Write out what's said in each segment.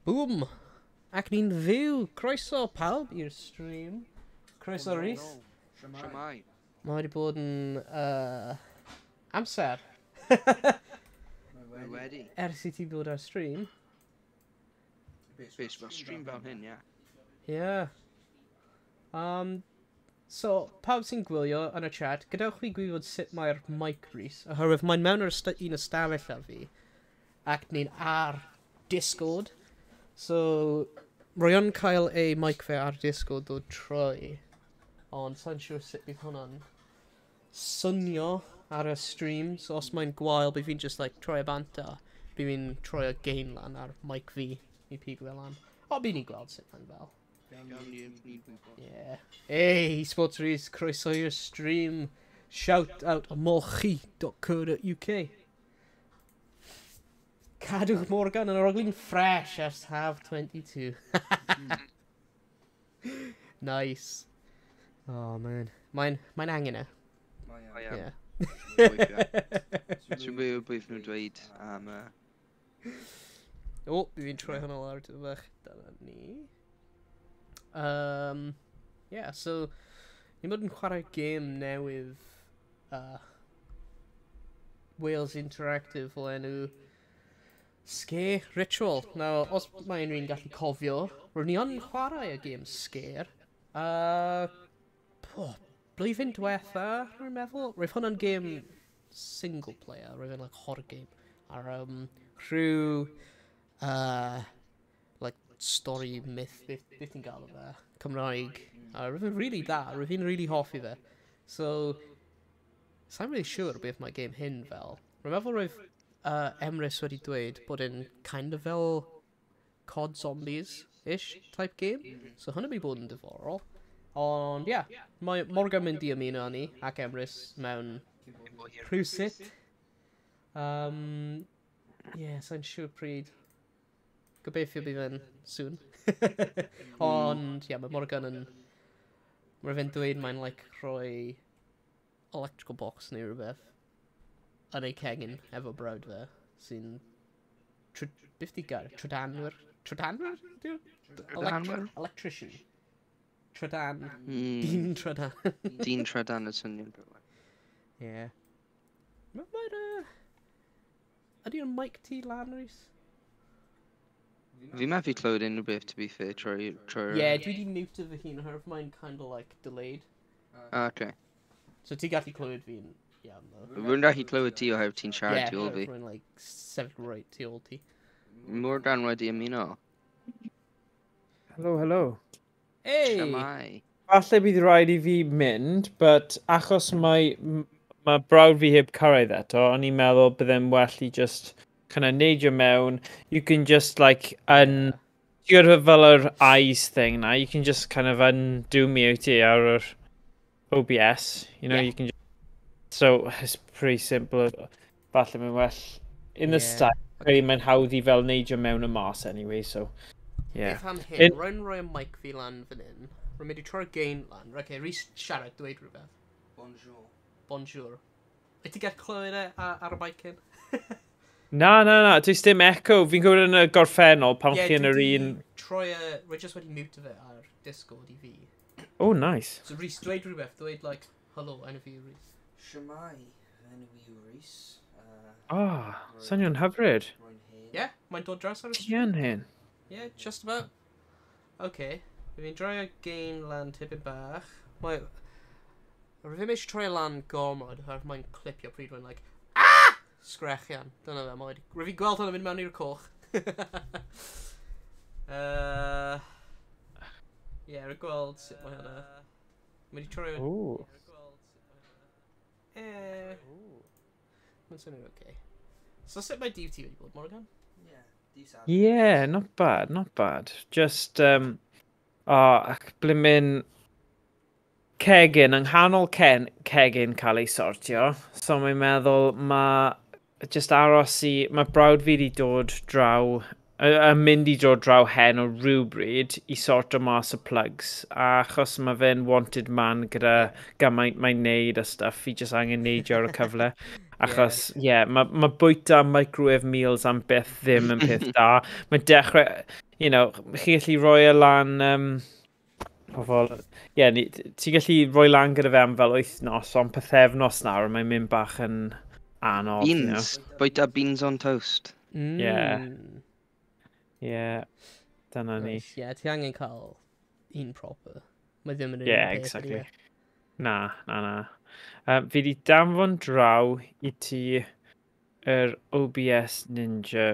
Boom! Ac ni'n fyw. Croeso pawb i'r stream. Croeso, Rhys. Shwmae. Mae wedi bod yn amser Mae wedi. ers i ti ddod ar stream. Beth, mae stream fel hyn, ie. Yeah. So, pawb sy'n gwylio yn y chat, gadewch fi gwybod sut mae'r mic, Rhys, oherwydd mae'n mewn yr un ystafell â fi, ac ni'n ar Discord. So, rwy yn cael ei mic fe ar Discord dod trwy, ond sa'n siŵr sut bydd hwnna'n swnio ar y stream, so os mae'n gwael, bydd fi'n just like troi y bant a bydd fi'n troi y gain lan ar mic fi i pigo fe lan. O, bydd ni'n gweld sut mae'n fel. Gawn ni ni'n gwybod. Yeah. Hey, Esports Rhys, croeso i'r stream. Shout out molchi.co.uk. Cadwch Morgan yn arogli'n fresh ers haf 22. Nice. Oh, man. Mae'n angen e. Mae am. Yeah. Ti'n gwybod beth nhw'n dweud am O, fi'n troi hwnna lawr tipyn bach. Dyna ni. Yeah, so, ni'n bod yn chwarae gêm newydd Wales Interactive o enw Sker Ritual. Now, os mae unrhyw un gallu cofio, ro'n ni yn chwarae y gêm Sker. Po, blwyddyn diwetha, rwy'n meddwl. Roedd hwnna'n gêm single player, roedd e'n like horror game. Ar rhyw like story myth, beth ti'n galw fe, Cymraeg. A roedd e'n really da, roedd fi'n really hoffi fe. So, sa'n really sure beth mae game hyn fel. Rwy'n meddwl roedd Emrys wedi dweud bod e'n kind of fel COD Zombies-ish type game. So hwnna by bod yn diddorol. Ond, yeah, mae Morgan mynd i ymuno â ni ac Emrys mewn rhywsut. Yeah, sa'n siŵr pryd. Gobeithio bydd e'n soon. Ond, yeah, mae Morgan yn... Mae fe'n dweud mae'n like rhoi electrical box neu rhywbeth yn ei cegin efo brawd fe, sy'n beth di gair? Trydanwyr? Trydanwyr? Trydanwyr? Electrician. Trydan. Dyn trydan. Dyn trydan y syniad. Yeah. Mae'r... Ydy'r mic ti lan, Rhys? Fi methu clywed unrhyw beth, to be fair, trwy Yeah, dwi di mute fy hun oherwydd mae'n kind of like delayed. Ah, okay. So ti gallu clywed fi'n iawn, though. Rwy'n gallu clywed ti oherwydd ti'n siarad tu ôl fi. Rwy'n like sefyll right tu ôl ti. Morgan wedi ymuno. Hello, hello. Hey! Shwmae. Falle bydd rhaid i fi mynd, but achos mae brawd fi heb cyrraedd eto, o'n i'n meddwl byddai'n well i just kind of neidio mewn. You can just like ti'n gwybod fel yr eyes thing na, you can just kind of undo mute i ar yr OBS, you can just, so it's pretty simple. Falle mae'n well in the style. Credu mae'n hawdd i fel neidio mewn y mas anyway, so yeah. Beth am hyn, rwy'n rhoi y mic fi lan fan hyn. Rwy'n mynd i troi'r gain lan. Okay, Rhys, siarad, dweud rhywbeth. Bonjour. Bonjour. Wyt ti'n gallu clywed e ar y mic hyn? Na, does dim echo. Fi'n gwybod yn y gorffennol pan Ie, chi yn dwi yr 'di un. troi e. Rwy just wedi mute fe ar Discord i fi. Oh, nice. So Rhys, dweud rhywbeth, dweud like, "Hello, enw fi yw Rhys." Shwmae, enw fi yw Rhys. Ah, swnio'n hyfryd. Rwy'n hen. Yeah, mae'n dod draws ar y Ti yn hyn. Yeah, just about. Okay, fi'n droi y gain lan tipyn bach. Mae... Rwy ddim eisiau troi e lan gormod, oherwydd mae'n clipio pryd rwy'n like, "Ah!" Sgrechian. Dyna fe, mae wedi. Rwy fi'n gweld hwnna'n mynd mewn i'r coch. Yeah, rwy'n gweld sut mae hwnna. Mae wedi troi. Ooh. Mae'n swnio'n okay. So sut mae dydd ti wedi bod, Morgan? Yeah, dydd Sadwrn. Yeah, not bad, not bad. Just, oh, ac blimmin cegin, yng nghanol cegin cael ei sortio. So mae'n meddwl mae just aros i... Mae brawd fi wedi dod draw, a mynd i dod draw hen o rhywbryd i sorto mas y plugs. A achos mae fe'n wanted man gyda gymaint mae'n neud a stuff, fi just angen neidio ar y cyfle. Achos, ie, yeah, mae bwyta microwave meals am byth ddim yn peth da. Mae'n dechrau. you know, chi gallu rhoi e lan, pobl, ie, yeah, ti'n gallu rhoi lan gyda fe am fel wythnos, ond pythefnos nawr, mae'n mynd bach yn anodd. Beans. You know? Bwyta beans on toast. Mm. Yeah. Yeah, dyna ni. Ie, yeah, ti angen cael un proper. Mae ddim yn un Yeah, peth, exactly. ydy e? Na, na, na. Fi di danfon draw i ti yr OBS Ninja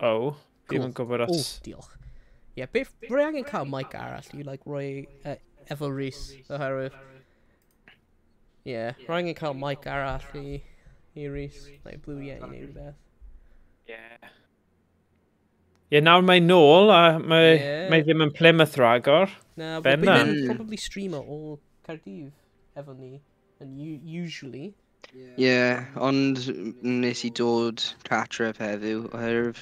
O. Fi ddim yn gwybod O, os... diolch. Ie, yeah, beth, rwy angen cael mic arall i, like, roi efo Rhys, oherwydd. Ie, yeah, rwy angen cael mic arall i Rhys, like Blue Yeti neu rhywbeth. Yeah. Ie, nawr mae'n nôl, a mae, Ie. mae ddim yn Plymouth ragor. Na, but Bendant. bydd e'n probably streamer o Caerdydd efo ni, and usually. Yeah, ond nes i dod cartref heddiw oherwydd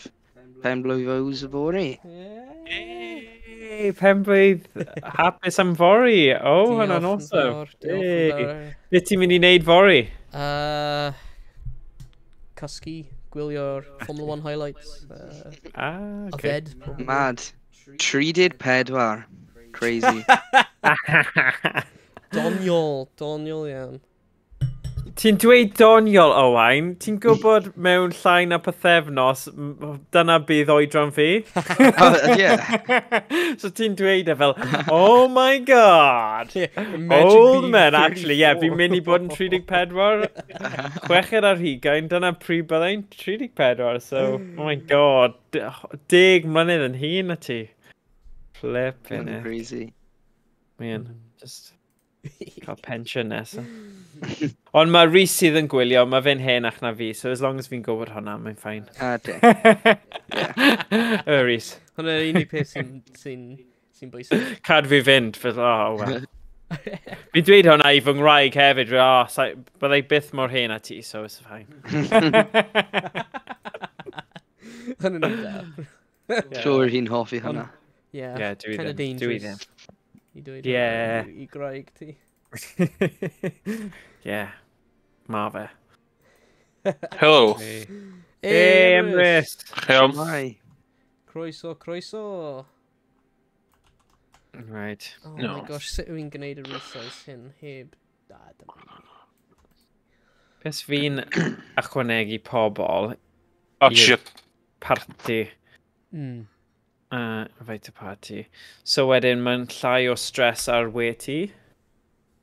pen-blwydd Ows yfory. Yeah. Hey, penblwydd hapus am fory. Oh, hwnna'n Diolch yn awesome. fawr, diolch yn Hey. fawr. Be ti'n mynd i wneud fory? Cysgu, gwylio'r Formula 1 highlights. Ah, okay. Yfed, probably. Mad. 34. Crazy. Doniol, doniol iawn. Ti'n dweud doniol, Owain. Ti'n gwybod mewn llai na pythefnos, dyna bydd oedran fi? Oh, yeah. So ti'n dweud e fel, oh my god! Imagine Old being man, actually, yeah, fi'n 34. mynd i bod yn 34. 26, dyna pryd byddai'n 34, so, oh my god, 10 mlynedd yn hŷn na ti. Flipping it. Crazy. Man, just cael pensiwn nesaf. Ond mae Rhys sydd yn gwylio, mae fe'n henach na fi, so as long as fi'n gwybod hwnna, mae'n fine. Ah, de. Y Rhys, Hwna'r unig peth sy'n bwysig. cadw fi fynd, fel, oh, well. Fi'n dweud hwnna i fy ngwraig hefyd, oh, byddai byth mor hen a ti, so it's fine. Hwna'n un da. Siŵr hi'n hoffi hwnna. Yeah, Yeah, dwi kinda ddim, dwi dangerous ddim. I dweud Yeah. hwnna i graig ti. Yeah, ma fe. Hello. Hey, hey Emrys! Iawn. Why? Croeso, croeso. Right. Oh No. my gosh, sut wy'n gwneud y resize hyn heb... Na, dyma ni. Beth fi'n ychwanegu pobl Oh, Ie. shit. party, Mm. Invite a party. So wedyn mae'n llai o stress ar we ti.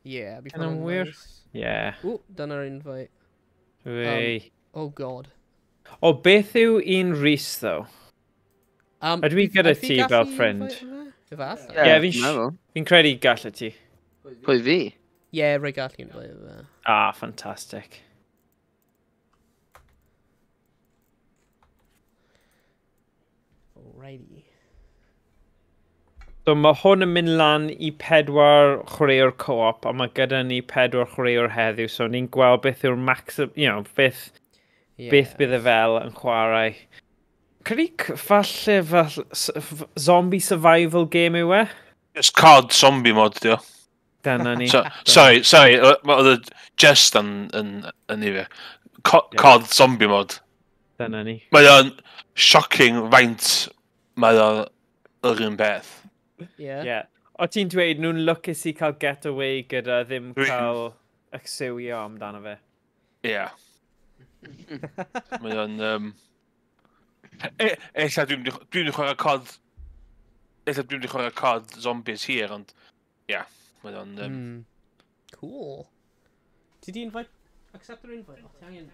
Yeah, bydd Dyna'n hwnna'n wir. nice. Yeah. Ww, dyna'r invite. Wei. Oh god. O, beth yw un Rhys, though? Ydw i Bydd- gyda ydw i ti fel gallu ffrind? invite fe? Efallai. Ie, fi'n fi'n meddwl. Fi'n credu gallu ti. Pwy fi? Ie, rwy gallu invite fe. Ah, fantastic. Alrighty. So mae hwn yn mynd lan i 4 chwaraewr co-op, a mae gyda ni 4 chwaraewr heddiw, so ni'n gweld beth yw'r maximum, you know, beth, Yeah. beth bydd e fel yn chwarae. Credu falle fel zombie survival game yw e? It's COD zombie mod, dio. Dyna ni. So, sorry, sorry, oedd y jest yn, yn, yn i fi. COD zombie mod. Dyna ni. Mae o'n shocking faint mae o'n yr un peth. Yeah. Yeah. O ti'n dweud nhw'n lwcus i cael getaway gyda ddim cael acsiwio amdano fe. Ie. Yeah. Mae o'n... Ella dwi'n mynd i chwarae COD... Ella dwi'n mynd i chwarae COD zombies hir, ond... Ie, yeah, mae o'n... Cool. Ti di invite... Accept yr invite? O, ti angen...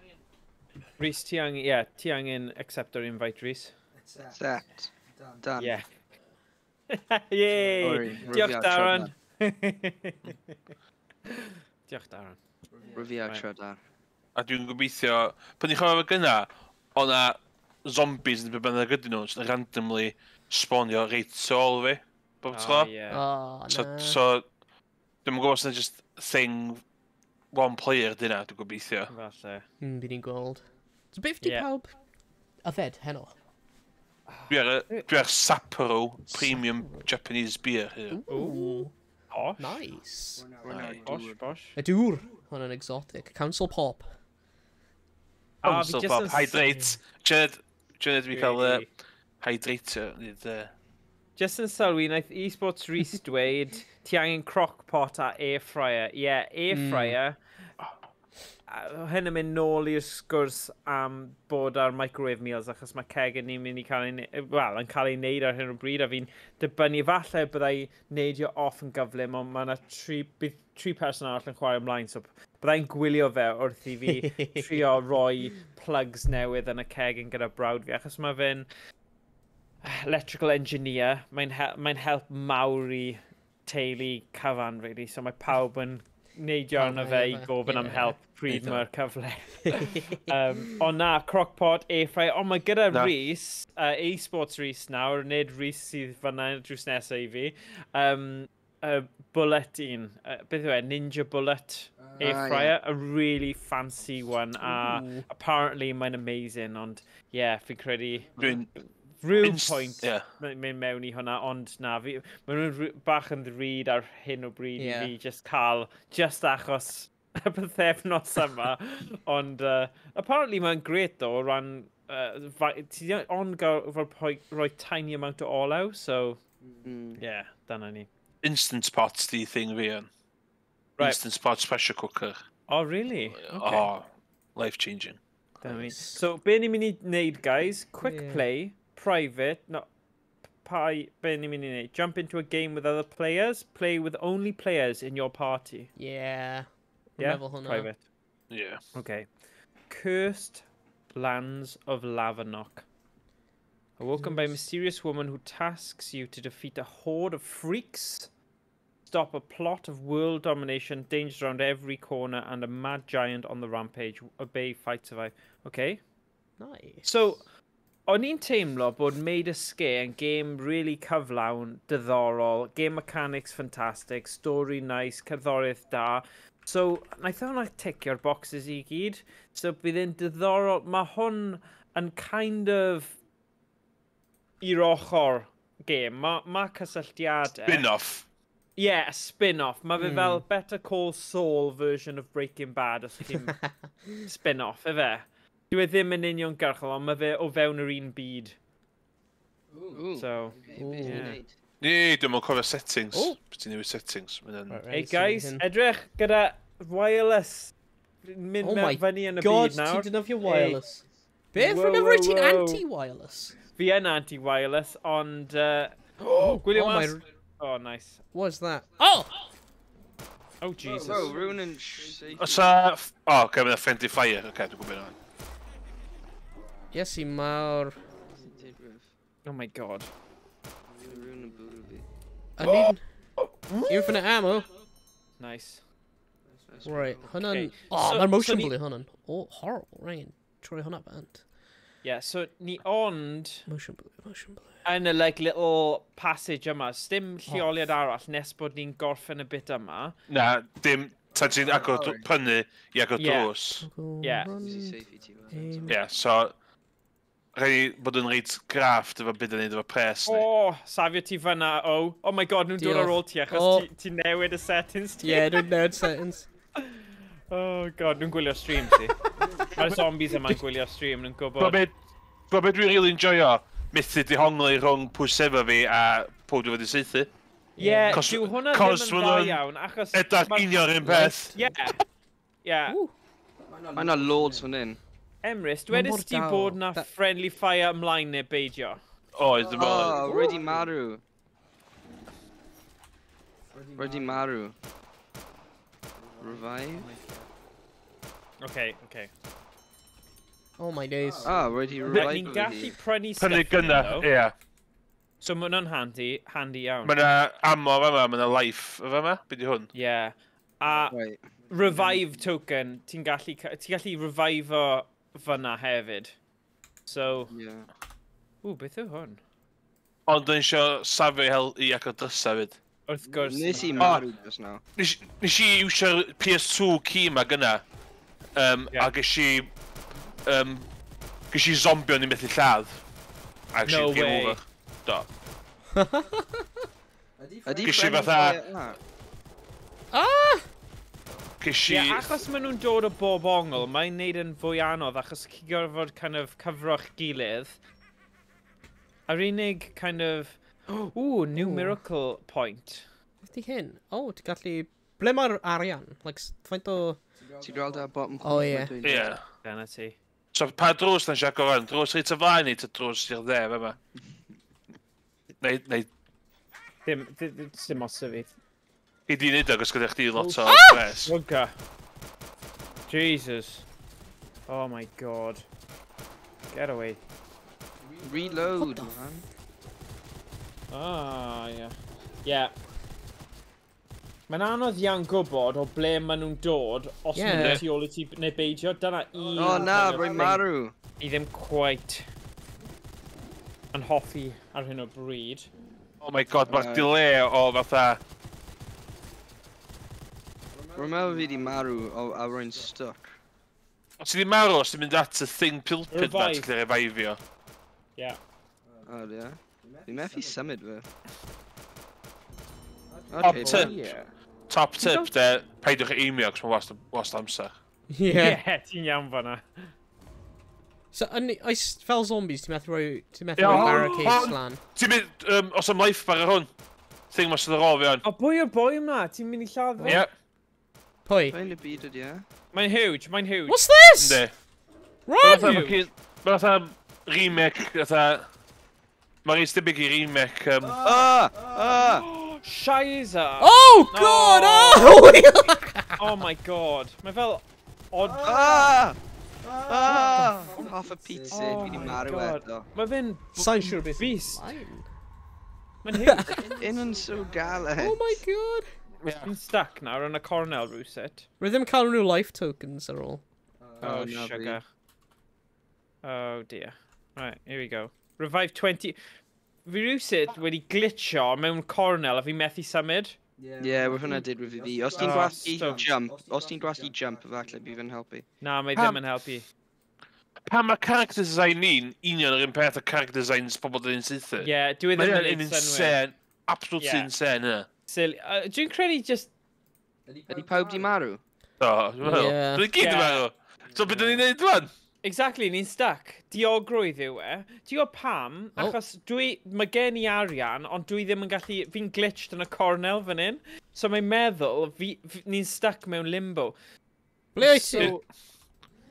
Rhys, ti angen, yeah, ti angen accept yr invite, Rhys. Accept. Done. Yeah. Yay! Sorry, Diolch, rhyfiad Darren. Diolch, Darren. Rhyfiad Right. trydar. A dwi'n gobeithio... Pan ni'n chwarae efo gynna, o na zombies yn be bynnag ydyn nhw, sy'n randomly spawnio reit tu ôl fi. Bob tro. Oh, yeah. Oh, So, na. so dwi'n gwybod os yna just thing one player dyna, dwi'n gobeithio. Falle. Bydd ni'n gweld. So beth di Yeah. pawb yfed heno? Dwi ar Sapporo Premium Japanese Beer. Here. Ooh, Posh. nice. Aye. Posh, posh. Y dŵr. Hwnna'n exotic. Council Pop. Ah, fi Council jyst Pop, yn hydrate. Janet, fi cael Really? Hydratio, nid... Just yn sylwi, wnaeth eSports Rhys dweud, ti angen crockpot a air fryer. Ie, yeah, air fryer. Hyn yn mynd nôl i'r sgwrs am bod ar microwave meals, achos mae cegin ni'n mynd i cael ei, well, yn cael ei wneud ar hyn o bryd, a fi'n dibynnu, falle byddai neidio off yn gyflym, ond mae yna tri person arall yn chwarae ymlaen, so byddai'n gwylio fe wrth i fi trio roi plugs newydd yn y cegin gyda brawd fi, achos mae fe'n electrical engineer, mae'n help mawr i teulu cyfan, really, so mae pawb yn neidio arno fe i gofyn am help pryd mae'r cyfle. Ond na, crockpot, air fryer, ond mae gyda Rhys, eSports Rhys nawr, nid Rhys sydd fan'na drws nesaf i fi, bullet un, beth yw e, Ninja Bullet air fryer, a really fancy one, a apparently mae'n amazing, ond yeah, fi'n credu... Rhyw point mynd mewn i hwnna, ond na, fi, maen nhw'n bach yn ddrud ar hyn o bryd i fi just cael, just achos y pythefnos yma, ond apparently mae'n great though, o ran, ti ond gael rhoi tiny amount o olew, so yeah, dyna ni. Instant pot di thing fi yn. Right. Instant pot pressure cooker. Oh, really? Okay. Oh, life changing. So, be ni'n mynd i wneud, guys? Quick play. Private, no, be ni'n mynd i wneud? Jump into a game with other players, play with only players in your party. Yeah. Yeah, private. Yeah. Okay. Cursed Lands of Lavernock. Awoken by a mysterious woman who tasks you to defeat a horde of freaks, stop a plot of world domination, dangers around every corner, and a mad giant on the rampage. Obey, fight, survive. Okay. Nice. So, o'n i'n teimlo bod Made a Scare yn game really cyflawn, diddorol, game mechanics fantastic, story nice, cerddoriaeth da. So, wnaeth hwnna ticio'r boxes i gyd. So, bydd e'n diddorol. Mae hwn yn kind of i'r ochr game. Mae cysylltiadau. Spin-off. Yeah, a spin-off. Mae fe fel Better Call Saul version of Breaking Bad, os chi'n spin-off, efe? Dwi e ddim yn uniongyrchol, ond mae fe o fewn yr un byd. Ooh. So, yeah. Ni, dwi'n mwyn cofio settings. Beth ti'n newid settings. Hey guys, edrych gyda wireless. Mynd mewn fyny yn y byd nawr. Oh my god, ti'n defnyddio wireless. Beth, remember ti'n anti-wireless? Fi yn anti-wireless, ond... Gwylio mas. Oh, nice. What is that? Oh! Oh, Jesus. Oh, rhywun yn... Osa... Oh, okay, mae'n friendly fire. Okay, dwi'n gwybod hwnna. Yes, i mawr. Oh my god. I need infinite ammo. Nice. Right, hwnna'n... Oh, mae'r motion blur hwnna'n... Oh, horrible, right. Troi hwnna bant. Yeah, so ni ond... Motion blur, motion blur. Yn y like, little passage yma, sdim lleoliad arall nes bod ni'n gorffen y bit yma. Na, dim... Ta ti'n agor prynu i agor drws. Yeah. Yeah, so... Rhaid i bod yn reit grafft efo byd yn neud efo pres ni. O, safio ti fyna, oh. Oh my god, nhw'n dod ar ôl ti achos ti newid y settings ti. Yeah, dwi'n newid settings. Oh god, nhw'n gwylio stream ti. Mae'r zombies yma'n gwylio stream, nhw'n gwybod. Gwybod beth dwi'n really enjoyo? Methu dihongli rhwng pwy sefo fi a pwy dwi wedi saethu. Ie, dyw hwnna ddim yn dda iawn, achos... Edrych union un peth. Ie, ie. Mae yna loads fan hyn. Emrys, dwedais ti bod na friendly fire ymlaen neu beidio? Oedd, dim ond. Oh, ready marw. Ready marw. Revive? Okay, okay. Oh my days. Ah, ready revive. Ni'n gallu prynu stuff. Prynu gynna, ie. So mae hwnna'n handy, handy iawn. Mae yna ammo fama, mae yna life fama, be di hwn? Ie. A revive token, ti'n gallu revive-o fyna hefyd. So... Yeah. Ww, beth yw hwn? Ond dwi'n isio safio hel i agor drysa fyd. Wrth gwrs. Nes i marw just now. Nes i iwsio'r PS2 key ma gynna. A ges i... Ges i zombie o'n i methu lladd. No way. Do. Ydy Ges i fatha... Ah! Ges i... Ie, achos maen nhw'n dod o bob ongl, mae'n neud yn fwy anodd achos chi gorfod kind of cyfro'ch gilydd. Yr unig kind of... Ooh, new miracle point. Beth di hyn? O, ti'n gallu... Ble mae'r arian? Like, faint o... Ti'n gweld ar bottom O, ie. Ie. Dyna ti. So, pa drws na'n siarad goran? Drws reit o flaen i, ta drws i'r dde, fe ma? Neu, Dim os y fi. I di wneud o, gos gyda chdi lot o pres. Bugger. Jesus. Oh my God. Get away. Reload, man. Ah, yeah. Yeah. Mae'n anodd iawn gwybod o ble maen nhw'n dod os maen nhw tu ôl i ti neu beidio. Dyna un... O na, rwy'n marw. Ni ddim quite yn hoffi ar hyn o bryd. Oh my God, mae'r delay o fatha... Rwy'n meddwl fi di marw a rwy'n stuck. Os ti di marw, os ti'n mynd at y thing pilpid na, ti'n gallu revivio. Ie. O, ie. Fi methu symud fe. Top tip. Top tip, de, peidiwch aimio, cos mae'n wast amser. Ie. Ie, ti'n iawn fan'na. So, oes, fel zombies, ti'n methu rhoi barricades lan? Ti'n mynd, os am life bar ar hwn. Thing ma sydd ar ôl fi hwn. O, bwy o'r boi yma? Ti'n mynd i lladd fe? Ie. Pwy? Mae'n y byd ydi e? Mae'n huge, mae'n huge. What's this? Yndi. Run! Mae'n fatha remake, fatha... Mae'n reit debyg i remake... Ah! Ah! Shiza! Oh God! Oh! Oh my God. Mae fel... Odd... Ah! Ah! Half a pizza, fi di marw eto. Mae fe'n... Sa'n siŵr beth beast. Mae'n huge. Un yn so galed. Oh my God. Fi'n stuck nawr yn y cornel rhywsut. Rwy ddim cael unrhyw life tokens ar ôl. Oh, sugar. Oh dear. Right, here we go. Revive 20. Fi rhywsut wedi glitcho mewn cornel a fi methu symud. Ie, mae hwnna digwydd i fi. Os ti'n gwasgu jump, os ti'n gwasgu jump, efallai bydd yn helpu. Na, mae ddim yn helpu. Pam mae character design ni'n union yr un peth o character designs pobl dyn ni'n saethu? Ie, dwi ddim yn neud synnwyr. Insane, absolutely insane, hynna. Silly. Dwi'n credu just... Ydy pawb di marw? Do, dwi'n meddwl. Dwi'n gyd di marw. So beth dyn ni'n neud rwan? Exactly, ni'n stuck. Diogrwydd yw e. Ti'n gwybod pam? Achos dwi... Mae gen i arian, ond dwi ddim yn gallu... Fi'n glitched yn y cornel fan hyn. So mae'n meddwl, ni'n stuck mewn limbo. Ble wyt ti?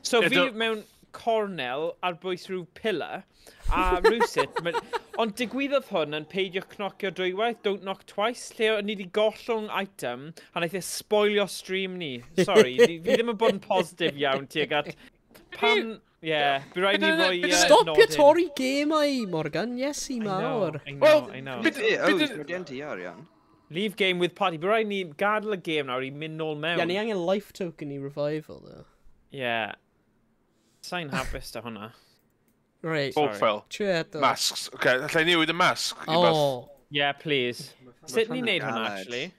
So fi mewn cornel ar bwys rhyw pillar, a rhywsut... Ond digwyddodd hwn yn peidio cnocio dwywaith, don't knock twice, lle o'n ni wedi gollwng item, a wnaeth e spoilio stream ni. Sorry, fi ddim yn bod yn positif iawn tuag at... Pam... Ie, by rhaid ni roi... Stopio torri gemau, Morgan, Iesu mawr. I know, I know. O, gen ti arian. Leave game with party. By rhaid ni gadael y game nawr i mynd nôl mewn. Ie, ni angen life token i revival, though. Ie. Sa'n hapus da hwnna. Right. Profile. Masks. Okay, allai newid y mask. Oh. Yeah, please. Sut ni'n neud hwnna, actually?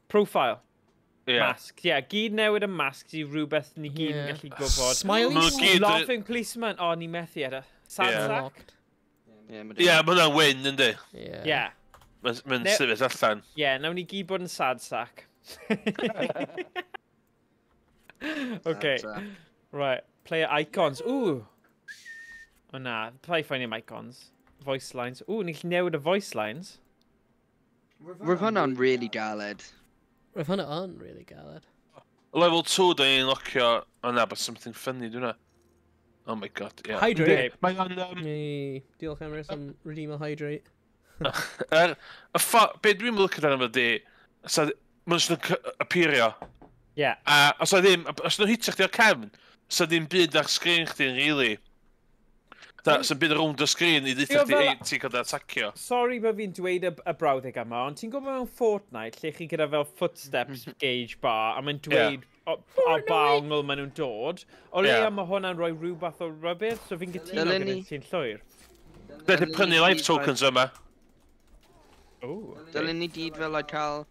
Profile. Mask. Yeah, gyd newid y mask i rhywbeth ni gyd yn gallu gwybod. Smiley. Laughing policeman. O, ni methu eto. Sad sack. Ie, mae hwnna'n win, yndi? Ie. Mae'n sefyll allan. Ie, nawn ni gyd bod yn sad sack. Okay. Right. Player icons. Ooh. O na, play finding icons. Voice lines. Ooh, ni'n gallu newid y voice lines. Roedd hwnna'n really galed. Roedd hwnna yn really galed. Level 2, da ni'n locio... O na, but something funny, dwi'n na. Oh my God, yeah. Hydrate. Mae o'n... Diolch Emrys am redeem a hydrate. Be dwi'n lycio dan yma di, maen nhw'n appeario. Yeah. A os o ddim, os nhw'n hitio chdi o'r cefn, sa ddim byd ar sgrin chdi'n really. Sa'n byd rownd y sgrin i ddeutha chdi, ei, ti'n cael dy atacio. Sorry bod fi'n dweud y brawddeg yma, ond ti'n gwybod mewn Fortnite, lle chi gyda fel footsteps gauge bar, a mae'n dweud o ba ongl maen nhw'n dod. O leia mae hwnna'n rhoi rhywbeth o rybudd, so fi'n cytuno gyda ti'n llwyr. Dwi'n prynu life tokens yma. Dylen ni gyd fel like cael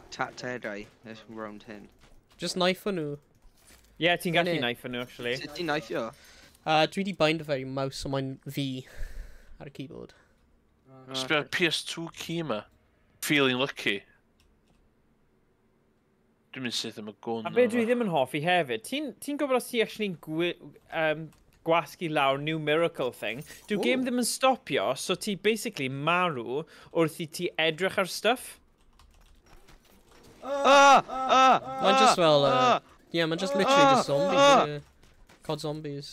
tatedau round hyn. Just knife nhw. Ie, ti'n gallu knife nhw, actually. Sut ti'n knifeio? Dwi wedi bind fe i mouse, so mae'n V ar y keyboard. Sbio ar PS2 key yma. Feeling lucky. Dwi'n mynd syth am y gwn. A be dwi ddim yn hoffi hefyd, ti'n gwybod os ti actually'n gwasgu lawr new miracle thing. Dyw game ddim yn stopio, so ti basically marw wrth i ti edrych ar stuff. Mae'n just fel... Yeah, mae'n just literally just zombies. COD zombies.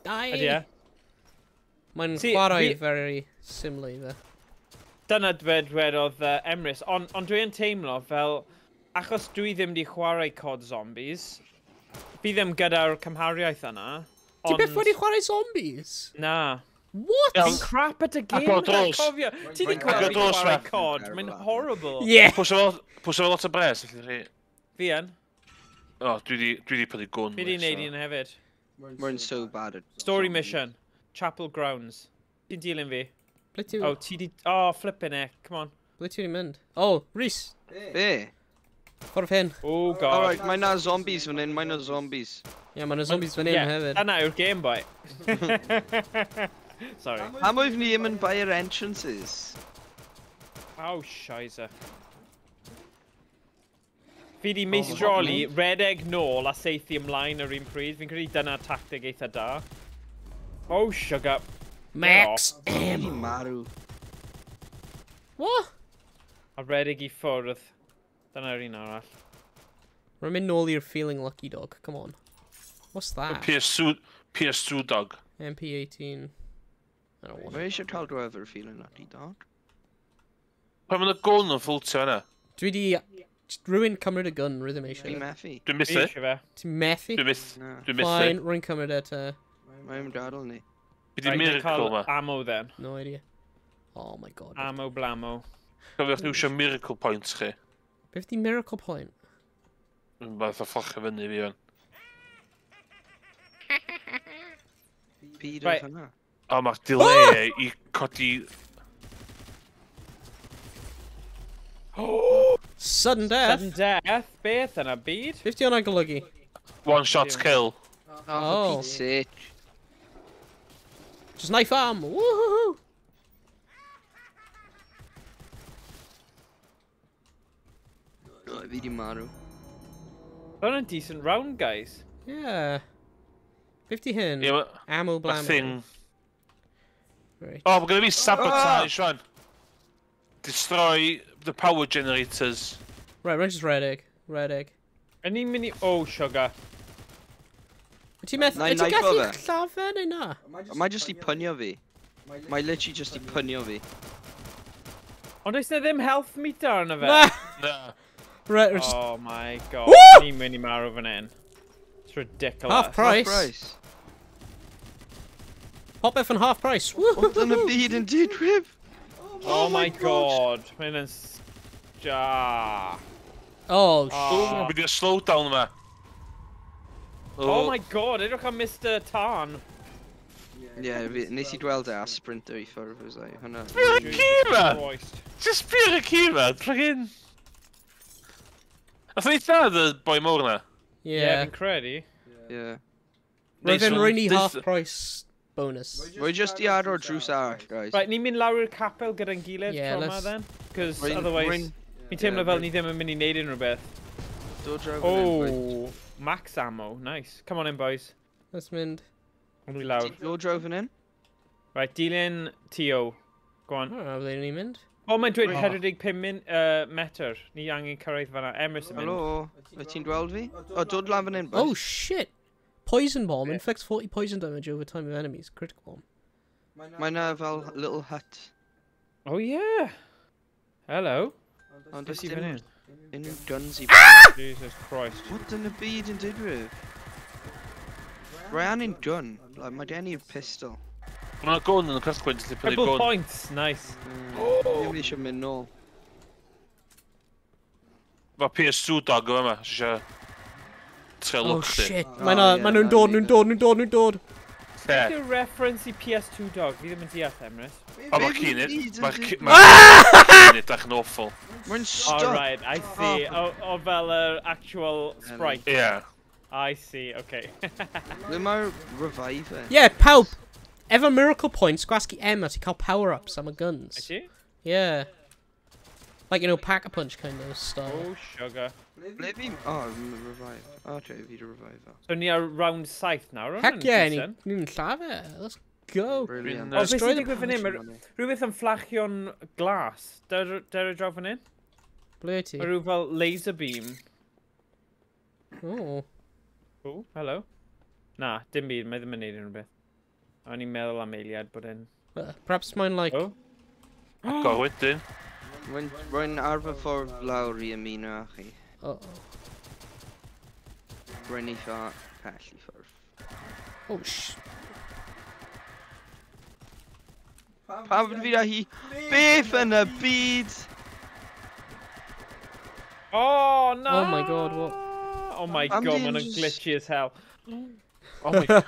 Die! Ydy e? Mae'n chwarae very similar i fe. Dyna dwedodd Emrys, ond dwi'n teimlo fel, achos dwi ddim di chwarae COD Zombies, fi ddim gyda'r cymhariaeth yna, ond... Ti byth wedi chwarae zombies? Na. What? Fi'n crap at y game, cofio. Ti di chwarae COD, mae'n horrible. Yeah! Pwysio fel lot o bres, allu chi? Fi yn. O, dwi di prynu gwn. Fi di neud un hefyd. We're so bad at... Story mission. Chapel Grounds. Ti'n dilyn fi? Ble ti... Oh, ti di... Oh, flipping it. Come on. Ble ti wedi mynd? Oh, Rhys! Be? Ffordd hyn. Oh, God. Alright, mae na zombies fan hyn, mae na zombies. Yeah, mae na zombies fan hyn hefyd. Dyna yw'r game, boy. Sorry. Am oedd ni ddim yn buy-yr entrances? Oh, shizer. Fi di meistroli redeg nôl a seithi ymlaen yr un pryd. Fi'n credu dyna tactig eitha da. Oh, sugar. Max ammo. Marw. What? A redeg i ffwrdd. Dyna'r un arall. Rwy'n mynd nôl i'r feeling lucky dog. Come on. What's that? PS2 dog. MP18. I don't want it. Mae eisiau cael dweud feeling lucky dog. Pan mae'n y gwn yn fflwtio yna? Dwi di... Rwy'n cymryd y gun, rwy ddim eisiau. Dwi'n methu. Dwi'n methu. Ti'n methu? Dwi'n methu. Fine, rwy'n cymryd e te. Mae'n gadael ni. Fi di miracle ma. Ammo then. No idea. Oh my god. Ammo blammo. Cofiwch ni iwsio miracle points chi. Beth di miracle point? Mae'n fath o fflachio fyny fi fan. Byd oedd hwnna. O, mae'r delay i codi... Sudden death! Sudden death? Beth yna byd? Beth di hwnna golygu? One shot kill. Oh, for Pete's sake. Just knife arm! Woohoo! Fi di marw. Hwnna'n decent round, guys. Yeah. 50 hyn. Yeah, ammo blammo. Thing. Right. Oh, we're gonna be sabotage, rwan. Destroy the power generators. Right, rwy'n just red egg. Red egg. Yn ni'n mynd i... Oh, sugar. Wyt ti'n methu... Wyt ti'n gallu llafer neu na? Mae jyst i pynio fi. Mae literally just i pynio fi. Ond oes na ddim health meter arno fe? Na! Na. Right, just... Oh my god. Ni'n mynd i marw fan hyn. It's ridiculous. Half price. Half price. Popeth yn half price. What yn y byd yn digwydd? Oh my god. Mae'n yn... Oh, shit. Bydd i'r slowdown yma. Oh my god, edrych am Mr Tarn. Yeah, nes i dweld e a sprinter i ffwrdd, was like, hwnna. Sbio ar y ci ma! Just sbio ar y ci ma, fucking... Nath o'n eitha y boi mawr na? Yeah, fi'n credu. Yeah. Roedd e'n rhoi ni half price bonus. Rwy just i agor drws arall, guys. Right, ni'n mynd lawr i'r capel gyda'n gilydd tro yma then? Cos otherwise, fi'n teimlo fel ni ddim yn mynd i neud unrhyw beth. Oh, max ammo, nice. Come on in, boys. Let's mynd. Ond we lawr. Dod draw fan hyn? Right, dilyn Tio. Go on. Oh, ble ni'n mynd? O, mae'n dweud 45 metr. Ni angen cyrraedd fan'na. Emrys yn mynd. Helo, wyt ti'n gweld fi? O, dod lan fan hyn, boys. Oh, shit! Poison bomb inflicts 40 poison damage over time of enemies. Critical bomb. Mae na fel little hut. Oh, yeah! Hello. Ond Beth does i fan dim hyn? unrhyw guns i... Jesus Christ. What yn y byd yn digwydd? Rwy angen gun. Like, mae gen i'r pistol. Mae yna gun yn y cychwyn, ti'n prynu Purple gun. points, nice. Ddim eisiau mynd nôl. Mae PS2 dog yma, yma, eisiau trio Oh look chdi. shit, Oh, mae yeah, nhw'n dod, nhw'n dod, nhw'n dod, nhw'n dod. Lle? Beth yw'r reference i PS2 dog? Fi ddim yn deall, Emrys. O, mae ci'n Beth it. Mae yn ci'n edrych yn awful. Mae'n stuck. Alright, I see. O fel yr actual sprite. Yeah. I see, okay. Ble mae'r reviver? Yeah, pawb! Efo miracle points, gwasgu M a ti'n cael power-ups am y guns. I see? Yeah. Like, you know, pack-a-punch kind of style. Oh, sugar. Ble fi... Oh, revive. Oh, okay, fi di revive. So ni ar round 7 nawr. Heck yeah, ni'n llafu. Let's go. Brilliant. O, beth sy'n digwydd fan hyn? Rhywbeth yn fflachio'n glas. Der y draw fan hyn? Ble ti? Rhyw fel laser beam. Oh. Oh, hello. Na, dim byd, mae ddim yn neud unrhyw beth. O'n i'n meddwl am eiliad bod e'n... Perhaps mae'n like... Oh. Agor wedyn. Rwy'n ar fy ffordd lawr i ymuno â chi. Uh-oh. Rwy'n eitha pell i ffwrdd. Oh, sh... Pam fi da hi? Beth yn y byd? Oh, no! Oh my god, what? Oh my god, maen nhw'n glitchy as hell. Oh my god.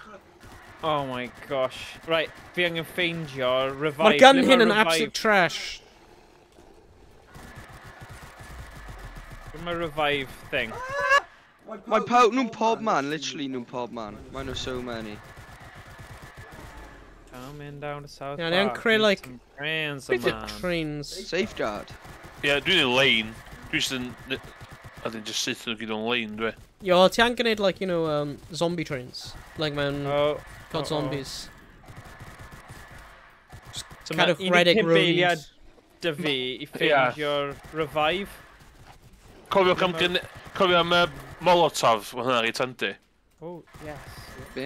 Oh my gosh. Right, fi angen ffeindio revive. Mae'r gun hyn yn absolute trash. Mae revive thing. Mae pawb nhw'n pob man, literally nhw'n pob man. Mae nhw so many. Coming down to South Yeah, Park. ni'n creu like... Trains. Safeguard. Yeah, dwi'n yn lane. Dwi'n just yn... A dyn just syth nhw gyd o'n lane, dwi. Yo, ti angen gwneud like, you know, zombie trains. Like mewn... God zombies. Just kind of Reddick runes. 15 eiliad dy fi i ffeindio'r revive. Cofio am Molotov, mae hwnna'n reit handi. Oh, yes. Be?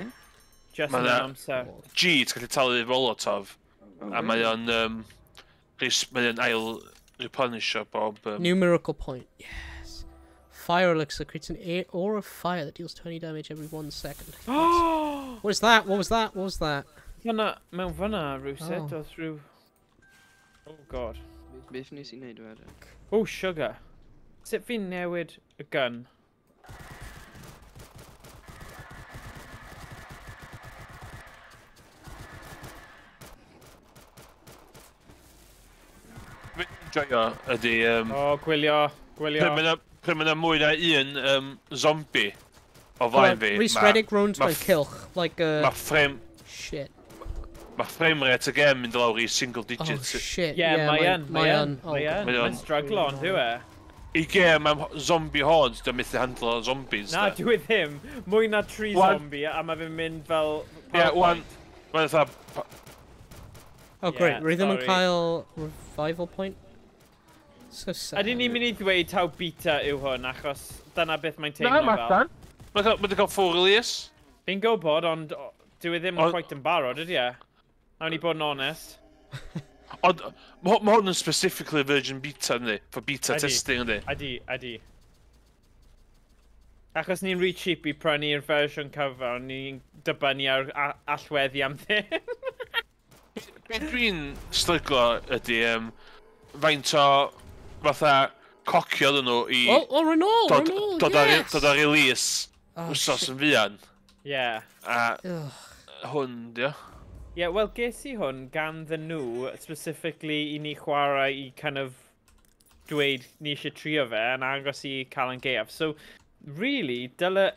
Just yn amser. G, ti'n gallu talu Molotov. A mae o'n... Mae o'n ail replenisho bob... New miracle point, yes. Fire elixir creates an aura of fire that deals 20 damage every 1 second. What is that? What was that? What was that? Fyna, mewn fyna rhywsut, oedd rhyw... Oh god. Beth nes i wneud wedyn? Oh, sugar. Sut fi'n newid y gun? Fi'n joio ydi... Oh, gwylio, gwylio. Pryd mae yna mwy na un zombie o flaen fi. Rhys Reddick round my cylch, like a... Ma frame... Shit. Mae frame rate y gem mynd lawr i single digits. Oh shit, yeah, mae yn, mae yn. Mae'n struggle on, dwi e? I gem am zombie hordes, dwi'n methu handlo zombies. Na, dwi ddim. Mwy na 3 zombie, a mae fe'n mynd fel... Yeah, one... Mae'n fatha... Oh great, rwy ddim yn cael revival point? So sad. Ydyn ni'n mynd i ddweud taw beta yw hwn, achos dyna beth mae'n teimlo fel. Na, mae'n Mae'n wedi cael full release. Fi'n gwybod, ond dyw e ddim yn quite yn barod, ydy e? Nawn ni bod yn honest. Ond, mae hwn yn specifically virgin beta, yndi? For beta testing, yndi? Ydy, ydy. Achos ni'n rhy cheap i prynu'r fersiwn cyfan, ond ni'n dibynnu ar allweddi am ddim. Be dwi'n stryglo ydy, faint o fatha cocio ddyn nhw i... O, Renault, Renault, yes! Dod ar release wsos yn fuan. Yeah. A hwn, dio. Yeah, wel, ges i hwn gan ddyn nhw, specifically i ni chwarae i kind of dweud ni eisiau trio fe yn agos i Calan Gaeaf. So, really, dyle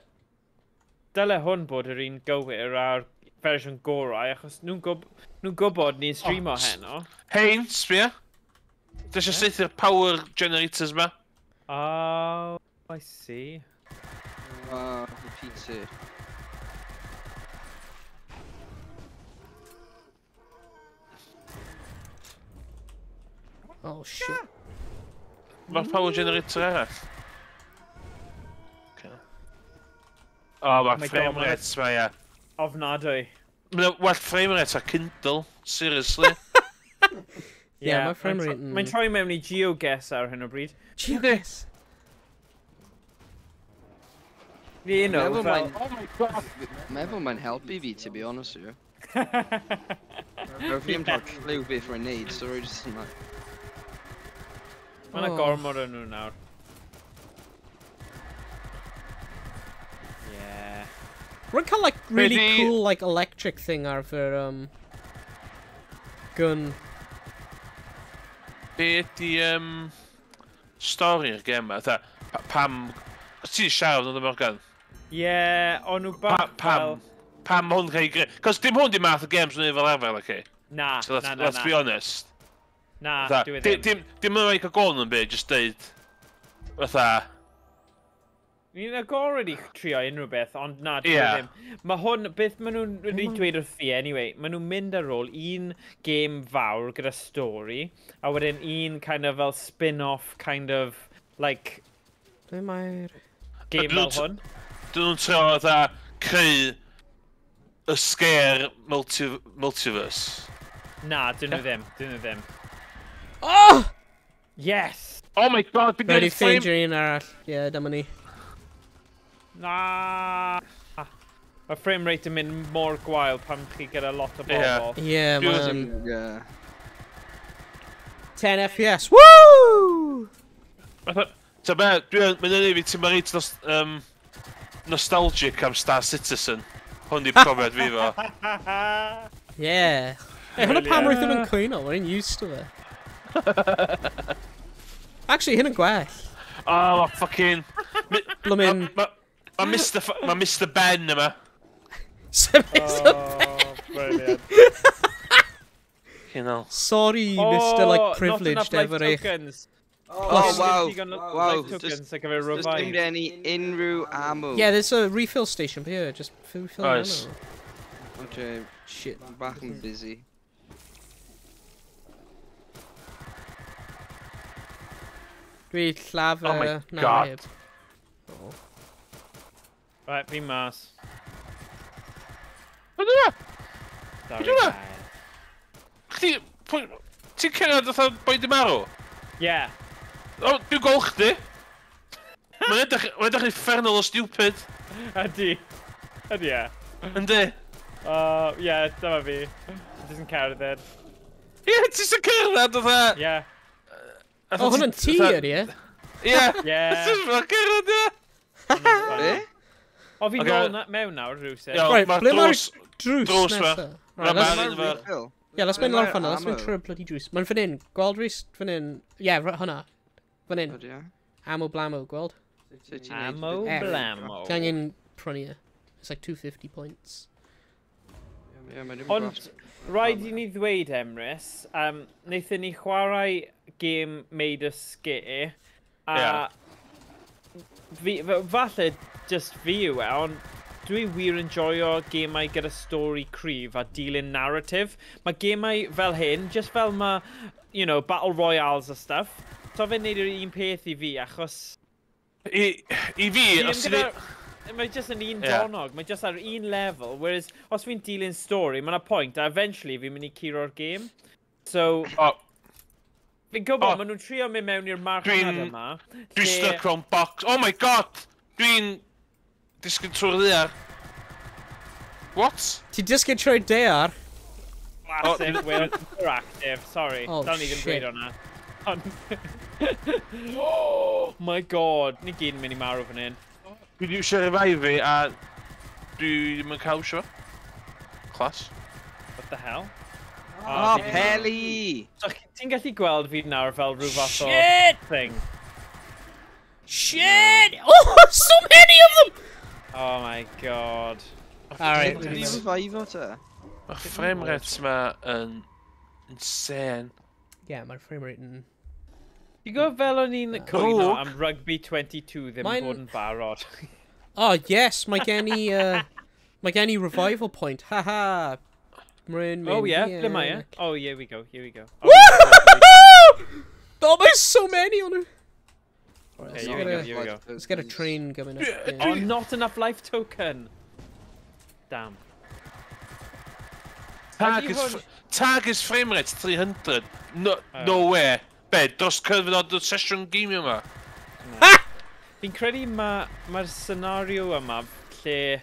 hwn bod yr un gywir a'r fersiwn gorau, achos nhw'n gwybod ni'n streamo heno. Hein, sbia. Dwi eisiau saethu'r power generators ma. Oh, I see. The pizza. Oh shit. Mae'r power generator arall. Oh, mae'r frame rates ma, ia. Ofnadwy. Mae'n well frame rate a Kindle, seriously. Yeah, mae frame rate... Mae'n troi mewn i GeoGuess ar hyn o bryd. GeoGuess? You know, fel... Oh my god! Meddwl mae'n helpu fi, to be honest with you. Fi ddim cael clue beth rwy'n neud, so rwy'n just yn like... Mae yna gormod o'n nhw nawr. Yeah. Rwy'n cael like really cool like electric thing ar fy gun. Be ydi stori'r gem ma? Pam... Ti 'di siarad yn Morgan? Ie, o'n nhw bach fel... Pam hwn cael ei greu? Cos dim hwn di math o games nhw'n fel arfer, oce? Na, na, na, Let's be honest. Na, dwi ddim. Dim yn rhaid cael gôn yn byd, just deud. Fatha... Ni'n agored i trio unrhyw beth, ond na, dwi ddim. Mae hwn, beth maen nhw'n wedi dweud wrth fi anyway, maen nhw'n mynd ar ôl un game fawr gyda stori, a wedyn un kind of fel spin-off kind of, like... Ble mae'r... Game fel hwn. Dyn nhw'n trio fatha creu y scare multiverse. Na, dyn nhw ddim, dyn nhw ddim. Oh! Yes! Oh my god, fi'n gwneud frame... Ready un arall, ie, dyma ni. Na! Mae frame rate yn mynd mor gwael pan chi gyda lot o bobl. Ie, mae'n... 10 FPS, woo! Ta be, dwi'n mynd i fi ti'n reit nostalgic am Star Citizen. Hwn di profiad fi fo. Ie. Hey, hwnna pam roedd ddim yn cwyno, we're used to it. Actually, hyn yn gwell. Oh, fucking... Bloomin'... Mae Mr Ben yma. Mr Ben! Brilliant. You know. Sorry, Mr. Like, privileged ever eich... Oh, wow. Wow. Just dim gen i unrhyw ammo. Yeah, there's a refill station here. Just refill ammo. Okay. Shit. Bach yn busy. Dwi lladd... Oh my god. Oh. Right, fi mas. Be dwi'n Be dwi'n Chdi... Ti'n cerdded fatha boi di marw? Yeah. O, dwi'n gweld chdi. Mae'n edrych infernal o stupid. Ydy. Ydy e. Yndi. Ie, dyma fi. Jyst yn cerdded. Ie, ti jyst yn cerdded fatha... Ie. O, hwnna'n ti ydy e? Ie. Ie. Ti'n jyst cerdded, ie. Be? O, fi'n nôl mewn nawr, rhywsut. Right, ble mae'r drws nesa? Ie, let's mynd lawr fan'na, let's mynd trwy'r bloody drws. Mae'n fan hyn, gweld Rhys, fan hyn. Ie, hwnna. Fan hyn. Ammo blammo, gweld? Ammo blammo. Ti angen prynu e. It's like 250 points. Ond, rhaid i ni ddweud, Emrys, wnaethon ni chwarae game made of scare, a falle just fi yw e, ond dwi wir yn joio gemau gyda stori cryf a dilyn narrative. Mae gemau fel hyn, just fel mae, you know, battle royales a stuff, so fe'n neud yr un peth i fi, achos... I fi, os ti'n... Mae just yn un donog, mae just ar un level, whereas os fi'n dilyn stori, mae yna point, a eventually fi'n mynd i curo'r game. So... Fi'n gwybod, maen nhw'n trio mynd mewn i'r marchnad yma. Dwi'n stuck round box. Oh my god! Dwi'n disgyn trwy'r ddaear. What? Ti'n disgyn trwy'r daear? Classic, we're interactive, sorry. Oh, shit. Ni ddim dweud o'na. Oh my god, ni gyd yn mynd i marw fan hyn. Dwi wedi eisiau revive fi a dwi ddim yn cael eisiau fo. Class. What the hell? Oh, Peli! So, ti'n gallu gweld fi nawr fel rhyw fath o thing. Shit! Oh, so many of them! Oh my god. Alright. Dwi'n revive o te? Mae'r frame rate ma yn insane. Yeah, mae'r frame rate yn... Ti'n gwybod fel o'n i'n cwyno am Rugby 22 ddim bod yn barod? Oh yes, mae gen i... Mae gen i revival point, haha! Maroon, oh yeah, ble mae e? Oh, here we go, here we go. Oh, there's so many on her! Okay, here we go, here we go. Let's get a train coming up. Yeah. Oh, not enough life token! Damn. Tag is frame rate 300. No, no way. Be, dros cyfnod y sesiwn gaming yma? Fi'n credu mae'r scenario yma lle...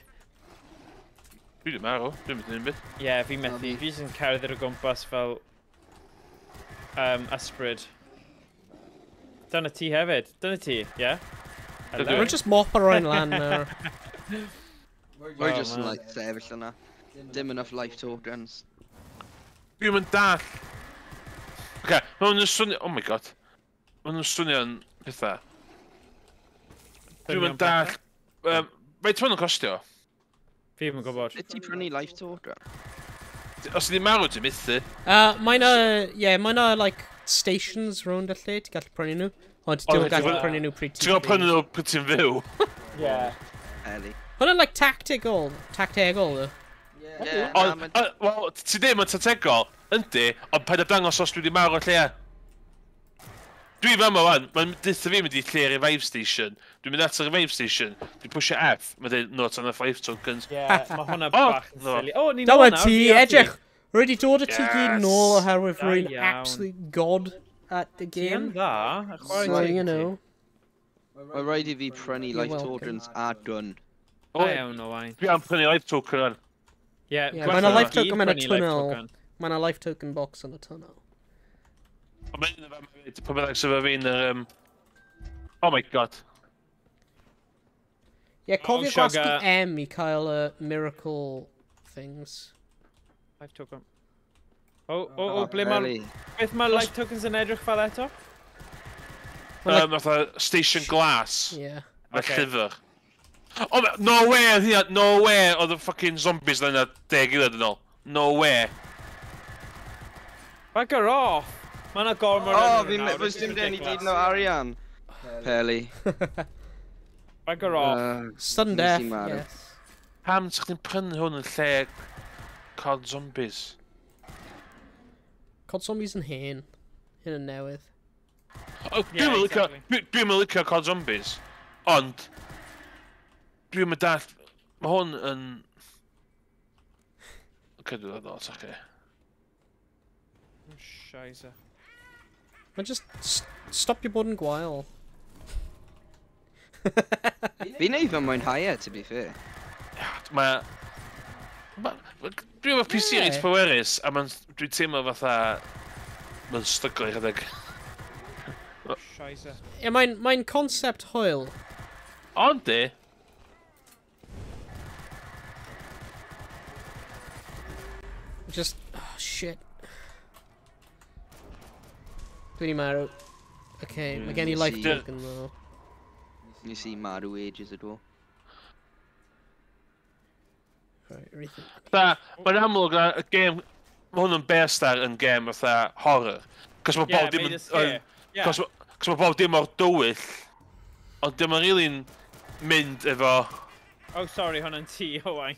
Dwi ddim marw, dwi'n mynd yn byd. Ie, fi'n methu. Fi jyst yn cerdded o gwmpas fel... Ysbryd. Dyna ti hefyd. Dyna ti, ie? We're just mop around lan nawr. We're just yn like sefyll yna. Dim enough life tokens. Dwi'n mynd dall. Oce, ma' hwn yn swnio... Oh my god. Ma' hwn yn swnio'n pethau. Dwi'n mynd dall... Faint ma' hwn yn costio? Fi ddim yn gwybod. Sut ti'n prynu life token? Os ti'n marw, ti'n methu. Mae'n a... Ie, mae'n a, like, stations rownd y lle, ti'n gallu prynu nhw. Ond ti'n gallu prynu nhw pryd ti'n Ti'n gallu prynu nhw pryd ti'n fyw. Yeah. Ellie. Hwna'n like tactical, tactegol though. Yeah. Ond, wel, ti ddim yn tactegol, yndi, ond paid â dangos os dwi wedi marw lle. Dwi fama wan, mae'n deutha fi mynd i lle revive station. Dwi'n mynd at y revive station, dwi'n pwysio F, mae'n dweud no, it's enough life tokens. Yeah, mae hwnna bach yn silly. Oh, ni'n Dyma ôl nawr, ti, edrych! Rwy wedi dod y ti gyd nôl oherwydd rwy'n absolute god at the Ti yn game. dda, a chwarae So, teg you i ti. know. Mae rhaid i fi prynu You're life welcome. tokens a done. Da iawn, Owain. Dwi am prynu life token wan. Yeah, Yeah, gwell mae 'na ni life gyd token mewn y prynu life tunnel. token. Mae yna life token box yn y tunnel. Ond mae'n un o fama hefyd, pwy bynnag sydd efo fi'n yr... Oh my god. Ie, cofio Oh, gwasgu sugar. M i cael y miracle things. Life token. O, o, o, ble mae'r... Ellie. Beth mae life tokens yn edrych fel eto? Mae'n like, Fatha station glass. yeah. Mae Okay. llyfr. Oh, no way, oedd hynna, no way oedd y fucking zombies yna 10 eiliad yn ôl. No way. Bugger off! Mae yna gormod O, yn fi nhw nawr, fes it's dim den i ridiculous. dyd no arian. Peli. Bugger off. Sudden Nes i death, marw. yes. Pam sa chdi'n prynu hwn yn lle COD Zombies? COD Zombies yn hen. Hyn yn newydd. Oh, Yeah, dwi'n licio, exactly. dwi'n licio COD Zombies, ond dwi'n mynd dall, mae hwn yn... Oce, dwi'n dod o, chi. Scheisse. Mae'n just stopio bod yn gwael. Fi'n neud fy mwynhau e, to be fair. Mae... Dwi'n efo PC Ie. reit pwerus, a ma'n, dwi'n teimlo fatha... Mae'n stryglo i chydig. Scheisse. Ie, mae'n mae concept hwyl. Ond di, Just, oh shit. Dwi 'di marw. Okay, mae gen i life see. token though. Nes i marw ages ago. Right, rethink. fatha, mae'n amlwg na y gêm, mae hwn yn based ar yn gêm fatha horror. Cos mae Yeah, bob dim made yn... a scare. Yeah. Cos mae bob dim mor dywyll, ond dim yn really'n mynd efo... Oh, sorry, hwnna'n ti, Owain.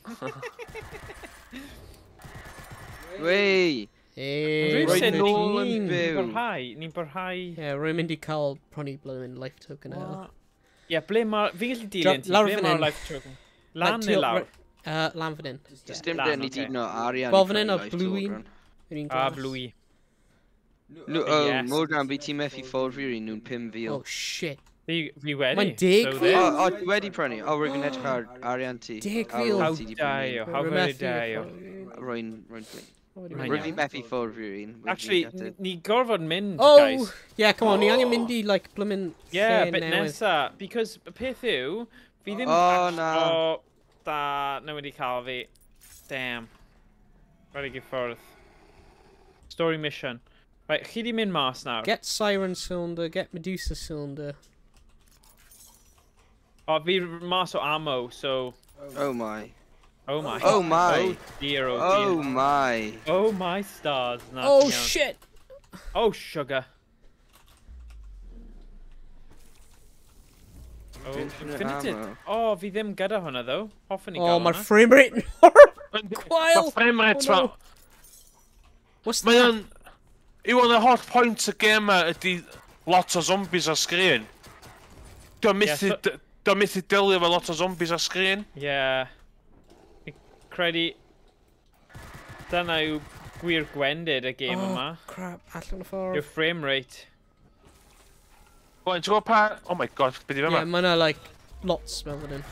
Wei! Hey, Rwy'n Rwy'n nôl yn 13. byw. Barhau, ni'n barhau... Ie, rwy'n mynd i cael prynu bloomin' life token eto. Ie, ble mae'r... Fi'n gallu dilyn ti, lawr ble fan mae'r hyn. life token? Lan Like, neu lawr? Lan fan hyn. Does dim Lan, den i ocê. dyd no arian. i Wel, fan prynu hyn o life blue un. token. Yr un Ah, glas. blwy. No, oh, Yes. Morgan, fi ti'n methu ffordd fi un nhw'n 5,000. Oh shit. Fi wedi. Mae'n deg So fil? there. O, o, ti wedi prynu? O, rwy'n fi'n edrych ar arian ti. Deg Ar fil. ôl How ti 'di dare prynu. you, how Rwy'n very methu dare you. ffordd fi un. Rwy'n flin. Mae'n Rwy'n fi iawn. methu ffordd fi un. Actually, ni gorfod mynd, Oh, guys. yeah, come on, ni angen mynd i, like, bloomin' Yeah, lle bit newydd. nesa. Because y peth yw, fi ddim... O, na. O, da, na wedi cael fi. Damn. Rhaid i gyffordd. Story mission. Right, chi di mynd mas nawr. Get Siren Cylinder, get Medusa Cylinder. O, fi mas o ammo, so... Oh my. Oh my. Oh my. Oh dear, oh Oh dear. my. Oh my stars. Na, Oh ti'n iawn. shit! Oh sugar. Oh, Infinite infinite. ammo. Oh, fi ddim gyda hwnna though. Hoffwn i Oh, gael mae'r hwnna. frame rate yn horrible. Gwael! Mae frame rate Oh, no. ma... What's Mae that? o'n... Yw o'n y holl point y gêm ma ydi lot o zombies ar sgrin. Dwi'n methu... so- Dwi'n methu delio efo lot o zombies ar sgrin. Yeah. Fi credu... Dyna yw gwir gwendid y gêm Oh, yma. crap, allan o Yw ffordd. frame rate. Owain, ti'n gwybod pa... Oh my god, be di Yeah, fama? mae yna, like, lots mewn fan hyn.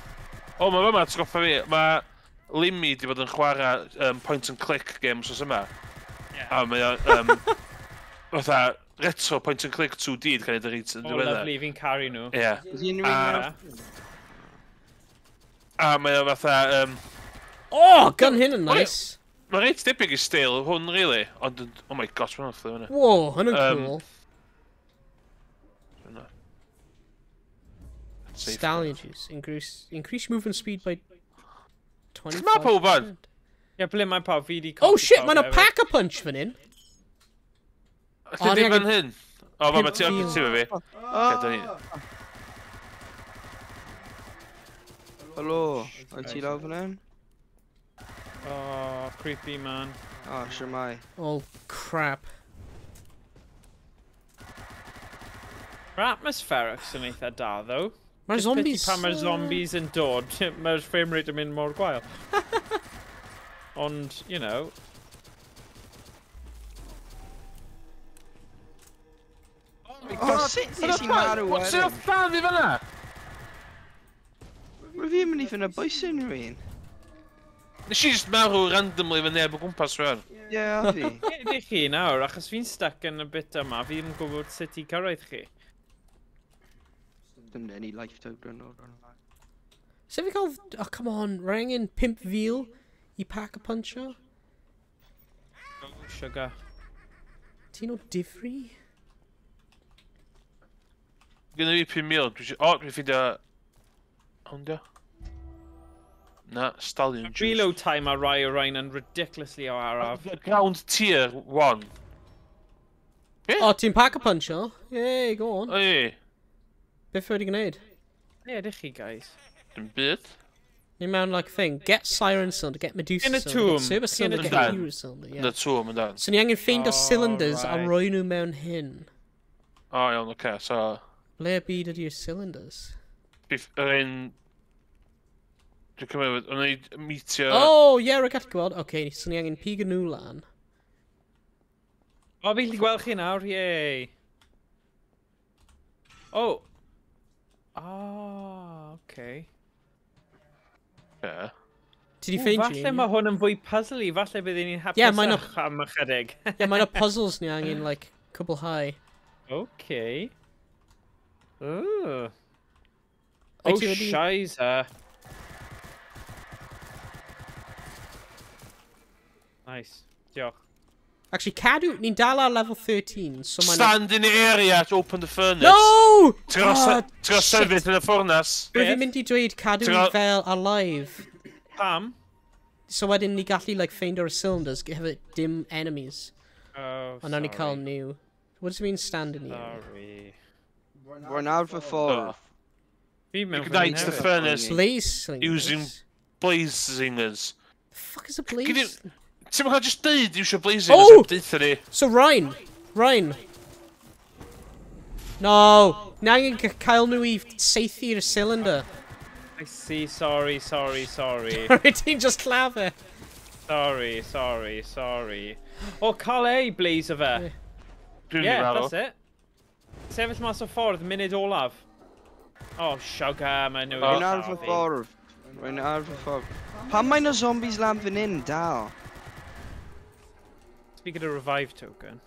O, mae fama, ti'n goffa fi, mae Limmy di bod yn chwarae point and click games os yma. Yeah. A mae o'n... Fatha, retro point and click 2D di cael ei reit yn Oh, diweddar. lovely, fi'n caru nhw. Ie. Is unrhyw un A- A mae o fatha... Oh, gun hyn yn nice. Mae'n reit debyg i steil hwn, really. Ond, oh my gosh, mae'n off fyny. Whoa, hwn yn cool. Safe. Stallion juice. Increase movement speed by 25%. Mae pawb fan? Ie, ble mae pawb? Fi di Oh colli shit, pawb mae yna hefyd. pack-a-punch fan hyn. Lle di fan hyn? O, ma' ti ar ti fi. Helo, wyt ti lawr fan hyn? Oh, creepy man. Oh, shwmae. Oh, crap. Mae'r atmospherics yn eitha da, though. Mae'r zombies... Pan mae'r zombies yn dod, mae'r frame rate yn mynd mor gwael. Ond, you know... Oh my god, sut nes i marw wedyn? What's your fan fi fan'na? Rwy fi'n mynd i fynd o bwys unrhyw un. Nes i just marw randomly fy neb o gwmpas rwan. Ie, a fi. Ydych chi nawr, achos fi'n stuck yn y bit yma, fi ddim yn gwybod sut i cyrraedd chi. Dim any life token o'r yna. Sut fi cael... Oh, come on, rhaid angen 5,000 i pack a puncher? Oh, sugar. Ti'n o difri? Gynna fi 5,000, o, dwi'n ffeindio... Hwn dio? Na, Stallion Juice. Reload time ar rai o rhain yn ridiculously o araf. Ground tier 1. O, ti'n pack a puncher? Yay, go on. Ei. Beth wedi gwneud? Ie, ydych chi, guys? Dim byd. Ni mewn, like, thing. Get Siren Cylinder, get Medusa Cylinder, get Server Cylinder, get Hero Cylinder, yeah. Yn y tomb, yn dan. So ni angen ffeindio cylinders a roi nhw mewn hyn. O, iawn, oce, so... Ble byd ydy'r cylinders? Yr un... Dwi'n cymryd, o'n i meteor... Oh, ie, rwy'n gallu gweld. Oce, so ni angen pigo nhw lan. O, fi'n gallu gweld chi nawr, yay! Oh! Ah, oce. Ie. Ti di ffeindio Falle mae hwn yn fwy puzzly, falle byddwn ni'n hapusach am ychydig. Ie, mae'n o puzzles ni angen, like, cwblhau. Oce. Ooh. Oh, shiza. Nice. Diolch. Actually, cadw, ni'n dal ar level 13, so mae'n... Stand in the area to open the furnace. No! Ti'n gael sefyll yn y ffwrnas. Rwy'n fi'n mynd i dweud cadw ni fel alive. Pam? So wedyn ni gallu, like, ffeindio'r cylinders hefo dim enemies. Oh, sorry. A nawn ni cael new. What does it mean stand in the area? Sorry. Rwy'n ar fy ffordd. Ignite the furnace. Blaze slingers. Using blaze slingers. The fuck is a blaze? Ti'n cael just deud iwsio blazing oh! Deutha ni. So Ryan! Ryan! No! Ni angen cael nhw i saethu'r cylinder. I see, sorry, sorry, sorry. Ti'n just llafu. Sorry, sorry, sorry. O, cael ei blaze o fe. Yeah, that's it. Sefyll mas o ffordd, munud olaf. Oh, sugar, mae nhw. Rwy'n ar fy ffordd. Rwy'n ar fy ffordd. Pam mae 'na zombies lan fan hyn, dal? Speak of the revive token.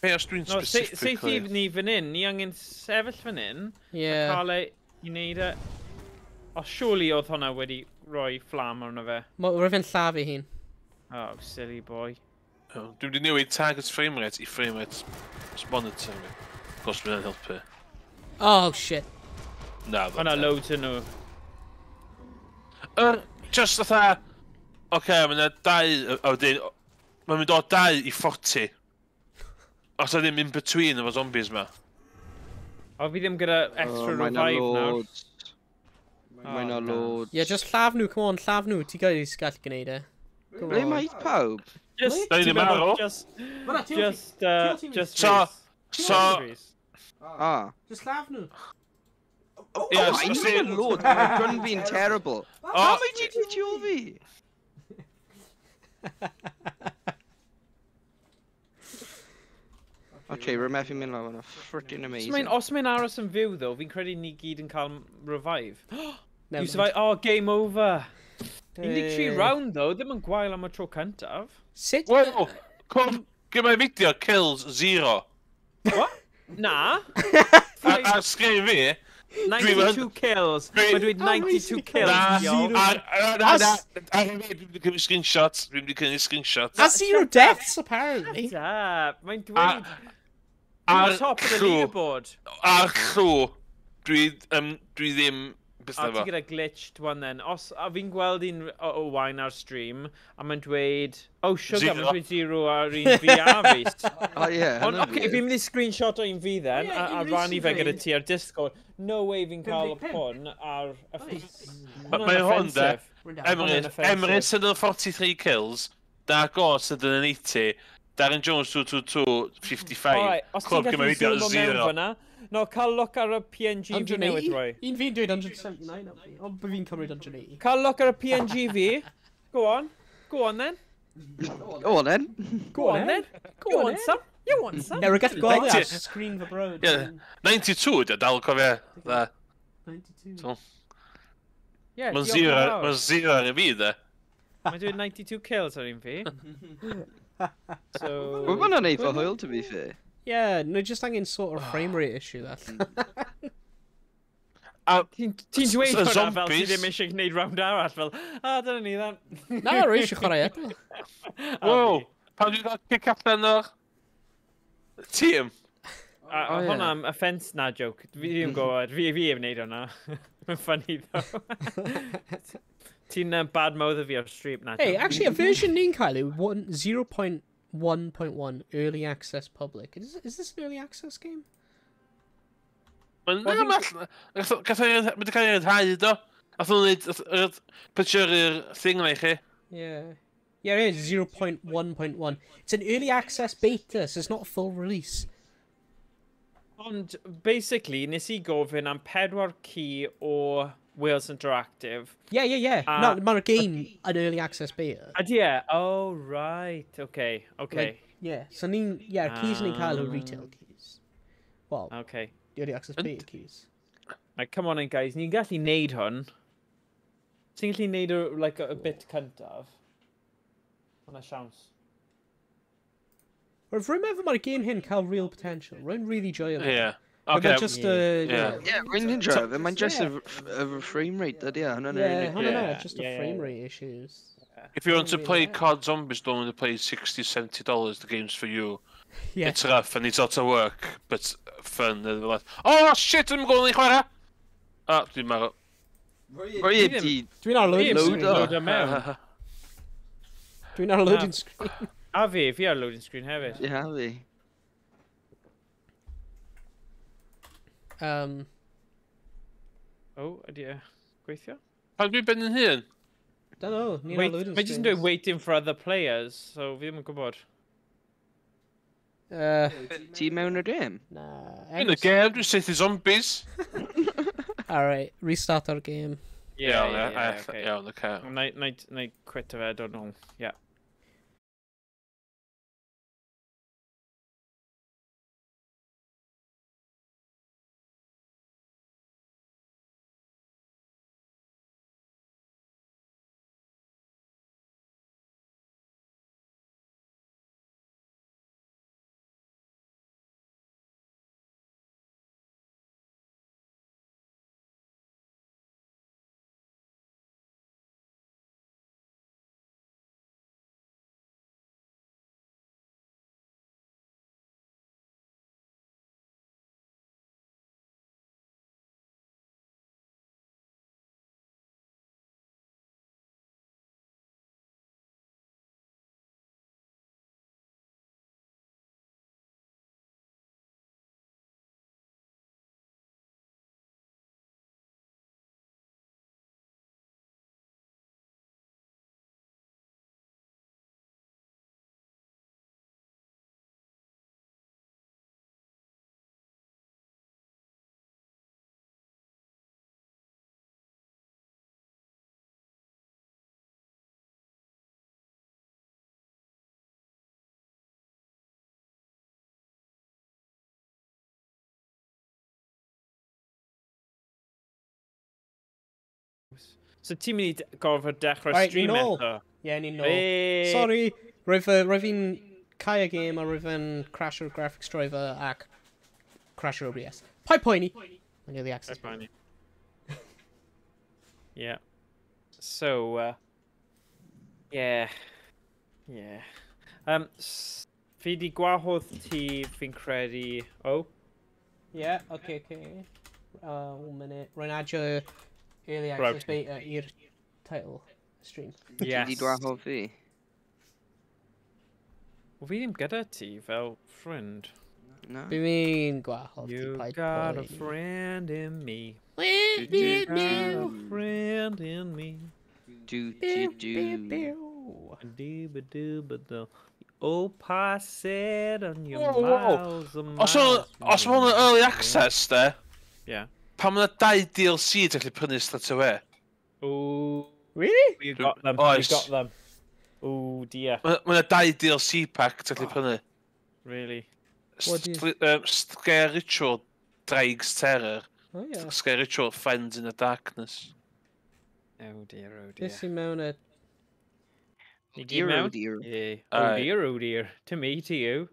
Be os dwi'n specifically... Seithi ni fan hyn, ni angen sefyll fan hyn. Yeah. A cael ei i wneud e. O, surely oedd hwnna wedi rhoi fflam arno fe. Roedd fe'n llafu hun. Oh, silly boy. Dwi'n wedi newid target frame rate i frame rate monitor fi. Gos mae'n helpu. Oh, shit. Na, Hwnna loads yn nhw. Just fatha... Oce, mae yna 2, a wedyn, mae'n mynd o 2 i 40. Os yna ddim in between efo zombies ma. O, fi ddim gyda extra revive nawr. Mae 'na loads. Yeah, just llaf nhw, come on, llaf nhw. Ti guys gallu gwneud e. Ble mae pawb? Just, Da ni ddim marw. Just, So... Ah. Just llaf nhw. Oh, I'm in loads. Mae gun fi'n terrible. Pam mae ti tu ôl fi? Okay, rwy'n methu mynd lawr yna. Freaking amazing. Os mae'n aros yn fyw, though, fi'n credu ni gyd yn cael revive. You survive. Oh, game over. 13 round, though, ddim yn gwael am y tro cyntaf. Sut? Well, come, gyda fideo, kills, 0. What? Na. Ar sgrin fi, 92 kills. Mae'n dweud 92 kills. Na, na, na. Dwi'n mynd i cymryd screenshots. Dwi'n mynd i cymryd screenshots. A 0 deaths, apparently. Shut up. Mae'n dweud... Ar top of the leaderboard. Ar llw, dwi ddim A ti gyda glitched one then. Os, a fi'n gweld un o Owain ar stream, a mae'n dweud, oh sugar, mae'n dweud 0 ar un fi a fi. O ie. Ond oce, fi'n mynd i screenshot o un fi then, a rannu fe gyda ti ar Discord. No way fi'n cael hwn ar... Mae hwn de, Emrys yn 43 kills, Dark Horse yn 80, Darren Jones 222, 55. Alright, os ti'n gallu zoom o mewn fyna, no, cael look ar y PNG fi newydd roi. Un fi'n dweud 179 o fi, ond fi'n cymryd 180. Cael look ar y PNG fi. Go on. Go on then. Go on then. Go on then. Go on some. You want some. Never get gweld ar screen fy brod. Yeah, 92 ydy, dal cofio. 92. Yeah, Mae'n zero ar y fi, de. Mae'n dweud 92 kills ar un fi. So... Mae hwnna'n eitha hwyl, to be fair. Yeah, no, just angen sort of frame rate issue, that. Ti'n dweud hwnna fel ti ddim eisiau gwneud round arall, fel, a, dyna ni, then. Na, rwy eisiau chwarae eto. Wow, pan dwi'n cael kick allan o'r tîm? A hwnna'n offence na joke. Fi ddim yn gwybod, fi heb wneud hwnna. Mae'n funny, though. Ti'n bad mouth fi ar stream na. Hey, actually, a version ni'n cael yw 0.1.1 Early Access Public. Is this an early access game? Mae'n cael ei rhyddhau, do. Ath nhw'n neud picture-i'r thing yna i chi. Yeah. Yeah, it is 0.1.1. It's an early access beta, so it's not a full release. Ond, basically, nes i gofyn am 4 key o Wales Interactive. Yeah. No, mae'r game an early access beta. Ydy e? Oh, right. Okay, okay. Like, yeah, so ni'n... Yeah, keys ni'n cael o retail keys. Well, okay. The early access beta keys. Right, come on in, guys. Ni'n gallu neud hwn. Ti'n gallu neud o, like, a bit cyntaf. Hwna siawns. Rwy'n meddwl mae'r game hyn cael real potential. Rwy'n really joio fe. Yeah. Okay. Just a... Yeah, rwy'n enjoy fe. Mae'n just a frame rate, ydy e. Yeah, hwnna, just a frame rate issues. If you want to play COD Zombies, don't want to play $60, $70, the game's for you. Yeah. It's rough and it's a lot of work, but fun. Oh shit, dwi'n gwybod i chwarae! Ah, dwi'n marw. Rwy di... Dwi'n ar loading screen. Load Dwi'n ar loading screen. A fi ar loading screen hefyd. Ie, a fi. Oh, ydy e gweithio? Pan dwi'n ben yn hun? Don't know, ni'n ar loading screen. Mae jyst yn dweud waiting for other players, so fi ddim yn gwybod. Ti mewn y game? Na. Yn y game, dwi'n saethu zombies. Alright, restart our game. Yeah, Iawn, oce. Na i quit o fe, I don't know. Yeah. So ti'n mynd i gorfod dechrau stream eto? Ie, ni'n nôl. Sorry, rwyf fi'n cael y game a rwyf yn crash o'r graphics driver ac crash o'r OBS. Paid poeni! Mae'n early access. Paid poeni. Yeah. So, yeah. Yeah. Fi di gwahodd ti, fi'n credu... Oh? Yeah, okay, okay. 1 minute. Rwy'n adio Early access beta i'r title stream. Yes. Ti di gwahodd fi? Wel, fi ddim gyda ti fel ffrind. Na. Fi'n gwahodd ti, You paid got a poeni. friend in me. Do, You got a friend in me. Do, do, do. Do ba do ba do. Oh, pass it on your Whoa, whoa. miles and Os miles. os ma hwn yn early access, de, Yeah. pam yna dau DLC ti'n gallu prynu straight away? Ooh, Really? you got them. Oes. You got them. Oh dear. Ma' yna dau DLC pack ti'n gallu prynu. Really? What do you- Scare Ritual, Draig's Terror. Oh yeah. Scare Ritual, Friends in the Darkness. Oh dear, oh dear. This i mewn y... You Dear, mewn? oh dear. Yeah. Oh Aye. dear, oh dear. To me, to you.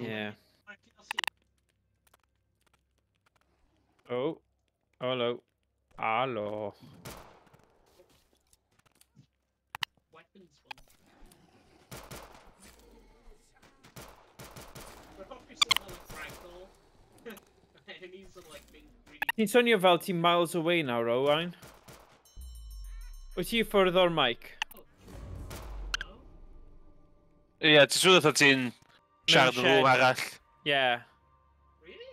Yeah. Yeah. Oh. Hello. Hello. Weapons one. Like Enemies are like being really... Ti'n swnio fel ti'n miles away nawr, Owain. Wyt ti i ffwrdd o'r mic? Ie, yeah, ti'n swnio fatha ti'n siarad yn shed. rhywun arall. Yeah. Really?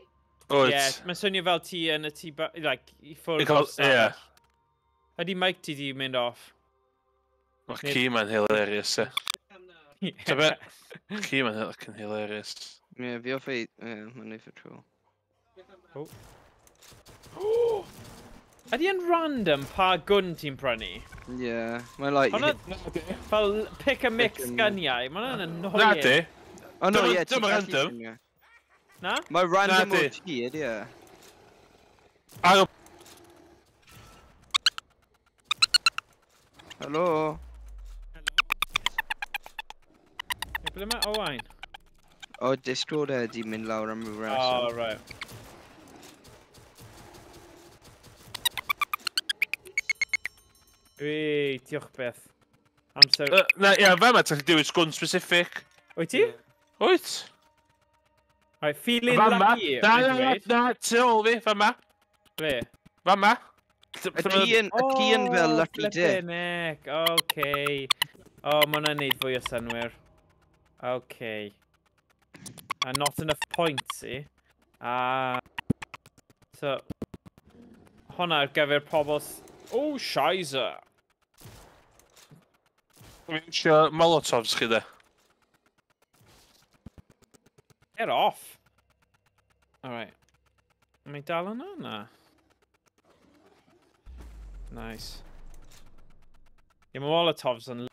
Wyt. Yeah, mae'n swnio fel ti yn y tŷ like, i ffwrdd I cael- o'r stafell. Ydy mic ti di mynd off? Mae'r ci ma'n hilarious, e. Ta be? Ci ma'n fucking hilarious. Ie, fi off ei... Ie, mae'n eitha true. Ydy yn random pa gwn ti'n prynu? Ie, mae'n like... Hwnna, fel pick a mix Pick a mix. gyniau, mae hwnna'n annoying. Na di. Oh no, Dim- ie, dim ti'n gallu random. llunio. Na? Mae random Na o di. ti, ydy e? Ar y... Helo? Ie, ble mae Owain? O, Discord e di mynd lawr am ryw Oh, reswm. right. Wei, diolch beth. Amser... Na, ie, fe ma, ti'n gallu dewis gwn specific. Wyt ti? Wyt? Right, feeling Fama. lucky. Na, mae'n na, na, dweud. na, tu ôl fi, fama. Ble? Fama. Y ti yn, y ti yn fel lucky dip. Flippin' heck, okay. Oh, mae hwnna'n neud fwy o synwyr. Okay. And not enough points, i. Ah. So, hwnna ar gyfer pobl... Oh, shizer. Dwi'n eisiau molotovs chi de. Get off. Alright. Mae dal yna? Na. Nice. Ie, mae molotovs yn...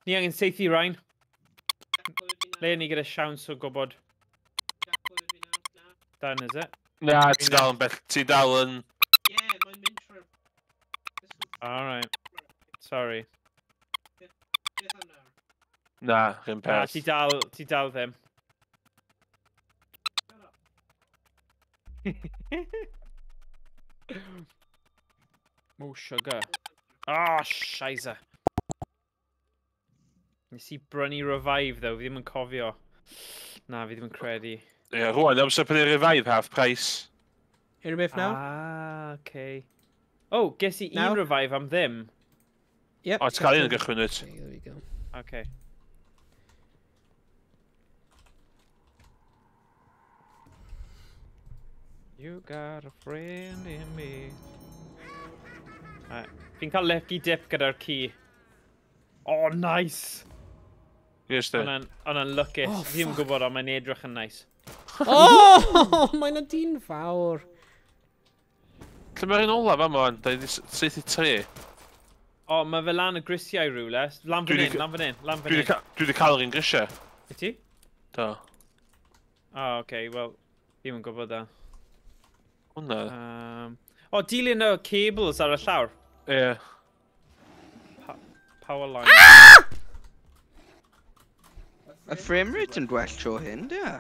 Ni angen seithi, Ryan. Le ni gyda siawns o gwybod. Dan, is it? Na, ti dal yn bell, ti dal yn... Yeah, mae'n mynd trwy'r... Alright. Sorry. Beth am nawr? Na, rhywun Na, peth. ti dal ddim. Oh, sugar. Ah, oh, shizer. Nes i brynu revive, though. Fi ddim yn cofio. Na, fi ddim yn credu. Ie, rwan, amser prynu revive half price. Unrhyw beth nawr? Ah, okay. Oh, ges i un Nawr? revive am ddim. Yep. O, ti'n cael un yn gychwyn wyt. Okay, there we go. Okay. You got a friend in me. Right. Fi'n cael lucky dip gyda'r key. Oh, nice! Yes, de. Hwnna'n lwcus. Oh, Fi ddim yn fuck. gwybod, ond mae'n edrych yn nice. Oh, mae'n y dyn fawr. Lle mae'r un olaf am o'n? 73. O, mae fe lan y grisiau rhywle. Lan Dwi fan 'di hyn, lan fan hyn, lan fan Dwi hyn. 'di cael yr un grisiau. Wyt ti? Do. O, oh, okay, wel, fi ddim yn gwybod da. Hwna. O, dilyn y cables ar y llawr. Ie. Power line. Y frame rate yn gwell tro hyn, di e?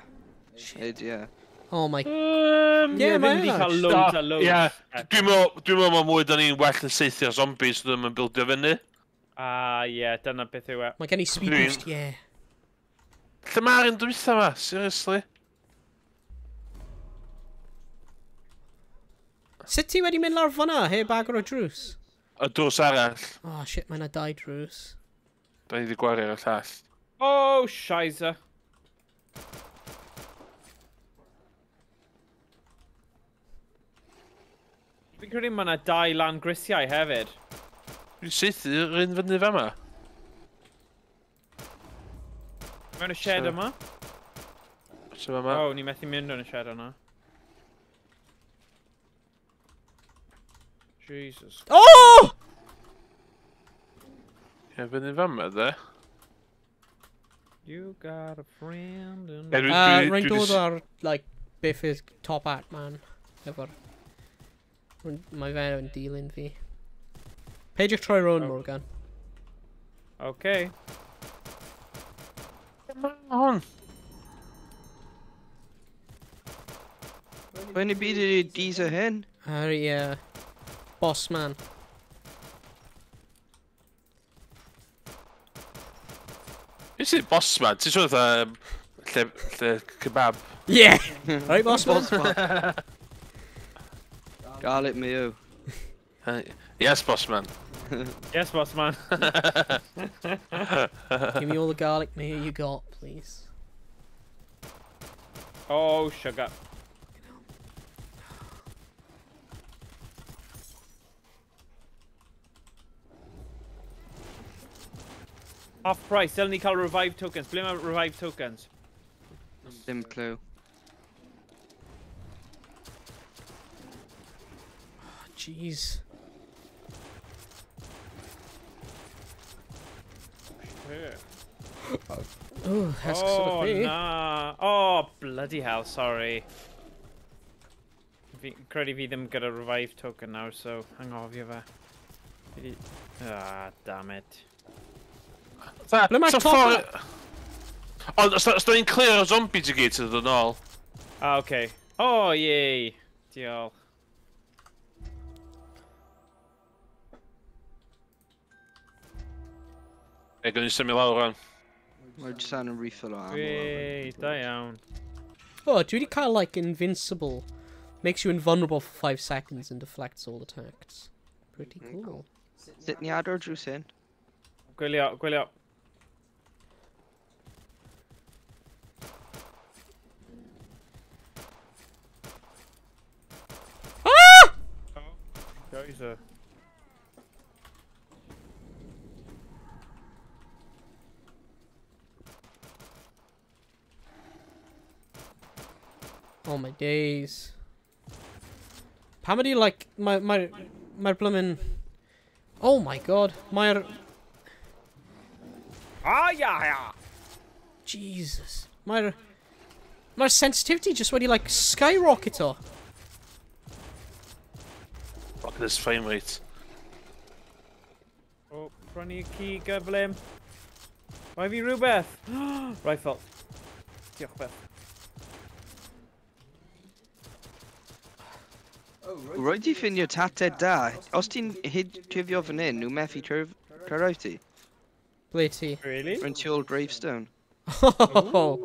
Ydy e. Oh my... Yeah, mae'n wedi cael loads a loads. Yeah, dwi'n meddwl mae mwy da ni'n well yn saethio zombies sydd ddim yn bildio fyny. Ah, ie, dyna beth yw e. Mae gen i speed boost, ie. Lle mae'r un dwytha ma? Seriously? Sut ti wedi mynd lawr fyna, heb agor o drws? Y drws arall. Oh shit, mae yna dau drws. Da ni wedi gwario ar y llall. Oh, shizer. Fi'n credu mae yna dau lan grisiau hefyd. Dwi'n saethu yr un fyny fama. Mewn y shed yma? So fama. Oh, ni methu mynd yn y shed yna. Jesus. Oh! Ie, fyny fama, de. You got a friend in... Rwy'n dod ar, like, beth yw'r top hat, man. Efo'r... Mae fe yn dilyn fi. Peidiwch troi rownd, Morgan. Okay. Come on. Mae'n y byd ydy diesel hyn? Ar i, boss man. Beth sy'n boss man? Ti'n sôn fatha lle kebab? Yeah! Right, boss man? Garlic mayo. Yes, boss man. Yes, boss man. Give me all the garlic mayo you got, please. Oh, sugar. Half price, dylen ni cael revive tokens. Ble mae revive tokens? Dim clue. Oh, jeez. Oh, that's oh, na. Oh, bloody hell, sorry. Fi'n credu fi ddim gyda revive token nawr, so anghofio fe. Ah, damn it. Ble mae'r top? Ond, os da ni'n clear o zombies i gyd sydd yn dod nôl. Ah, okay. Oh, yay. Diolch. E, gwni symud lawr rwan. Mae'n jyst angen refill o ammo. Wei, da iawn. Oh, dwi wedi cael, like, invincible. Makes you invulnerable for 5 seconds and deflects all attacks. Pretty cool. Sut ni agor drws hyn? Gwylio, gwylio. Ah! Oh, Jesus. Oh my days. Pam ydi, like, mae'r bloomin'... Oh my god, mae'r... Ah, yeah, yeah. Jesus. Mae'r sensitivity just wedi, like, skyrocket o. Fuck this frame rate. Oh, prynu ci gyflym. Rhaid fi rhywbeth. Rifle. Diolch beth. Rhaid i ffindio tated da. Os ti'n hyd-tifio fan hyn, nhw methu cyrraedd ti. Ble ti? Really? Rwy'n tu ôl gravestone. Oh,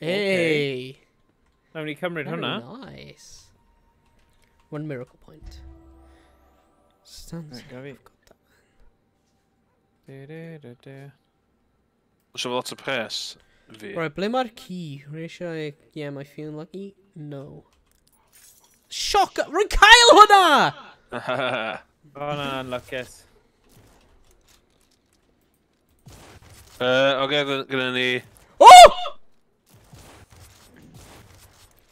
hey. Nawn ni cymryd hwnna. Nice. One miracle point. Stands. Right, I've got that. Oes efo lot o pres fi. Right, ble mae'r key? Rwy eisiau... Yeah, am I feeling lucky? No. Shock! Rwy'n cael hwnna! O, na, lwcus. Oce, gyda ni... Oh!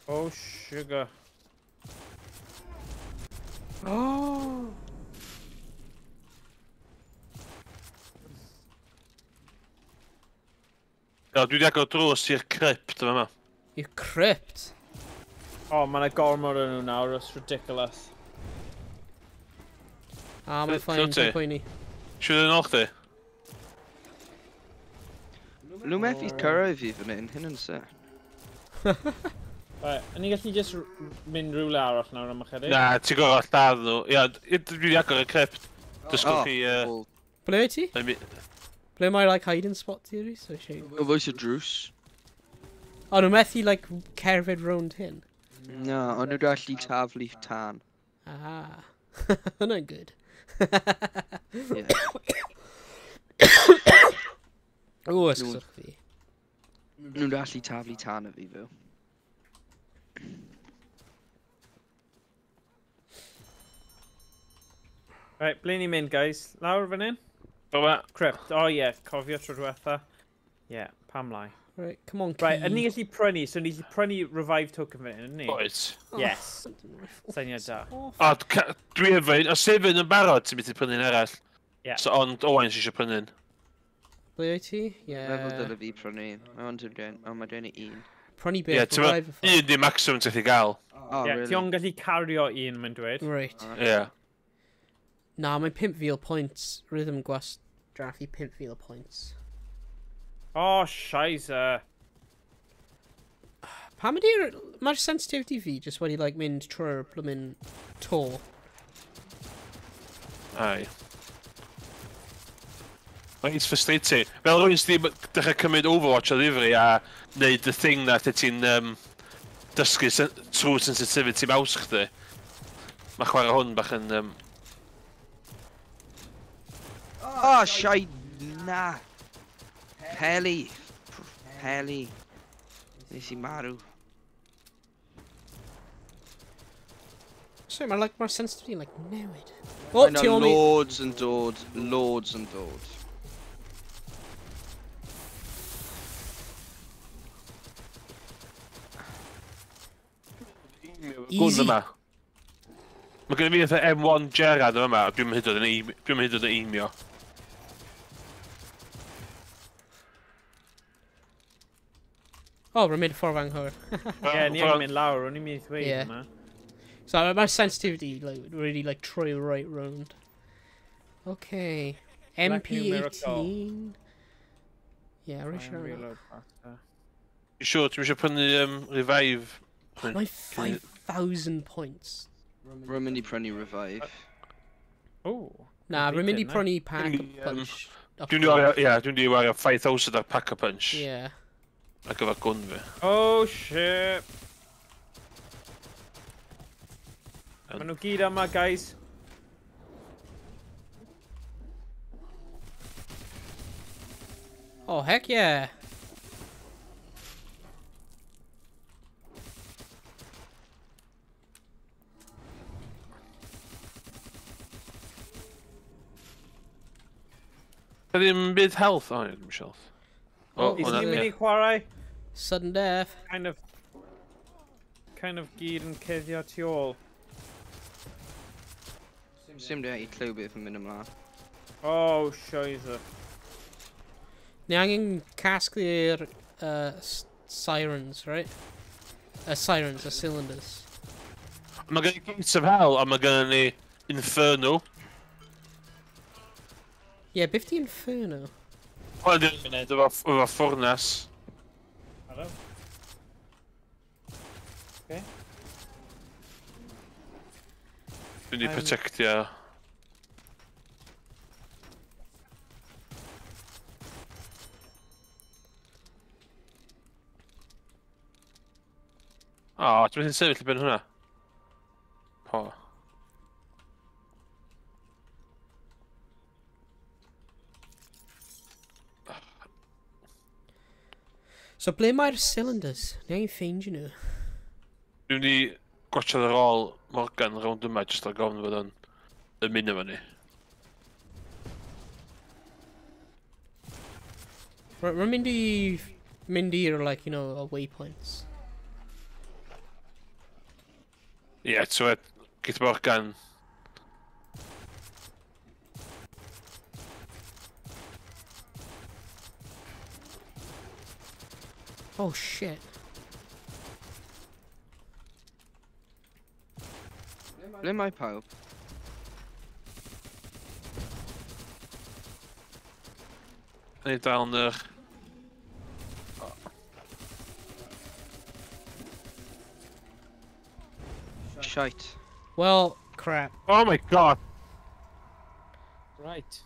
Oh, sugar. Oh! Ia, dwi wedi agor drws i'r crypt yma. I'r crypt? Oh, mae yna gormod o'n nhw nawr, it's ridiculous. Ah, mae'n fine, dwi'n poeni. Siwr yn ôl chdi? Nhw methu cyrraedd fi fan hyn, hyn yn se. Right, o'n i'n gallu just mynd rhywle arall nawr am ychydig? Na, ti'n gorfod lladd nhw. Ia, dwi wedi agor y crypt. Dysgwch chi... Ble wyt ti? Ble mae, like, hiding spot ti, Rhys? O fwys y drws. O, nhw methu, like, cerdded rownd hyn? Na, ond nhw gallu taflu tân. Ah, hwnna'n good. Yeah. O, ysgwch fi. Nhw'n gallu taflu tân a fi, fel. Right, ble ni'n mynd, guys? Lawr fan hyn? Crypt, oh yeah, cofio tro diwetha. Yeah, pam lai. Right, come on, key. Right, yn ni gallu prynu, so ni gallu prynu revive token fan hyn, yn ni? Oes. Yes. Syniad da. O, dwi efo un, os efo un yn barod, ti'n mynd i prynu'n arall. Yeah. So, ond Owain sy'n eisiau prynu'n. Ble wyt ti? Yeah. Meddwl dyle fi prynu un. Mae gen i un. Prynu beth, yeah, revive y un di maximum ti'n gallu gael. Oh, yeah, really? Ti ond gallu cario un, mae'n dweud. Right. Yeah. Na, mae'n 5,000 points. Rhythm gwastraffu 5,000 points. Oh, shizer. Pam ydy'r... Mae'r sensitivity fi just wedi, like, mynd trwy'r blwmin to. Aye. It's frustrating. Fel rhywun sydd wedi dechrau cymryd Overwatch o ddifri a neud y thing na lle ti'n dysgu true sensitivity mouse chdi. Mae chwarae hwn bach yn... Oh, shite, na. Peli. Peli. Nes i marw. Sorry, mae'r like, ma sensitivity like, newid. Oh, ti ôl mi. Loads yn dod, loads yn dod. Easy. Gwn yma. Mae gen i fi fatha M1 Gerard yma, a dwi'n hyd yn aimio. Oh, rwy'n mynd ffordd anghywir. Ie, ni angen mynd lawr, o'n i'n mynd i ddweud yma. So, mae'r sensitivity, like, really, like, troi right round. Okay. MP18. Yeah, rwy'n siarad yma. You sure, ti'n eisiau prynu revive? Mae 5,000 points. Rwy'n mynd i prynu revive. Oh. Na, rwy'n mynd i prynu pack a punch. Dwi'n mynd i wario 5,000 ar pack a punch. Yeah. Ar gyfer gwn fi. Oh shit! Maen nhw gyd yma, guys. Oh, heck yeah! Da ddim byd health? O, ddim eisiau health. Oh, is ni'n mynd i chwarae? Sudden death. Kind of gyd yn cuddio tu ôl. Sim di i clyw beth yn mynd ymlaen. Oh, shizer. Ni angen casglu'r sirens, right? Sirens, y cylinders. Mae gen i Gates of Hell a mae gen i Inferno. Yeah, beth di Inferno? Wel, dwi'n mynd efo ffwrnas. Hello. Okay. Dwi'n di protectio. O, ti'n mynd i'n sefyll i ben hwnna? Po. So ble mae'r cylinders? Ni angen ffeindio nhw. Dwi'n mynd i gwachod ar ôl Morgan rownd yma jyst ar gofn fod o'n ymuno efo ni. Rwy'n mynd i mynd i'r, like, you know, y waypoints. Ie, yeah, ti'n gwybod, gyda Morgan. Oh shit. Ble mae pawb? Ni dal yn yr... shite. Well, crap. Oh my god. Right.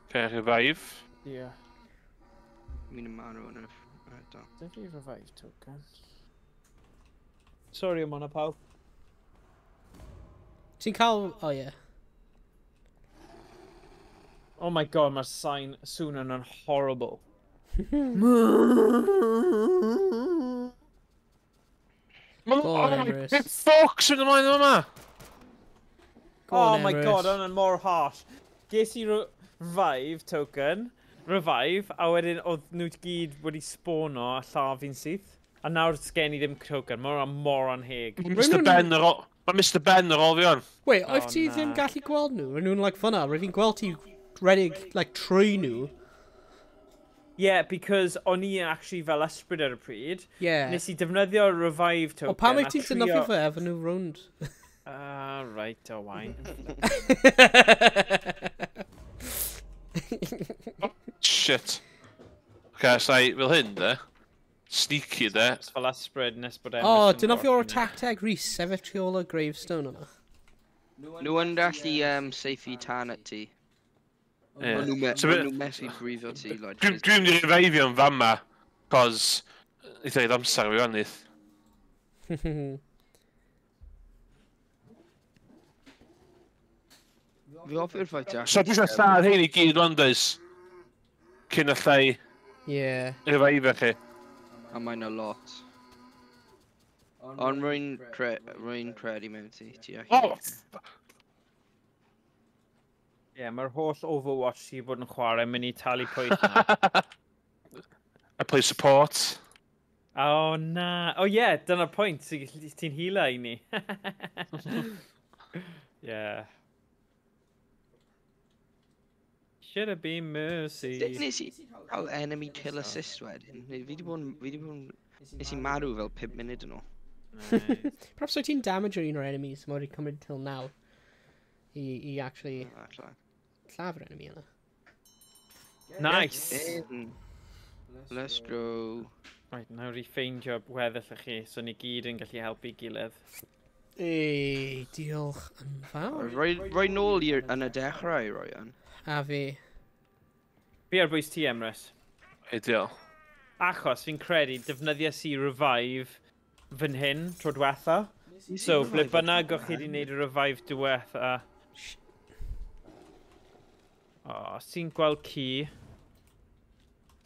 Okay, revive. Yeah. Mi'n marw yn y... Right, Definitely revive token. Sorry am hwnna, pawb. Ti'n cael... Oh, yeah. Oh my god, mae'r sain sŵn yna'n horrible. Go on, Emrys. Beth ffoc sy'n ymlaen yma? Go on, Oh my Emrys. god, hwnna'n mor harsh. Ges i revive token, revive, a wedyn oedd nhw gyd wedi spawno a lladd fi'n syth. A nawr sgen i ddim token, mae hwnna'n mor anheg. Mr Ben ar ôl... Mae Mr Ben ar ôl fi on. Wait, Oh, oedd ti ddim na. gallu gweld nhw? Rydyn nhw'n like fyna, rydyn fi'n gweld ti redig, like, trwy nhw. Yeah, because o'n i actually fel ysbryd ar y pryd. Yeah. Nes i defnyddio revive token. O, pam a wyt ti'n defnyddio trio- fe efo nhw rownd? Ah, right, o wain. Shit. Okay, so i fel hyn, de. Sneaky, de. Fel ysbryd nes bod Emrys O, yn defnyddio'r gorffen e. tacteg Rhys, sefyll tu ôl y gravestone yna. Nhw yn gallu seithi tan at ti. Ie. Maen nhw So be- nhw methu brifo ti. Like, Dwi'n mynd i reviveio yn fama, cos eitha i'r amser fi fan nith. Fi hoffi'r ffaith Jack. So dwi eisiau lladd hein i gyd wan, does? Cyn allai Yeah. reviveio chi. A mae'n a lot. Ond rwy'n credu mewn ti. Ti allu- Oh! Ie, yeah, mae'r holl Overwatch sydd bod yn chwarae mynd i talu pwyth na. I play support. Oh na. Oh ie, yeah, dyna'r pwynt. Ti'n heala i ni. Yeah. Should have been mercy. Sut nes i cael enemy kill assist wedyn? Fi 'di bod yn... Nes i marw fel 5 munud yn ôl. Nice. Perhaps wyt ti'n damage un o'r enemies, mae wedi cymryd till now i actually Alla. lladd yr enemy yna. Nice. In. Let's go. Right, nawr i ffeindio weddill i chi, so ni gyd yn gallu helpu gilydd. Ei, diolch yn fawr. Roi nôl i'r yn y dechrau, Ryan. A fi. Fi ar bwys ti, Emrys. Ideal. Achos fi'n credu defnyddiais i revive fan hyn tro diwetha. So, ble bynnag o'ch chi wedi gwneud y revive diwetha. O, os ti'n gweld ci.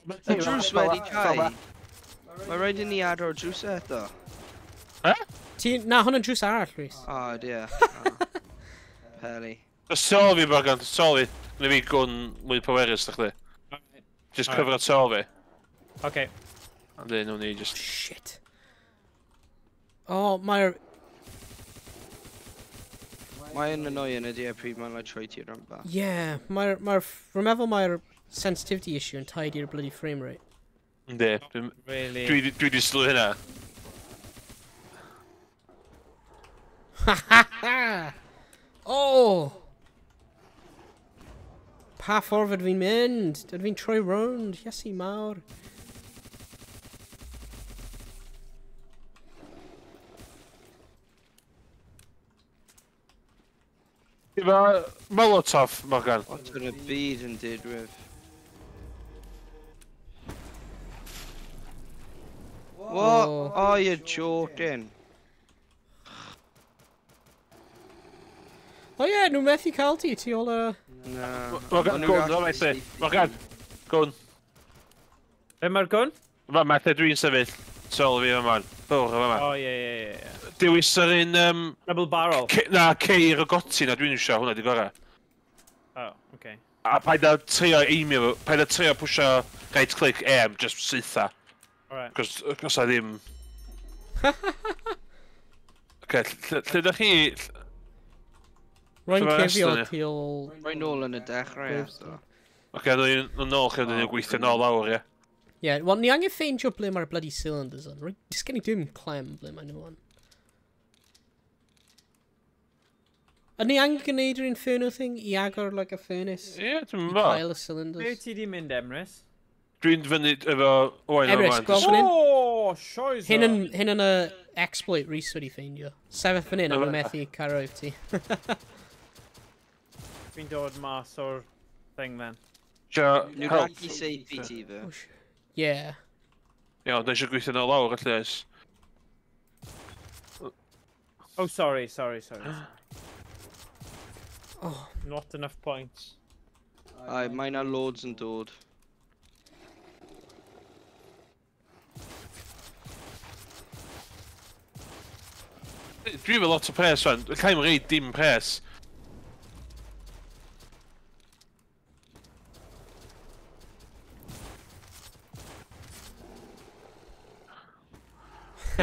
Y drws wedi cau. Mae rhaid i ni agor drws eto. Ti, na, hwn yn drws arall, Rhys. O, dear. Peli. Os tu ôl fi, Morgan, tu ôl fi. Neu fi gwn mwy pwerus na chdi. Just Alright. cyfro tu ôl fi. Okay. And then o'n i just... Shit. Oh, mae'r... Mae'n annoying ydy e pryd mae'n like, troi ti rhan bach. Yeah, mae'r... Mae'r... Rwy'n meddwl mae'r sensitivity issue yn tied i'r bloody frame rate. Yndi. Really. Dwi di sylwi hynna. Ha ha ha! Oh! Pa ffordd ydw fi'n mynd? Ydw fi'n troi rownd? Iesu mawr. Efo Molotov, Morgan. What yn y byd yn digwydd? What? Oh. Oh, you're joking. O ie, nhw methu cael ti tu ôl y... Na. Morgan, Ma' nhw gwn, gallu o maith saethu. Morgan, gwn. Be mae'r gwn? Fa, ma lle dwi'n sefyll. Tu ôl fi yma. Ffwrdd yma. O, ie, ie, ie, ie. Dewis yr un... Double barrel. Na, ceir o goti na dwi'n isio, hwnna di gorau. Oh, okay. A paid â trio aimio fo, paid â trio pwysio right click aim, just sytha. Alright. Cos, cos a ddim... Oce, lle da chi... Rwy'n So mae'r cuddio estyn, ie. tu ôl... Roi nôl yn y dechrau eto. Oce, nhw'n nôl chi, nhw'n gweithio nôl lawr, ie. Ie, wel, ni angen ffeindio ble mae'r bloody cylinders yn. Rwy'n... Does gen i dim clem ble mae nhw yn. Ydyn ni angen gwneud yr inferno thing i agor, like, a furnace? Ie, dwi'n I mynd. cael y Ble cylinders? ti di mynd, Emrys? Dwi'n fyny efo Owain Emrys, o'r gweld fan hyn? Oh! Oh, scheisse. Hyn yn y exploit Rhys wedi ffeindio. Sefyll fan hyn a mae'n methu cyrraedd ti. Fi'n dod mas o'r thing then. Nhw'n gallu seithi ti fe. Yeah. Iawn, da eisiau gweithio nhw lawr, allu oes. Oh, sorry. Oh. Not enough points. Ai, mae 'na loads yn dod. Dwi efo lot o pres fan. Llai'm reid dim pres.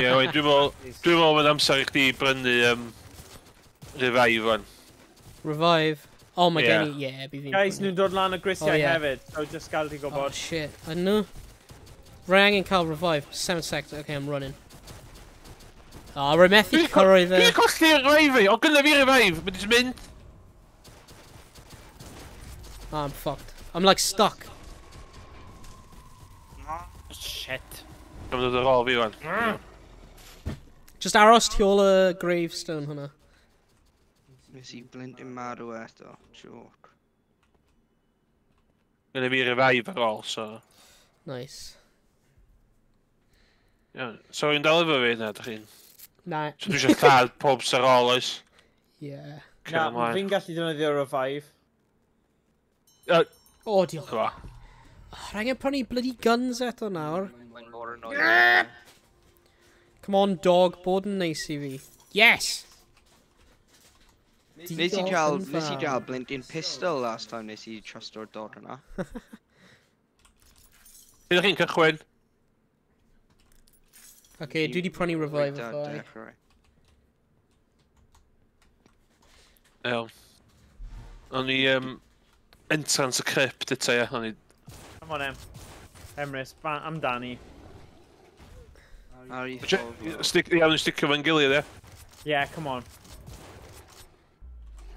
Ie, dwi'n meddwl mae'n amser i chdi brynu revive fan. Revive? Oh, mae gen i, yeah, bydd fi'n... Guys, nhw'n dod lan o grisiau hefyd, so just gael ti gwybod. Oh, shit. I know. Rwy angen cael revive. 7 seconds, okay, I'm running. Oh, rwy methu cyrraedd e. Dwi'n colli revive fi! O, gynna fi revive! Mae'n just mynd! Oh, I'm fucked. I'm like stuck. Shit. Dwi'n dod ar ôl fi wan. Just aros tu ôl y gravestone hwnna. Nes i blintyn marw eto, joke. Gynna fi revive ar ôl, so... Nice. Iawn. So, rwy'n dal efo fi na, dych chi'n? Na. So, dwi eisiau lladd pob sy'n ar ôl, oes? Yeah. Na, fi'n gallu defnyddio revive. O, diolch. Rhaid angen prynu bloody guns eto nawr. Mae'n mor annoying. Come on, dog, bod yn neis i fi. Yes! Nes i gael blintyn pistol last time nes i trusto'r dog yna. Ydych chi'n cychwyn? Okay, dwi di prynu Revivify. Iawn. O'n i entrance y crypt eto, ia. O'n i... Come on, Emrys, amdani. Ar i ffordd. Iawn, sticio fo'n gilydd, ie? Yeah, come on.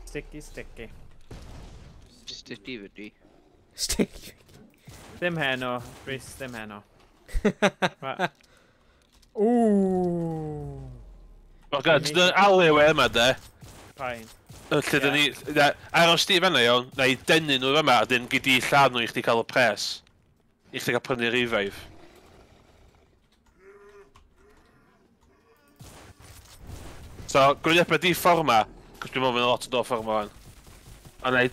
Sticky, sticky. Sticky fyddi. Sticky. Ddim heno, Rhys, ddim heno. Right. Ooh. O god, dyna'r alleyway yma, de. Fine. Lle dyn ni... Aros di fan'na, iawn, na i denu nhw yma, a dyn gyd i lladd nhw i chdi cael y pres. I chdi cael prynu revive. So, gwneud di ffordd ma, cos dwi'n meddwl mae'n lot o do ffordd ma fan. A na i...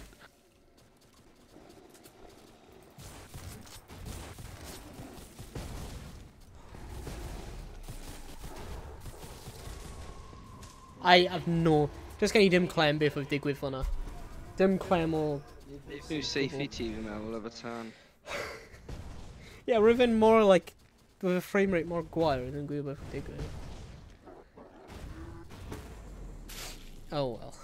I have no... Just gen i dim clem beth oedd digwydd fyna. Dim clem o... Yw safety ti fi'n meddwl efo tân. Yeah, rwy'n fynd more like... With a frame rate more gwael, rwy'n gwybod beth oedd digwydd. Oh well.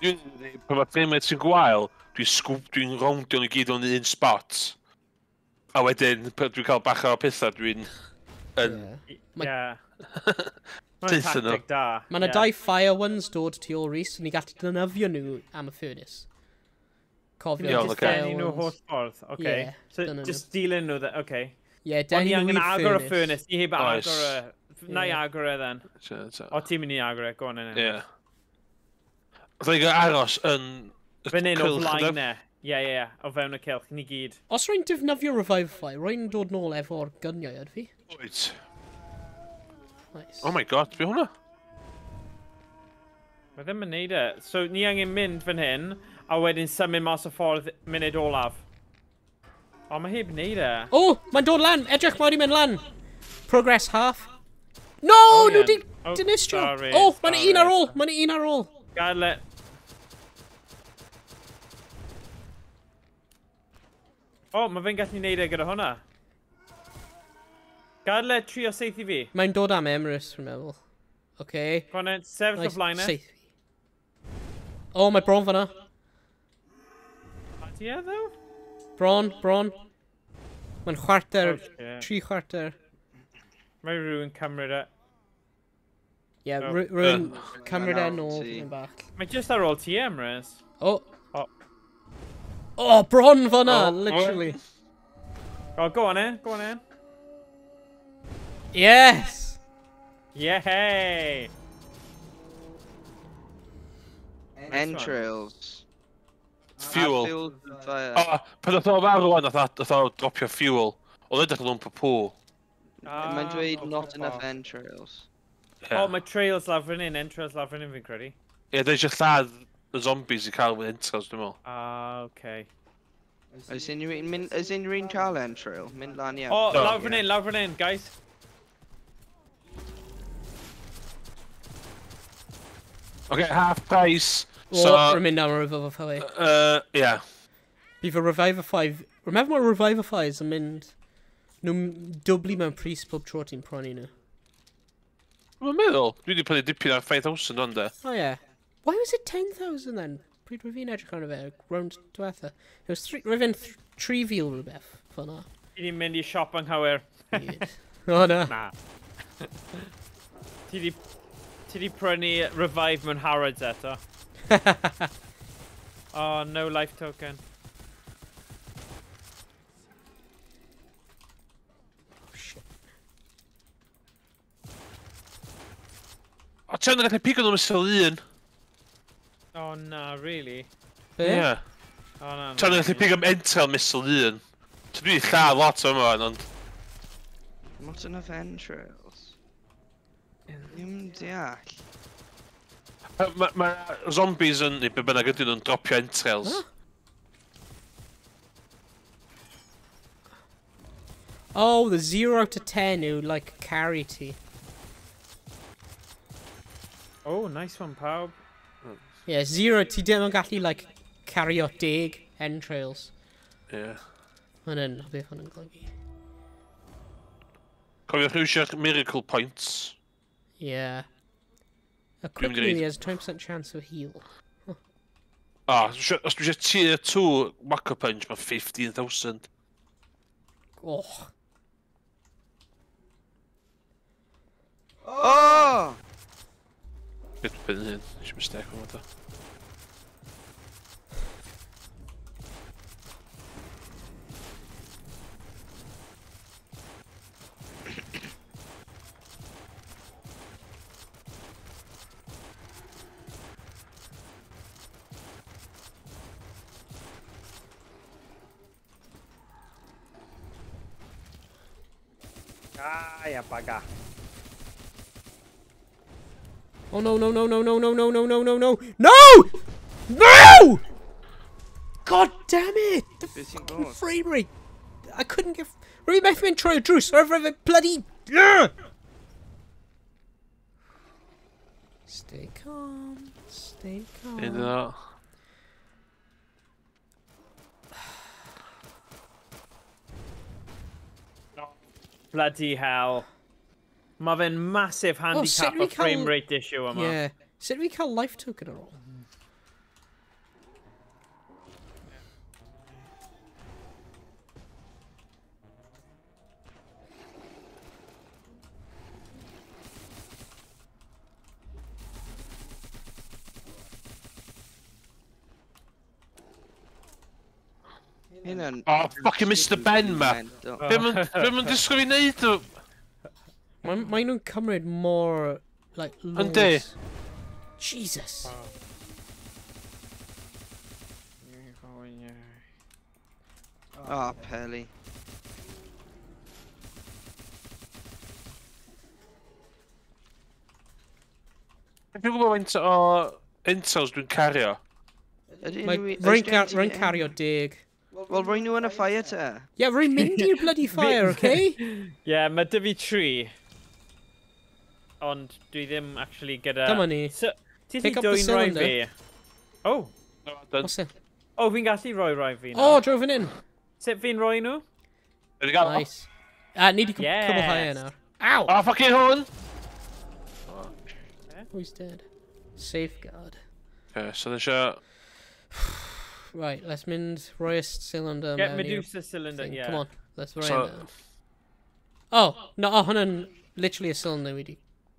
Dwi'n... Pan mae frame rate sy'n gwael, dwi'n rowndio nhw gyd o'n un spot. A wedyn, dwi'n cael bach o pethau, dwi'n... Yeah. Mae'n tactic da. Mae yna dau fire ones dod tu ôl Rhys, a ni gallu defnyddio nhw am y furnace. Cofio. Iawn, oce. Denu nhw holl ffordd, oce. So, just dilyn nhw, oce. Ie, denu nhw i'r furnace. O'n i angen agor y furnace, ni heb agor y... Na i agor e, then. O, ti'n mynd i agor e, go on in. Ie. Fydda i'n aros yn... Fan hyn, o flaen e. Ie, ie, o fewn y cylch, ni gyd. Os rwy'n defnyddio Revivify, rwy'n dod nôl efo'r gyniau, ydw fi? Wyt. Nice. Oh my god, be hwnna? Mae ddim yn neud e. So, ni angen mynd fan hyn, a wedyn symud mas o ffordd munud olaf. O, mae heb neud e. O, mae'n dod lan! Edrych, mae wedi mynd lan! Progress half. No, nhw di dinistrio! O, mae'n un ar ôl! Mae'n un ar ôl! Gadle. O, mae fe'n gallu neud e gyda hwnna. Gadle trio seithi fi. Mae'n dod am Emrys, fi'n meddwl. Oce. Go on, sefyll o flaen e. Seithi. O, mae bron fan'na. Ydy e, ddo? Bron, bron. Mae'n chwarter, 3/4. Mae rhywun cymryd e. Ie, rhywun cymryd e nôl yn bach. Mae jyst ar ôl ti, Emrys. O. Oh, bron fyna, literally. Oh, go on in, go on in. Yes! Yay! Entrails. Fuel. Oh, pan oedd o farw o'n, oedd o dropio fuel. Oedd edrych yn lwmp o pŵ. Mae'n dweud not enough entrails. Oh, mae trails lawr fan hyn, entrails lawr fan hyn fi'n credu. Ie, dwi eisiau lladd y zombies i cael fy entrails, dwi'n meddwl. Ah, okay. Oes unrhyw un cael entrail? Mynd lan iawn. Oh, lawr fan hyn, lawr fan hyn, guys. Okay, half price. So, rwy'n mynd am Revivify. Yeah. Bydd y Revivify... Remember mae Revivify yn mynd... Nhw'n dwblu mewn pris pob tro ti'n prynu nhw. Dwi'n meddwl. Dwi wedi prynu dipyn ar 5,000 ond de. Oh yeah. Why was it 10,000 then? Pryd rwy'n fi'n edrych arno fe, round diwetha. It was rwy'n 3,000 rhywbeth fyna. Ti di mynd i siop anghywir. Oh na. Na. Ti di prynu Revive mewn Harrods eto. Oh, no life token. Oh, shit. O, ti'n gallu pigo nhw mysel un. Oh, na, really? Be? Yeah. Oh, na, na. Ti'n gallu pigo am entrail mysel un. Ti'n dwi lladd lot o yma, ond... Not enough entrails. Ddim deall. Mae zombies yn, neu be bynnag ydyn nhw'n dropio entrails. Huh? Oh, the 0 to 10 yw, like, carry ti. Oh, nice one, pawb. Yeah, 0, ti ddim yn gallu, like, cario 10 entrails. Yeah. Hwna'n, beth hwnna'n golygu. Cofiwch iwsio'ch miracle points. Yeah. A quick melee has a 20% chance of heal. Huh. Ah, os dwi eisiau tier 2 Whacker Punch, mae 15,000. Oh. Oh! Beth bydd hyn, eisiau mistake o'n fod o. Ay, apaga. Oh no no no no no no no no no no no no! No! God damn it! The fucking frame rate! I couldn't get. Rwy'n methu mynd trwy'r drws o'r bloody. Stay calm. Stay calm. Into that. Bloody hell. Mae fe'n massive handicap o frame rate issue yma. Yeah. Sut fi cael life token ar ôl? Oh, fucking Mr Ben, ma! Be ma'n disgwyl i wneud o? Mae nhw'n cymryd more, like, loads. Yndi. Jesus. Oh, Peli. Dwi'n gwybod faint o intels dwi'n cario. Rwy'n cario 10. Wel, rwy nhw yn y fire te. Yeah, rwy'n mynd i'r bloody fire, okay? Yeah, mae dy fi 3. Ond dwi ddim actually gyda... Dyma ni. So, ti'n gallu dwyn rhai fi? Oh. What's it? Oh, fi'n gallu rhoi rhai fi nawr. Oh, drove in. Sut fi'n rhoi nhw? Nice. Ni di cwblhau nawr. Ow! Oh, fucking hwn! Oh, he's dead. Safeguard. Okay, so there's your... Right, let's mynd roi'r cylinder. Get Medusa cylinder, yeah. Come on, let's roi so... it. Oh, no, oh, hwnna'n literally a cylinder wedi.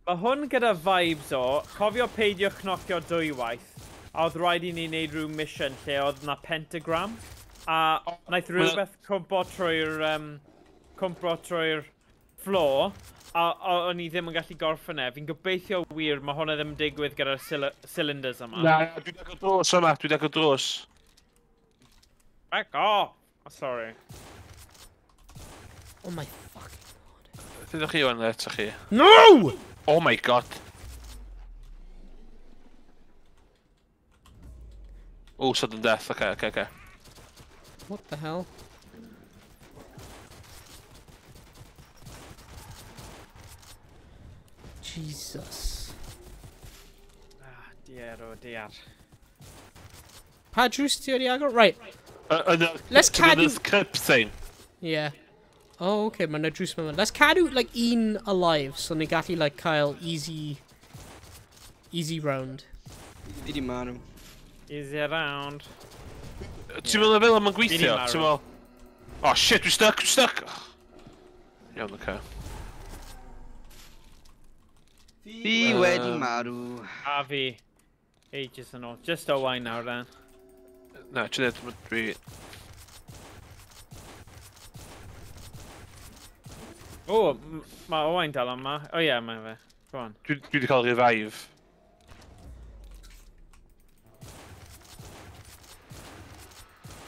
Mae hwn gyda vibes o, cofio peidio cnocio dwywaith, a oedd rhaid i ni wneud rhyw mission lle oedd na pentagram. A wnaeth rhywbeth cwmpo trwy'r floor, a o'n i ddim yn gallu gorffen e. Fi'n gobeithio wir mae hwnna ddim yn digwydd gyda'r cylinders yma. Na, dwi'n agor drws yma, dwi'n agor drws. Back off! Oh, sorry. Oh my fucking god. Ydych chi o'n eto chi? No! Oh my god. Oh, sudden death, okay. What the hell? Jesus. Ah, dear, oh dear. Pa drws ti wedi agor? Right. Let's cadw... This crypt thing. Yeah. Oh, okay, mae yna drws mewn. Let's cadw, like, un alive, so ni gallu, like, cael easy round. Fi di marw. Easy round. Ti'n meddwl fel am yn gweithio? Ti'n meddwl... Oh shit, dwi'n stuck, dwi'n stuck! Iawn, oce. Fi wedi marw. A fi. Ages yn ôl. Just Owain nawr, then. Na, ti'n dweud, dwi... O, mae Owain dal yma. O ie, mae fe. Go on. Dwi wedi cael revive.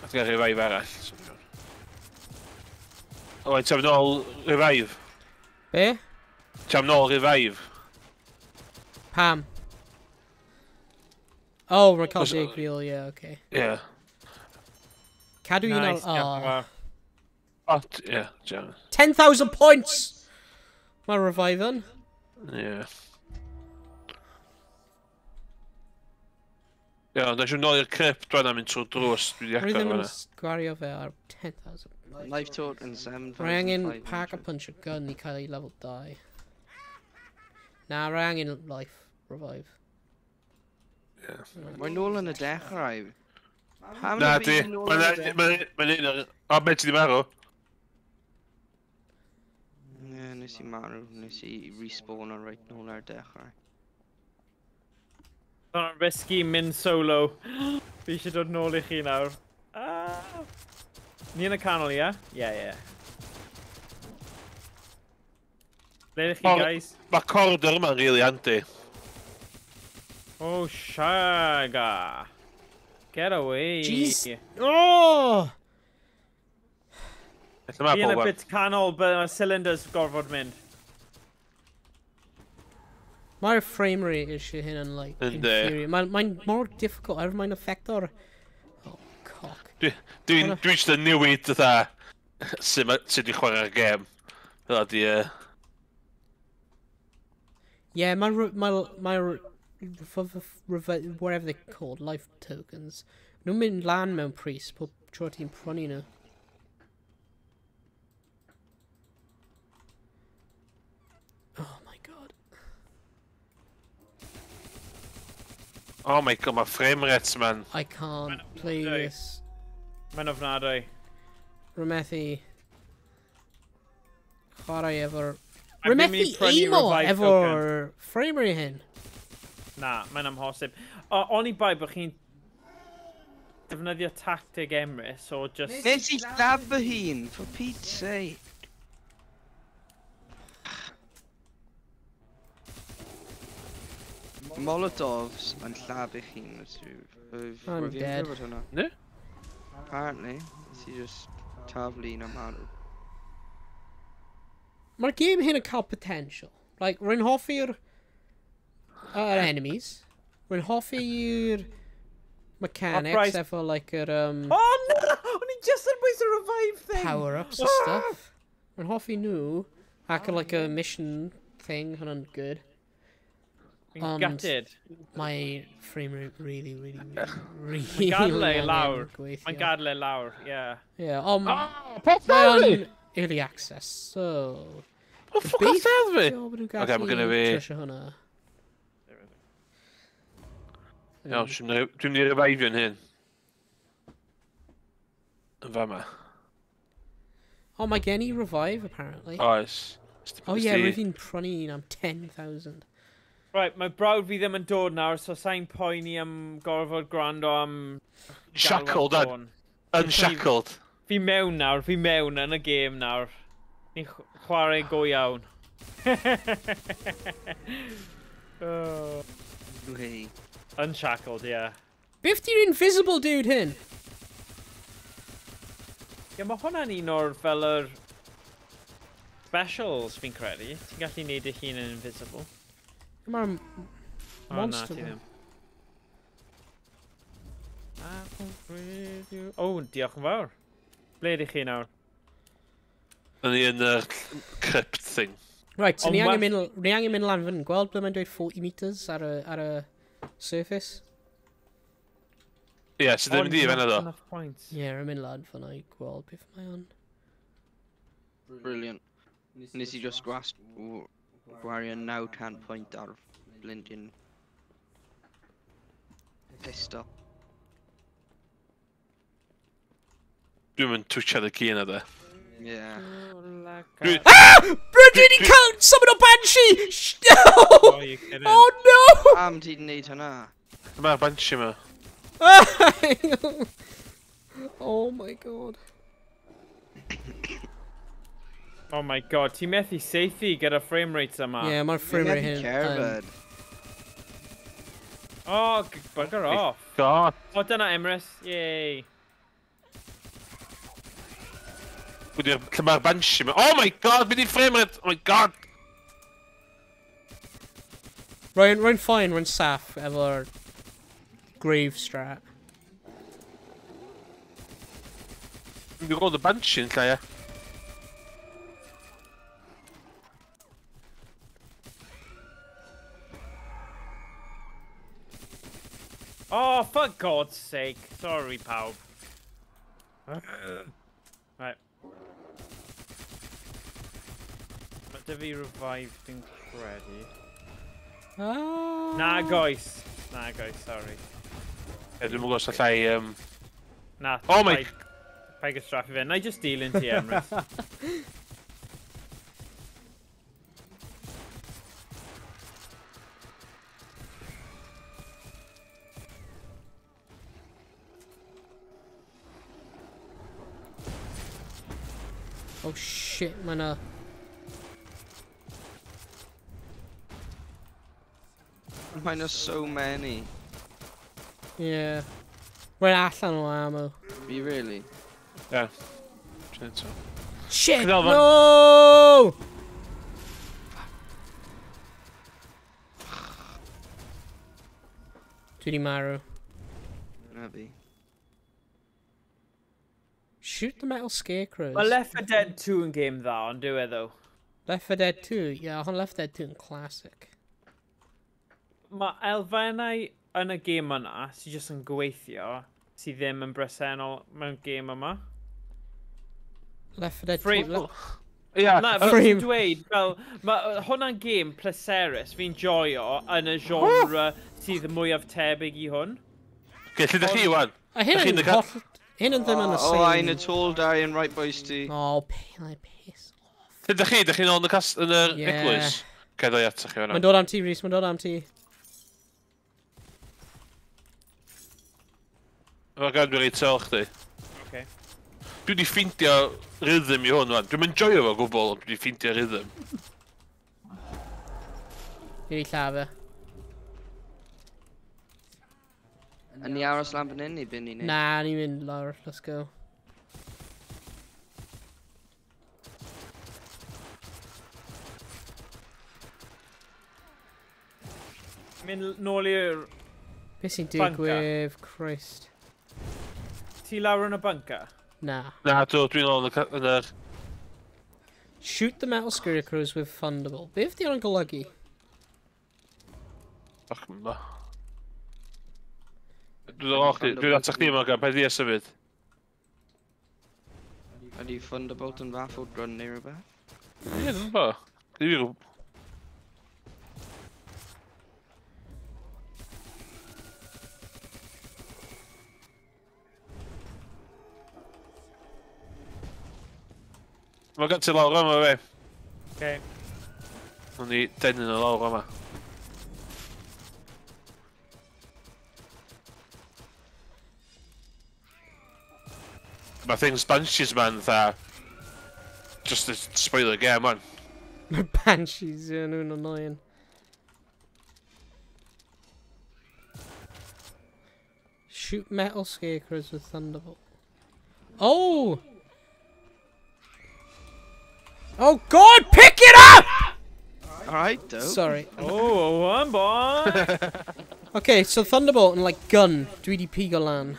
A ti'n cael revive arall. Owain, ti'n am nôl revive? Be? Ti'n am nôl revive? Pam? Oh, rwy'n cael dig fil, yeah, okay. Yeah. Cadw un al... Oh, yeah, John. 10,000 points! Mae revive yn. Yeah. Ie, ond eisiau nôl i'r crypt rwan am mynd trwy'r drws, dwi wedi agor Rwy ddim fan'na. yn gwario fe ar 10,000. Life token 7,500. Rwy angen pack a punch a gun i cael ei level 2. Na, rwy angen life revive. Yeah. Mae'n nôl yn y dechrau. Pam Na na di, byd nôl yn y dechrau? mae'n un ar... O, be ti di marw? Ie, nes i marw, nes i respawn ar right nôl ar dechrau. Mae'n risky mynd solo. Fi eisiau dod nôl i chi nawr. Ni yn y canol, ie? Ie, ie. Ble ydych chi, guys? Mae corridor yma'n really handy. Oh, shaga. Get away. Jeez. Oh! Fi yn y bit canol, but mae'r cylinders gorfod mynd. Mae'r frame rate issue hyn yn, like, infuriating. Mae'n more difficult, er mae'n effector... Oh, cock. Dwi'n jyst yn newid, fatha, sut i chwarae'r gêm. Fel di... Yeah, mae'r... whatever they're called, life tokens. Nhw'n mynd lan mewn pris pob tro ti'n prynu nhw. Oh my god. Oh my god, mae frame rates, man. I can't play this. Mae'n ofnadwy. Rwy'n chwarae efo'r... Rwy'n methu aimo efo'r frame rate hyn. Na, mae'n amhosib. Oni bai bod chi'n defnyddio tactig Emrys o just... Nes i lladd fy hun, for Pete's sake. Molotovs yn lladd eich hun. I'm dead. Ne? Apparently, nes i just taflu un am marw. Mae'r game hyn yn cael potential. Like, rwy'n hoffi'r... enemies. Rwy'n hoffi'r mechanics efo like yr Oh no! O'n i just yn bwys y revive thing! Power-ups a stuff. Rwy'n hoffi nhw. Ac like a mission thing, hwnna'n good. Fi'n gutted. Mae frame rate really, really, really, really Mae'n gadle i angen lawr. gweithio. Mae'n gadle i lawr, yeah. Yeah, Oh, peth mae fi! o'n early access, so... Oh, fuck off ffedd fi! Gobeithio bod nhw'n Ocê, ma' gynna gallu fi- trwsio hwnna. Iawn, dwi'n mynd i revivio'n hyn. Yn fama. Oh, mae gen i revive, apparently. Oes. Oh yeah, rwyf fi'n prynu un am 10,000. Right, mae brawd fi ddim yn dod nawr, so sa'n poeni am gorfod gwrando am... Shackle, dad. Unshackled. Fi mewn nawr, fi mewn yn y gêm nawr. Ni'n chwarae go iawn. Oh. Unshackled, yeah. Beth di'r invisible dude hyn? Ie, mae hwnna'n un o'r fel yr specials fi'n credu. Ti'n gallu neud dy hun yn invisible. Mae'r monster. O, na, ti ddim. O, diolch yn fawr. Ble ydych chi nawr? Yn ni yn y crypt thing. Right, so ni angen mynd lan fan. Gweld ble mae'n dweud 40 meters ar y surface? Ie, yeah, so ddim mynd i fan ydo. Ie, rwy'n mynd lan fan i gweld beth mae o'n. Brilliant. Nes i just gwario 900 point ar blinding pistol. Dwi'n mynd twtsiad y ci yna de. Yeah. Ah! Bro, dwi wedi cael summon o Banshee! No! Oh no! Pam ti wedi gwneud hynna? Mae'r Banshee ma. Oh my god. Oh my god, ti'n methu saethu gyda frame rates yma. Yeah, mae'r frame rate hyn. Cerdded. Oh, bugger off. God. Oh, dyna Emrys. Yay. Lle mae'r Banshee ma. Oh my god, mynd i frame rate! Oh my god! Rwy'n fine, rwy'n saff efo'r grave strat. Dwi'n gweld y Banshee yn lle, ie. Oh, for God's sake. Sorry, pawb. Right. Mae dy fi revive dwi'n credu. Na goes. Na goes, sorry. Ie, dwi'n gwybod os allai... Na, oh my... Paid gystraffu fe. Na i just dilyn ti, Emrys. Oh shit, mae'n a... Mae'n a so many. Yeah. Rwy'n allan o ammo. Fi really? Yeah. Shit, no! Dwi di marw. Na fi. Shoot the metal scarecrows. Mae Left 4 Dead 2 yn game dda, ond dyw e ddo. Left 4 Dead 2? Yeah, hon Left 4 Dead 2 yn classic. Mae elfennau yn y game yna sydd jyst yn gweithio, sydd ddim yn bresennol mewn game yma. Left 4 Dead 2? Yeah. Na, fel ti'n dweud, fel, mae hwnna'n game pleserus fi'n joio yn y genre sydd mwyaf tebyg i hwn. Oce, lle ydych chi, wan? A hyn yn holl... Hyn yn ddim yn y same... Oh, I'm a tall guy and right boys ti. Oh, piss off. Lle ydych chi? Ydych chi'n ôl yn yr eglwys? Oce, ddoi ato chi fan'na. Mae'n dod am ti, Rhys, mae'n dod am ti. Mae'n gan dwi'n reit ôl chdi. Oce. Dwi wedi ffeindio rhythm i hwn, wan. Dwi'n enjoyo fo gwbl, ond dwi wedi ffeindio rhythm. Dwi wedi lladd e. A ni aros lan fan hyn neu be ni'n neud? Na, ni'n mynd lawr, let's go. Mynd nôl i'r... Be sy'n digwydd, Christ. Ti lawr yn y bunker? Na. Na, dwi'n ôl yn yr... Shoot the metal scarecrows with thunderbolt. Beth di o'n golygu? Fuck ma. Dwi'n ato chdi yma gan, paid di a symud. Ydy Thunderbolt yn fath o gun neu rhywbeth? Ie, dwi'n gwybod. Mae gen ti lawr yma fe. Oce. Nw'n ni denu nhw lawr yma. Mae things Banshees ma'n dda... Just to spoil the game, man. Mae Banshees yn nhw'n annoying. Shoot metal scarecrows with thunderbolt. Oh! Oh God, pick it up! Alright, dope. Sorry. Oh, one boy! Okay, so thunderbolt and like gun. Dwi di pigo lan.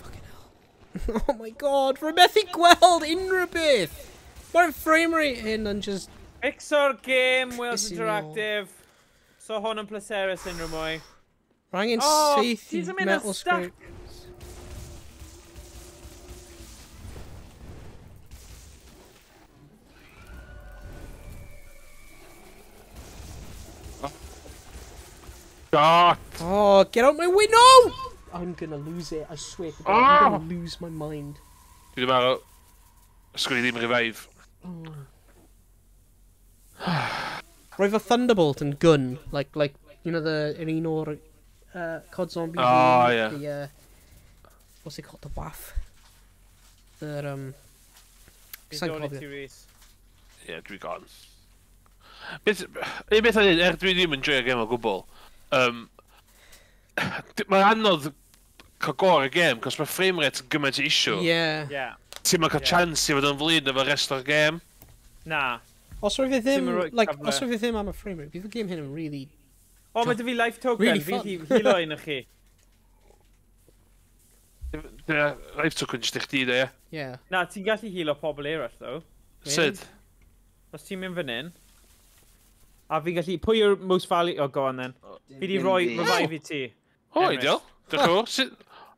Fucking hell. Oh my God, rwy methu gweld unrhyw beth! Mae'r frame rate hyn yn just... Fixo'r game, Wales Pissing me off. Interactive. So hwn yn pleserus unrhyw mwy. Rwy angen Oh, saethu ti'n mynd yn metal stuck. scarecrows. God! Oh, get out my way! No! I'm gonna lose it, I swear to God. I'm gonna lose my mind. Dwi ddim ar... Sgwn i ddim revive. Rwy fo thunderbolt and gun, like, you know, the, yr un o'r COD Zombies. Oh, yeah. The, what's it called? The WAF. The, Fi'n Sa'n dod i cofio. ti, Rhys. Ie, dwi gone. Beth... Un beth o'n er dwi ddim yn joio'r gêm o gwbl. Mae'n anodd cael go ar y gêm, cos mae frame rate yn gymaint o issue. Yeah. Yeah. Ti'n ma'n cael Ie. chance i fod yn flin efo'r rest o'r gêm. Na. Os rwy fe ddim, Ti'n rhoi like, cyfle. os rwy fe ddim am y frame rate, bydd y game hyn yn really... O, mae dy fi life token. Really Fi'n fun. hilo un o chi. Dyna life token jyst i chdi, de, ie. Yeah. Na, ti'n gallu hilo pobl eraill, though. Sut? Os ti'n mynd fan hyn. A fi'n gallu... Pwy yw'r most value... Oh, go on then. Fi di Dim roi fi. revive i ti. O, Emrys. ideal. Diolch yn fawr.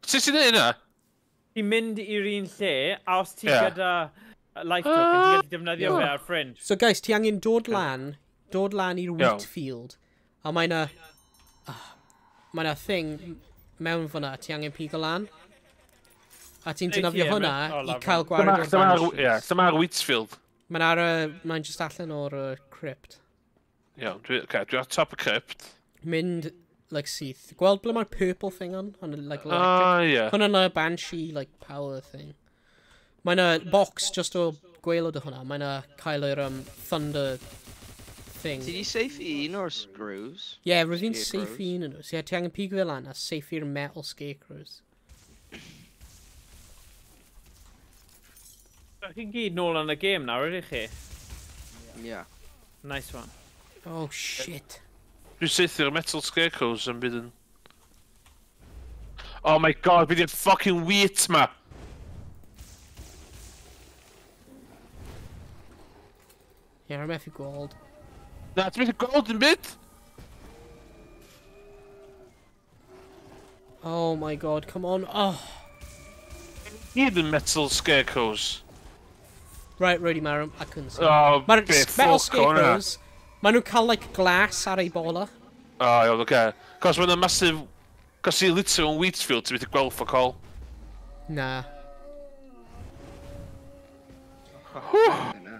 Sut ti'n neud hynna? Ti'n mynd i'r un lle, a os ti Ie. gyda life token, ti'n gallu defnyddio fe ar ffrind. So guys, ti angen dod lan i'r Iawn. wheat field, a mae na... Mae na thing mewn fyna, ti angen pigo lan. A ti'n Neu ti, defnyddio hwnna Emrys? O, i lovely. cael gwared o'r Dyma'r ie, banshees. dyma'r Wheatfield. Mae'n ar y... Mae'n just allan o'r crypt. Iawn, dwi, okay, dwi ar top y crypt. Mynd, like, syth. Gweld ble mae'r purple thing on? On, like, electric. Ah, ie. Hwna'n y banshee, like, power thing. Mae'n y box just o gwaelod o hwnna. Mae'n y cael yr thunder thing. Ti di safe un o'r screws? Ie, yeah, roedd fi'n Scarecrows. safe un yn nhw. So ie, ti angen pigo fe lan a safe i'r metal scarecrows. So chi'n gyd nôl yn y gêm nawr, ydych chi? Yeah. Nice one. Oh, shit. Dwi'n saethu'r metal scarecrows yn byd yn... Oh my god, fi di'r fucking wheat ma! Ie, yeah, rwy'n methu gweld. Na, ti'n methu gweld yn byd? Oh my god, come on. Oh. Gyd yn metal scarecrows. Right, Rudy Marum, I couldn't see. Oh, Mae'r be metal ffwc o hwnna. scarecrows, maen nhw'n cael, like, glass ar eu bola. Oh, iawn, oce. Cos mae'n massive... Cos i literally yn Wheatfield, ti'n methu gweld fuck all. Na. Yna.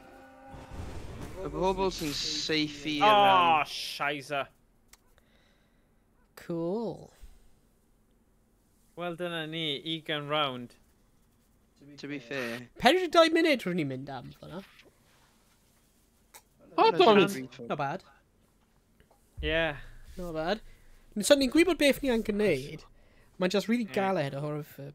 Y bobl sy'n safe i'r... Oh, shizer. Cool. Wel, dyna ni, 20 round. To be fair. 42 munud rwy'n ni'n mynd am fyna. O, Dyna do, dwi'n brief. Not bad. Yeah. Not bad. So ni'n gwybod beth ni angen gwneud. Mae'n just really galed oherwydd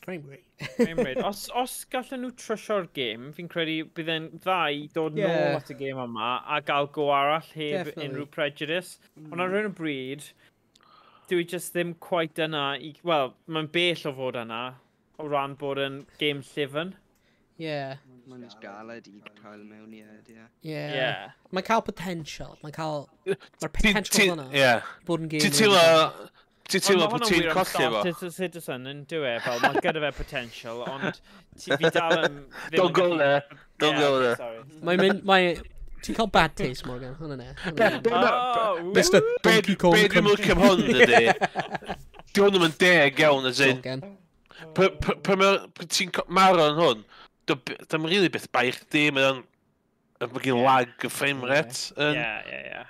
frame rate. Frame rate. Os gallen nhw trwsio'r gêm, fi'n credu bydd e'n dda i dod Ie. nôl at y gêm yma a gael go arall heb Definitely. unrhyw prejudice. Ond ar hyn o bryd, dwi just ddim quite yna i... Wel, mae'n bell o fod yna o ran bod yn game llyfn. Yeah. Mae'n just galed i cael mewn i ed, ie. Yeah. Yeah. Mae'n cael potential. Mae'n cael... Mae'r potential yna. Ie. Bod yn game. Ti'n teimlo... Ti'n teimlo Ond ma' bod hwnna'n ti'n wir am colli Star fo? Citizen yn dyw e, fel mae gyda fe potential, ond fi dal yn... ddim Don't yn go gallu- there. Don't Yeah, go okay, there. Sorry. Mae'n mynd... Mae... Ti'n cael bad taste, Morgan. Hwna ne. Oh, ooh. Mr. Donkey Kong Be dwi'n Country. licio am hwn ydy... Di hwn ddim yn deg iawn, as in... Morgan. Pan ti'n marw yn hwn, dim rili beth bai chdi, mae o'n... Mae gen lag y frame rate. yn- Yeah, yeah, yeah.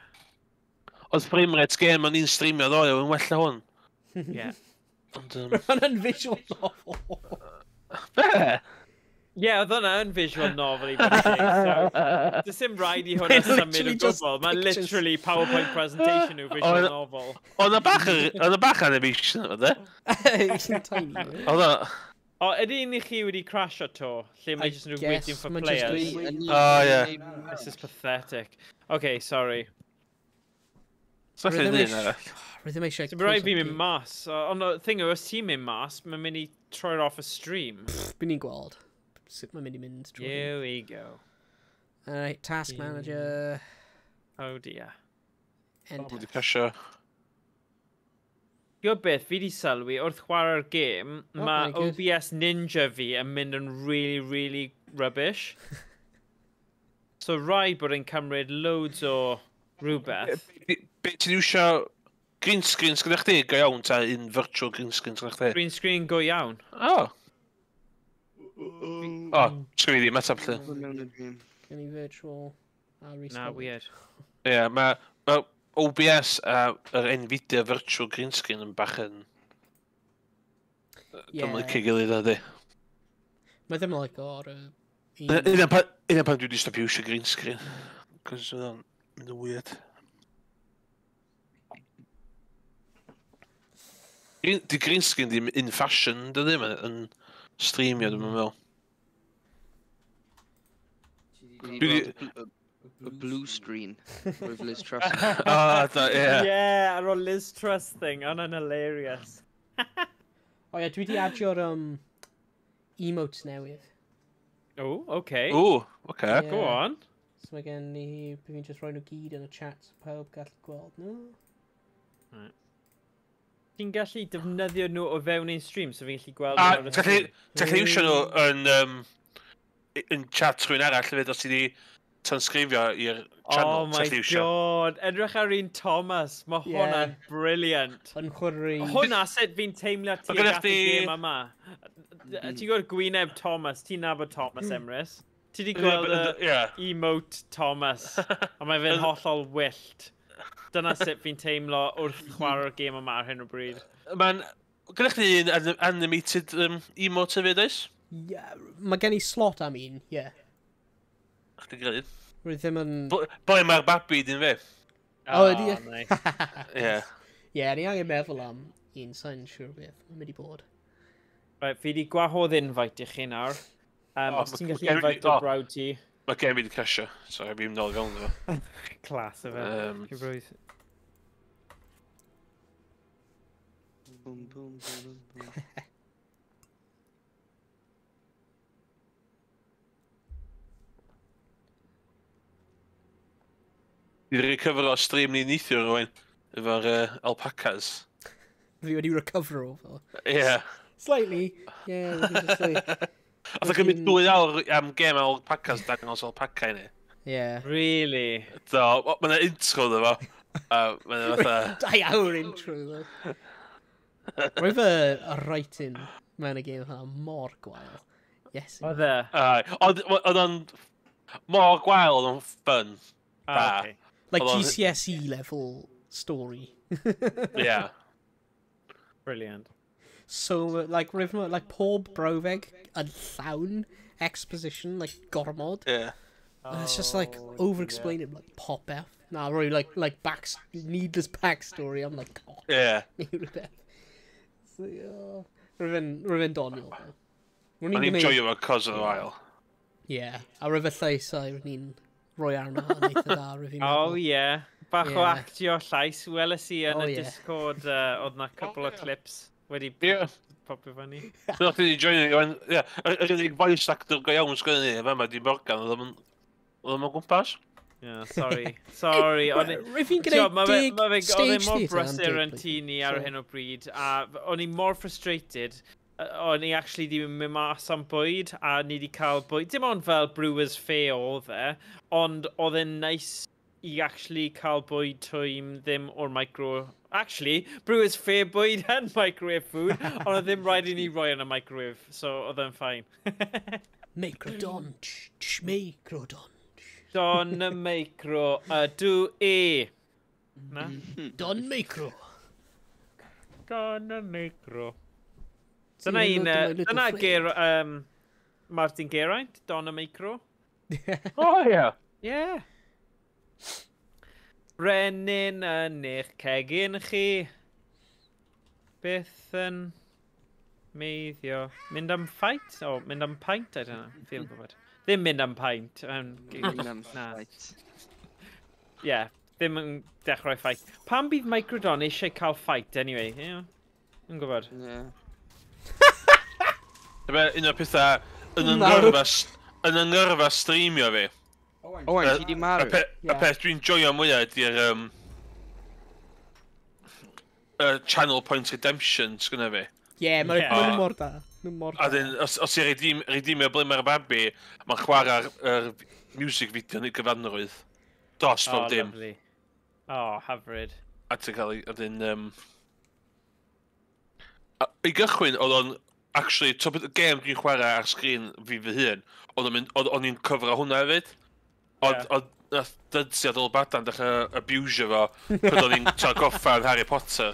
Oedd frame rate game o'n i'n streamio ddoe, oedd yn well na hwn. Yeah. Ond, Hwna'n visual novel. Be? Ie, oedd hwnna yn visual novel i fod yn teg, so does dim rhaid i hwnna Mae'n symud o literally just gwbl. Mae'n pictures. literally PowerPoint presentation yw visual Oedd- novel. Oedd na bach animation oedd e? Tiny. Oedd o... O, ydy un i chi wedi crasho to? Lle mae I jyst yn guess waiting for mae jyst players? dweud- Oh, ie. This is pathetic. Okay, sorry. So Rydym allan un eis- arall. Rydym eisiau... So, mae rhaid fi mynd mas. Ond y thing yw, os ti'n mynd mas, mae'n mynd i troi'r off y stream. Byn ni'n gweld sut mae'n mynd i mynd trwy. Here we go. Alright, task manager. Oh dear. Enter. Wedi crasio. Gwybod beth, fi di sylwi, wrth chwarae'r gêm, Oh, mae very good. OBS Ninja fi yn mynd yn really, really rubbish. So rhaid bod yn cymryd loads o rhywbeth. Be ti'n iwsio green screen sgynna chdi go iawn ta un virtual green screen sgynna chdi? Green screen go iawn. O. O, sgynna i ddim ateb lle. Mewn y dream. Gen i virtual a Na, respawn. weird. Ie, mae ma OBS a yr Nvidia virtual green screen yn bach yn... Ie. Dwi'n licio gilydd ydy. Mae ddim yn like o'r... Yna pan dwi wedi stopio iwsio green screen. Cos oedd o'n mynd yn weird. Di green screen ddim in fashion, dydy? Mae'n yn streamio, dwi'n meddwl. Dwi Dwi 'di gweld y blue screen with Liz Truss. O, da, ie. Yeah, ar ôl Liz Truss thing, hwnna'n hilarious. O ie, dwi wedi adio'r emotes newydd. Oh, okay. Ww, oce. Ie. Go on. So mae gen i... Bydd fi'n just rhoi nhw gyd yn y chat so pawb gallu gweld nhw. Ti'n gallu defnyddio nhw o fewn ein stream, so fi'n gallu gweld A nhw ar y ti'n gallu stream. ti'n gallu iwsio nhw yn, yn chat rhywun arall hefyd os ti di transcrifio i'r channel. Oh ti'n my gallu iwsio. god, edrych ar un Thomas, mae Ie. hwnna'n brilliant. Yn chwarae... Hwna sut fi'n teimlo Ma' tuag gynna at y chdi- gêm yma. Ti'n gwybod gwyneb Thomas, ti'n nabod Thomas Emrys? Ti di gweld y Ie. emote Thomas, a mae fe'n hollol wyllt. Dyna sut fi'n teimlo wrth chwarae'r gêm yma ar hyn o bryd. Mae'n... Gyda chdi un animated emote hefyd, oes? Ie, mae gen i slot am un, ie. Chdi greu. Rwy ddim yn... Boi mae'r babi dyn fe. O, ydi e? nice. Ie. Ie, ni angen meddwl am un, sa'n siŵr beth mae'n mynd i bod. Right, fi di gwahodd invite i chi nawr. O, Os ti'n ma' gallu gen i- invite o o. brawd ti. Mae gen fi wedi crasio, so fi'n nôl i fewn iddo fo. Class o fe. Cyfrwys. Boom, boom, boom, boom. Di recover o stream ni neithiwr rwy'n efo'r alpacas. Fi wedi recover o fel. Ie. Yeah. Slightly. Ie, yeah, just like... Oedd o'n cymryd 2 awr am gêm alpacas dangos alpaca i ni. Yeah. Really? So, mae yna intro ddo fo. A mae yna fatha... 2 awr intro, though. Roedd y writing mewn y gêm hwnna mor gwael. Yes. Oedd e? Aye. Oedd oedd o'n mor gwael, oedd o'n fun. Ah, Da. okay. Like oedd o'n- GCSE level story. Ie. Brilliant. So, like, roedd ma- like, pob brawddeg yn llawn exposition, like, gormod. Ie. And it's just like Oh, over-explaining, like, popeth. Na, roi, like, back, needless backstory. I'm like, oh, Ie. neu rhywbeth. So, yeah. Roedd e'n doniol, though. Ro'n O'n i'n i'n gwneud... joio fo cos of the while. Ie, a roedd y llais a ro'n i'n rhoi arno yn eitha da, roedd fi'n Oh meddwl. yeah. Bach o Yeah. actio llais. Weles i yn Oh, y yeah. Discord, oedd na couple Oh, o yeah. clips wedi Ie. popio fyny. Byddwch chi wedi joinio, ie. Yr unig voice actor go iawn sgynny ni, fa ma di Morgan, oedd o'n gwmpas. Yeah, sorry. Sorry. O'n i- Roedd fi'n Tio, gwneud ma' fe, dig ma' fe, oedd e stage mor theatre am brysur dig yn tŷ ni ar so- hyn o bryd, a o'n i mor frustrated, o'n i actually di mynd mas am bwyd, a ni di cael bwyd, dim ond fel Brewers Fair oedd e, ond oedd e'n nice i actually cael bwyd twym ddim o'r micro... Actually, Brewers Fair bwyd yn microwave food, ond oedd ddim rhaid i ni roi yn y microwave, so oedd e'n fine. Microdon, tsh, tsh, microdon. Don y micro, ydw i. Na? Don micro. Don y micro. Dyna un, dyna ger, Martin Geraint, Donna Micro. Oh, yeah. Yeah. Brenin yn eich cegin chi. Byth yn meiddio. Mynd am fight? O, mynd am pint? I don't know. Fi'n gwybod. Ddim mynd am pint. Mynd am fight. Yeah, ddim yn dechrau fight. Pam bydd Microdon eisiau cael fight anyway? Yeah. Yn gwybod. Yeah. Dyma un o'r pethau yn yngyrfa streamio fi. Owen, ti di marw. Y peth dwi'n joio mwyaf ydy'r Channel Point Redemption sgynna fi. Ie, mae'n mor da. A dyn, os ti'n redeemio ble mae'r babi, mae'n chwarae'r music video yn ei gyfanrwydd. Dros bob dim. Oh, lovely. Oh, hyfryd. A ti'n cael ei, a dyn... I gychwyn, oedd o'n... Actually, top y game dwi'n chwarae ar sgrin fi fy hun, o'n i'n cyfro hwnna hefyd. Oedd nath Dudsi a Dol Badan dechrau abusio fo, pryd o'n i'n goffa yn Harry Potter.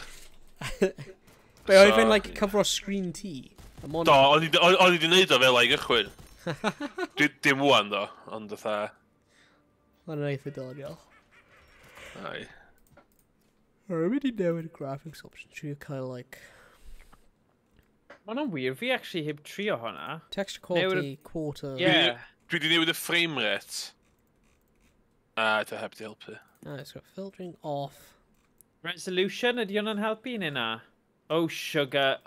Be, oedd fe'n like, cyfro screen ti? Do, o'n i wedi gwneud o fel i gychwyn. Dim wan do, ond fatha... Mae'n eitha doniol. Ai. Rwy'n mynd i newid y graphics option, trio cael, like... Mae hwnna'n wir, fi actually heb trio hwnna. Texture quality, quarter... Yeah. Dwi wedi newid y frame rate. A, dwi'n heb di helpu. No, it's got filtering off. Resolution, ydy hwnna'n helpu neu na? Oh, sugar.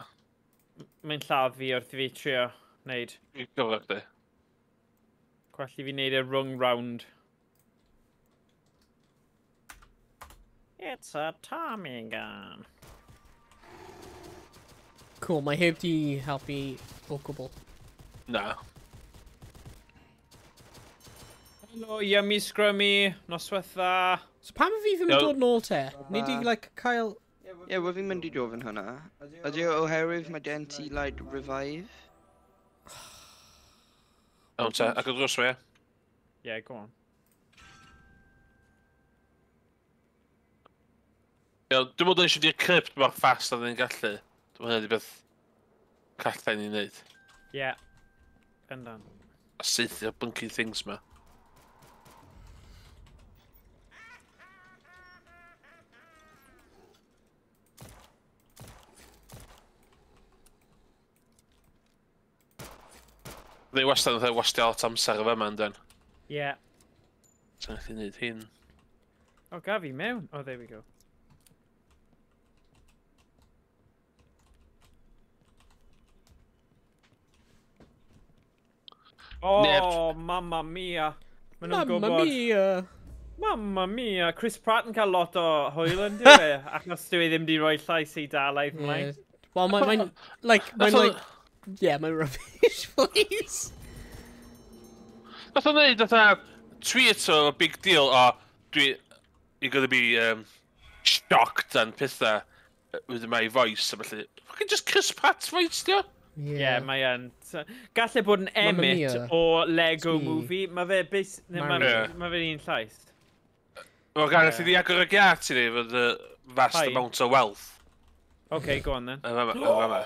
Mae'n lladd fi wrth i fi trio wneud. Dwi'n gyfro chdi. Gwell i fi wneud e rung round. It's a Tommy gun. Cool, mae heb di helpu o gwbl. Na. Hello, yummy scrummy, noswaith dda. So pam fi ddim yn dod nôl te? Ni di, like, cael... Ie, yeah, fi'n mynd i gofyn hwnna. Ydy o oherwydd mae gen ti, like, revive? Iawn te, ac o drws fe, ie? Yeah, go on. Iawn, dwi'n meddwl eisiau di'r crypt mor fast a ni'n gallu. Dwi'n meddwl beth callai ni'n neud. Ie, yeah. Pendant. A saethu'r bunky things ma. They wastad yn wastio lot amser efo yma, yndyn? Ie. Sa'n gallu neud hyn. O, gaf i mewn. Oh, there we go. Oh, mamma mia. Mamma mia. Mamma mia. Chris Pratt yn cael lot o hwyl yn dyw e? Achos dyw e ddim di roi llais i Dalaidd mlaen. Wel, mae'n, like, mae'n, like, yeah, mae'n rubbish, please. Nath o'n neud, fatha, tweet o big deal o, dwi, you're gonna be shocked and pethau with my voice, a felly, fucking just Chris Pratt's voice, dio? Yeah, mae yn. Galle bod yn Emmett o Lego Movie. Mae fe mae fe'n un llais. Wel, Gareth, i di agor y giat i ni for the vast amount of wealth. Okay, go on then. Yn fama.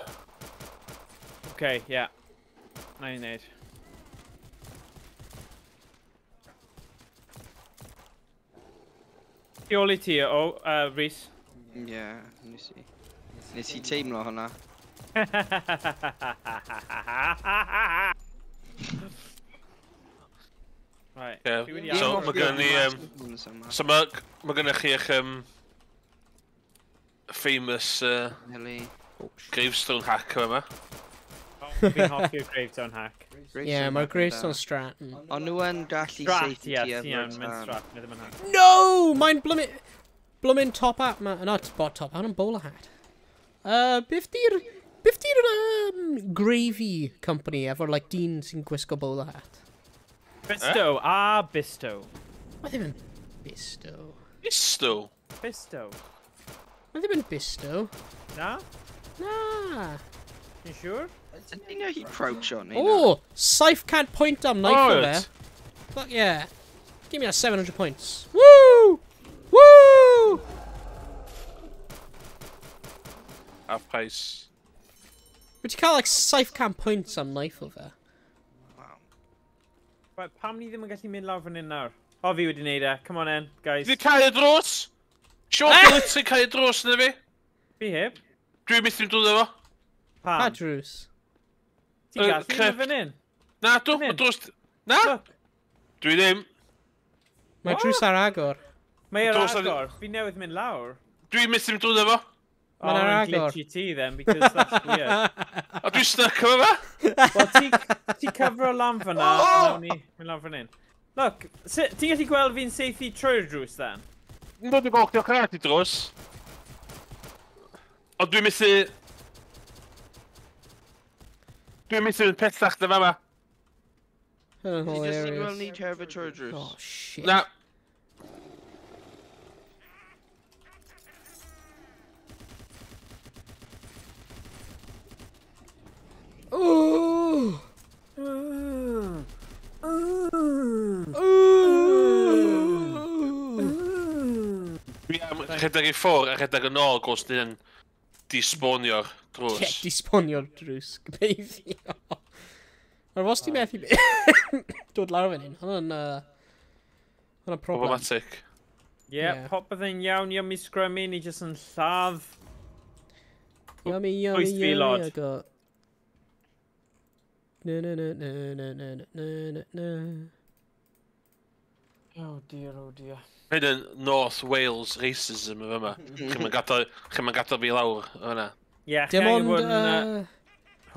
Okay, yeah. Na i wneud. Tu ôl i ti, o, Rhys. Yeah, nes i. Nes i teimlo hwnna. Right. Yeah. So, mae gen i... So, mae gennych chi eich famous gravestone hack yma. Fi'n hoffi'r gravestone hack. Yeah, mae'r gravestone strat. Ond nhw yn gallu safety efo'r tan. Mae'n strat, nid ddim yn hack. No! Mae'n bloomin' top hat. Not bot top hat, ond bowler hat. Beth di'r gravy company efo'r like, dyn sy'n gwisgo bowler hat? Bisto, ah, Bisto. Mae ddim yn Bisto. Bisto? Bisto. Mae ddim yn Bisto. Na? Na. You sure? Didn't know he crouch on me. Oh, 700 point am knife there. Fuck yeah. Give me that 700 points. Woo! Woo! Half price. But ti'n cael like 700 points am knife o fe. Wow. Right, pam ni ddim yn gallu mynd lawr fan hyn nawr? O, fi wedi neud e. Come on in, guys. Fi cael y drws! Siwr, dwi'n literally cael y drws yna fi. Fi heb. Dwi'n methu dod efo. Pam? Pa drws? Ti'n gallu mynd fan hyn? Na, dw, mae drws... Na! Dwi ddim. Mae drws ar agor. Mae ar agor. Fi newydd mynd lawr. Dwi'n methu dod efo. Mae'n ar agor. Glitchy ti then, because that's weird. A dwi'n stuck efo fe? Wel, ti cyfro lan fyna, a nawn ni mynd lawr fan hyn. Look, ti'n gallu gweld fi'n seithi trwy'r drws then? Ynddo, dwi'n gweld chdi o crac i drws. Ond dwi'n methu... Dwi'n methu mynd pellach na fama. Hynny'n Ti jyst yn gweld hilarious. ni cerdded trwy'r drws? Oh, shit. Na. Ooh! Ooh! Dwi am rhedeg i ffwr a rhedeg yn ôl gwrs dyn despawnio'r drws. Ie, despawnio'r drws, gobeithio. Mae'r os ti methu dod lawr fan hyn, hwnna'n hwnna'n problem. Problematic. Ie, Yeah. popeth yn iawn, yummy scrummy, ni jyst yn lladd. Yummy, yummy, Wyth yummy, filod. I got... Na na na na na na na na na. Oh dear, oh dear. Hyn yn North Wales racism yn fyma. Chi'n gadael fi lawr yna. Ie, chi Dim angen ond... bod yn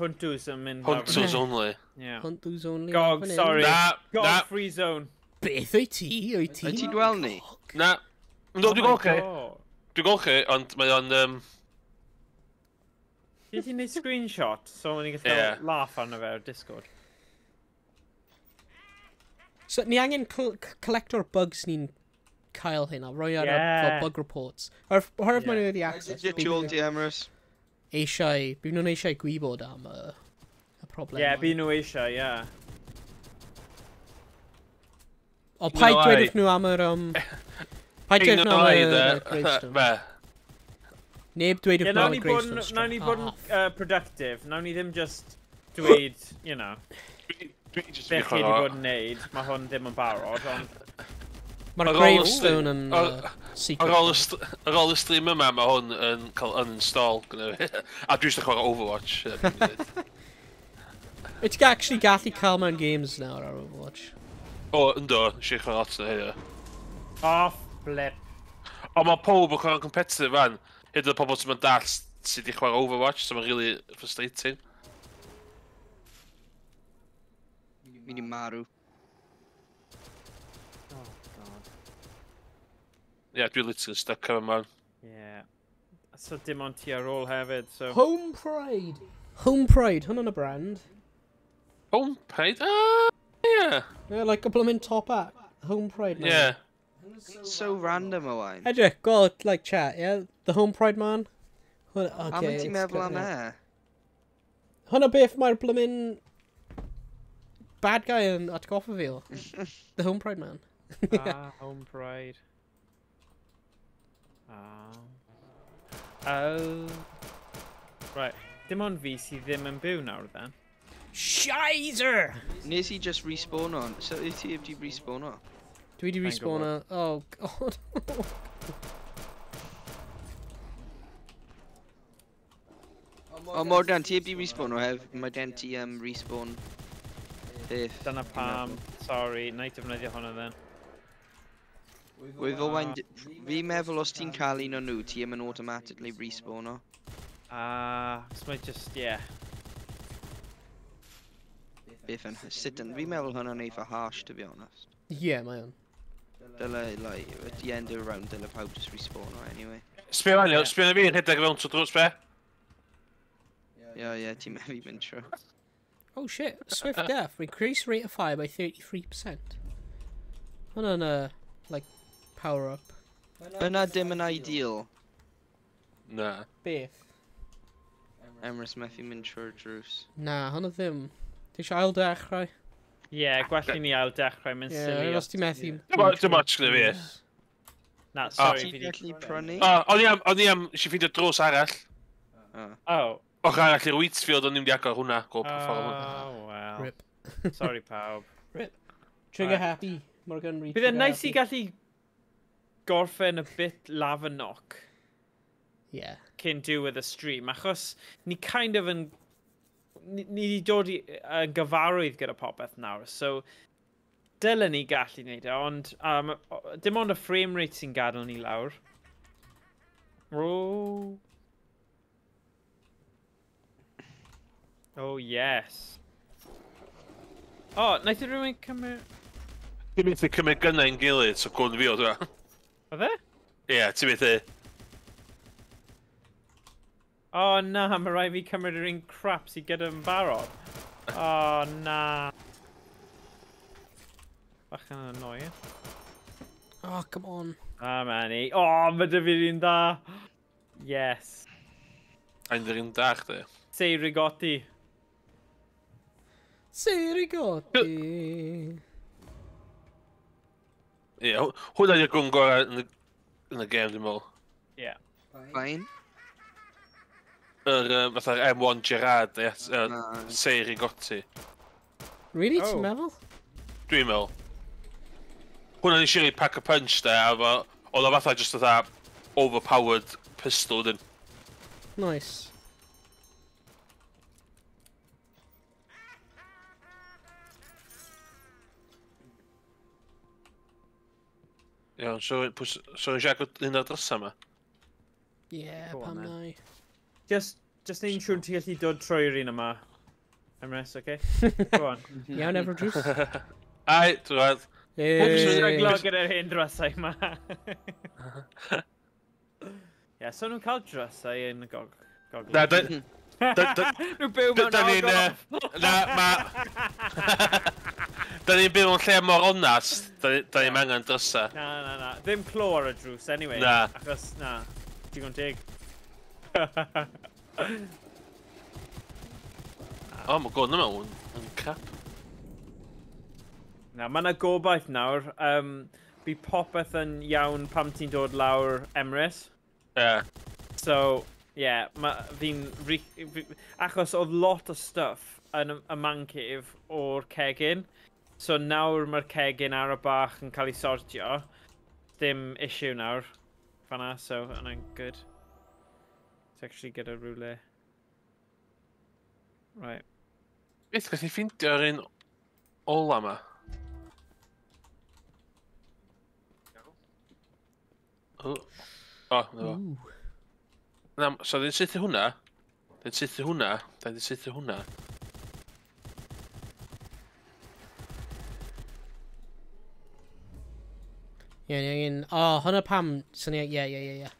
Hunters Hunters yn mynd lawr fan Hunters only. Yeah. Hunters only. Gog, fan hyn. sorry. Na, Gog na, free zone. Beth wyt ti? Wyt ti? Wyt ti'n gweld ni? na. No, dwi'n Oh my gweld chi. God. Dwi'n gweld chi, ond mae o'n... Ti ti'n neud screenshot, so ni'n gallu Ie. laugh arno fe ar Discord. So, ni angen collector bugs ni'n cael hyn a roi ar y Yeah. fel bug reports. Oherwydd maen Yeah. nhw wedi access. Ti ôl ti, Emrys? Eisiau, bydd nhw'n eisiau gwybod am y problem. Ie, bydd nhw eisiau, ie. O, paid No, dweud ai. wrth nhw am yr... Paid dweud wrth nhw am Ignore y gravestone. Be? Neb dweud Ie, wrth nhw nawn am y ni bod yn, gravestone. nawn ni bod yn Ah, productive. Nawn ni ddim just dweud, you know, Dwi jyst beth yn chi wedi chwarae. bod yn neud. Mae hwn ddim yn barod, ond... Mae'r Ar ôl y gravestone yn secret. Ar ôl y stream yma, mae hwn yn cael uninstall gyda fi. A dwi jyst yn chwarae Overwatch. Ie, dwi'n dweud. Wyt ti'n actually gallu cael mewn games nawr ar Overwatch? O, ynddo, nes i chwarae lot na hynny. Off, blip. Ond mae pob yn chwarae competitive fan. Hyd yn oed pobl sy'n mynd dall sydd wedi chwarae Overwatch, so mae'n really frustrating. Fi di marw. Oh, God. Ie, yeah, dwi literally stuck ar yma. Yeah. So dim ond ti ar ôl hefyd, so... Home Pride! Home Pride, hwnna'n y brand. Home Pride? Ah, ie. Yeah, like a bloomin' top hat. Home Pride man. Ie. So random, Owain. Edrych, go, like, chat, yeah? The Home Pride man? Hwnna, okay, Am ti'n it's meddwl am cutting out. e? Hwnna beth mae'r bloomin' bad guy yn atgoffa fi o. The Home Pride man. Ah, Home Pride. Ah. Oh. Right. Dim ond fi sydd ddim yn byw nawr, then. Shizer! Nes i just respawn on. So wyt ti wedi respawn o? Dwi di Thank respawn o. Oh, god. O, Morgan, ti wedi respawn o hef? Mae gen ti respawn peth. Dyna pam. Sorry, na i defnyddio hwnna then. Wyf Owain, fi'n meddwl os ti'n cael un o nhw, ti ddim yn automatically respawn o. Ah, so mae just, yeah. Beth yn, sut yn, fi'n meddwl hwnna'n eitha harsh, to be honest. Yeah, mae o'n. Dyle, like, at the end of the round, dyle pawb just respawn o anyway. Sbio fan, iawn, sbio na fi yn rhedeg fewn trwy drws, be? Ie, ie, ti'n meddwl mynd trwy. Oh shit, Swift Death, increase rate of fire by 33%. Hwnna'n, like, power up. Yna dim yn ideal. Na. Beth? Emrys methu mynd trwy'r drws. Na, hwnna ddim. Ti eisiau ail dechrau? Yeah, gwell i ni ail dechrau, mae'n Ie, silly. os ti methu... Dim ots gyda fi. Na, sorry, Ti'n fi di... gallu prynu? O, o'n i am, eisiau ffeindio drws arall. Ah. Oh, Ochr arall i'r Wheatfield, o'n i'n di agor hwnna. Go pa ffordd yma. Oh, well. Rip. Sorry, pawb. Rip. Trigger happy. Morgan Reed. Bydd e'n nice i gallu gorffen y bit Lavernock. Yeah. Cyn diwedd y stream, achos ni kind of yn... Ni wedi dod i yn gyfarwydd gyda popeth nawr, so dylen ni gallu wneud e, ond dim ond y frame rate sy'n gadael ni lawr. Oh. Oh, yes. Oh, wnaeth rhywun cymryd... Ti'n methu cymryd gynnau yn gilydd, so gwn fi o dwi. Oedd e? Ie, ti'n methu... Oh na, mae rhaid fi cymryd yr un crap sydd gyda yn barod. Oh na. Bach yn annoying. Oh, come on. Ah, man. Oh, mae dy fi'r un da. Yes. Ein dy'r un da chdi. Sei rigotti. Sei rigotti. Ie, hwnna yw'r gwn gorau yn y game, dwi'n meddwl. Ie. Fine. Yr fatha'r M1 Gerard, ie, Sei Rigotti. Really, ti'n meddwl? Dwi'n meddwl. Hwnna nes i roi pack a punch de, a oedd o fatha just fatha overpowered pistol dyn. Nice. Iawn, so yn siarad un o'r drysau yma? Ie, pam nai. Just neud yn siŵr ti'n gallu dod trwy'r un yma. Emrys, oce? Go on. Iawn, efo'r drws. Ai, dwi'n gweld. Dwi'n stryglo gyda'r hen drysau yma. Ie, so nhw'n cael drysau yn y gogledd. Na, Nhw'n byw mewn ogof. Na, ma... Da ni'n byw mewn lle mor onast, da ni'n angen drysau. Na, na, na. Ddim clo ar y drws, anyway. Na. Achos, na, digon teg. O, mae gwn yma yn crap. Na, mae yna gobaith nawr. Bydd popeth yn iawn pam ti'n dod lawr Emrys. Ie. So, ie, yeah, fi'n... Achos oedd lot o stuff yn y man cave o'r cegin. So nawr mae'r cegin ar y bach yn cael ei sortio. Dim issue nawr. Fanna, so, yna'n good. It's actually gyda rhywle. Right. Beth gallu ffeindio'r un ola yma? O, na fo. Na, so dwi'n saethu hwnna. Dwi'n saethu hwnna. Dwi'n saethu hwnna. Ie, ni angen... O, hwnna pam... Ie, ie, ie, ie.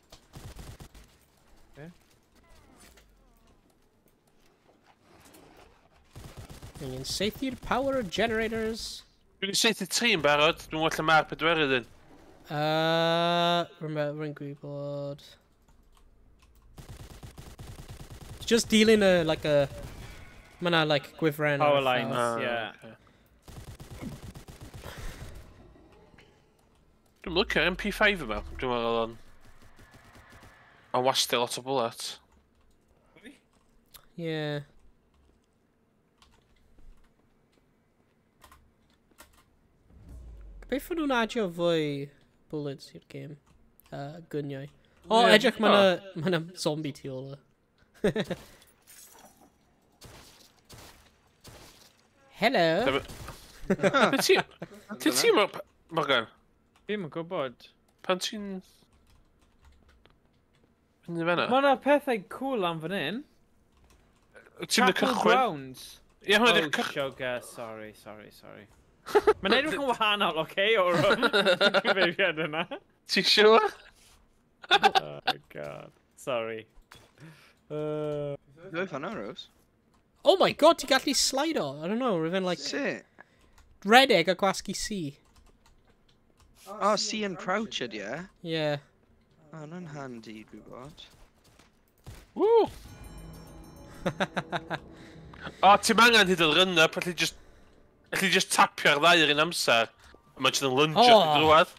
Angen saethu'r power generators. Dwi wedi saethu 3 yn barod, dwi'n gweld lle mae'r pedwerydd un. Rwy'n gwybod... Just dealing a, like a... Mae na, like, gwifren. Power lines, yeah. Dwi'n licio'r MP5 yma, dwi'n meddwl o'n... O'n wastio lot o bullets. Yeah. Gobeithio nhw'n adio fwy bullets i'r game. Gyniau. O, edrych, mae 'na zombie tu ôl. Hello! Ti'n ti, Morgan? Fi'm yn gwybod. Pan ti'n... Mynd i fan'na? Mae 'na pethau cool am fan hyn. Ti'n mynd y Chapel cychwyn? Grounds. Ie, hwnna di'r Oh, cychwyn. sugar, sorry, sorry, sorry. Mae'n edrych yn wahanol, oce, o'r cyfeiriad yna. Ti'n siŵr? Oh, God. Sorry. Dwi fan'na, Rose. Oh my God, ti'n gallu slido. I don't know, rwy'n like... Sut? Redeg a gwasgu C. Oh, C and crouch ydi e? Yeah. Oh, hwnna'n handy, dwi'n gwybod. Woo! O, ti'n angen hyd yn run-up, allu just tapio'r ddau yr un amser. A mae'n just yn lungio chdi drwad.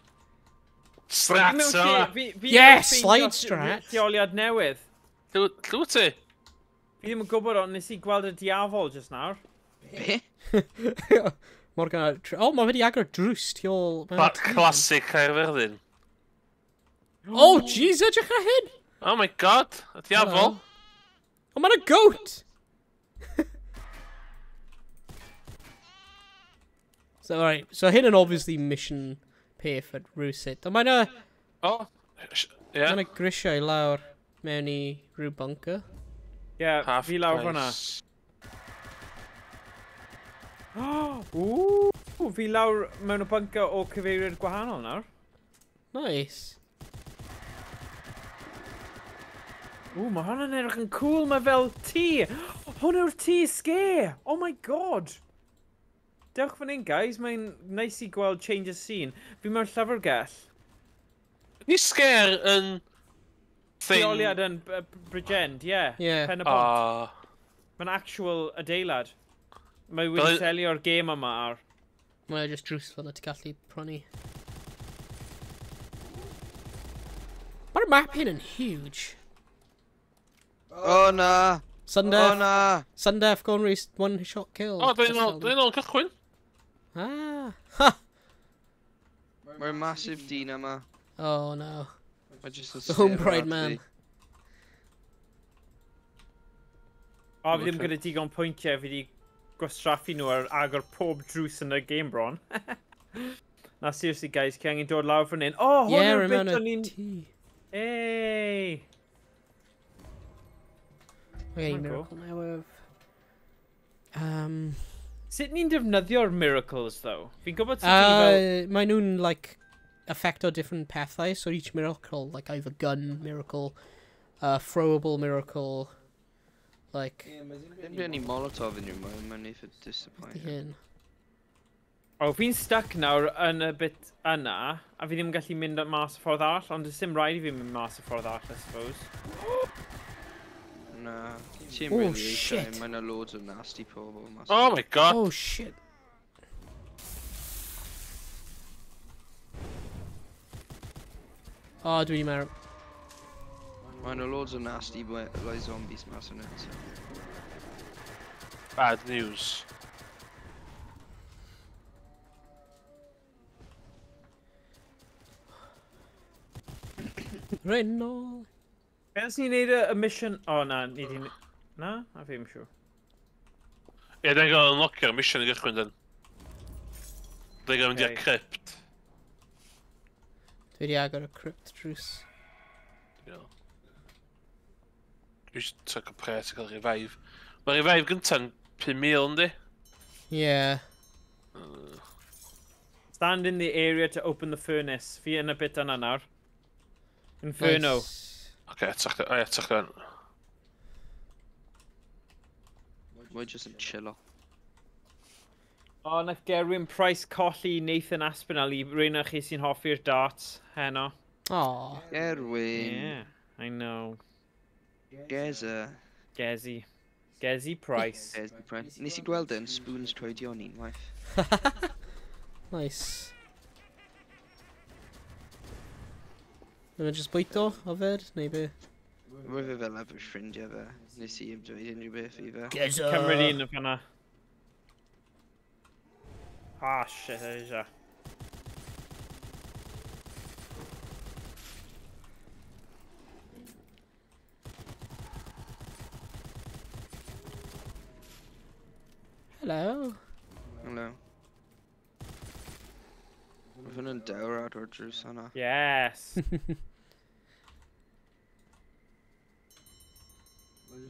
Strat yma. Yes, slide strat. Lleoliad newydd. Lle wyt ti? Fi ddim yn gwybod, ond nes i gweld y diafol just nawr. Be? Morgan... Oh, mae wedi agor drws tu ôl... Classic Caerfyrddin. Oh, jeez, edrych ar hyn! Oh my god, y diafol. Oh, mae'n a goat! So, alright, so hyn yn obviously mission peth at rhywsut. Ond mae'n a... Oh, yeah. Mae'n a grisiau lawr mewn i rhyw bunker. Yeah, fi lawr fyna. Ooh, fi lawr mewn y bunker o cyfeiriad gwahanol nawr. Nice. Ooh, mae hwn yn edrych yn cool, mae fel tŷ. Hwn yw'r tŷ scare. Oh my god. Dewch fan hyn, guys. Mae'n nice i gweld change of scene. Fi mewn llyfrgell. Ni scare yn... thing... Lleoliad yn Bridgend, ie. Yeah. Pen y bont. Mae'n actual adeilad. Mae wedi selio'r gêm yma ar. Mae'n just drws fel y ti'n gallu prynu. Mae'r map hyn yn huge. Oh na! Sudden death. Oh na! Sudden death, go and race, one shot kill. Oh, dwi'n ôl cychwyn. Ah! Ha! Mae'r massive dyn yma. Oh no. The Home Pride man. O, fi ddim gyda digon pwyntiau, fi wedi gwastraffu nhw ar agor pob drws yn y game bron. Na, seriously guys, ci angen dod lawr fan hyn. Oh, hwn yw'r bit o'n i'n... Hey! Okay, miracle newydd. Sut ni'n defnyddio'r miracles, though? Fi'n gwybod sut ni fel... Mae nhw'n, like, affecto different pethau, so each miracle, like, either gun miracle, throwable miracle, like... Ddim di any Molotov yn rhywun, mae'n eitha disappointing. Oh, fi'n stuck nawr yn y bit yna, a fi ddim yn gallu mynd mas y ffordd arall, ond does dim rhaid i fi mynd mas y ffordd arall, I suppose. Na, ti'n really eisiau, mae yna loads o nasty pobl mas. Oh my god! Oh shit! Oh, dwi'n marw. Mae yna loads o nasty like, zombies mas yna. So. Bad news. Renault. Be os ni'n neud y mission... O, na, ni di... Na? A fi ddim siŵr. Ie, dwi'n gael unlockio'r mission i gychwyn dyn. Dwi'n gael mynd i'r crypt. Dwi wedi agor y crypt drws. Dwi eisiau took a pres i gael revive. Mae revive gynta'n 5,000, yndi? Ie. Stand in the area to open the furnace. Fi yn y bit yna nawr. Inferno. Nice. Oce, etach dwi'n. Mae jyst yn chillo. O, nath Gerwyn Price colli Nathan Aspinall i rhywun o chi sy'n hoffi'r darts heno. O. Gerwyn. Yeah, I know. Geza. Gezi. Gezi Price. Gezi Price. Nes i gweld e yn Spoons Troedion unwaith. Nice. Mae'n jyst bwyto, yfed, neu be? Roedd fe fel efo ffrindiau fe. Nes i ddim dweud unrhyw beth i fe. Geza! Cymryd un o fanna. Ah, shit, eisiau. Hello. Hello. Mae hwn yn dewr ar o'r drws hwnna. Yes!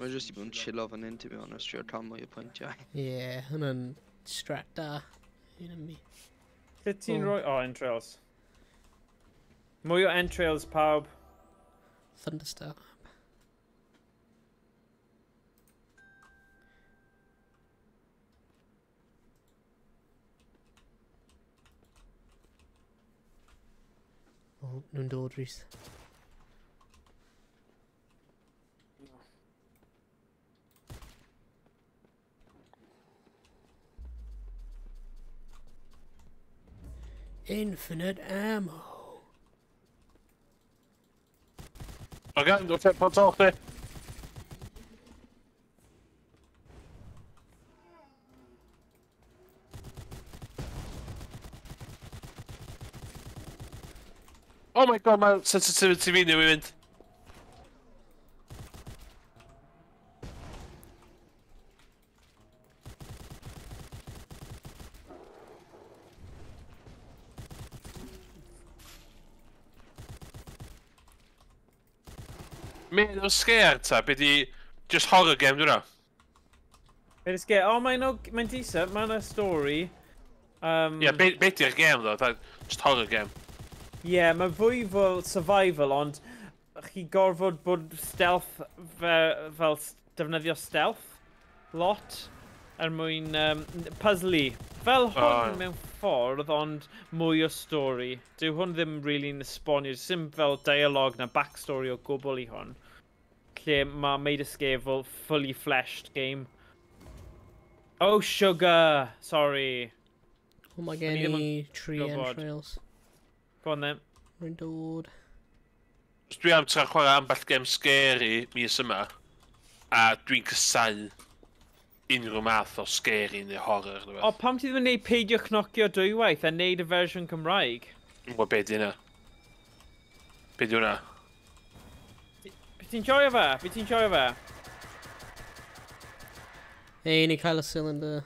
Mae jyst i bod yn chillo fan hyn, to be honest, trio cael mwy o pwyntiau. Ie, hwnna'n strat da. Un yn mi. Lle ti'n rhoi... O, entrails. Mwy o entrails, pawb. Thunderstar. O, nhw'n dod, Rhys. Infinite ammo. Oce, dwi'n check pont off, di. Oh my god, mae sensitivity fi newydd mynd. Mae'n o'n scare ta, be di just horror game dwi'n rhaid? Mae'n scare, oh mae'n decent, mae'n a story. Yeah, be di'r game ddo, just horror game. Yeah, mae fwy fel survival, ond chi gorfod bod stealth, fel defnyddio stealth lot, er mwyn puzzly. Fel hwn mewn ffordd, ond mwy o stori. Dyw hwn ddim really'n esbonio, sim fel dialogue na backstory o gwbl i hwn. Lle mae Maid of Sker fel fully fleshed game. Oh, sugar! Sorry. Oh, mae gen i 3 entrails. Go on then. Rwy'n dod. Dwi am tra chwarae ambell game scary mis yma, a dwi'n casáu unrhyw math o scary neu horror. O, pam ti ddim yn neud peidio cnocio dwywaith a neud y fersiwn Cymraeg? Dwi'n gwybod be di hynna. Be di hwnna? Be ti'n joio fe? Be ti'n joio fe? Ei, ni cael y cylinder.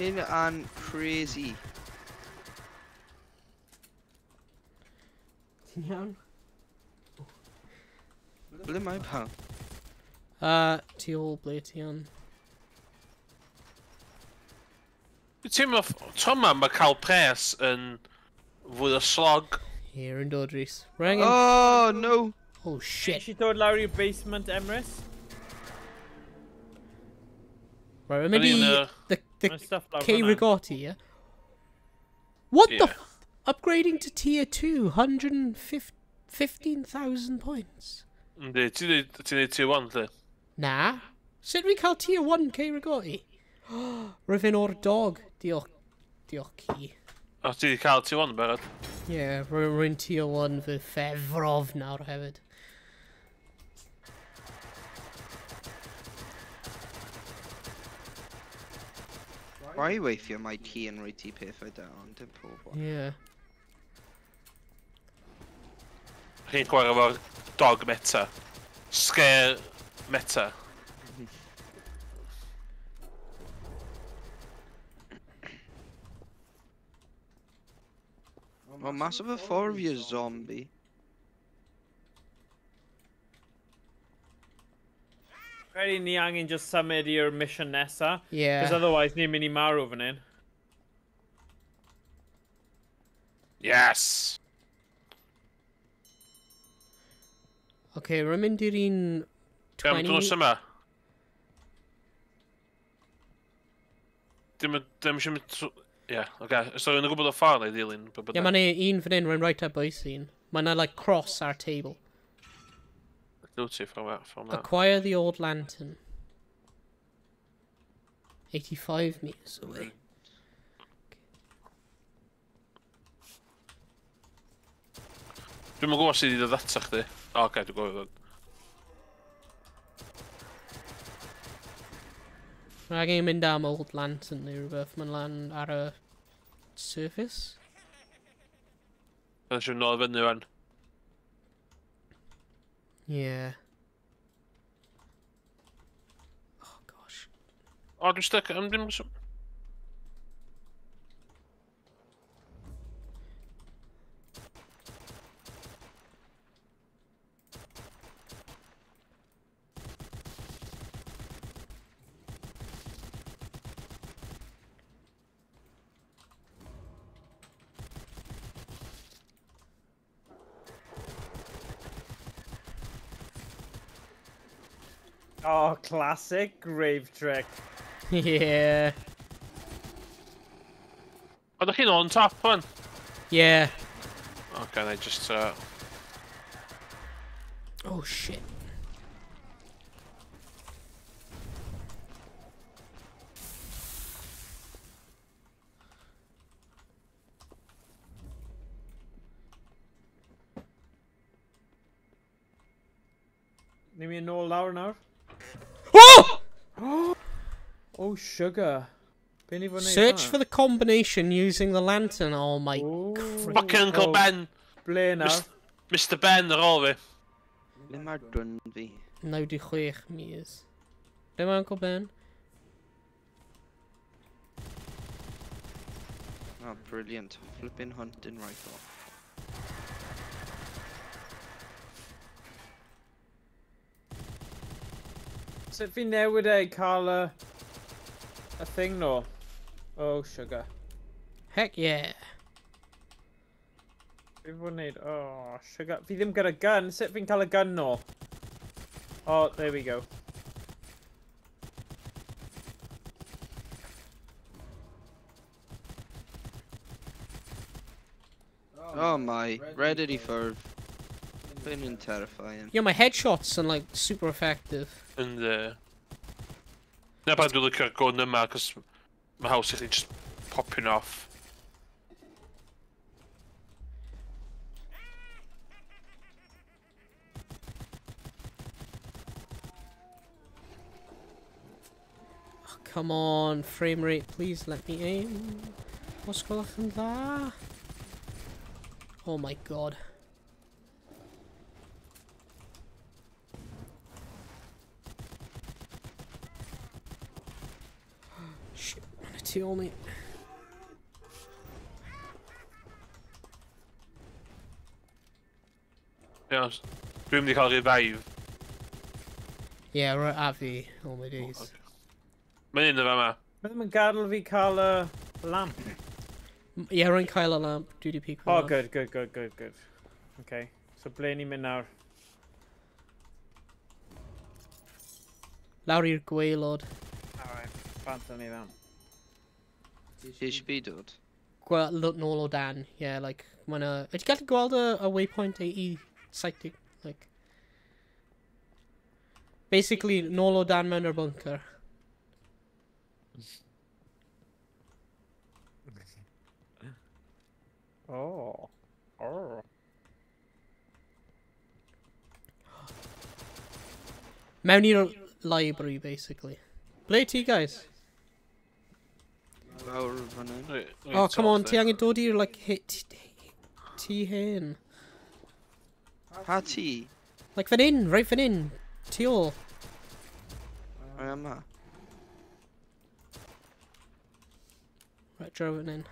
Hyn yn crazy. Ti'n iawn? Ble mae pawb? Tu ôl ble ti yn. Dwi'n teimlo, tro yma mae cael pres yn fwy o slog. Ie, rwy'n dod, Rhys. Rwy'n angen... Oh, no! Oh, shit. Eisiau dod lawr i'r basement, Emrys? Right, rwy'n mynd i... The Cei Rigotti, yeah? What the f... Upgrading to tier 2, 115,000 points. Yndi, ti'n neud tier 1, lle? Na. Sut fi'n cael tier 1 Cei Rigotti? Rwy'n fynd o'r dog. Diolch. Diolch ci. O, ti wedi cael tier 1 barod? Ie, rwy'n tier 1 fy ffefrof nawr hefyd. Why weithio mae ci yn rhoi ti pethau da, ond dim pobl. Ie. Chi'n chwarae efo'r dog meta. Scare meta. Well, massive y ffordd i'r zombie. Credu ni angen just symud i'r mission nesa. Yeah. Because otherwise ni'n mynd i marw fan hyn. Yes! Okay, rwy'n mynd i'r un... 20... Dwi'n yma. Dim eisiau mynd... Ie, oce. So rwy'n gwybod o ffordd na i ddilyn. Ie, mae'n un fan hyn, rwy'n right ar bwys un. Mae'n like cross our table. From that. Acquire the old lantern. 85 meters away. Dwi'm yn gwybod sut i ddod ata chdi. O, oce, dwi'n gwybod. Mae angen mynd am old lantern neu rhywbeth. Mae'n lan ar y surface. Dwi'n siŵr nôl fyny fan. Yeah. Oh gosh. O, dwi'n stuck. I'm dim... Oh, classic grave trick. Yeah. Oh, ydych chi'n on top one? Yeah. Okay, I just Oh shit. Ni'n mynd nôl lawr nawr. Oh! Oh, sugar. Be ni fod wneud Search for the combination using the lantern. Oh my... Fucking Uncle Ben! Ble nawr? Mr Ben ar ôl fi. Ble mae'r dwn fi? 96 mis. Ble mae Uncle Ben? Oh, brilliant. Flipping hunting rifle. Sut fi newid e i cael y thing nôl? Oh, sugar. Heck yeah. Fi fod wneud... Oh, sugar. Fi ddim gyda gun. Sut fi'n cael y gun nôl? Oh, there we go. Oh my, red i ffwrdd. Been yn terrifying. Yeah, my headshots are like super effective. Yndi. Na pan dwi'n licio'r gun yma, cos mae haws i chdi just popping off. Oh, come on, frame rate, please let me aim. Os gwelwch yn dda? Oh my god. Shit, tu ôl ni. Ie, dwi'n mynd i cael revive. Yeah, right at fi, all my days. Mae'n un o fama. Mae ddim yn gadael fi cael y lamp. Yeah, rwy'n cael y lamp. Dwi di pico. Oh, good, good, good, good, good. Okay, so ble ni'n mynd nawr? Lawr i'r gwaelod. Alright, bant ni ddan. Ti eisiau fi dod? Gweld nôl o dan, yeah, like, mae'n a... Ydy gallu gweld y waypoint i sighting, like... Basically, nôl o dan mewn yr bunker. Oh. Oh. Mewn i'r library, basically. Ble ti, guys? Lawr fan hyn. Oh, come on, ti angen dod i'r, like, hit... Ti hyn. Pa ti? Like, fan hyn, right fan hyn. Ti ôl. O, yma. Right, draw fan hyn.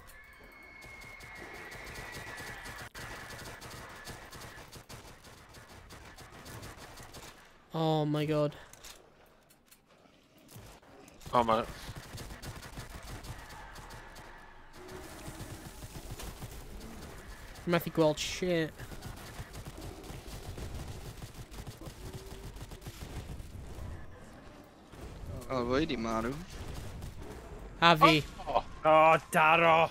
Oh my god. Oh my... Methu gweld shit. Oh, wedi marw. A fi. Oh, daro!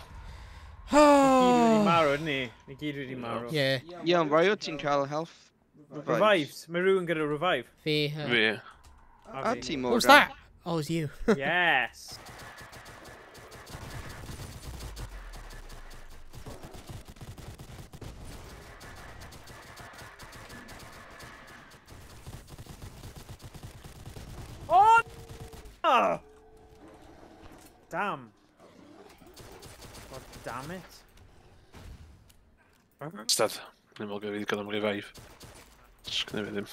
Ni gyd wedi marw, ydyn ni? Ni gyd wedi marw. Yeah. Ie, ond rai o ti'n cael health revives. Revives. Mae rhywun gyda revive. Fi. Fi. A ti, Morgan. What was that? Oh, it was you. Yes. Oh! No! Damn. God damn it. Stad. Dwi'n meddwl gyda fi am revive. Sgynna fi ddim.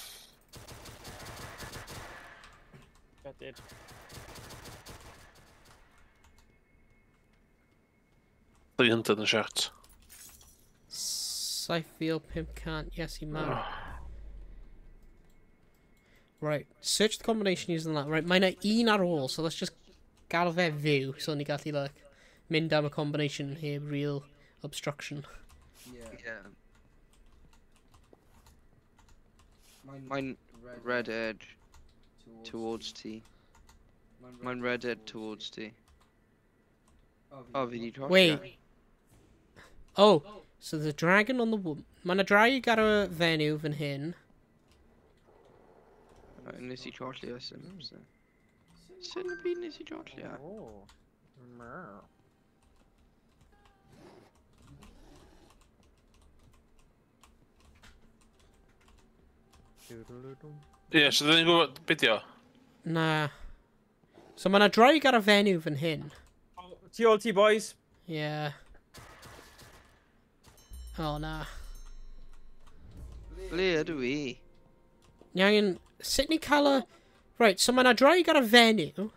Gutted. 300 yn shot. 7,500, yes, i marw. Right, search the combination using that. Right, mae yna un ar ôl, so let's just gael fe fyw, so ni gallu, like, mynd am y combination heb real obstruction. Yeah. Mae'n red edge towards ti. Mae'n red edge towards ti. Oh, fi di trosio. Wait. Oh, so the dragon on the wall. Mae yna draig ar y fenyw fan hyn. Nes i trolli o sy'n amser. Sut yn y byd nes i trolli o? Oh. Ie, so dyn ni'n gwybod beth o? Na. So mae yna draig ar y fenyw fan hyn. Tu ôl ti, boys. Ie. Yeah. O, na. Ble ydw i? Ni angen... Sut ni cael y... Right, so mae yna draig ar y fenyw.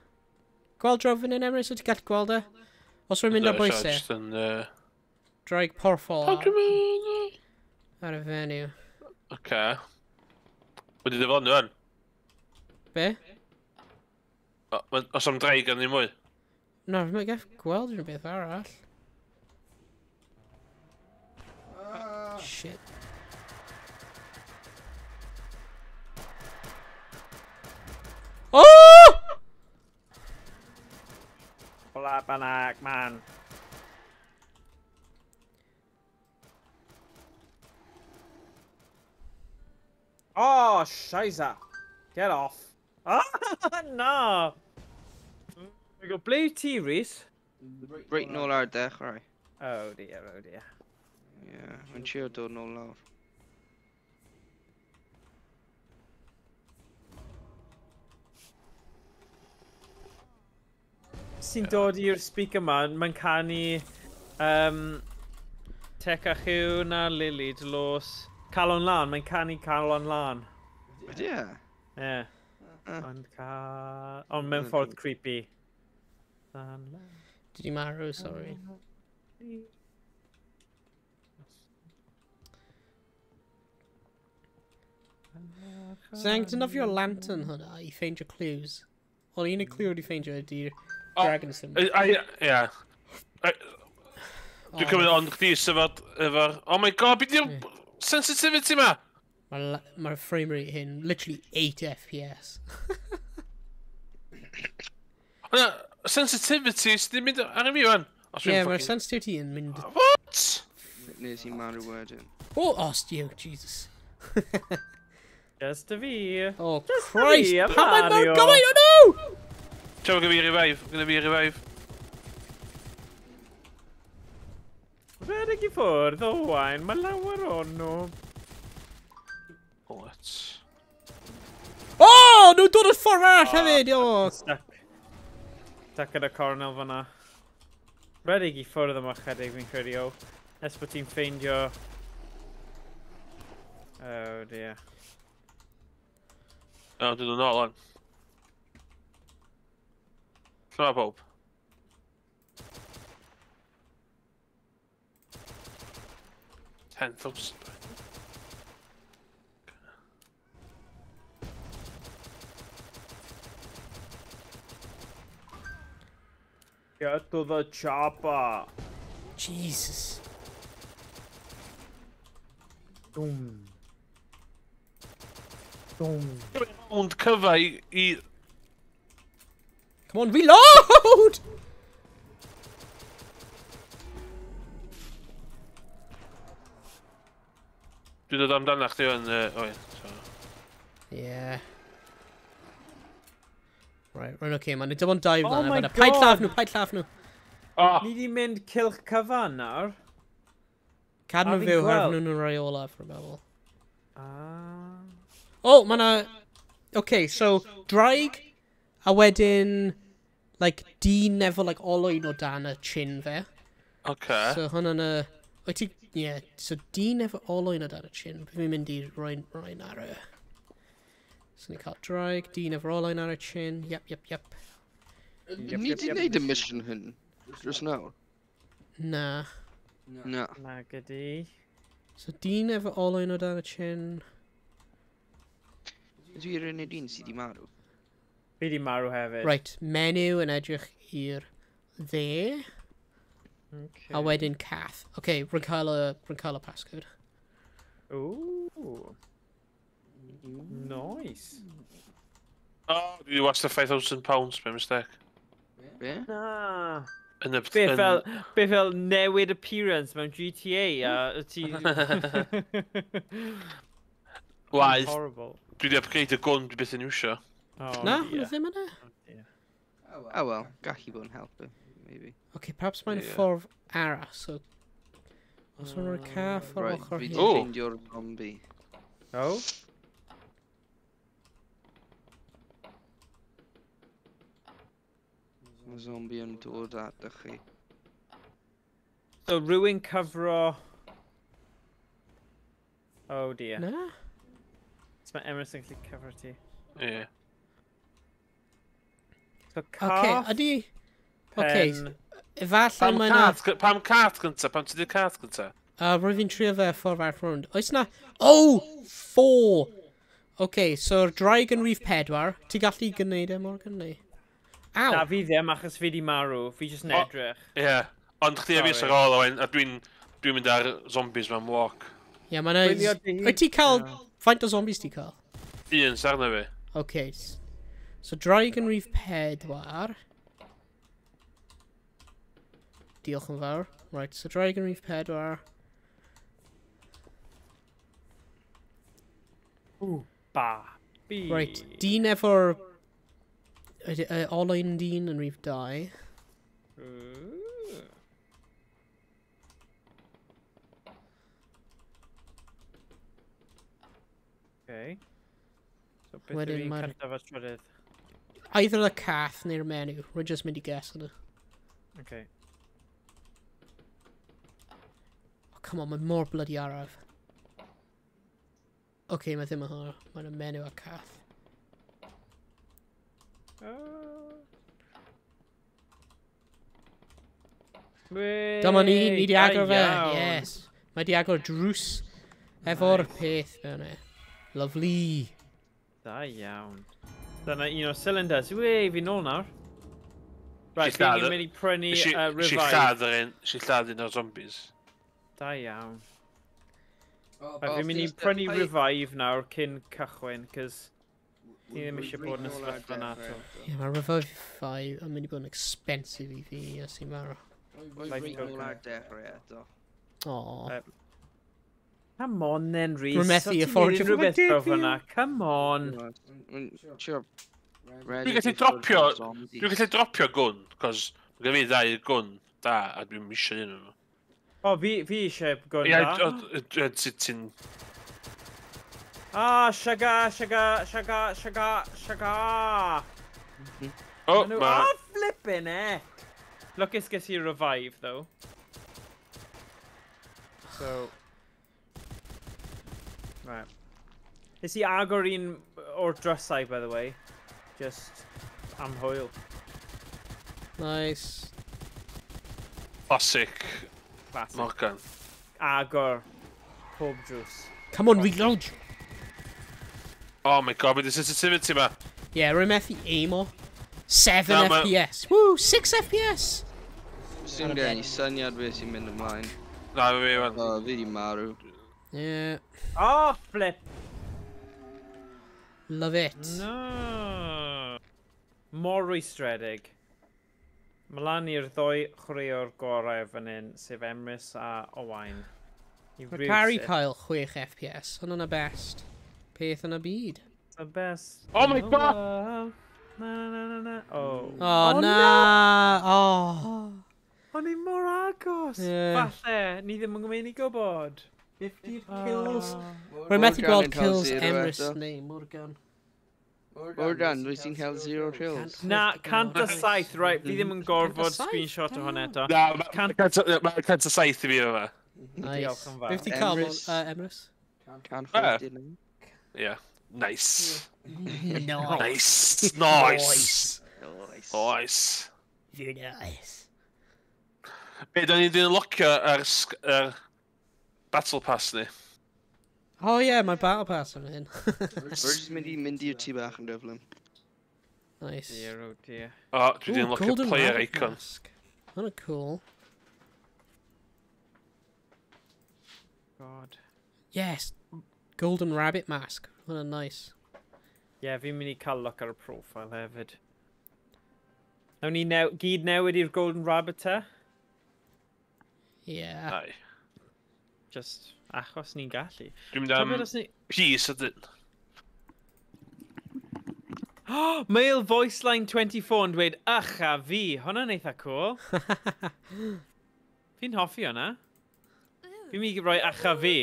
Gweld draw fan hyn, Emrys, wyt ti'n gallu gweld e? Os rwy'n mynd ar bwys e. Draig porfol ar y fenyw. Oce. Wedi diflannu fan. Be? Os am draig ar ni mwy? Na, fi'n gallu gweld unrhyw beth arall. Shit. Oh! Blabanak, man. Oh, shiza. Get off. Ah, no. We got blue tea, Rhys. Reit nôl ar dechrau. Oh dear, oh dear. Yeah, mae'n trio dod nôl lawr. Sy'n dod i'r speaker man, mae'n canu Tec a Chyw na Lily dlos Calon Lân, mae'n canu Calon Lân. Ydy e? Ie. Ond mewn ffordd creepy. Did you marw, sorry. So angen defnyddio'r lantern hwnna i ffeindio clues. Ond un y clue wedi ffeindio ydy'r dragon symbol. Ie. Dwi'n cymryd ond chdi sef efo'r... Oh my god, beth yw'r sensitivity ma? Mae'r frame rate hyn, literally 8 FPS. Hwna, sensitivity sydd wedi mynd ar y mi fan. Ie, mae'r sensitivity yn mynd... What? Nes i marw wedyn. Oh, oh, Jesus. Just a fi. Oh, just Christ! Fi, Pam mae mor gymaint o nhw? Ti'n gonna be revive, gonna be revive. Rhedeg i ffwrdd, Owain, mae lawer o'n nhw. What? Oh, nhw'n dod o'r ffordd arall hefyd, o! Stuck. Stuck yn y cornel fyna. Rhedeg i ffwrdd yma chydig, fi'n credu, o. Nes bod ti'n ffeindio... Oh dear. O, dyn nhw'n ôl, on. Lle mae pob? $10,000. Get to the chopper. Jesus. Boom. Boom. Ond cyfa i... Come on, reload! Dwi'n dod amdana chdi yn... Oe, so... Yeah. Right, rwy'n oce, man. Dim ond dau Oh fan my yna. Paid God! lladd nhw, paid lladd nhw. Oh! Ni di mynd cylch cyfan nawr. Cad A nhw fi'n fyw, herwydd gweld. nhw'n rhai olaf, rwy'n meddwl. Ah. Oh, ma' na... Okay, so, draig, a wedyn, like, dyn efo, like, olwyn o dan y chin fe. Oce. So, hwnna'n y... Wyt ti... Yeah, so dyn efo olwyn o dan y chin. Fi'n mynd i roi ar y... So ni'n cael draig, dyn efo olwyn ar y chin. Yep, yep, yep. Ni di wneud y mission hyn dros nawr? Na. Na. Na gydi. So dyn efo olwyn o dan y chin. Ydw i'r unig un sydd wedi marw? Fi di marw hefyd. Right, menyw yn edrych i'r dde. Okay. A wedyn cath. Okay, rwy'n cael y passcode. Ooh. Nice. Oh, dwi wedi wastad £5,000 by mistake. Be? Na. Yn y... Be fel newid appearance mewn GTA a ti... Waith. Horrible. Dwi wedi upgrade y gun dwi byth yn iwsio. Oh, Na, dear. hwnna ddim yna. Oh, dear. Oh well, gallu bod yn helpu, maybe. Okay, perhaps mae'n Ie. ffordd arall, so... Os mae'n rhoi cath ar Right, ochr fi hi. di Ooh. ffeindio'r zombie. Oh? Mae zombie yn dod atoch chi. So rhywun cyfro... Oh dear. Na? So mae Emrys yn gallu cyfro ti. Ie. Yeah. So cath... Oce, ydy... Oce, efallai Pam mae na... Pam cath gynta? Pam ti di cath gynta? Rwy'n fi'n trio fe ffordd arall rownd. Oes na... Oh! 4! Oce, so'r draig yn rhif 4. Ti gallu gwneud e, Morgan, neu? Aw! Na, fi ddim, achos fi di marw. Fi jyst yn edrych. Ie, yeah. Ond chdi a fi sy'n ôl, Owen, a dwi'n mynd ar zombies mewn walk. Ie, mae'n... Wyt ti cael... Faint o zombies ti cael? Un, sarna fi. Oce. So draig yn rhif 4. Diolch yn fawr. Right, so draig yn rhif 4. Ooh, ba. B. Right, dyn efo'r... Olau'n dyn yn rhif 2. Okay. So beth yw'r un cyntaf a trydydd? Either y cath neu'r menyw. Rwy'n just mynd i guess yna. Okay. Oh, come on, mae mor bloody araf. Okay, mae ddim yn hwnna. Mae'n y menyw a cath. Dyma ni, ni di agor fe. Yes. Mae di agor drws efo'r peth mewn e. Lovely. Da iawn. Dyna un o'r cylinders. Wei, fi nôl nawr. Right, fi'n mynd i prynu revive. Si lladd un o'r zombies. Da iawn. Right, fi'n mynd i prynu revive nawr cyn cychwyn, cos ni ddim eisiau bod yn y sefyllfa na to. Ie, mae revive 5 yn mynd i bod yn expensive i fi, os i'n marw. Rwy'n nôl ar dechrau eto. Aww. Come on then, Rhys. Rwy'n methu affordio rhywbeth fel fyna. Come on. Dwi'n gallu dropio... Dwi'n gallu dropio gwn, cos mae gen fi ddau gwn da, a dwi'n eisiau un nhw. O, fi eisiau gwn da. Ie, ti'n... Ah, siaga, siaga, siaga, siaga, siaga. O, ma... Oh, flippin' heck. Lwcus ges i revive, though. So... Right. Nes i agor un o'r drysau, by the way. Just am hwyl. Nice. Classic. Classic. Morgan. Agor pob drws. Come on, reload! Oh my god, mae di sensitivity ma. Yeah, rwy'n methu aim o. 7 FPS. Woo, 6 FPS! Sy'n gen i syniad beth sy'n mynd ymlaen. Na, fi wan. O, fi di marw. Yeah. Oh, flip! Love it. No. Mor rwystredig. Mae lan i'r ddoi chwaraewr gorau fan hyn, sef Emrys a Owain. Mae Carrie cael 6 FPS. Hwna'n y best peth yn y byd. The best. Oh my god! Na, na, na, na. Oh. Oh, na! Oh. O'n i mor agos! Falle, ni ddim yn gwneud i gwybod. 50 kills. Rwy'n methu gweld kills Emrys neu Morgan. Morgan, rwy'n ti'n cael 0 kills. Na, 107, right, fi ddim yn gorfod screenshot o hwn eto. Na, mae 107 i fi yma. Nice. 50 cael, Emrys? 159. Yeah, nice. Nice. Nice. Nice. Nice. Very nice. Be, da ni'n dyn locio ar Battle Pass ni. Oh yeah, mae Battle Pass yn hyn. Rwy'n jyst mynd i mynd i'r tŷ bach yn gyflym. Nice. Dear, oh dear. Oh, dwi di unlockio player icon. Hwna'n cool. God. Yes! Golden Rabbit Mask. Hwna'n nice. Yeah, fi'n mynd i cael look ar y profile hefyd. Nawn ni gyd newid i'r Golden Rabbit te? Yeah. Aye. Just achos ni'n gallu. Dwi'n mynd am peace ydyn. Male voice line 24 yn dweud, ych a fi. Hwna'n eitha cool. Fi'n hoffi hwnna. Fi'n mynd i roi ych a fi.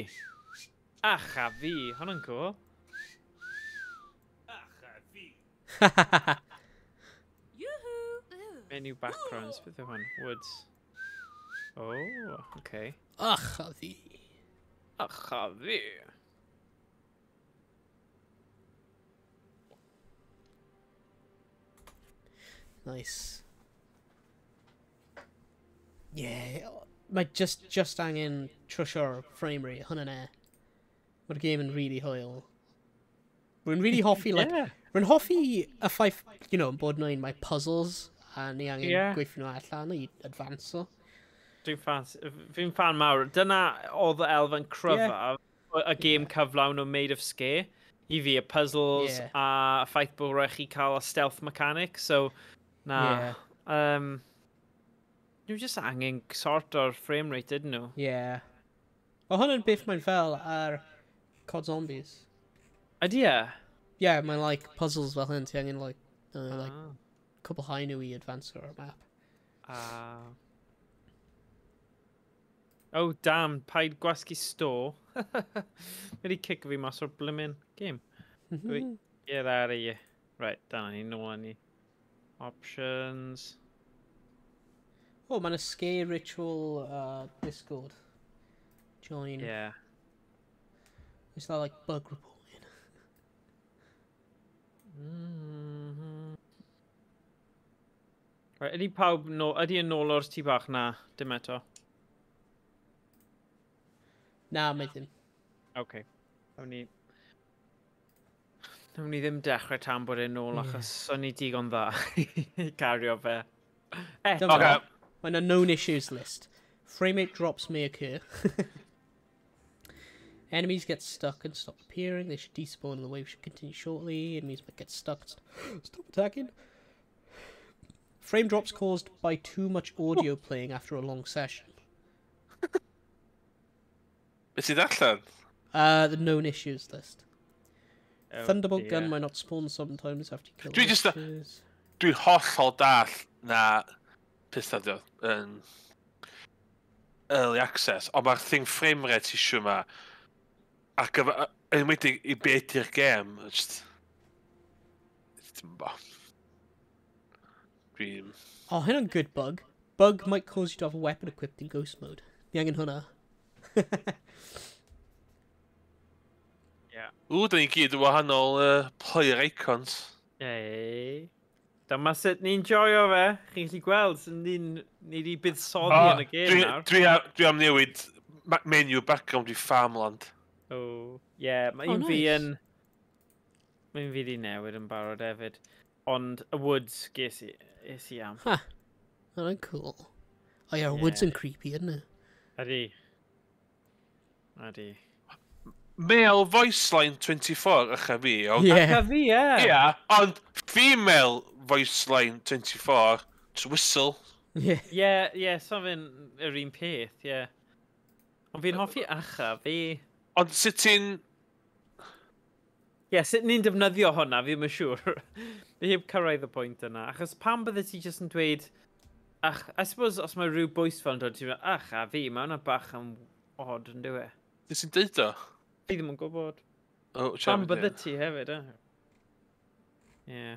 Ych a fi. Hwna'n cool. Ych a fi. Menu backgrounds, beth yw hwn? Woods. Oh, okay. Ach, a fi. Ach, a fi. Nice. Yeah, mae just angen trwsio'r frame rate, hwnna'n e. Mae'r game yn really hwyl. Rwy'n really hoffi, like, Yeah. Rwy'n hoffi y ffaith, bod nhw'n mae puzzles, a ni angen gweithio nhw allan i advanso. Dwi'n fan, fi'n fan mawr. Dyna oedd y elfen cryfaf, y game cyflawn o Made of Scare. I fi, y puzzles a y ffaith bod rhaid chi cael y stealth mechanic, so na. Yeah. Nhw jyst angen sort o'r frame rate, ydyn nhw? Yeah. O, hwnna'n beth mae'n fel ar COD Zombies. Ydy e? Yeah, mae'n like puzzles fel hyn, ti angen like, like cwblhau nhw i advance o'r map. Ah. Oh, damn, paid gwasgu store. Mae di cico fi mas o'r blimmin' game. Wait, get out of here. Right, dyna ni, nôl â ni. Options. Oh, mae'n a Scare Ritual Discord. Join. Yeah. Is that like bug reporting? Right, ydy pawb nôl, ydy yn nôl o'r tŷ bach na? Dim eto. Na, mae ddim. Okay. Nawn ni ddim dechrau tan bod e'n nôl achos o'n i digon dda i cario fe. Eto. Dyma. Okay. Mae'n a known issues list. Frame rate drops may occur. Enemies get stuck and stop appearing. They should despawn and the wave should continue shortly. Enemies might get stuck and stop attacking. Frame drops caused by too much audio playing after a long session. Beth sydd allan? The known issues list. Oh, Thunderbolt dear. gun might not spawn sometimes after you kill Dwi jyst witches. Dwi'n hollol dall na pethau dio yn early access, ond mae'r thing frame rate issue yma, ac yn enwedig i be ydy'r gêm, just... Dwi'n bo. Dwi'n... Oh, hynna'n good bug. Bug might cause you to have a weapon equipped in ghost mode. Ni angen hwnna. Yeah. Ww, da ni gyd yn wahanol player icons. Ei. Dyma sut ni'n joio fe. Chi'n gallu gweld, sy'n ni di buddsoddi yn y gêm nawr. Dwi am newid menu background i Farmland. Oh, yeah, mae Oh, un fi nice. yn... Mae un fi di newid yn barod hefyd. Ond y woods ges i, es i am. Ha. Hwnna'n cool. Oh yeah, woods yn creepy, isn't it? Ydy. Ydy. Male voice line 24 ych a fi, iawn. Yeah. A fi, ie. Ia, ond female voice line 24, just whistle. Yeah. Ie, ie, so fe'n yr un peth, ie. Ond fi'n hoffi acha, fi... Ond sut ti'n... Ie, sut ni'n defnyddio hwnna, fi ddim yn siŵr. Fi heb cyrraedd y pwynt yna. Achos pam bydde ti jyst yn dweud... Ach, I suppose os mae rhyw bwys fel yn dod, ti'n meddwl, ach, a fi, mae hwnna bach yn odd yn dyw e. Sut ti'n deud o? Fi ddim yn gwybod. Oh, Pam bydde ti hefyd, e? Ie.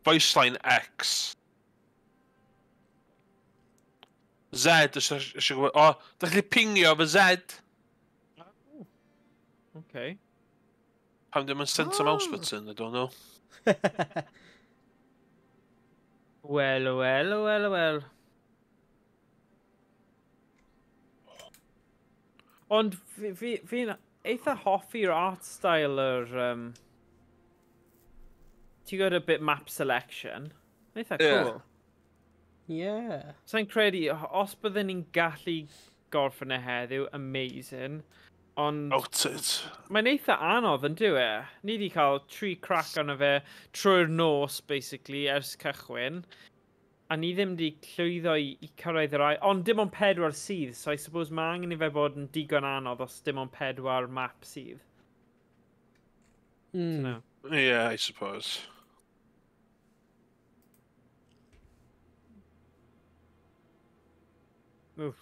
Voice line X. Z, os eisiau gwybod... O, da chi'n pingio efo Z. Okay. Pam ddim yn center mouse button, I don't know. Wel, wel, wel, wel. Ond fi'n fi, fi'n eitha hoffi'r art style yr... Ti'n gwybod y bit map selection? Eitha Ie. cool. Yeah. Sa'n credu, os bydden ni'n gallu gorffen e heddiw, amazing. Ond Outed. mae'n eitha anodd yn dyw e. Ni wedi cael 3 crack arno fe trwy'r nos, basically, ers cychwyn. A ni ddim wedi llwyddo i cyrraedd yr ail. Ond dim ond 4 sydd, so I suppose mae angen i fe bod yn digon anodd os dim ond 4 map sydd. No. Yeah, I suppose. Oof.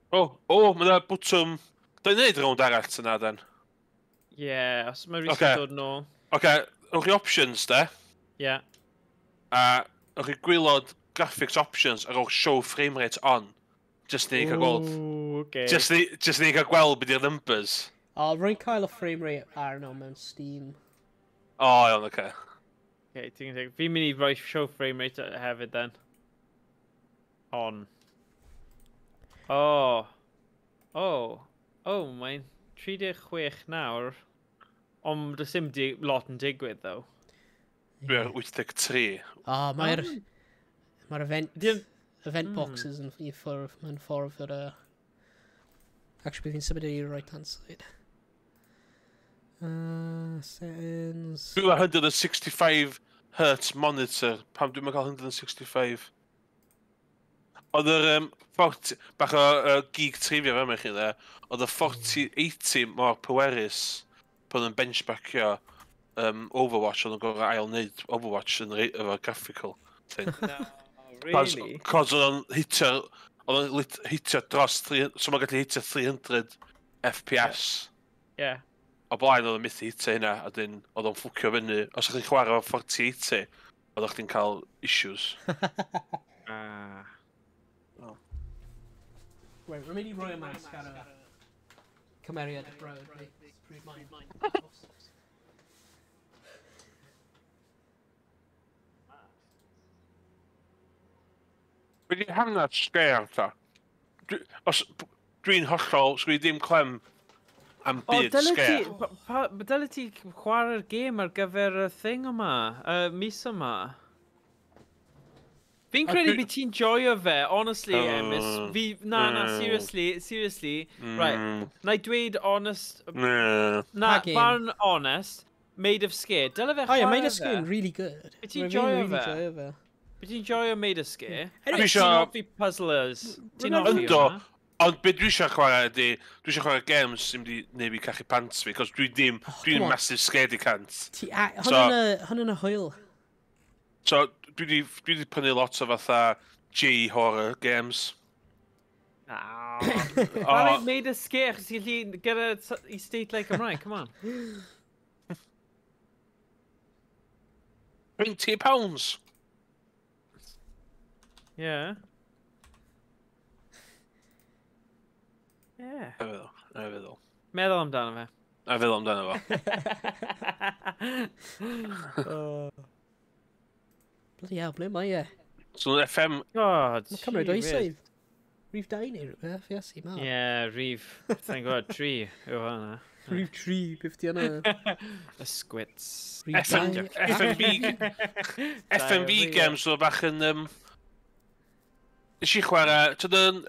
Oh, oh, mae yna bwtwm... Dwi'n neud rownd arall tyna, dan. Yeah, os mae Rhys Ocê. yn dod nôl. Oce, ewch i options, de. Yeah. A Ewch i gwylod graphics options ar ôl show frame rate on. Just ni cael gweld. Ooh, okay. Just ni cael gweld beth yw'r numbers. O, rwy'n cael y frame rate arno mewn Steam. O, iawn, oce. Okay, ti'n teg. Fi'n mynd i roi show frame rate hefyd then. On. Oh. Oh. Oh, mae'n 36 nawr. Ond does dim lot yn digwydd, though. Dwi ar 83. O, mae'r event boxes yn i ffwrdd, mae'n ffordd yr... Actually, bydd fi'n symud i'r right hand side. Settings... Dwi ar 165 Hz monitor. Pam dwi'n cael 165? Oedd yr 40... Bach o geek trivia fe yma chi dde. Oedd y 4080 mor pwerus pan yn benchmarkio Overwatch, oedd yn gorau ail wneud Overwatch yn efo graphical thing. No, really? Cos oedd o'n hitio... Oedd o'n hitio dros... So mae'n gallu hitio 300 FPS. Yeah. O blaen oedd o'n methu hitio hynna, a dyn oedd o'n ffwcio fyny. Os o'ch chi'n chwarae efo 4080, oedd o'ch chi'n cael issues. Ah. Right, rwy'n mynd i roi y mask ar y cymeriad y brawd fi. Pryd mae'n. Wedi hanner sgêr ta. Dwi'n hollol, sgwyd ddim clem am byd sgêr. Dyle ti chwarae'r gêm ar gyfer y thing yma, y mis yma. Fi'n credu bydd ti'n joio fe, honestly, Emys. Na, seriously. Right, na i dweud honest... Na, barn honest, Made of Scare. Dyle fe chwarae fe. Oh yeah, Made of Scare yn really good. Bydd ti'n joio fe. Bydd ti'n joio Made of Scare. Ti'n hoffi puzzlers. Ti'n hoffi hwnna. Ond be dwi eisiau chwarae ydi, dwi eisiau chwarae games sy'n mynd i neud fi cachu pants fi, cos dwi ddim, dwi'n massive scaredy cunt. Hwn yn y hwyl. So, dwi di prynu lot o fatha J-horror games. Well, Made of Scare, chos ti'n gallu gyda i state like Cymraeg, come on. £20! Yeah. Yeah. Na feddwl. Meddwl amdano fe. Na feddwl amdano fo. Bloody hell, ble mae e? So FM... God, Mae'n cymryd oesoedd. Rhif 2 neu rhywbeth, Iesu, ma. Ie, rhif... Sa'n gwybod, 3 yw hwnna. Rhif 3, beth di hwnna? Y squits. FMV games o bach yn... Nes i chwarae... Tyd yn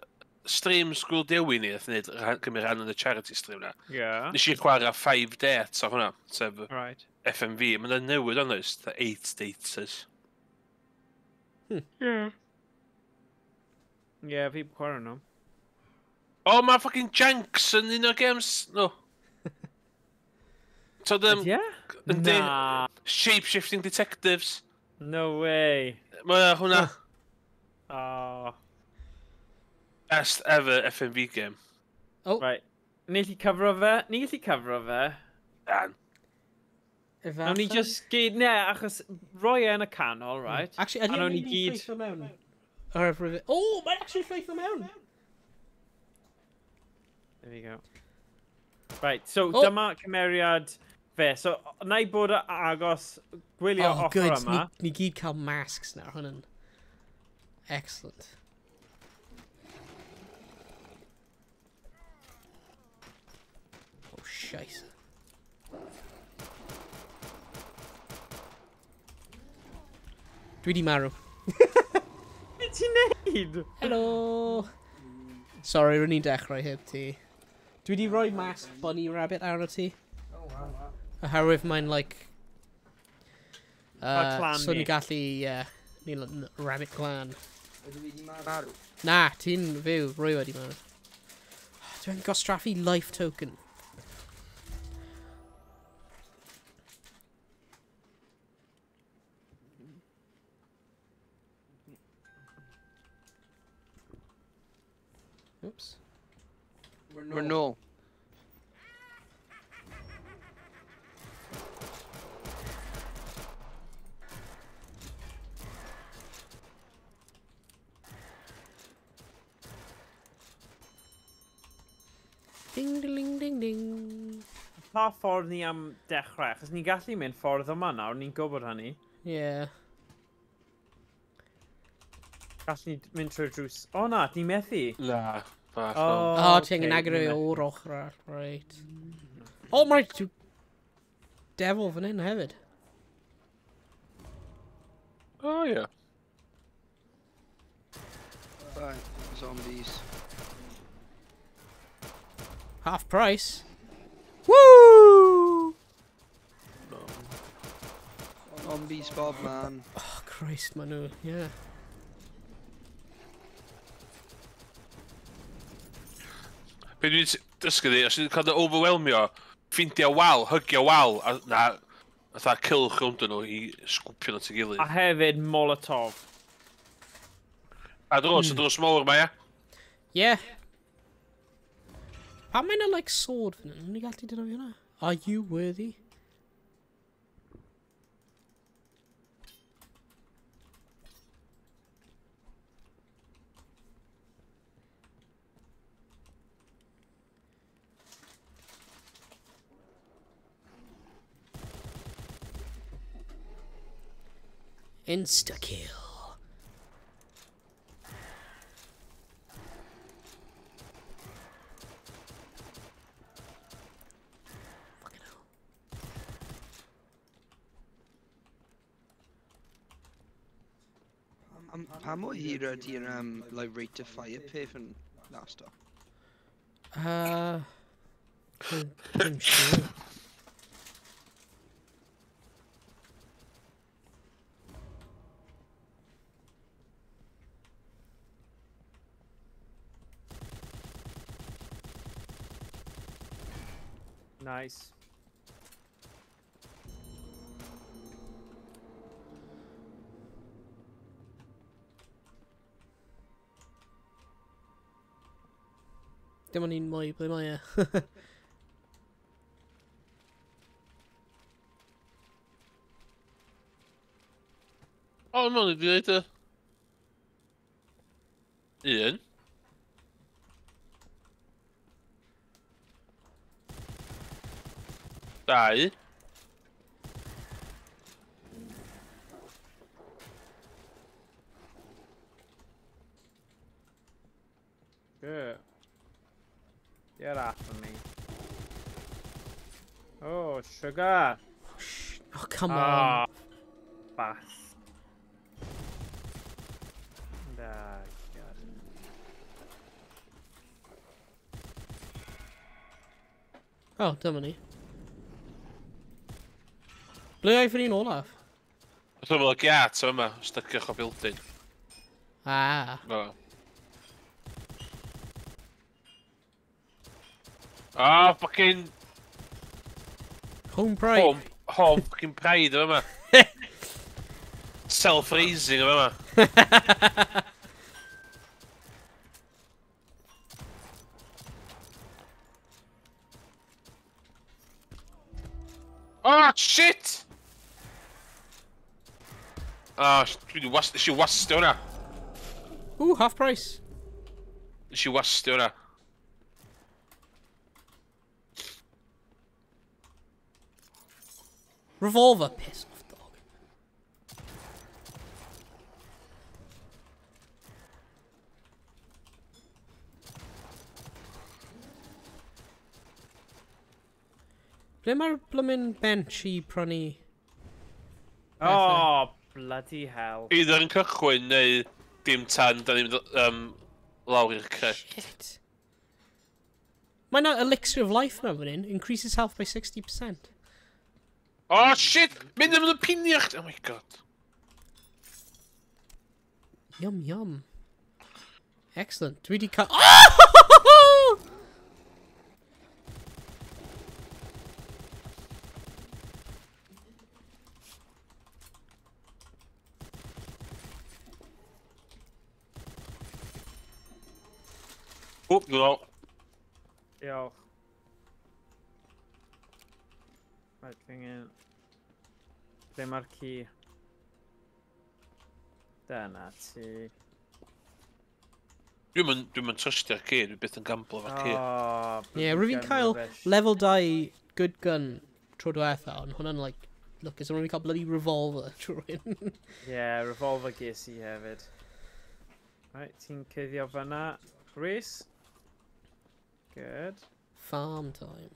stream Sgwyl Dewi ni, nath wneud cymryd rhan yn y charity stream na. Yeah. Nes i chwarae 5 dates o hwnna, sef FMV. Mae'n newid o'n oes, 8 dates. Yeah. Yeah, fi chwarae nhw. Oh, mae fucking Jenks yn un o'r games. No. So them, yeah? Nah. Shape-shifting detectives. No way. Mae hwnna. Oh. Best ever FMV game. Oh. Right. Ni gallu cyfro fe. Ni gallu cyfro fe. Dan. Nawn ni just gyd... Ne, achos roi e yn y canol, right? Actually, ydy e'n mynd i ffeithio mewn? Oh, mae'n actually ffeithio mewn! There we go. Right, so dyma cymeriad fe. So, na i bod agos gwylio ochr yma. Oh, good. Ni gyd cael masks nawr, hwnna'n... Excellent. Oh, scheisse. Dwi di marw. Be ti'n neud? Helo! Sorry, rwy'n i'n dechrau heb ti. Dwi di rhoi mask bunny rabbit arno ti. Oh, wow. Oherwydd mae'n, like... clan so ni'n gallu, yeah, ni'n rabbit clan. Ydw i di marw? Na, ti'n fyw, rwy wedi marw. Dwi'n gwastraffu life token. Oops. We're nôl. Ding, ding, ding, ding. Pa ffordd ni am dechrau? Achos ni'n gallu mynd ffordd yma nawr, ni'n gwybod hynny. Yeah. Gallu ni mynd trwy'r drws. O na, ni'n methu. Na. Bach. Oh, O, ti angen agor e o'r ochr arall, right. O, mae devil fan hyn hefyd. O, ie. Right, zombies. Half price. Woo! Zombies, Bob, man. Oh, Christ, maen nhw, yeah. Be dwi'n dysgu di, os ti'n cael dy overwhelmio, ffindio wal, hygio wal, a na, fatha cylch rownd nhw i sgwpio nhw at ei gilydd. A hefyd Molotov. A drws, y drws mawr ma, ia? Yeah. Pam mae 'na, like, sword fan hyn? O'n i gallu defnyddio hwnna? Are you worthy? Insta-kill. Fucking hell. Pa mor hir ydy'r like, rate of fire peth yn last o? Ddim siŵr. Nice. Dim ond un mwy, ble mae e? O, no, ni wedi dweud y... Un. Dau. Good. Get off of me. Oh, sugar. Oh, come on. Bath. Ah, God. Oh, dyma ni. Ble aeth yr un olaf? Dwi'n meddwl giat yma, styciwch o building. Ah. No. Ah, fucking... Home pride. Home fucking pride yma. Self-raising yma. Oh, shit! Ah, nes i wastio hwnna. Ooh, half price. Nes i wastio hwnna. Revolver, piss off, dog. Ble mae'r blymyn bench i prynu? Oh, bloody hell. Either yn cychwyn neu dim tan, da ni'n mynd lawr i'r crypt. Shit. Mae na elixir of life mewn fan hyn. Increases health by 60%. Oh shit! Mynd am y pinio chdi! Oh my god. Yum yum. Excellent. Dwi di cael... Oh! O, dwi'n ôl. Diolch. Right, dwi'n angen... Ble mae'r ci? Dyna ti. Dwi'n mynd trystio'r ci, dwi byth yn gamblo efo'r ci. Ie, rwy'n fi'n cael level 2 good gun tro diwetha, ond hwnna'n like, look, is rwy'n cael bloody revolver trwy hyn. Ie, revolver ges i hefyd. Right, ti'n cuddio fyna. Rhys? Good. Farm time.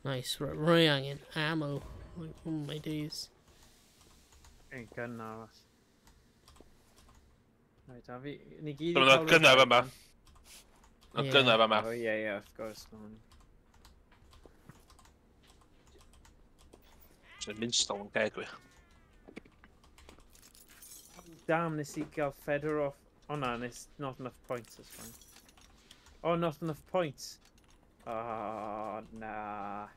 Nice, rwy angen ammo. Oh my days. Ein gun arall. Right, a fi... Ni gyd i cael... Gynna fa ma. Gynna fa ma. Oh ie, ie, of course. Sy'n minstol yn geg fi. Damn, nes i gael feather off. Oh na, nes... Not enough points, that's fine. Oh, not enough points. Oh, na.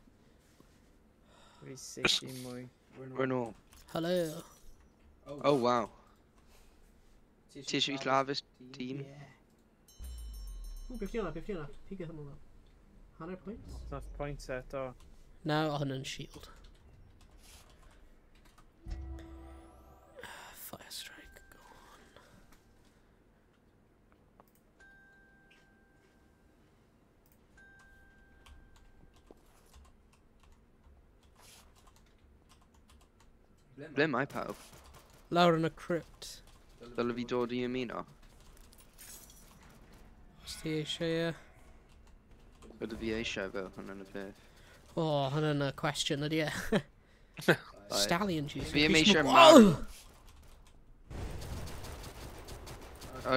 Fi 60 mwy. We're nôl. Hello. Oh, wow. Ti eisiau fi lladd dyn? Yeah. Ww, beth di hwnna, beth di hwnna? Pigeth am hwnna. 100 points? Not enough points eto. Now on and shield. Fire strike, go on. Ble mae pawb? Lawr yn y crypt. Dyle fi dod i ymuno? Os ti eisiau, ie. Ydw fi eisiau fel hwnna'n y peth. O, hwnna'n y cwestiwn ydy e. Stallion juice. Fi ddim eisiau marw.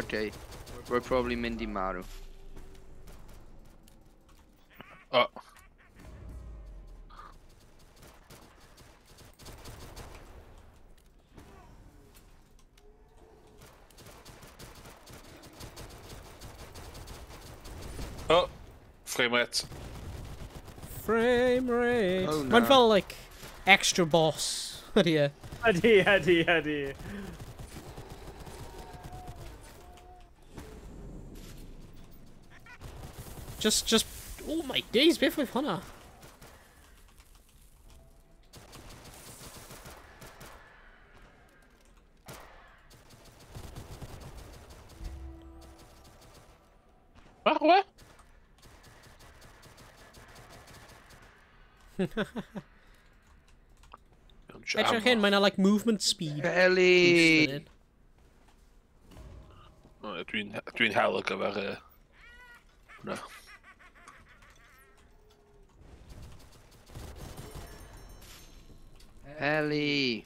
Okay, we're probably mynd i marw. Oh. Oh, frame rate. Frame rate. Oh, no. Mae'n fel, like, extra boss. Ydy e. Ydy, ydy, ydy. Just, oh my days, beth oedd hwnna? What? Edrych hyn, mae'n like movement speed. Belly! Dwi'n hel ar gyfer... No. Peli!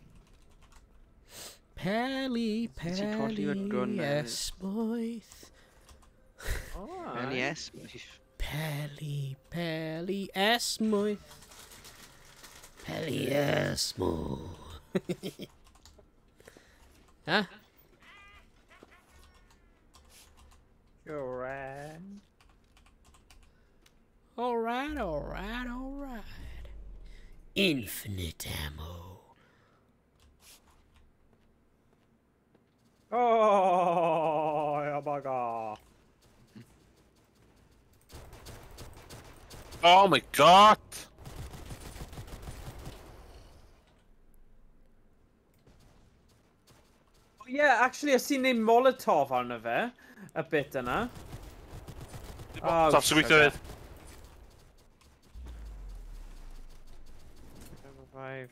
Peli, peli, esmwyth. Peli esmwyth. Peli, peli, esmwyth. Peli esmwyth. Huh? Alright. Alright, alright, alright. Infinite ammo. Oh, my God. Oh my God. Oh yeah, actually, I've seen name Molotov arno fe, a bit yna. Oh, stop sy'n gweithio fydd. 5.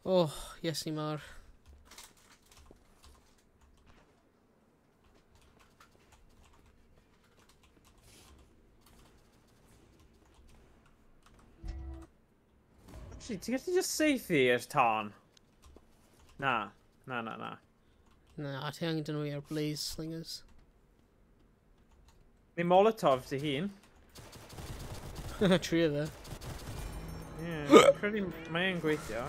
Oh, yes, ni mawr. Actually, ti'n gallu just saethu i'r tân? Na. Na, na, na. Na, ti angen dyn nhw i'r Blaze Slingers. Neu Molotov dy hun. Trio fe. Ie, fi'n credu mae e'n gweithio.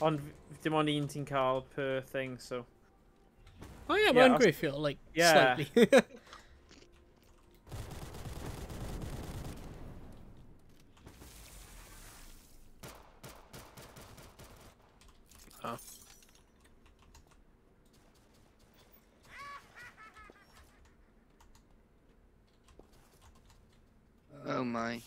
Ond dim ond un ti'n cael per thing, so... Oh yeah, Ie, mae'n os- gweithio, like, Ie. slightly. Oh. Oh my.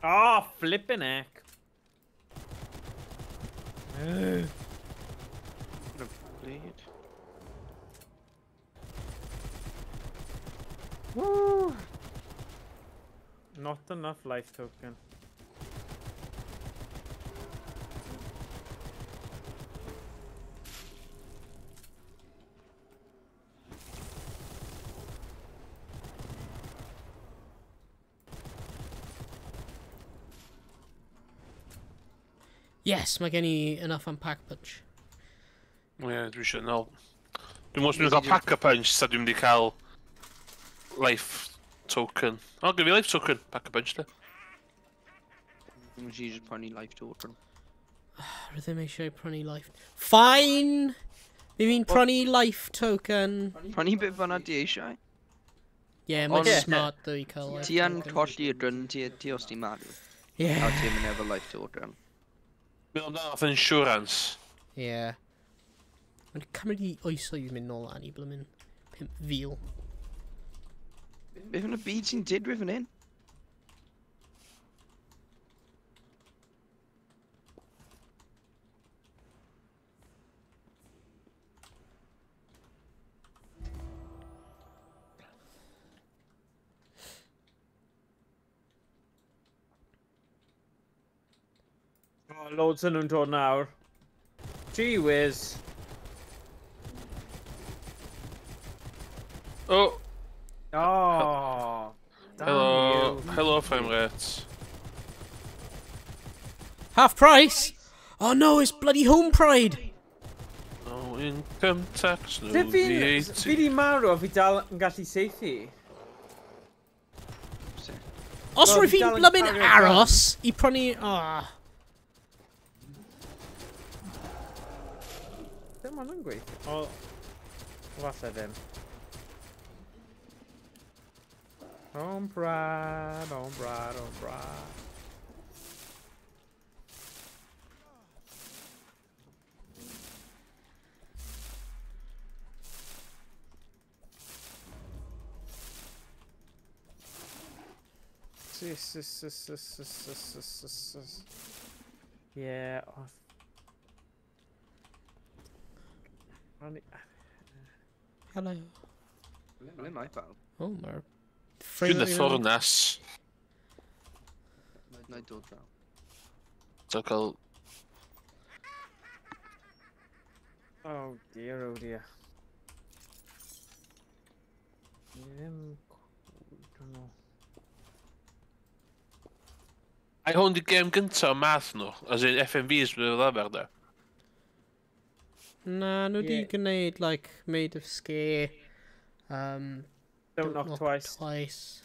Ah, oh, flippin' heck. Bleed. Woo! Not enough life token. Yes, mae gen i enough am pack punch. Ie, yeah, dwi eisiau nôl. Dwi'n meddwl dwi'n cael pack a punch, sa dwi'n mynd i cael life token. O, gyda fi life token, pack a punch, de. Nes i just prynu life token. Rydw ddim eisiau prynu life... Fine! Fi fi'n prynu life token. Prynu beth bynnag ti eisiau. Yeah, mae'n Ond- smart though i cael life Ti yn token. colli y dyn ti, ti os ti'n marw. A Yeah. ti'n mynd efo life token. Meddwl amdano fath insurance. Yeah. Mae'n cymryd i oesoedd i mynd nôl lan i blymyn 5,000. Beth yn y byd sy'n digwydd fan hyn? Oh, loads yn nhw'n dod nawr. Gee whiz. Oh, Oh. Damn hello, you. hello frame rate. Half price! Oh no, it's bloody home pride! No income tax, no Sut fi'n... VAT. Fi di marw a fi dal yn gallu saethu. Os Wel, rwy fi fi'n dal yn blymyn cario aros i prynu... Ah. Dim ond yn gweithio. O... Falle ddim. Home Brad, home Brad, home Brad. Sis, sis, sis, sis, sis, sis, sis, sis. Yeah, oh. Hello. Ble mae pawb? Oh, mae'r... Dwi'n y ffwrnas. Na i dod draw. So cael... Oh dear, oh dear. Ni ddim... Don't know. Ai hwn di gêm gyntaf o math nhw, as in FMVs bydd fel arfer de. Na, nhw di Ie. gwneud, like, Made of Scare. Don't knock twice. Twice.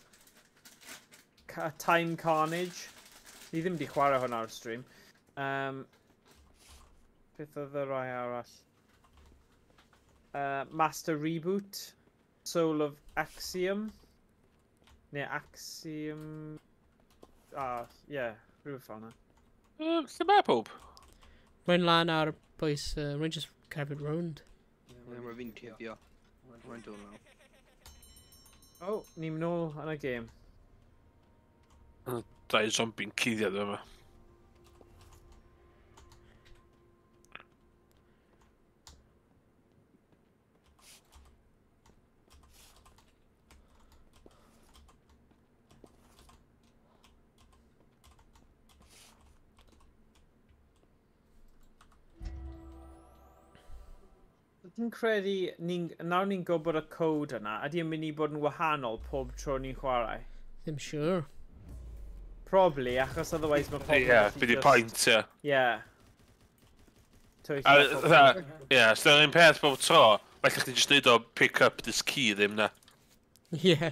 Time Carnage. Ni ddim di chwarae hwnna ar stream. Beth oedd y rai arall? Master Reboot. Soul of Axiom. Neu Axiom... Ah, yeah, rhywbeth fel yna. Lle mae pob? Rwy'n lan ar bwys... Rwy'n just cerdded round. Ie, Rwy'n fi'n cuddio. Rwy'n dod lawr. Oh, ni'n mynd nôl yn y gêm. Dau zombie'n cuddio dwi yma. Ti'n credu, nawr ni'n gwybod y code yna, ydy yn mynd i bod yn wahanol pob tro ni'n chwarae? Ddim siŵr. Probably, achos otherwise mae pobl... Ie, bydd i pwynt, ie. Ie. Ie, os dyna'r un peth bob tro, felly chdi jyst neud o pick up this key ddim na. Ie.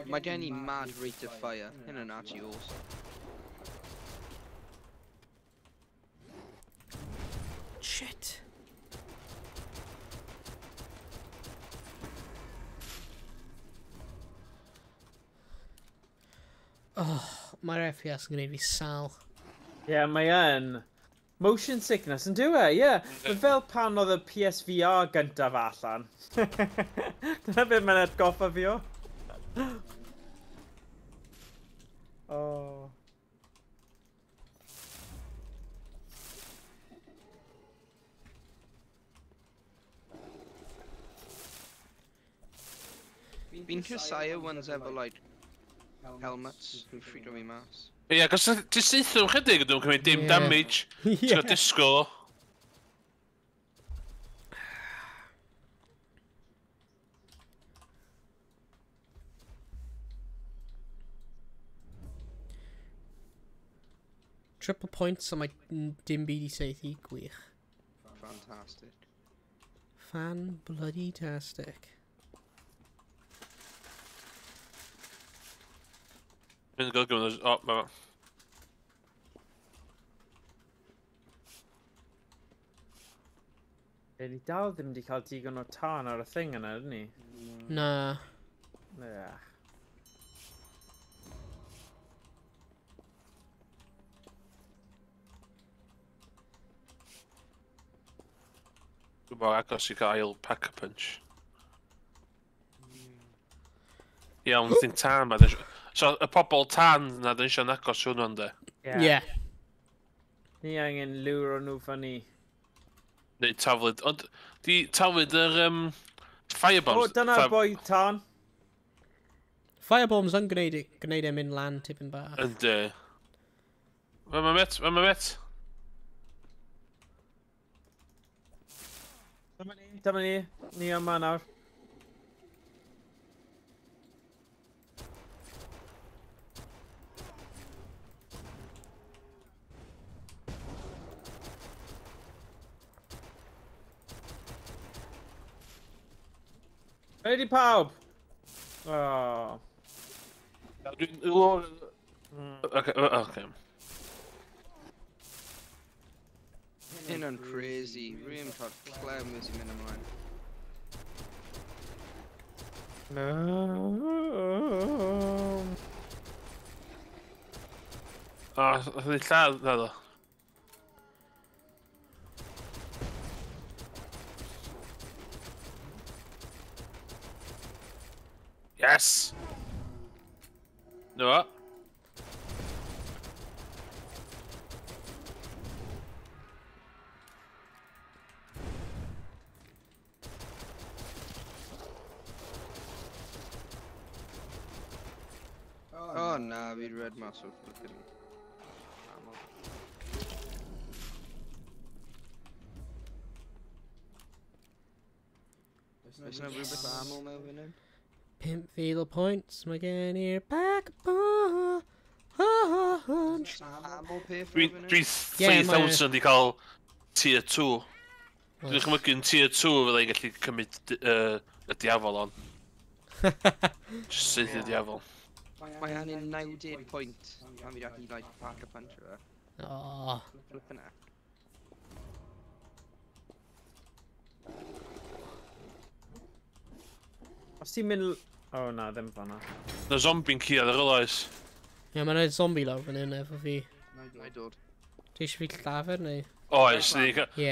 Mae gen i mad rate of fire. Hynna'n actually awesome. Shit. Oh, mae'r FPS yn gwneud fi sal. Ie, yeah, mae yn. Motion sickness yn dyw e, ie. Yeah. Mae fel pan oedd y PSVR gyntaf allan. Dyna beth mae'n atgoffa fi o. Oh. Fi'n casáu ones efo, like, helmets yn ffrido fi mas. Ie, yeah, cos ti'n saethu nhw'n chydig ydw nhw'n cymryd dim damage. Ti'n gael disgwyl. Triple points, so mae dim byd i saethu, gwych. Fantastic. Fan-bloody-tastic. Mynd yn golygu, o, mae... Be, ni dal ddim wedi cael digon o tân ar y thing yna, ydyn ni? Na. Yeah. Dwi'n mor agos i gael pack-a-punch. Iawn, thing tân ma. So, y pobol tân na dyn eisiau'n agos hwnnw ynddo? Ie. Yeah. Ni angen lure nhw fyny. Neu taflid. Ond, di taflid yr firebombs... O, dyna'r boi tân. Firebombs yn gwneud e mynd lan tipyn bach. Yndi. Mae met, mae met. Dyma ni. Ni yma nawr. Ready pawb? Oh. Dwi'n... Okay. Hynna'n crazy. Rwy'n cael clem wedi mynd ymlaen. No. O, nath ni lladd na ddo. Yes! No. Oh na, fi'n red mas o'r flipping ammo. Oes yna rhywbeth ammo mewn fan hyn? 5,000 points, mae gen i'r pack punch. Dwi'n 3,000 di cael tier 2. Dwi'n chymygu'n tier 2 fydda i'n gallu cymryd y diafol on. Just saethu y diafol. Mae angen 90 point pan fi gallu like pack a punch o fe. Oh. Flippin' heck. Os ti'n mynd... Oh na, ddim fanna. Na zombie'n curo ar y oes. Ie, yeah, mae'n zombie lawr fan hyn efo fi. Na i dod. Ti eisiau fi llafur neu? Oes,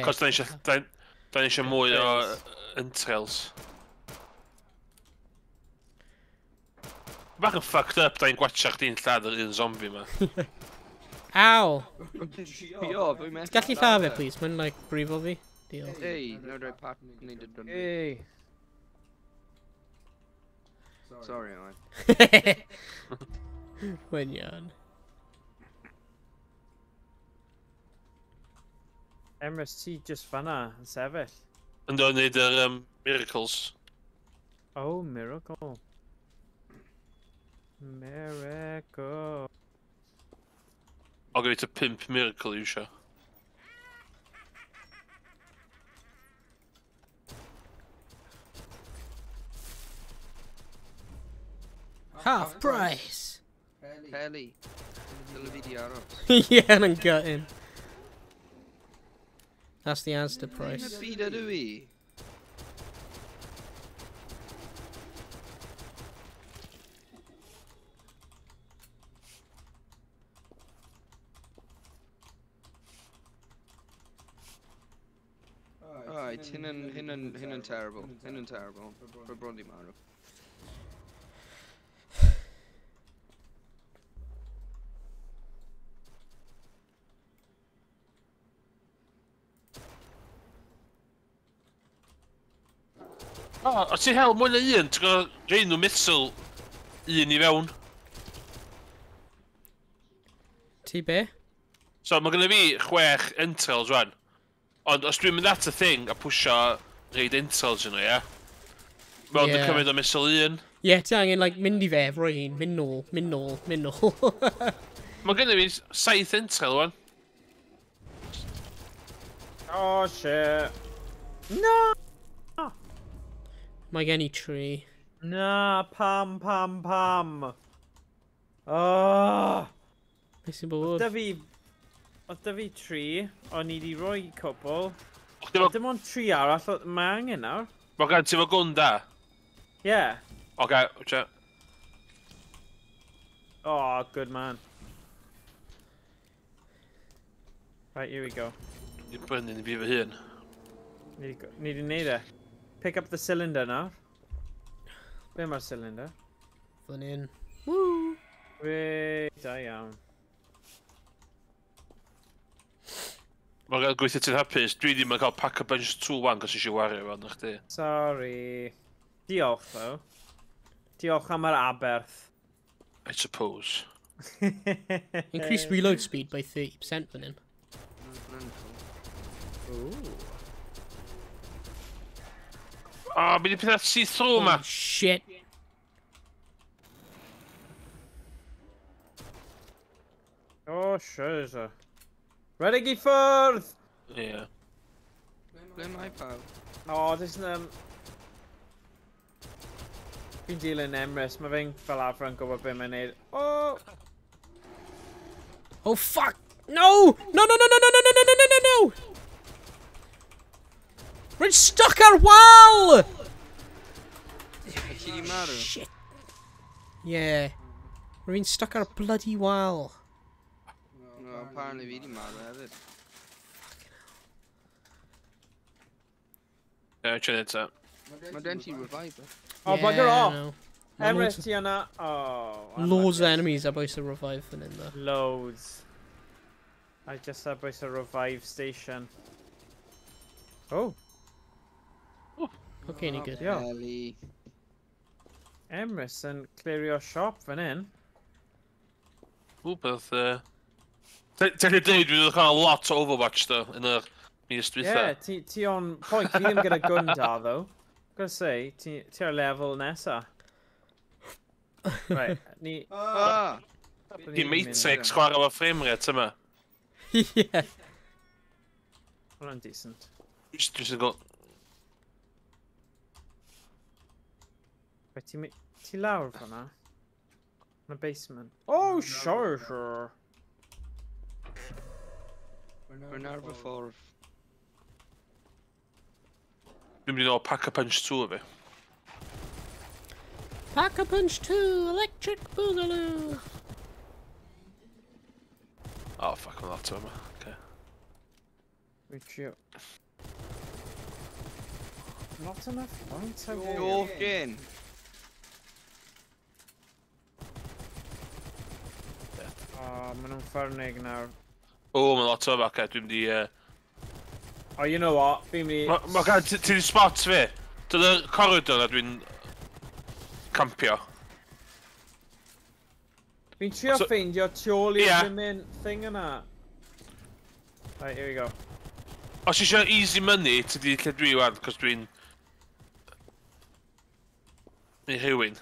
cos da ni eisiau mwy o entrails. Bach yn fucked up, da ni'n gwatcha chdi'n lladd yr un zombie ma. Ow! Trio, fwy methu. Gallu llafur, please? Mae'n like brifo fi. Diolch. Ei, no rhaid part neud y dwn. Ei. Sorry, man. Mae'n iawn. Emrys, ti just fanna yn sefyll. Yn dod wneud yr miracles. Oh, miracle. Miracle. O, gyda ti 5 miracle i eisiau. Half price! Kelly. Dyle fi di aros. Yeah, and I'm gutting. That's the Asda price. Yn y byd ydw i? Alright, hyn yn terrible. Hyn yn terrible. Mae bron di marw. O, os ti'n hel mwy na un, ti'n gwybod rhaid nhw missile un i fewn. Ti be? So, mae genna fi 6 entrails rwan. Ond os dwi'n mynd at y thing a pwysio reid entrails yno, ie? Mae ond yn cymryd o missile un. Ie, ti angen, like, mynd i fe, roi un, mynd nôl, mynd nôl, mynd nôl. Mae genna fi 7 entrail rwan. Oh, shit. No! Mae gen i 3. Na, pam. Oh! Beth sy'n bod? Oedd da fi 3, o'n i di roi cwpl. Dim ond 3 arall, mae angen nawr. Mae gen ti fo gwn da? Ie. Oce, oce. Oh, good man. Right, here we go. Dwi'n brynu ni fi fy hun. Ni di neud e. Pick up the cylinder now. Be mae'r cylinder? Fan hyn. Woo! Wei, da iawn. Mae'n gael gweithio ti'n hapus. Dwi ddim yn cael pack a bunch 2 wan cos eisiau wario fan chdi. Sorry. Diolch, though. Diolch am yr aberth. I suppose. Increase reload speed by 30% fan hyn. Ooh. Oh, mi di pethau see-through ma. Oh, shit. Oh, shiz. Redig i ffwrdd! Ie. Ble mae pawb? Oh, this is... Fi'n dilyn Emrys, mae fe'n fel arfer yn gwybod beth mae'n neud. Oh! Oh, fuck! No! No, no, no, no, no, no, no, no, no, no, no! Rwy'n stuck ar wal! Ti di marw? Shit. Yeah. Rwy'n stuck ar bloody wal. No, apparently fi di marw hefyd. Fucking hell. Yeah, trying to. Mae gen ti reviver. Oh, bugger off! Emrys, ti yna. Oh. Loads of enemies ar bwys y revive fan hyn, though. Loads. I just ar bwys y revive station. Oh. Okay, ni good. Yeah. Emrys yn clirio siop fan hyn. Ww, beth... Ti'n gallu dweud, dwi wedi cael lot o Overwatch, though, yn yr mis dwytha. Yeah, ti on point. Fi ddim gyda gun da, though. Gotta say, ti ar lefel nesa. Right, ni... Ah! Di Matrix chwarae efo frame rate yma. Yeah. Hwna'n decent. Dwi'n sy'n gweld... Wait, ti lawr fan'na? Yn y basement. Oh, sure, sure. Rwy'n ar fy ffordd. Dwi'n mynd i nôl Pack-a-Punch 2 o fi. Pack-a-Punch 2, Electric Boogaloo! Oh, fuck, mae'n lot o yma. Okay. Wyt Not enough points, I will. Joking! Oh, maen nhw'n ffyrnig nawr. O, mae'n lot o yma, oce, dwi'n mynd i... Oh, you know what? Fi'n mynd i... Mae gan, ti di spot fi? Dyna'r corridor na dwi'n campio. Fi'n trio ffeindio tu ôl i'r Ie. ddim thing yna. Right, here we go. Os eisiau easy money, ti di lle dwi wan, cos dwi'n... Neu rhywun.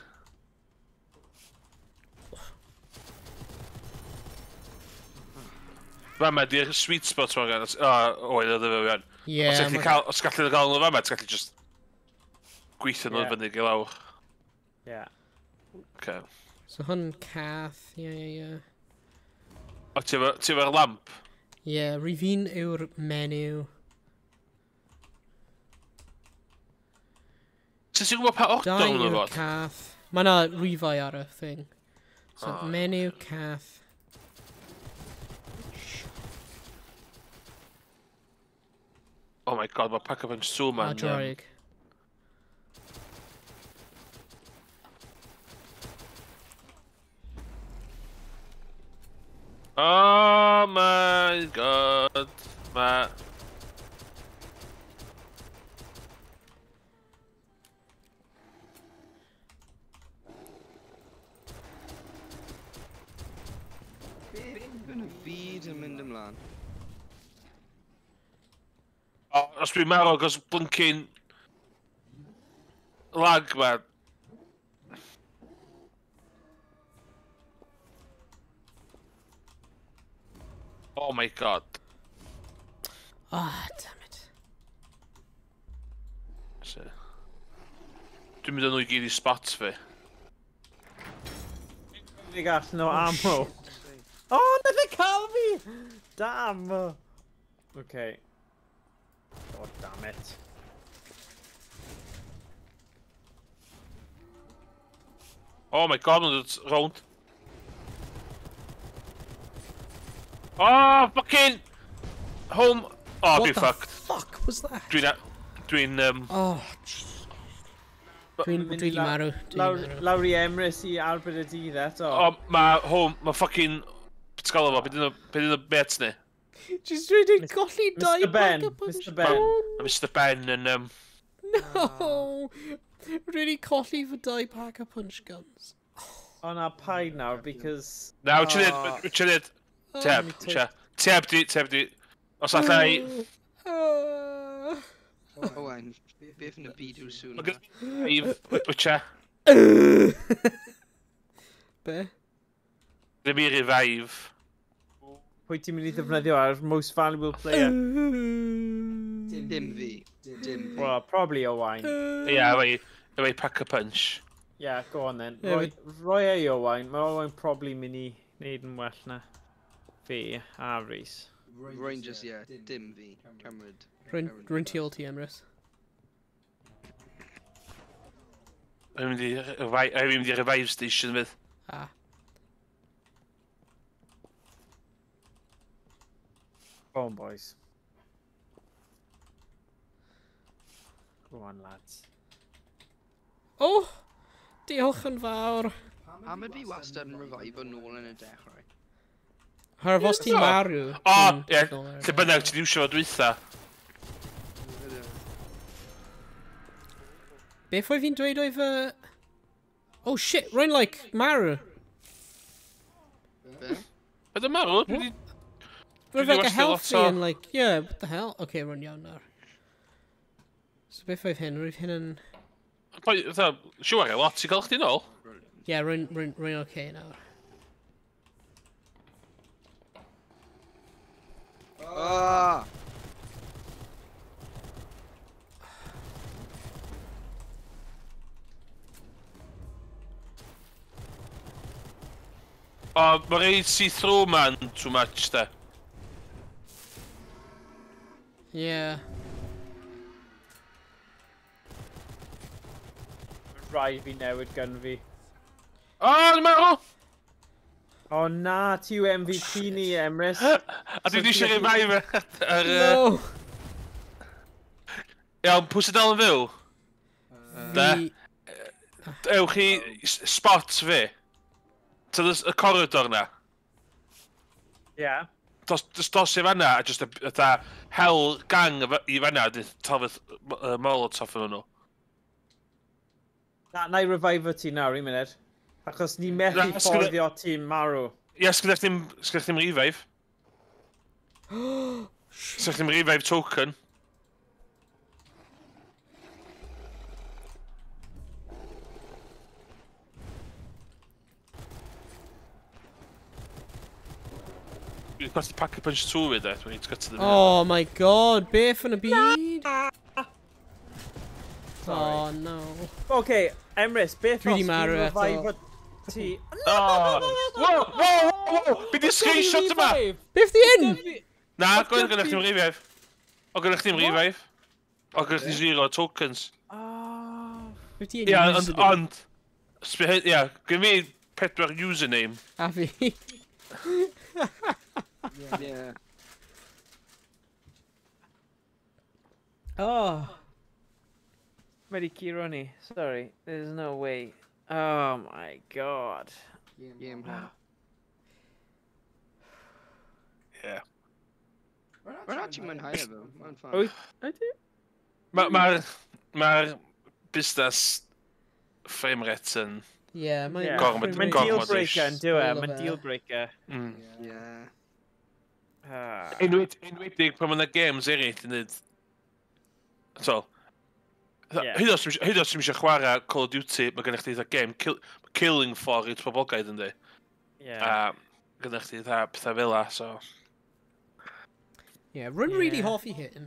Fama di'r sweet spot ma'n gan. O, oedd oedd efo fi. Ie. Os gallu gael nhw fama, ti'n gallu just gweithio nhw fyny i lawr. Ie. Okay. So hwn cath, ie. O, ti efo'r lamp? Ie, rhif un yw'r menyw. Sut ti'n gwybod pa order Dau nhw yw'r fod? cath. Mae yna rifau ar y thing. So, menyw, cath. Oh my god, mae Pack-a-Punch 2 A ma'n... draig. Oh my god, mae... Beth yn y byd yn mynd ymlaen? O, os dwi'n marw, cos blinking lag ma. Oh my god. Ah, damn it. So, dwi'n mynd â nhw i gyd i spot fi. Fi gall no ammo. Oh, nath e cael fi! Damn! Okay. God damn it. Oh my god, mae'n dod rownd. Oh, fucking... Home... Oh, What dwi'n the fucked. fuck was that? Dwi'n... Oh, Jesus Christ. Dwi'n Mynd dwi di marw. Dwi di marw. Lawr i Emrys i arbed y dydd eto. Oh, mae home... Mae fucking... Beth gael efo? Be dyn y bets ni? Just dwi di colli dau Mr Ben, Pack-a-Punch. Mr Ben. Mae Mr Ben yn... No! Dwi di colli fy dau Pack-a-Punch guns. O na, paid nawr, because... Na, wyt ti'n neud... Teb, teb di, teb di. Os allai... Owain, beth yn y byd yw'r sŵn Mae yma? gen i Wytcha. Be? Ddim i revive. Pwy ti'n mynd i ddefnyddio ar most valuable player? Dim fi. Dim fi. Well, probably Owain. Ie, efo i Pack-a-Punch. Yeah, go on then. Ie, Roi e i Owain. Mae Owain probably mynd i wneud yn well na fi a Rhys. Rwy'n just, ie, dim fi. Cymryd. Rwy'n tu ôl ti, Emrys. Rwy'n mynd i revive station fydd. Ah. Go on, boys. Go on, lads. Oh! Diolch yn fawr. Pam ydw i wastad yn revive nôl yn y dechrau? Herwydd os ti'n marw... O, ie, lle bynnag ti'n iwsio fo dwytha. Beth oedd fi'n dweud oedd y... Oh shit, rwy'n like marw. Be? Ydy marw? Dwi 'di... Rwy'n Dwi 'di like a wastio lot healthy o- and like, yeah, what the hell? Okay, rwy'n iawn nawr. So beth oedd hyn? Rwy'n hyn yn... Poi, fatha, siwr e lot i gael chdi nôl. Yeah, rwy'n okay nawr. Ah! O, mae rei see-through man too much, da. Yeah. Rhaid fi newid gun fi. O, dwi'n marw! O na, ti yw MVP ni, Emrys. A dwi wedi eisiau revive ar... No! Iawn, pwy sy'n dal yn fyw? Da. Fi... Ewch i spot fi. Ti'n y corridor na. Yeah. Dos, dos i fanna, a just fatha hell gang i fanna, a tafod molotov yn nhw. Na, na i revive ti nawr, un munud. Achos ni methu Na, fforddio ti'n marw. Ie, sgynna chdi'm revive. So chdi'n revive token. Dwi'n colli Pack-a Punch 2 fi de, dwi'n got to the Oh my god, beth yn y byd? Oh no. Okay, Emrys, beth os dwi'n revive ti? Oh! Whoa, whoa, whoa! Be di screenshot yma? Beth di un? Na, gwyn gynnwch chi'n revive. O, gynnwch chi'n revive. O, gynnwch chi 0 tokens. Beth di un Ia, ond... Ia, gyn fi 4 username. A fi. Yeah. Oh. Wedi curo ni. Sorry, there's no way. Oh my god. Game. Yeah. Mae'n actually mwynhau e though. Mae'n fun. Ydy? Mae'r busnes frame rate yn... Yeah, mae'n gormod. Mae'n deal breaker yn dyw e. Mae'n deal breaker. Yeah. Enwedig pan mae yna games eraill yn neud... So, hyd os ti'n eisiau chwarae Call of Duty, mae gennych chdi game killing floor i'r poblogaidd yndi. Yeah. A gennych chdi pethau fel la, so... Yeah, rwy'n really hoffi hyn.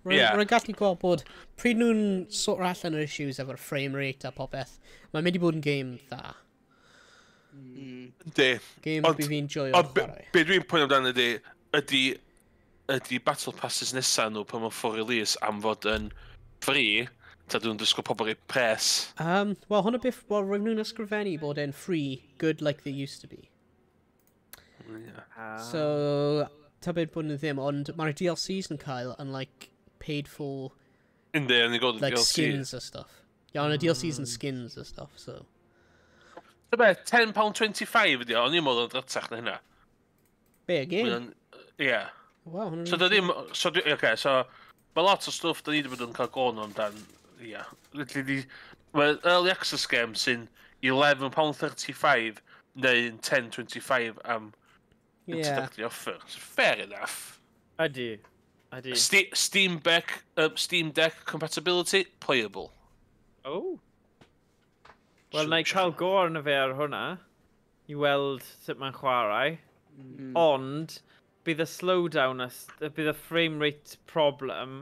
Rwy'n gallu gweld bod pryd nhw'n sort allan yr issues efo'r frame rate a popeth, mae'n mynd i bod yn game dda. Yndi. Game bydd fi'n joio chwarae. Be dwi'n poeni amdano ydy Battle Passes nesa nhw pan mae'n full release am fod yn free, ta dwi'n disgwyl pobl i pres. Wel, hwnna beth, wel, roedd nhw'n ysgrifennu bod e'n free, good like they used to be. Yeah. So, tybed bod nhw ddim, ond mae'r DLCs yn cael yn, like, paid for... Yndi, yn i gweld y like, DLC. Skins a stuff. Yeah, ond y DLCs yn skins a stuff, so... Dyma, £10.25 ydi o, o'n i'n meddwl yn drytach na hynna. Be, a game? Ie. Wow, hwnna'n... So, ddim... So, okay, so, mae lot o stwff da ni wedi bod yn cael gôn amdan, ia. Mae early access game sy'n £11.35 neu £10.25 am introductory offer. So, fair enough. Ydy. Ydy. Steam Deck compatibility, playable. Oh. Wel, na i cael go arno fe ar hwnna, i weld sut mae'n chwarae. Ond, bydd y slowdown, bydd y frame rate problem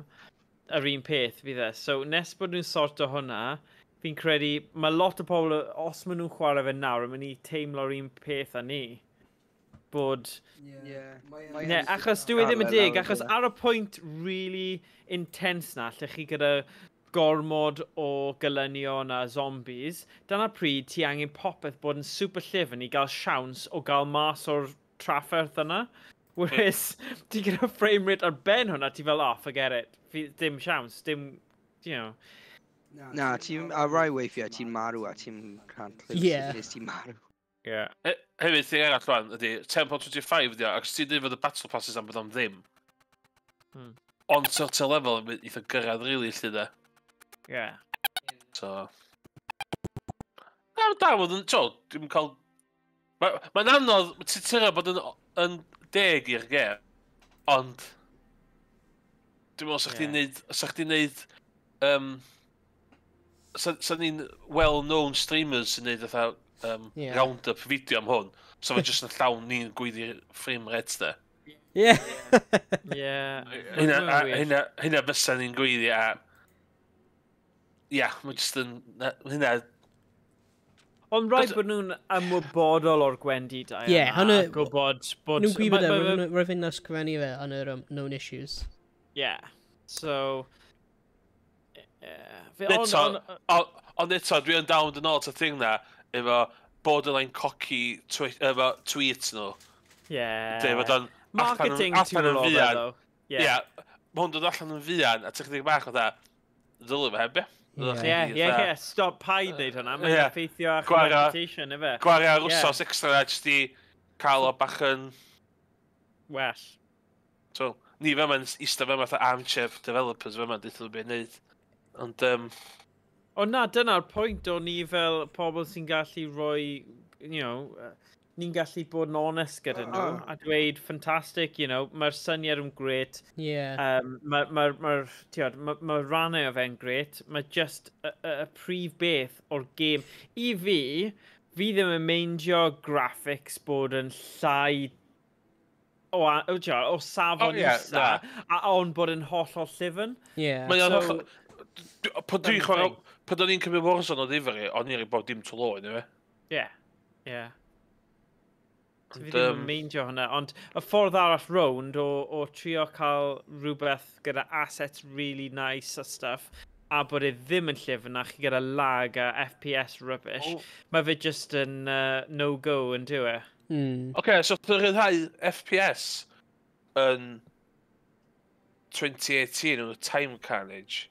yr un peth fydd e. So, nes bod nhw'n sorto hwnna, fi'n credu, mae lot o pobl, os maen nhw'n chwarae fe nawr, maen nhw'n teimlo'r un peth â ni. Bod... Yeah. Ne, achos dwi ddim yn deg, achos ar y pwynt really intense na, lle chi gyda gormod o gelynion a zombies, dyna pryd ti angen popeth bod yn super llyfn i gael siawns o gael mas o'r trafferth yna. Whereas, ti gyda frame rate ar ben hwnna, ti fel, oh, forget it. Dim siawns, dim, you know. Na, ti'n, a rai weithiau ti'n marw a ti'n can't nes ti'n marw. Yeah. Hefyd, thing arall rwan, ydy £10.25 ydy o, ac os ti'n dweud fod y Battle Passes am bod am ddim. Ond certain level yn eitha gyrraedd rili lle de. Yeah. So... Na, da, bod yn, tio, dwi'n cael... Mae'n anodd, ti'n trio bod yn deg i'r gêm, ond... Dwi'n meddwl, sa chdi'n neud... Sa ni'n well-known streamers sy'n neud fatha round-up fideo am hwn, so fe jyst yn llawn ni'n gweiddi'r frame rate de. Yeah. Yeah. Hynna fysa ni'n gweiddi a... Ia, mae jyst yn... Hynna... Ond rhaid bod nhw'n ymwybodol o'r gwendidau yma. Ie, hwnna... Gwybod bod... Nhw'n gwybod e, rhaid fi'n ysgrifennu fe yn yr known issues. Yeah, so... Ond eto, dwi yn down yn ôl at y thing na, efo borderline cocky efo tweets nhw. Yeah. Marketing tool o fe, though. Ie, mae hwn dod allan yn fuan, a ti'n chydig bach o dda, ddylai fe heb, ie? Ie, stop paid wneud hwnna, mae'n effeithio ar reputation, efe. Gwario ar wsos extra na, jyst i cael o bach yn... Well. So, ni fe ma'n eistedd fe fatha armchair developers fe ma'n dweud beth wneud. Ond, O na, dyna'r pwynt o ni fel pobl sy'n gallu rhoi, you know, ni'n gallu bod yn honest gyda nhw a dweud, "Fantastic, mae'r syniad yn great." Ma rannau o fe'n great. Mae just y prif beth o'r game. I fi, fi ddim yn meindio graphics bod yn llai o safon isa, a ond bod yn hollol llyfn. Mae o'n So, hollol. Pan dwi'n dyna'r chwarae thing. Pan o'n i'n cymryd Warzone o ddifri, o'n i'n rhoi bob dim to low, anyway. Ie. So fi Ond, ddim yn meindio hwnna, ond y ffordd arall rownd o trio cael rhywbeth gyda assets really nice a stuff, a bod e ddim yn llyfn a chi gyda lag a FPS rubbish, mae fe just yn no-go yn dyw e. Oce, so wrth rhyddhau FPS yn 2018 yn y Time Carnage.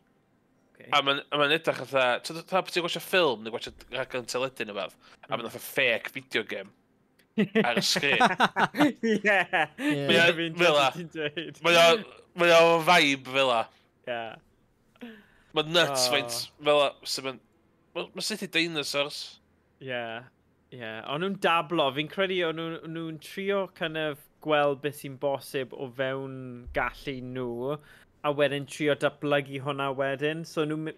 A mae'n ma edrych fatha, ti'n fatha pan ti'n gwachio ffilm neu gwachio rhaglen teledu neu beth, a mae'n fatha fake video game ar y sgrin. Ie. Mae o Fi'n fel 'a. ti'n dweud. Mae o vibe fel 'a. Mae'n nuts faint fel 'a, sy'n mynd. Mae City Dinosaurs. Ie. O'n nhw'n dablo, fi'n credu o'n nhw'n trio kind of gweld beth sy'n bosib o fewn gallu nhw, a wedyn trio datblygu hwnna wedyn. So nhw'n...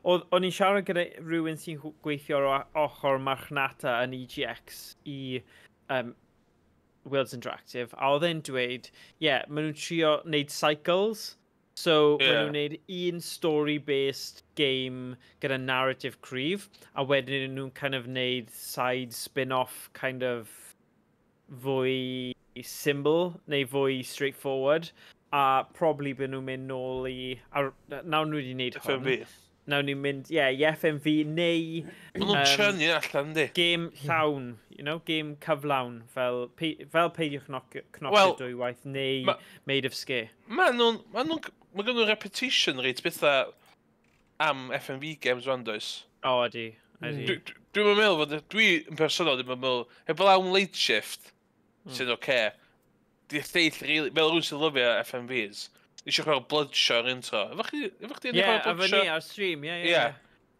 O'n i'n siarad gyda rhywun sy'n gweithio ar ochr marchnata yn EGX i Wales Interactive, a oedd e'n dweud, ie, yeah, maen nhw'n trio wneud cycles. So, yeah, maen nhw'n wneud un story-based game gyda narrative cryf, a wedyn nhw'n kind of wneud side spin-off kind of fwy syml, neu fwy straightforward, a probably byd nhw'n mynd nôl i... Nawr nhw wedi wneud hwn. FMV. Nawr nhw'n mynd, ie, yeah, i FMV neu Maen nhw'n churnu allan, di. Game llawn, game cyflawn, fel Peidiwch Cnocio Dwywaith neu Maid of Sker. Mae gen nhw reputation rate bethau am FMV games rwan, does? O, ydy, ydy. Dwi'n meddwl fod, dwi yn personol ddim yn meddwl, heblaw am Late Shift, sy'n oce, okay, di lleill, really, fel rhywun sy'n lyfio FMVs, eisiau chwarae Bloodshot ar intro. Efo chdi yn Ie, chwarae a fy Bloodshot? ni ar stream, ie. Ie.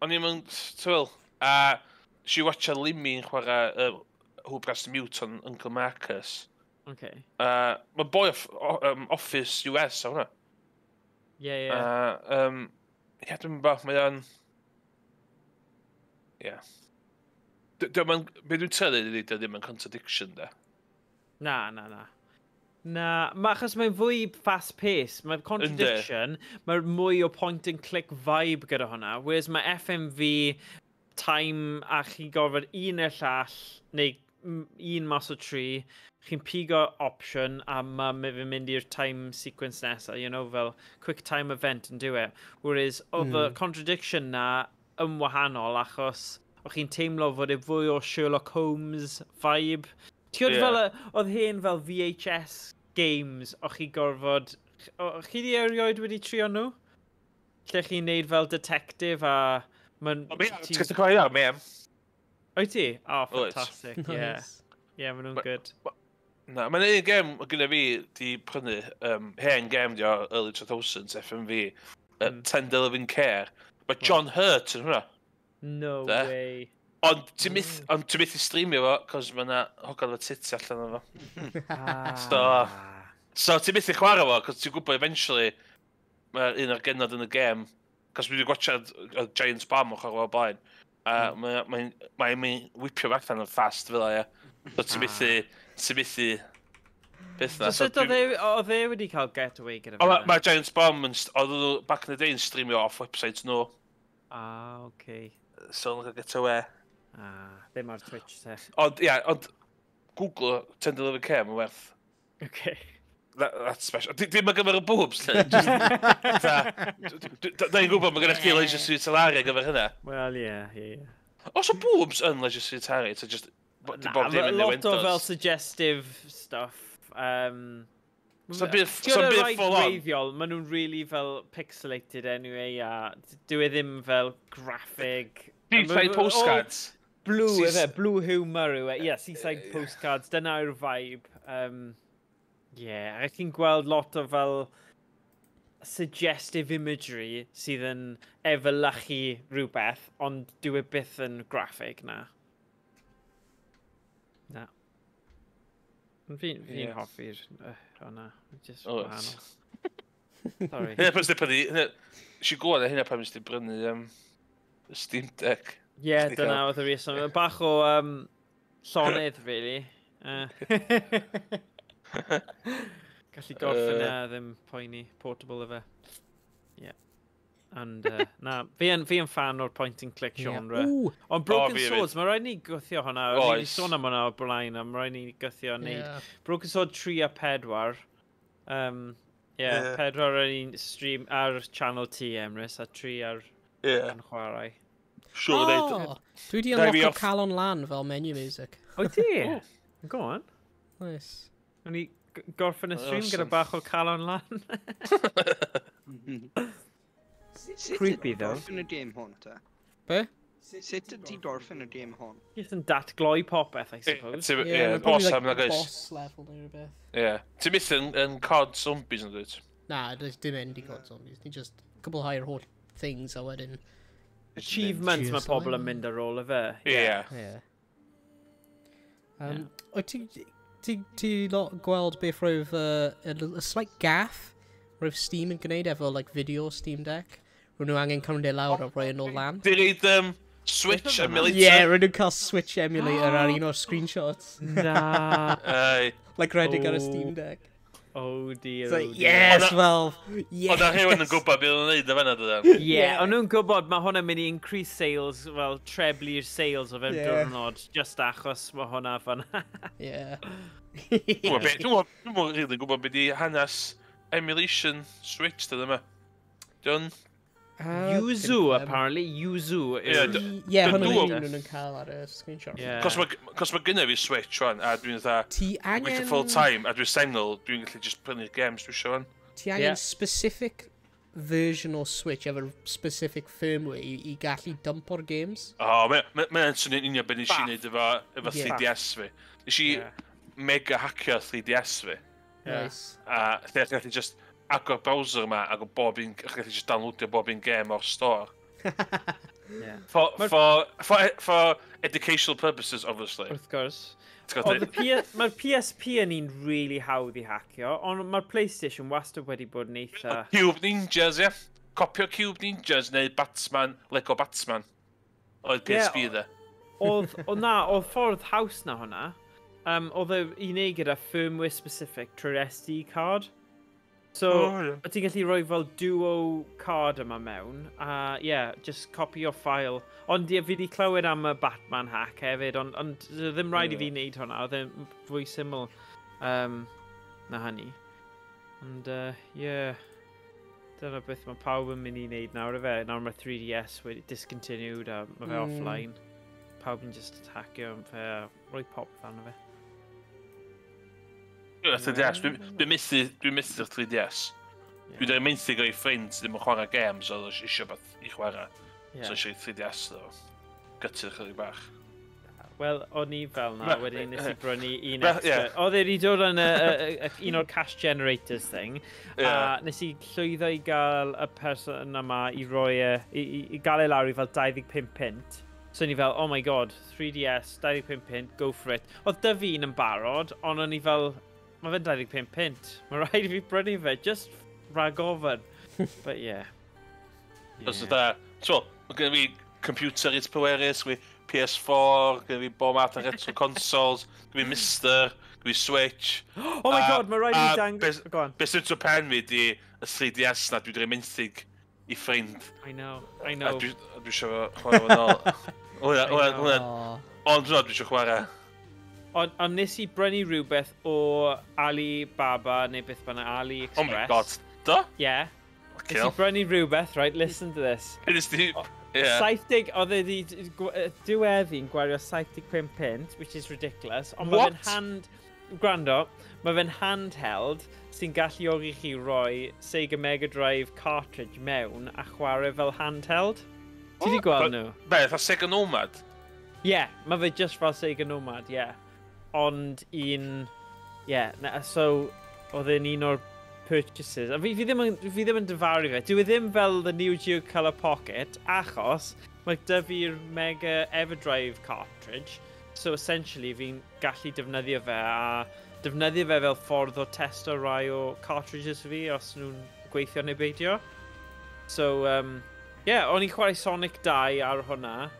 O'n i'n mynd, ti'n fel, a nes i watcha Limmy yn chwarae Who Pressed Mute on Uncle Marcus. Mae boi Office US a hwnna. Ie. A, ie, dwi'n meddwl, mae o'n... Ie. Be dwi'n trio dweud ydi, dio ddim yn contradiction, da. Na. Na, achos mae'n fwy fast-paced, mae'n contradiction, mae mwy o point and click vibe gyda hwnna, whereas mae FMV time a chi'n gorfod un neu'r llall, neu un mas o tri, chi'n pigo option a mae fe'n mynd i'r time sequence nesaf, fel quick time event yn dyw e. Whereas oedd y contradiction na yn wahanol achos o'ch chi'n teimlo fod e fwy o Sherlock Holmes vibe. Ti'n gwybod fel, oedd hen fel VHS games, o'ch chi gorfod... Chi di erioed wedi trio nhw? Lle chi'n neud fel detective a O, ti'n gallu chwarae ar mem? Wyt ti? Oh, Wyt. fantastic, ie. Nice. Ie, maen nhw'n good. Na, mae'n un gem gyda fi di prynu, hen gem di o early 2000s, FMV, Tender Loving Care. Mae John Hurt yn hwnna. No De? way. Ond ti'n myth, ond ti'n methu streamio fo, cos mae yna hogan o tits allan o fo. So ti'n methu chwarae fo, cos ti'n gwybod eventually mae un o'r genod yn y gem, cos dwi wedi gwachad y Giant Bomb o chwarae fo o blaen, a mae'n mae whipio fo allan yn fast fel 'a, ie. So ti'n methu beth na. So sut oedd e wedi cael getaway gyda O, fe? mae Giant Bomb yn, oedd nhw back in the day yn streamio off websites nhw. Ah, okay. So nhw'n cael getaway. Ah, ddim ar Twitch te. Ond, ia, ond Google Tender Loving Care, mae'n werth. That's special. Dim ar gyfer y boobs, lle. Just, fatha, da i'n gwybod, mae gennych chdi Leisure Suit Larry ar gyfer hynna. Wel, ie. Os o boobs yn Leisure Suit Larry, ta just di Na, bob dim ma' yn lot o Windows? fel suggestive stuff. So bydd Ti'n so gwybod y bydd rai full on. gwreiddiol, maen nhw'n really fel pixelated anyway, a dyw e ddim fel graphic. Seaside Postcards. Blue, efe, blue humour yw e. Yeah, Seaside Postcards, dyna yw'r vibe. Yeah, a chi'n gweld lot o fel suggestive imagery sydd yn efelychu rhywbeth, ond dyw e byth yn graphic, na. Na. Fi'n hoffi'r hwnna. Just wahanol. Sorry. Hynna pan ti'n prynu... Nes i gwybod hynna pan ti'n brynu Steam Deck. Ie, dyna oedd y reswm. Bach o llonydd, really. Gallu gorffen e, ddim poeni, portable efe. Yeah. And, na, fi yn fan o'r point and click genre. Yeah. Ond Broken Swords, mae rhaid ni gwthio hwnna. Ni wedi sôn am hwnna o'r blaen, a mae rhaid ni gwthio neud. Yeah. Broken Sword 3 a 4. Yeah, 4 ar un stream ar channel T, Emrys, a 3 ar yn chwarae. Sure, oh, dwi di unlockio Calon Lan fel menu music. O ti? Go on. Nice. O'n i gorffen y stream gyda bach o Calon Lan. Creepy, though. Sut ydy gorffen y game hon, ta? Be? Sut ydy gorffen y game hon? Just yn datgloi popeth, I suppose. Yeah, boss am, nag oes. Boss level neu rhywbeth. Yeah. Ti'n methu yn COD Zombies yn dweud? Na, dim mynd i COD Zombies. Ni just cwblhau'r holl things a wedyn... Achievements mae pobl yn mynd ar ôl y fe. Yeah. Wyt ti lot gweld beth roedd a slight gaff roedd Steam yn gwneud efo like, video Steam Deck? Roedd nhw angen cymryd e lawr a rhoi yn ôl lan. Di reid Switch emulator? Yeah, roedd nhw'n cael Switch emulator ar un o'r screenshots. Na. Like rhedeg ar y Steam Deck. Oh dear, oh dear. Yes, Valve! Yes! Oedd na rhywun yn gwybod beth o'n neud y fanna, dydyn? Yeah, o'n nhw'n gwybod mae hwnna'n mynd i increase sales, fel treblu'r sales o fewn diwrnod, just achos mae hwnna fanna. Yeah. Dwi'n rili gwybod beth i hanes emulation Switch, dydyn yma. Dwi'n... Yuzu, apparently. Yuzu. Ie, hwnna'n un nhw'n cael ar y screenshot. Cos mae gynna fi Switch, rwan, a dwi'n dda... Ti angen... Gweithio full time, a dwi'n sengl, dwi'n gallu just prynu'r games dwi eisiau, rwan. Ti angen specific version o Switch efo specific firmware i gallu dumpo'r games. O, mae'n swnio'n union beth nes i wneud efo 3DS fi. Nes i mega hacio 3DS fi. Nice. A lle gallu just agor browser yma, agor bob un, gallu just downloadio bob un game o'r store. Yeah. For educational purposes, obviously. Wrth gwrs. Mae'r PSP yn un really hawdd i hacio, ond mae'r PlayStation wastad wedi bod yn eitha... Cube Ninjas, ie. Yeah. Copio Cube Ninjas neu Batman, Lego Batman. Oedd PSP dde. Oedd ffordd haws na hwnna. Oedd e i wneud gyda firmware specific trwy'r SD card. So, o ti'n gallu rhoi fel duo card yma mewn, a yeah, just copy your file. Ond ie, fi wedi clywed am y Batman hack hefyd, ond ddim rhaid i fi wneud hwnna, oedd e'n fwy syml na hynny. Ond, yeah, dyna beth mae pawb yn mynd i wneud nawr, efe. Nawr mae 3DS wedi discontinued a mae fe offline. Pawb yn just hackio fe a rhoi pop fan o fe. 3DS, dwi'n methu'r 3DS. Dwi'n dweud menthu gyda'i ffrind sydd ddim yn chwarae games, oedd eisiau beth i chwarae. So eisiau 3DS ddo. Gytu'r chydig bach. Wel, o'n i fel na, wedyn nes i brynu un extra. Oedd e wedi dod yn un o'r cash generators thing, a nes i llwyddo i gael y person yma i roi i gael ei lawr i fel 25 punt. So ni fel, oh my god, 3DS, 25 punt, go for it. Oedd dy fi'n yn barod, ond o'n i fel, mae fe'n 25 punt. Mae rhaid i fi brynu fe, just rhag ofyn. But yeah. Os yda, so, mae gen i fi computer reit pwerus, gen i PS4, gen i fi bob math o retro consoles, gen i fi Mister, gen i fi Switch. Oh my god, mae rhaid i fi dangos... Go on. Be sy'n trwy pen fi di y 3DS na, dwi wedi menthyg i ffrind. I know, I know. A dwi eisiau chwarae fo nôl. Hwna, ond hwnna dwi eisiau chwarae. Ond nes i brynu rhywbeth o Alibaba neu beth bynnag, AliExpress. Oh my god, do? Yeah. Nes i brynu rhywbeth, right, listen to this. Nes ti... Yeah. 70, oedd e di diweddu'n gwario 75 punt, which is ridiculous. Ond mae fe'n hand... Gwrando, mae fe'n handheld sy'n galluogi chi roi Sega Mega Drive cartridge mewn a chwarae fel handheld. Ti di gweld nhw? Be, fatha Sega Nomad? Yeah, mae fe just fel Sega Nomad, yeah. Ond un... Yeah, so oedd e'n un o'r purchases. A fi ddim yn dyfaru fe. Dwi ddim fel the Neo Geo Colour Pocket, achos mae 'da fi'r Mega Everdrive cartridge. So essentially fi'n gallu defnyddio fe a defnyddio fe fel ffordd o testo rai o cartridges fi, os nhw'n gweithio neu beidio. So, yeah, o'n i'n chwarae Sonic 2 ar hwnna,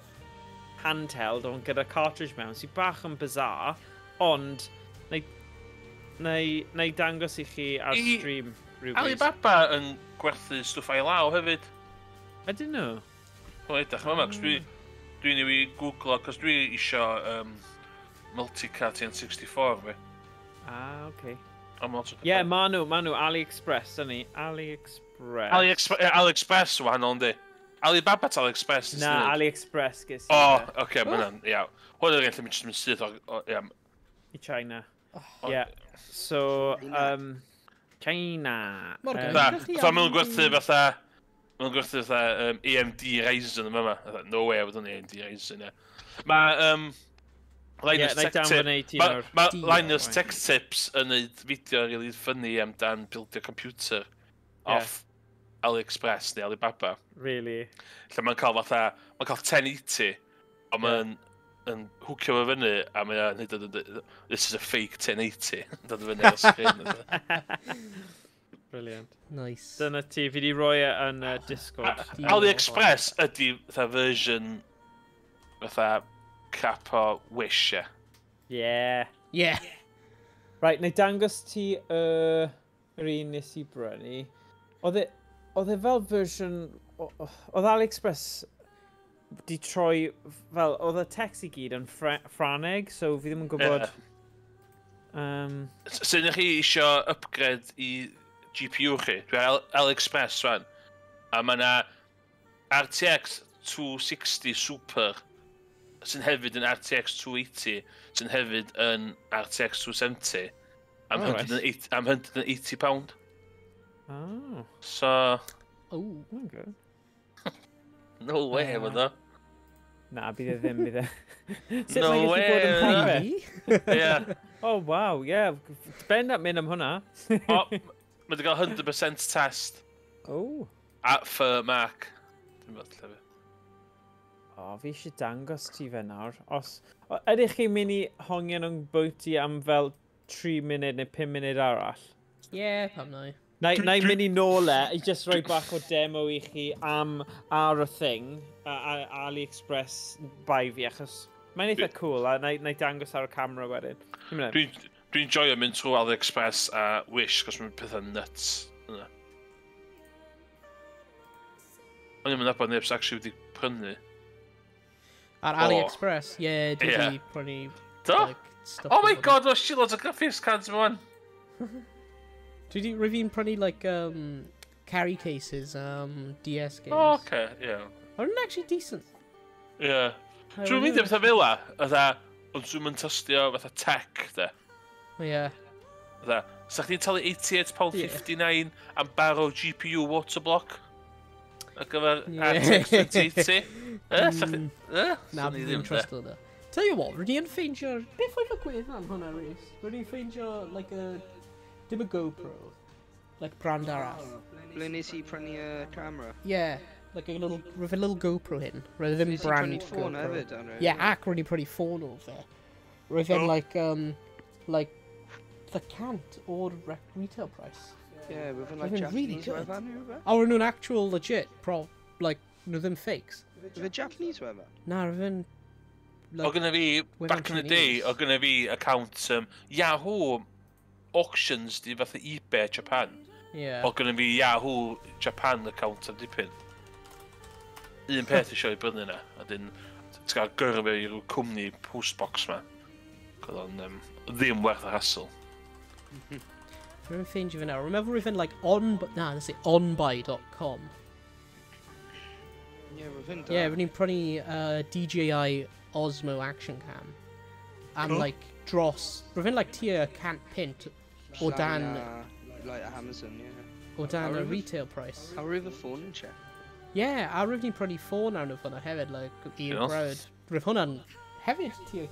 handheld, ond gyda cartridge mewn, sy'n bach yn bizarre, ond na i dangos i chi ar stream rhywbryd. Alibaba yn gwerthu stwff ail law hefyd. Ydyn nhw? Wel, edrych yma, cos dwi'n i googlo, cos dwi isio multicart N64 fi. Ah, oce. Ie, ma nhw, AliExpress, dyn ni. AliExpress. AliExpress yn wahanol, yndi? Alibaba to AliExpress? Na, AliExpress ges i. O, oce, ma hwnna'n, iawn. Hwn yw'r un lle mynd syth o, ie. I China. Ie, so, China. Na, fatha maen nhw'n gwerthu fatha, AMD Ryzen yma. No way, fod o'n AMD Ryzen, ie. Mae, Linus Tech Tips. Mae Linus Tech Tips yn neud fideo really funny amdan buildio computer off AliExpress neu Alibaba. Really? Lle mae'n cael fatha, mae'n cael 1080, ond mae'n yn hwcio fo fyny, a mae'n neud o, this is a fake 1080, dod fyny ar sgrin. Brilliant. Nice. Dyna ti, fi di roi e yn Discord. AliExpress ydy fatha version fatha crap o Wish, ie. Yeah. Yeah. Right, na i dangos ti yr un nes i brynu. Oedd e fel version... Oedd AliExpress di troi... Fel, oedd y text i gyd yn Ffraneg, so fi ddim yn gwybod... So, ydych chi isio upgrade i GPU chi? Dwi ar AliExpress rwan. A mae yna RTX 260 Super sy'n hefyd yn RTX 280, sy'n hefyd yn RTX 270 am £180. Oh. So... Oh. Okay. No way, fod o. Na, bydd e ddim, bydd e. Sut No mae'n gallu way! bod yn private? Yeah. Oh, wow, yeah. Bend up mynd am hwnna. O, mae wedi cael 100% test. Oh. At for Mark. Dwi'n meddwl lle fi. O, fi eisiau dangos ti fe nawr. Os... Ydych chi'n mynd i hongian o'n bwyty am fel 3 munud neu 5 munud arall? Yeah, pam na i. Na i mynd i nôl e, i just rhoi bach o demo i chi am ar y thing, a AliExpress buy fi, achos mae'n eitha cool, a na i dangos ar y camera wedyn. Dwi'n joio mynd trwy AliExpress a Wish, cos mae'n pethau nuts. O'n i'n nabod neb sy'n actually wedi prynu. Ar AliExpress? Ie, dwi wedi prynu... Do? Oh my god, oes loads o graphics cards yma wan. Dwi fi'n prynu, like, carry cases, DS games. Oh, okay, yeah. Are nhw'n actually decent? Yeah. Dwi'n mynd i fatha fel la, fatha, ond dwi'n mynd tystio fatha tech, de. Yeah. Fatha, sa chdi'n talu £88.59 am barrow GPU waterblock? Ar gyfer RTX 2080? Sa chdi... Na, dwi'n trystio da. Tell you what, rydyn ni'n ffeindio... Beth oedd y gwefan hwnna, Rhys? Rydyn ni'n ffeindio, like, a... Dim y GoPro. Like, brand arall. Ble nes i prynu y camera? Yeah, like a little... Roedd a little GoPro hyn. Roedd ddim brand GoPro. Nes i prynu ffôn hefyd, Anri? Yeah, ac rydyn ni'n prynu ffôn o fe. Roedd e'n, like, the cant o'r retail price. Yeah, roedd e'n, like, Japanese wefan neu rhywbeth? O, roedd nhw'n actual legit, like, nhw ddim fakes. Roedd e Japanese wefan? Na, roedd e'n... O gynna fi, back in the day, o gynna fi account Yahoo Auctions di fatha eBay Japan. Yeah. O gynna fi Yahoo Japan account am dipyn. Un peth eisiau i brynu na, a dyn, ti'n cael gyrru fe i ryw cwmni postbox ma. Cos o'n ddim werth y hassle. Rwy'n ffeindio fe nawr. Rwy'n meddwl rwy'n like on... Na, let's say onbuy.com. Yeah, rwy'n da. Yeah, rwy'n ni'n prynu DJI Osmo Action Cam. Am like dros... Rwy'n like tua 100 o dan... Like Amazon, yeah. O dan y retail price. A rwy'n ffôn yn check. Yeah, a rwy'n ni'n prynu ffôn arno fyna hefyd, like, i'r brawd. Rwy'n hwnna'n hefyd tua...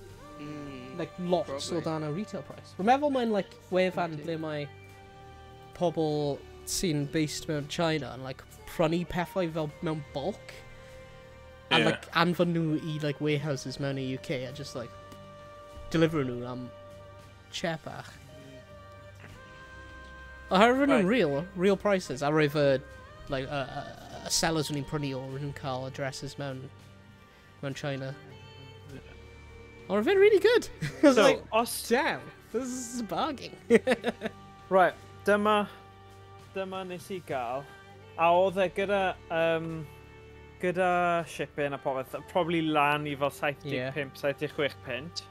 Like, lots o dan y retail price. Rwy'n meddwl mae'n, like, wefan ble mae pobl sy'n based mewn China yn, like, prynu pethau fel mewn bulk. A, like, anfon nhw i, like, warehouses mewn y UK a just, like, deliver nhw am chepach. Oherwydd nhw'n real prices, a roedd y, like, y sellers o'n i'n prynu o, roedd nhw'n cael addresses mewn China. Ond roedd fe'n really good. I was So, like, os... damn, this is a bargain. Right, dyma nes i gael. A oedd e gyda shipping a popeth, probably lan i fel 75, 76 punt.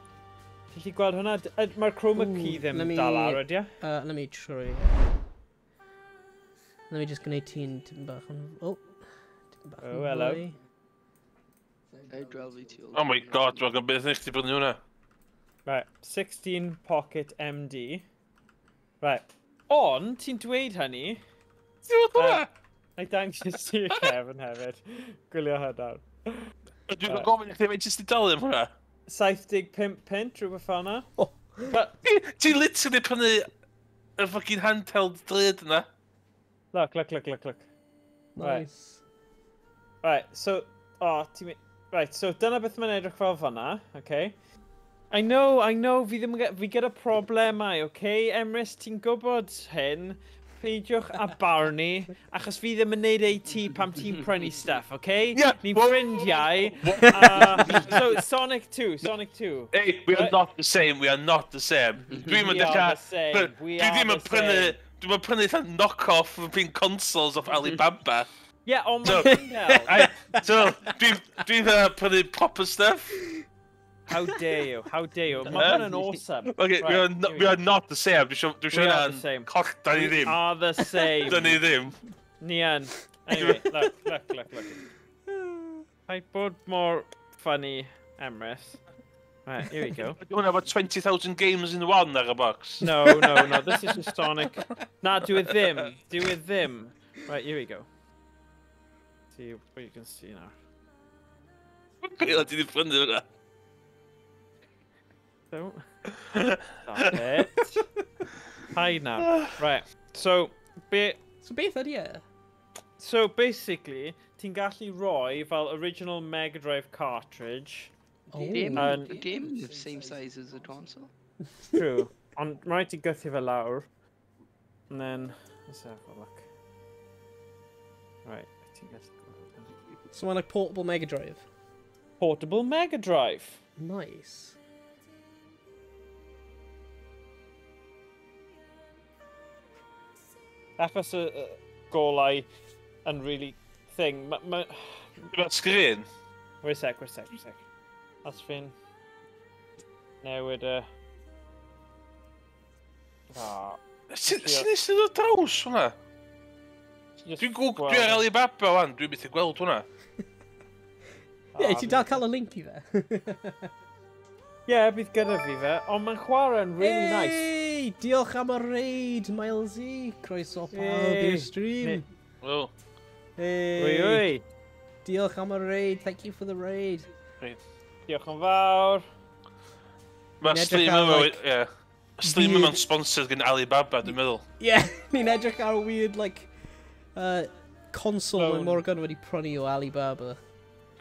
Ti'n gallu gweld hwnna? Mae'r chroma key ddim dal ar, ydy e? Let me try. Let me just gwneud ti'n tipyn bach yn... Oh, tipyn bach yn Oh, hello. fwy. Oh my god, mae'n gan beth i chdi brynu hwnna. Right, 16 Pocket MD. Right. Ond, ti'n dweud hynny... Ti'n gweld hwnna? Na i dangos ti Kevin hefyd. Gwylio hwnna. Dwi'n gofyn i chdi faint jyst i dalu am hwnna. 75 punt, rhywbeth fel yna. Oh. But, Ti'n literally prynu y fucking handheld drud yna. look, look, look, look, look. Nice. Right, so... Oh, ti'n... Right, so dyna beth mae'n edrych fel fan'na, okay? I know, fi ddim yn... Fi gyda problemau, okay? Emrys, ti'n gwybod hyn. Peidiwch a barnu, achos fi ddim yn neud AT pam ti'n prynu stuff, okay? Yeah, Ni'n well- ffrindiau. So, Sonic 2, Sonic 2. Hey, we are not the same, we are not the same. Dwi'n We mynd are the same, we Dwi are ddim the yn prynu... same. Dwi'n mynd prynu fatha knock-off of being consoles off Alibaba. Yeah, on my So- handheld. So, dwi'n prynu proper stuff. How dare you, how dare you. Mae hwn yn awesome. Okay, Right, here we are not the same. Dwi'n We siŵr are the same. hwnna'n coll, da ni We ddim. are the same. Da ni ddim. Ni yn. Anyway, look, look, look, look. Paid bod mor funny, Emrys. Right, here we go. Ydy hwnna about 20,000 games in one ar y box? No, no, no, this is just Sonic. Na, do it ddim. Do it ddim. Right, here we go. See what you can see now. Be ti di prynu hwnna? Don't. Stop it. Hide now. Right, so, So beth ydy e? so basically, ti'n gallu rhoi fel original Mega Drive cartridge. Oh. Game, And- game the same size as the console. True. Ond mae rhaid ti gythu fe lawr. And then, let's have a look. Right, ti'n gallu gweld hynny. So mae'n like portable Mega Drive. Portable Mega Drive. Nice. Achos y golau yn really thing. Dwi'n sgrin? Wait a sec, wait a sec, wait a sec. Os fi'n newid y... Ah, Sy'n nes i ddod draws hwnna? just Dwi'n gwg, dwi ar Alibaba wan, dwi'n methu gweld hwnna. Ie, ti'n dal cael y link i fe. Ie, bydd gyda fi fe, ond mae'n chwarae'n really nice. Hey, diolch am y raid, Milesy. Croeso pawb Hey. i'r stream. Wel, Hey. Wy, wy. Diolch am y raid, thank you for the raid. Diolch yn fawr. Mae Ni'n edrych stream ar, yma, like, ie. Stream weird- yma'n sponsored gan Alibaba, dwi'n meddwl. Yeah, ni'n edrych ar weird, like, console mae Phone. Morgan wedi prynu o Alibaba.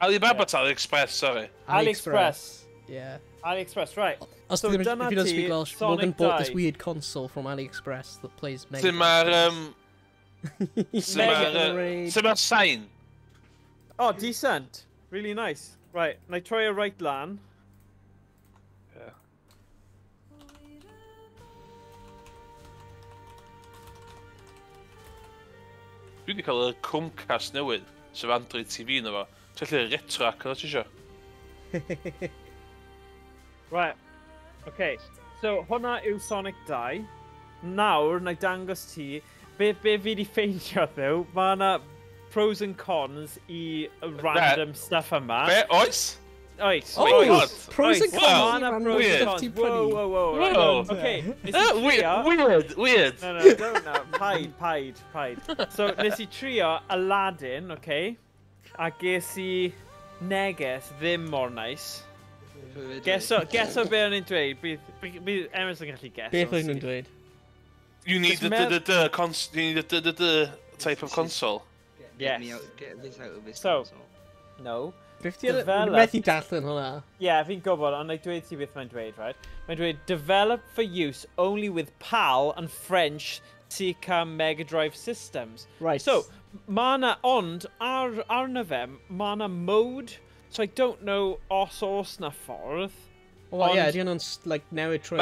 Alibaba ta AliExpress, sorry. AliExpress. Yeah. AliExpress, right. Os So so, ddim, dyna if you don't ti, speak Welsh, Sonic Morgan bought this 2. weird console from AliExpress that plays Mega Sut mae'r... Drive. Sut Mega mae'r... Raid. Sut mae'r sain? Oh, decent. Really nice. Right, na i troi y right lan. Ie. Dwi wedi cael y Chromecast newydd, sef Android TV yna fo. Ti'n gallu retro ac o ti isio? Right. Okay. So, hwnna yw Sonic 2. Nawr, na i dangos ti, be fi wedi ffeindio ddew, mae yna pros and cons i random stuff yma. Be, oes? Oes, Oh, oes. God. Pros and Oes, cons ma' i 'na random pros and stuff cons. ti'n Whoa, prynu. whoa, whoa. Right. Whoa. Okay, nes i trio... Weird, weird. No, no, don't now. Paid, paid, paid. So, nes i trio Aladdin, okay? A ges i neges ddim mor nice. Guess o be o'n i'n dweud? Bydd Emerson yn gallu guess. Beth oedd nhw'n dweud? You need Just the you need the d type of console. Get me Yes. out, get this out of this So- console. No. Beth ti Develop. methu darllen hwnna? Yeah, fi'n gwybod, ond na i dweud ti beth mae'n dweud, right? Mae'n dweud, develop for use only with PAL and French Sega Mega Drive systems. Right. So, ma na, ond arno fe, ma na mode, so I don't know os oes na ffordd. Well, yeah, ydy nhw'n like, newid trwy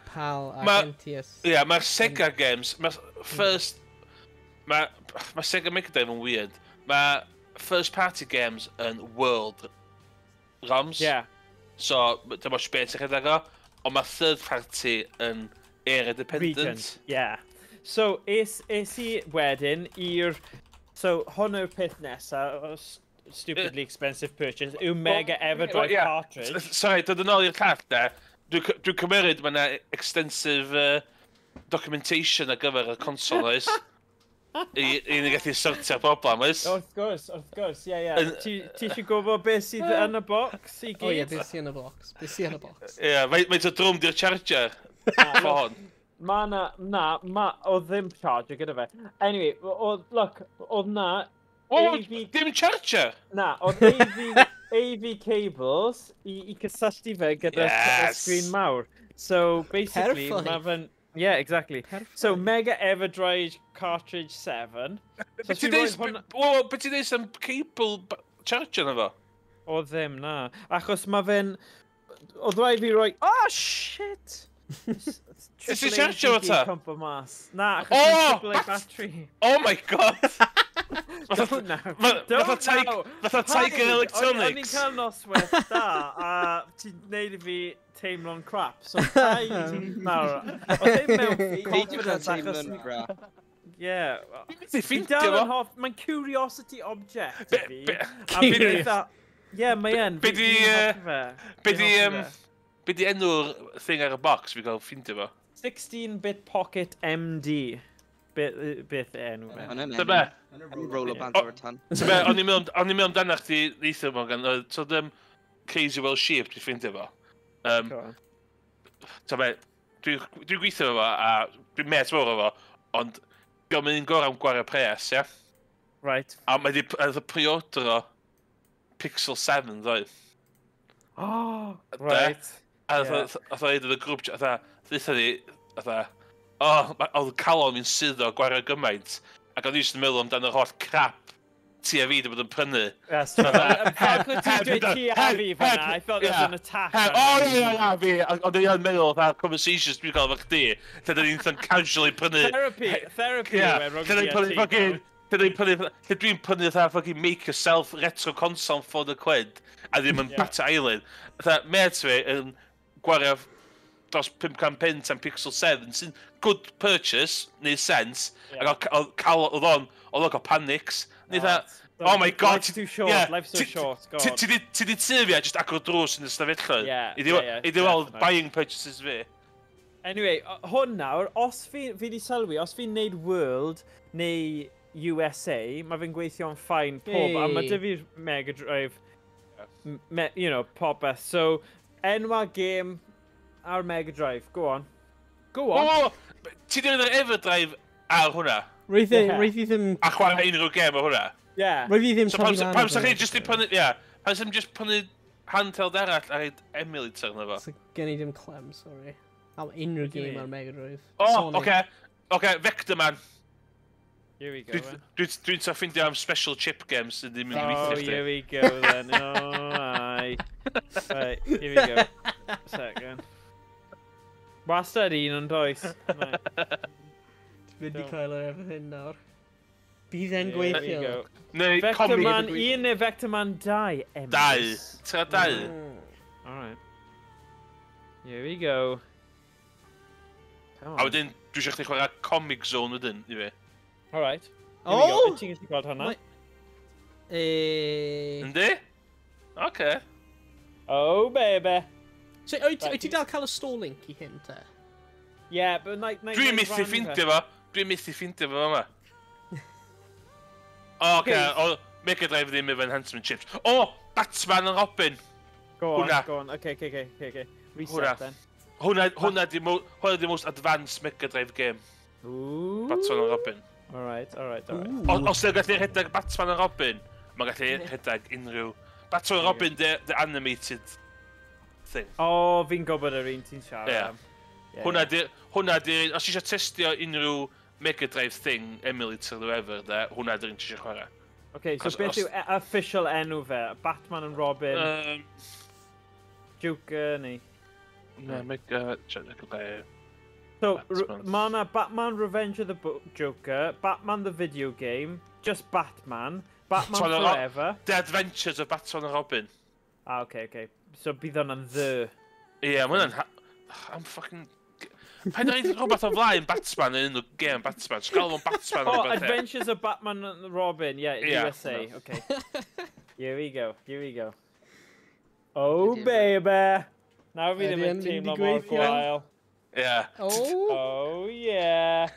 PAL ac NTS. Ie, yeah, mae'r Sega games, mae'r first... Mae Sega Mega Drive yn weird. Mae first party games yn world ROMs. Yeah. So, dim ots beth sy'n rhedeg o. Ond mae third party yn area dependent. Region, yeah. So, es i wedyn i'r... So, hwn yw'r peth nesaf, stupidly expensive purchase, yw Mega Everdrive cartridge. Sorry, dod yn ôl i'r llall de. Dwi'n cymryd mae yna extensive documentation ar gyfer y console, oes? I ni gallu sortio'r broblem, oes? Wrth gwrs, ie, ie. Ti eisiau gwybod beth sydd yn y box i gyd? O ie, beth sydd yn y box. Beth sydd yn y box. Ie, mae'n o drwm di'r charger. Ffôn. Ma na, oedd ddim charger gyda fe. Anyway, look, oedd na... Dim charger? Na, oedd AV cables i cysylltu fe gyda screen mawr. So, basically, ma fe'n... Yeah, exactly. Perffaith. So, Mega Everdrive Cartridge 7. Be ti'n deud am cable charger na fo? Oedd ddim, na. Achos ma fe'n... Oedd rhaid fi roi... Oh, shit! Is ti charger o ta? Cwmpo mas. Na, achos mae'n triple A battery. Oh my god! Don't now. Don't now. Fatha Tiger Electronics. O'n i'n cael noswaith da, a ti'n neud i fi teimlo'n crap. So, paid nawr. Oedd ddim mewn confidence achos... Teimlo'n Yeah. Ti'n ffeindio fo? Mae'n curiosity object i fi. Ie, mae yn. Be di enw'r thing ar y box fi gael ffeindio fo? 16-bit Pocket MD. Beth enw fe. Dyma. Yn roller band o'r tan. Dyma, o'n i'n meddwl amdano chdi neithiwr, Morgan. So, Crazy Well Shape dwi'n ffeindio fo. Dyma, dwi'n gweithio fo a dwi'n met fawr o fo, ond diolch yn un gorau am gwario pres, ie? Right. A mae di pre-ordero Pixel 7, ddoe. Oh, right. A ddoe i y grŵp, a ddoe ni, oedd calon fi'n suddo gwario gymaint, ac o'n i jyst yn meddwl amdano yr holl crap ti a fi wedi bod yn prynu. Yes, Fel ti'n dweud ti a fi fan'na, I thought there was an attack. O, ie, ie, fi, ond o'n i'n meddwl fatha conversations dwi'n cael efo chdi, lle dyn ni'n casually prynu... Therapy yw e, rhwng ti a ti. Lle dwi'n prynu fatha fucking make yourself retro console £400, a ddim yn Bata Island. Fatha, mate fi yn gwario dros £500 am Pixel 7, sy'n good purchase, neud sense, ac oedd o'n cael panics. Neu dda, oh my god... Life's too short, life's so short, god. Ti di tŷ fi a just agor drws yn y stafelloedd. I di weld buying purchases fi. Anyway, hwn nawr, os fi di sylwi, os fi'n neud World neu USA, mae fi'n gweithio'n fine pob, a mae dy fi'r Mega Drive, you know, popeth. So, enwa game ar Mega Drive, go on. Go on. Oh, ti di roi'r Everdrive ar hwnna? Roedd i ddim... A chwarae unrhyw gêm ar hwnna? Yeah. Roedd i ddim So pam sa'ch chi jyst i prynu... Ie. Pam sa'ch jyst prynu handheld arall a rhaid emulator yna fo? So gen i ddim clem, sorry. Am unrhyw gêm ar Mega Drive. Oh, oce. Oce, Vector Man. Here we go. Dwi'n ta ffeindio am special chip games sydd ddim yn gweithio chdi. Oh, here we go then. Oh, aye. Right, here we go. Second. Wastad un ond oes. Ti'n mynd i cael o'r efo hyn nawr. Bydd e'n gweithio. Neu Vector Man 1 neu Vector Man 2, Emrys. 2. Tra 2. Alright. Here we go. A wedyn, dwi eisiau chdi chwarae Comic Zone wedyn, i fi. Alright. Oh! Ti'n gallu gweld hwnna? Yndi? Oce. Oh, baby. So, wyt ti dal cael y Starlink i hyn, te? Yeah, but like... Dwi'n methu ffeindio fo. Dwi'n methu ffeindio fo yma. O, oce. Mega Drive ddim efo enhancement chips. O! Batman and Robin! Go on, go on. Okay. Reset then. Hwna di most advanced Mega Drive game. Ooh. Batman and Robin. Alright. Os yna gallu rhedeg Batman and Robin, mae'n gallu rhedeg unrhyw... Batman and Robin, the animated thing. O, fi'n gwybod yr un ti'n siarad am. Hwna di... Os ti eisiau testio unrhyw Mega Drive thing, emulator, whatever, de, hwnna dyn ti eisiau chwarae. Okay, so beth yw official enw fe? Batman and Robin? Joker, neu? Na, Mega Drive. So, mae yna Batman Revenge of the Joker, Batman the Video Game, just Batman, Batman Forever. The Adventures of Batman and Robin. Ah, okay, okay. So bydd hwnna'n the... Ie, mae hwnna'n... I'm fucking... Pa'n rhaid rhywbeth o flaen Batman yn unrhyw game Batman. Just gael fo'n Batman. Oh, Adventures of Batman and Robin, yeah, yeah, USA, no. Okay. Here we go, here we go. Oh, baby! Nawr fi ddim yn teimlo mor gwael. Yeah. Oh! Oh, yeah.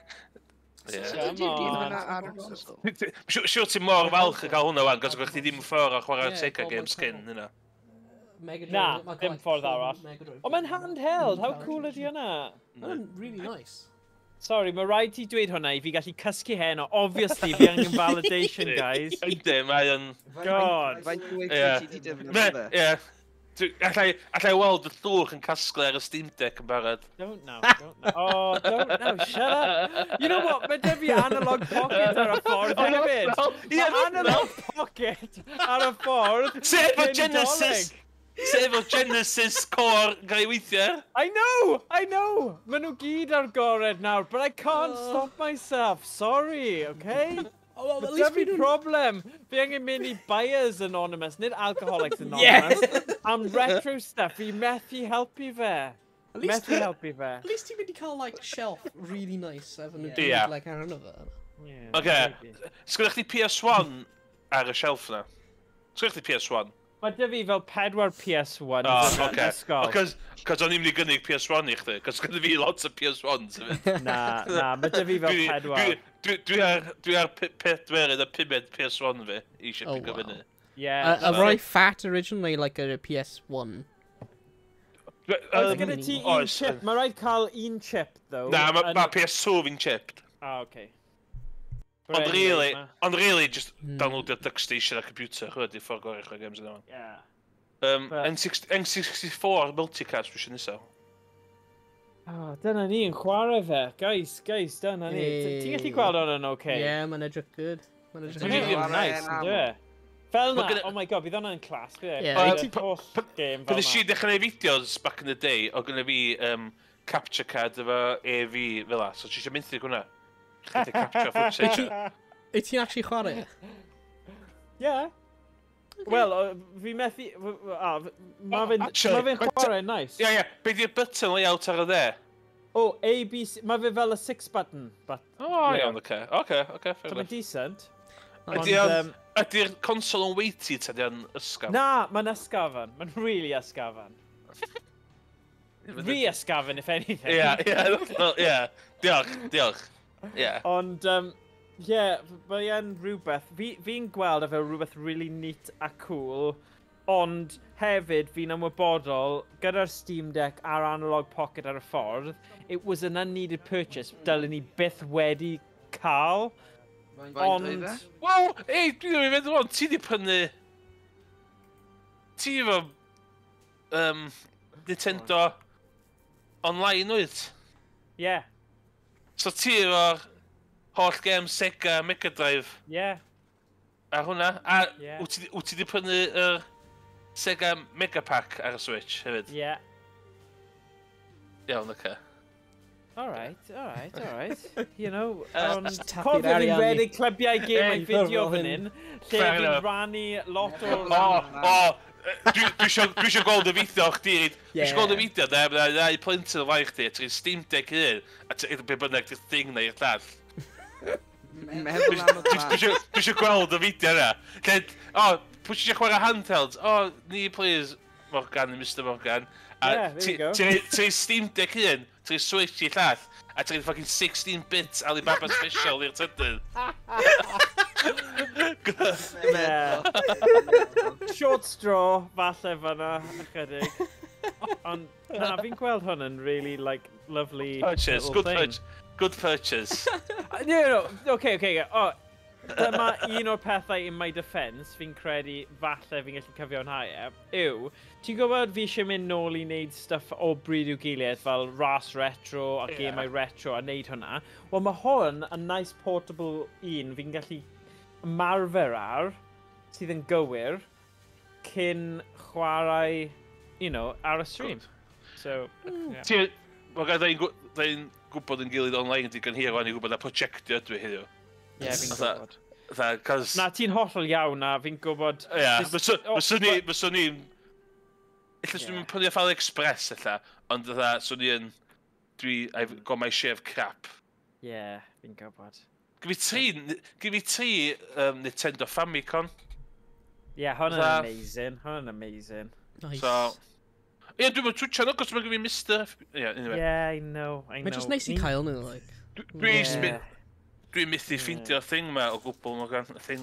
Yeah. Come on. Siwr ti mor falch i gael hwnna wan, cos o'ch chi ddim ffordd o chwarae Sega games cyn, yna. Na, ddim ffordd arall. Ond mae'n handheld, how cool ydi hwnna? Mae'n really nice. Sorry, mae rhaid ti dweud hwnna i fi gallu cysgu heno. Obviously, fi angen validation, guys. Yndi, mae yn... God. Faint o weithiau ti 'di defnyddio fe? Ie. Allai weld y llwch yn casglu ar y Steam Deck yn barod. Don't know, don't know. Oh, don't know, shut up. You know what, mae 'da fi analog pocket ar y ffordd hefyd. Mae analog pocket ar y ffordd. Sef o Genesis! Sef o Genesis Core yn cael ei weithio. I know, I know. Maen nhw gyd ar gored nawr, but I can't stop myself. Sorry, okay? Oh, well, at Mae least 'da fi problem. Fi angen mynd i Buyers Anonymous, nid Alcoholics Anonymous. Am retro stuff, fi methu helpu fe. Methu helpu fe. At least ti'n mynd i cael, like, shelf really nice efo nhw Yeah. gyd, like, arno fe. Yeah, Oce, maybe. sgynnoch chdi PS1 ar y shelf na? Sgynnoch chdi PS1? Mae 'da fi fel 4 PS1 Oh, yn oce. ysgol. Cos o'n i'n mynd i gynnig PS1 i chdi, cos gynna fi lot o PS1s hefyd. Na, na, mae 'da fi fel 4. Dwi ar pedwerydd a pumed PS1 fi, eisiau Oh, pigo wow. fyny. Yeah. A rai fat originally, like a PS1. Oes gyda ti un Oes. chip? Mae rhaid cael un chip, though. Na, ma PS2 fi'n chipped. Ah, okay. Ond really, ond really, just downloadio DuckStation a computer, chwyd, i'r ffordd gorau chwarae games yna. Yeah. N64 multicast dwi eisiau nesaf. Oh, dyna ni yn chwarae fe. Guys, guys, dyna ni. Ti'n gallu gweld hwnna'n okay? Yeah, mae'n edrych good. Mae'n edrych Mae'n good. really nice, Chwarae ynddo e? Fel na, Ma' gynna- oh my god, bydd hwnna'n class, bydd e? Yeah, Bydd ti- e'n holl game Pan fel nes i na. ddechrau gwneud fideos back in the day, o gynna fi capture card efo AV fel la, so ti eisiau menthyg hwnna. Chdi capture footage. Wyt ti'n actually chwarae? Yeah. Wel, fi methu... Mae fe'n Actually, ma fe'n chwarae nice. Ie, ie, be di'r button layout ar y dde? Oh, A, B, C... Mae fe fel y 6 button. But, O, iawn, oce. Oce, oce, fair so enough. mae'n decent. Ydy Ond, o'n- Ydy'r console yn weighty ta ydy o'n ysgafn? Na, mae'n ysgafn. Mae'n really ysgafn. Rhy ysgafn, if anything. Ie, ie, ie. Diolch, diolch. Ie. Ond, yeah, mae e'n rhywbeth... Fi'n gweld e fel rhywbeth really neat a cool, ond hefyd fi'n ymwybodol, gyda'r Steam Deck a'r Analog Pocket ar y ffordd, it was an unneeded purchase, dylen ni byth wedi cael, Faint ond... oedd e? Wel, ei, dwi ddim yn meddwl ond, ti di prynu... Ti efo... Nintendo Online, wyt? Yeah, So ti efo'r holl game Sega, Mega Drive yeah. a hwnna. A Ie. wyt ti di prynu yr Sega Mega Pack ar y Switch hefyd? Yeah. Iawn, oce. Alright, alright, alright. You know, ond Just tapu'r cofio fi'n arian i. redeg clybiau gemau Ei, fideo fel fan hyn. hyn, lle Fair fi'n enough. rannu lot o... O, o, dwi isio gweld y fideo chdi, dwi isio gweld y fideo, de, mae ddau plentyn o flaen chdi, a ti'n Steam Deck un, a ti'n be bynnag di'r thing na i'r llall. Meddwl am y Dwi plan. isio gweld y fideo yna. Lle, o, pwy sy isio chwarae handheld? O, ni please, Morgan, Mr Morgan. A Yeah, there you go. ti'n Steam Deck un, ti'n Switch i'r llall, a ti'n fucking 16-bit Alibaba Special i'r trydydd. Yeah. Short straw, falle fan'na, ychydig. Ond, na, fi'n gweld hwn yn really, like, lovely Purchase, little good thing. purchase. Good purchase. No, no, okay, okay, okay. Oh, Dyma un o'r pethau in my defence, fi'n credu falle fi'n gallu cyfiawnhau e, yw, ti'n gwybod fi eisiau mynd nôl i wneud stuff o bryd i'w gilydd, fel ras retro a gemau retro a wneud hwnna. Wel, mae hwn yn nice portable un fi'n gallu ymarfer ar, sydd yn gywir, cyn chwarae, you know, ar y stream. So, yeah. Ti'n... Mae gael ddain gwybod yn gilydd online digon hir rwan i gwybod na projectio ydw i heddiw. Ie, fi'n gwybod. Fatha, cos... Na, ti'n hollol iawn na, fi'n gwybod... Ie, fyswn i'n... Ella swn i'n prynu off AliExpress, ella, ond fatha, swn i'n... Dwi... I've got my share of crap. Ie, fi'n gwybod. Gyda fi tri Nintendo Famicom. Ie, yeah, hwnna'n amazing. Hwnna'n amazing. Nice. So... Ie, dwi'n mynd twtio nhw, cos mae'n gyda fi Mr... Yeah, anyway. Yeah, I know, I know. Mae'n just nice i cael nhw, like. Dwi'n methu ffeindio'r thing ma o gwbl, mae'n gan thing.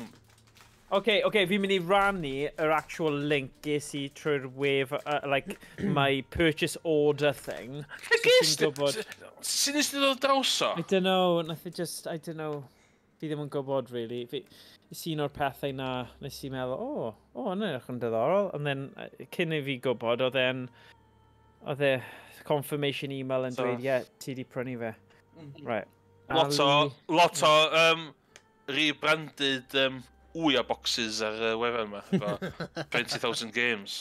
Okay, fi'n mynd i rannu yr actual link ges i trwy'r wef, like, my purchase order thing. Lle ges ti? Sut nes ti ddod draws o? I don't know, nath i just, I don't know. Fi ddim yn gwybod, really. Nes un o'r pethau na, nes i meddwl, o, yna'n edrych yn diddorol. And then, cyn i fi gwybod, oedd e confirmation email yn dweud, ie, ti di prynu fe. Right. Lot o rebranded Ouya boxes ar y wefan yma, efo 20,000 games.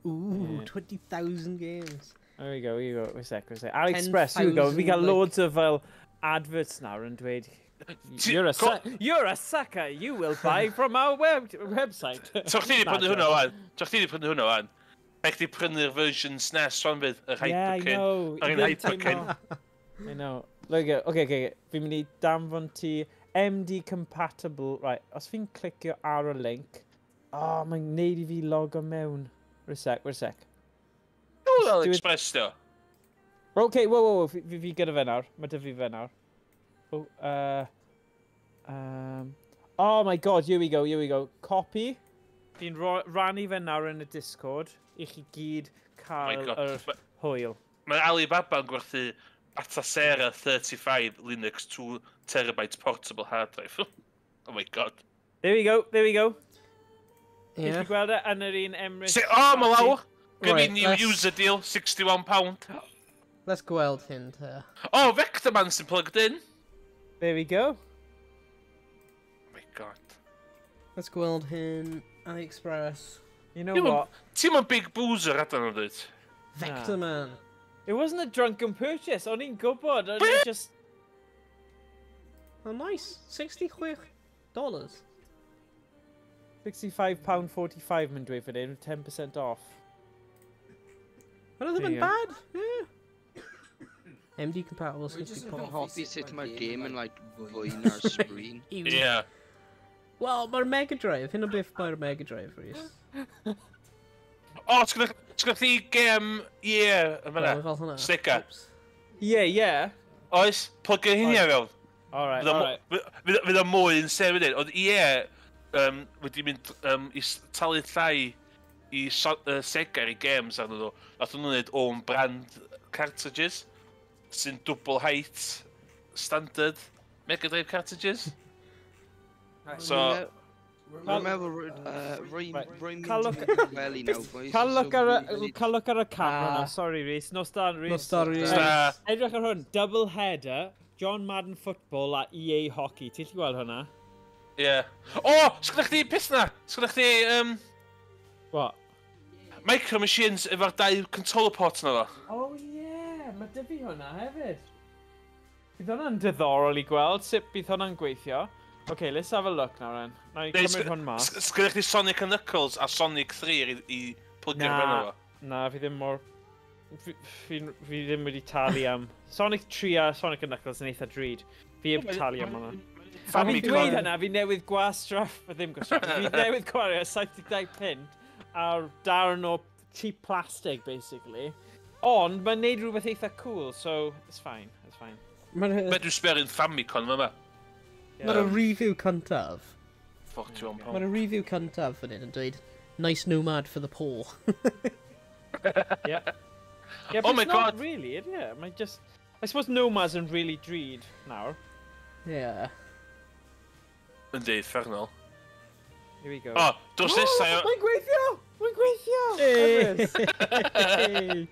Ooh, 20,000 games. There we go, here we go, wait a sec, wait a sec. AliExpress, here we go. We got loads of fel adverts nawr yn dweud, you're a sucker, you will buy from our website. So chdi di prynu hwnna wan? So chdi di prynu hwnna wan? Rhaid chdi prynu'r version SNES wan fydd, yr Hyperkin. Yeah, I know. Yr Hyperkin. I know. Look, okay. Fi'n mynd i danfon ti MD compatible. Right, os fi'n clicio ar y link, oh, mae'n neud i fi logo mewn. Wait a sec. Dwi'n AliExpress, dio. Okay, whoa, fi gyda fe nawr. Mae dy fi fe nawr. Oh, oh my god, here we go. Copy. Fi'n rannu fe nawr yn y Discord i chi gyd cael yr hwyl. Mae Alibaba yn gwerthu Atasera 35 Linux 2 terabyte portable hard drive. Oh my god. There we go. Yeah. Ti'n gweld e yn yr un Emrys? Oh, mae lawr! Give me new user deal, £61. Let's gweld hyn te. Oh, Vectorman sy'n plugged in. There we go. Oh my god. Let's gweld hyn, AliExpress. You know what? Ti'n ma'n big boozer adan o'n dweud. Vectorman. It wasn't a drunken purchase, o'n i'n gwybod, o'n i'n just... Oh, nice. $66. £65.45 mae'n dweud fan hyn, 10% off. Hwnna ddim yn bad, yeah. MD compatible 64. Dwi'n hoffi sut mae'r game yn like, fwy na'r screen. Yeah. Wel, mae'r Mega Drive, hyn o beth mae'r Mega Drive, Rhys. O, sgynna chdi gem, ie, yn fan'na. Fel hwnna. Sega. Ie. Oes, plygio hynny fewn. Alright. Fydd o mwy yn sef wedyn, ond ie, wedi mynd i talu llai i Sega i games arnyn nhw. Nath nhw'n gwneud own brand cartridges, sy'n double height standard Mega Drive cartridges. So... Rwy'n meddwl, rwy'n mynd i gwely nawr, boys. Cael look ar y camera now, sorry Rhys. Nos da, Rhys. Nos da, Rhys. Edrych ar hwn, double header, John Madden Football a EA Hockey. Ti'n gallu gweld hwnna? Ie. O, sgynna chdi peth na? Sgynna chdi, What? Micro Machines efo'r dau controller port na fo. Oh yeah, mae dy fi hwnna hefyd. Bydd hwnna'n diddorol i gweld sut bydd hwnna'n gweithio. Okay, let's have a look now then. Na i cymryd hwn mas. Sgynna chdi Sonic and Knuckles a Sonic 3 i plygio'r ben efo? Na, fi ddim mor... Fi ddim wedi talu am... Sonic 3 a Sonic and Knuckles yn eitha drud. Fi heb talu am hwnna. A fi'n dweud hynna, fi newydd gwastraff... Ddim gwastraff, fi newydd gwario 72 punt ar darn o cheap plastic, basically. Ond mae'n neud rhywbeth eitha cool, so it's fine, it's fine. Mae dwi'n sbio'r un Famicom yma. Mae'r review cyntaf. £41. Mae'r review cyntaf fan hyn yn dweud, nice nomad for the poor. Yeah. Yeah, but oh my it's not god. Really, is it? Mae just... I suppose nomads yn really drud nawr. Yeah. Yndi, uffernol. Here we go. O, dos nesau... Mae'n gweithio! Mae'n gweithio! Hey!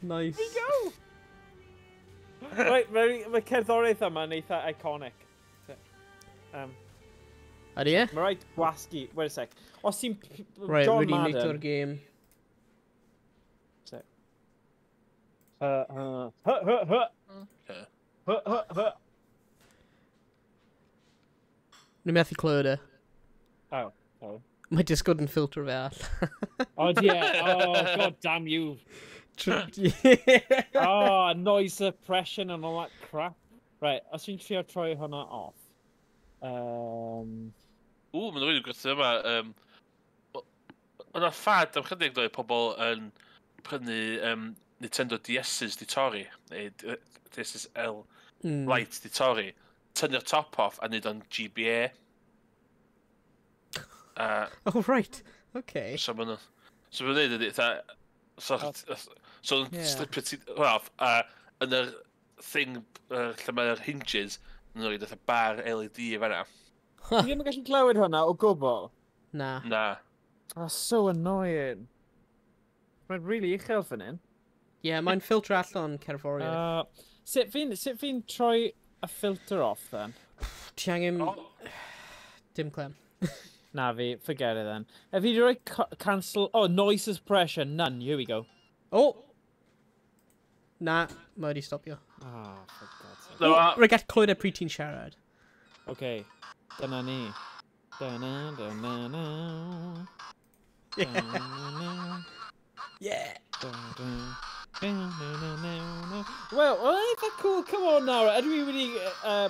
Nice. Here we go! Right, mae cerddoriaeth yma yn eitha iconic. Ydy e? Mae rhaid gwasgu. Wait a sec. Os ti'n... Right, John wedi Madden. mute o'r game. Sec. Hy, hy, hy. Okay. Hy, hy, hy. Ni'n methu clywed e. Oh, sorry. Mae Discord yn filter fe all. Oh, yeah. Oh, god damn you. Oh, noise suppression and all that crap. Right, os ti'n trio troi hwnna off. Ww, mae'n rili gwerthu yma. O'na ffad am chydig doedd pobl yn prynu Nintendo DS's di torri, neu DS's L Lite di torri, tynnu'r top off a neud o'n GBA. Oh, right. Okay. So ma'n so ma'n neud ydi, so Yeah. stripio ti off, a yn yr thing lle mae'r hinges, yn rhaid fatha bar LED i fan'na. Ti ddim yn gallu clywed hwnna o gwbl? Na. Na. That's so annoying. Mae'n really uchel fan hyn. Yeah, mae'n filter allan cerddoriaeth. Sut fi'n troi y filter off then? Ti angen... O. Dim clem. Na fi, forget it then. If fi roi cancel... Oh, noise suppression, none, here we go. Oh! Na, mae wedi stopio. Oh, for God's sake. Na, Rwy'n gallu clywed e pryd ti'n siarad. Okay, dyna ni. Dyna, dyna, na. Dyna, na. Yeah! Wel, oedd eitha cool, come on nawr. Ydw i wedi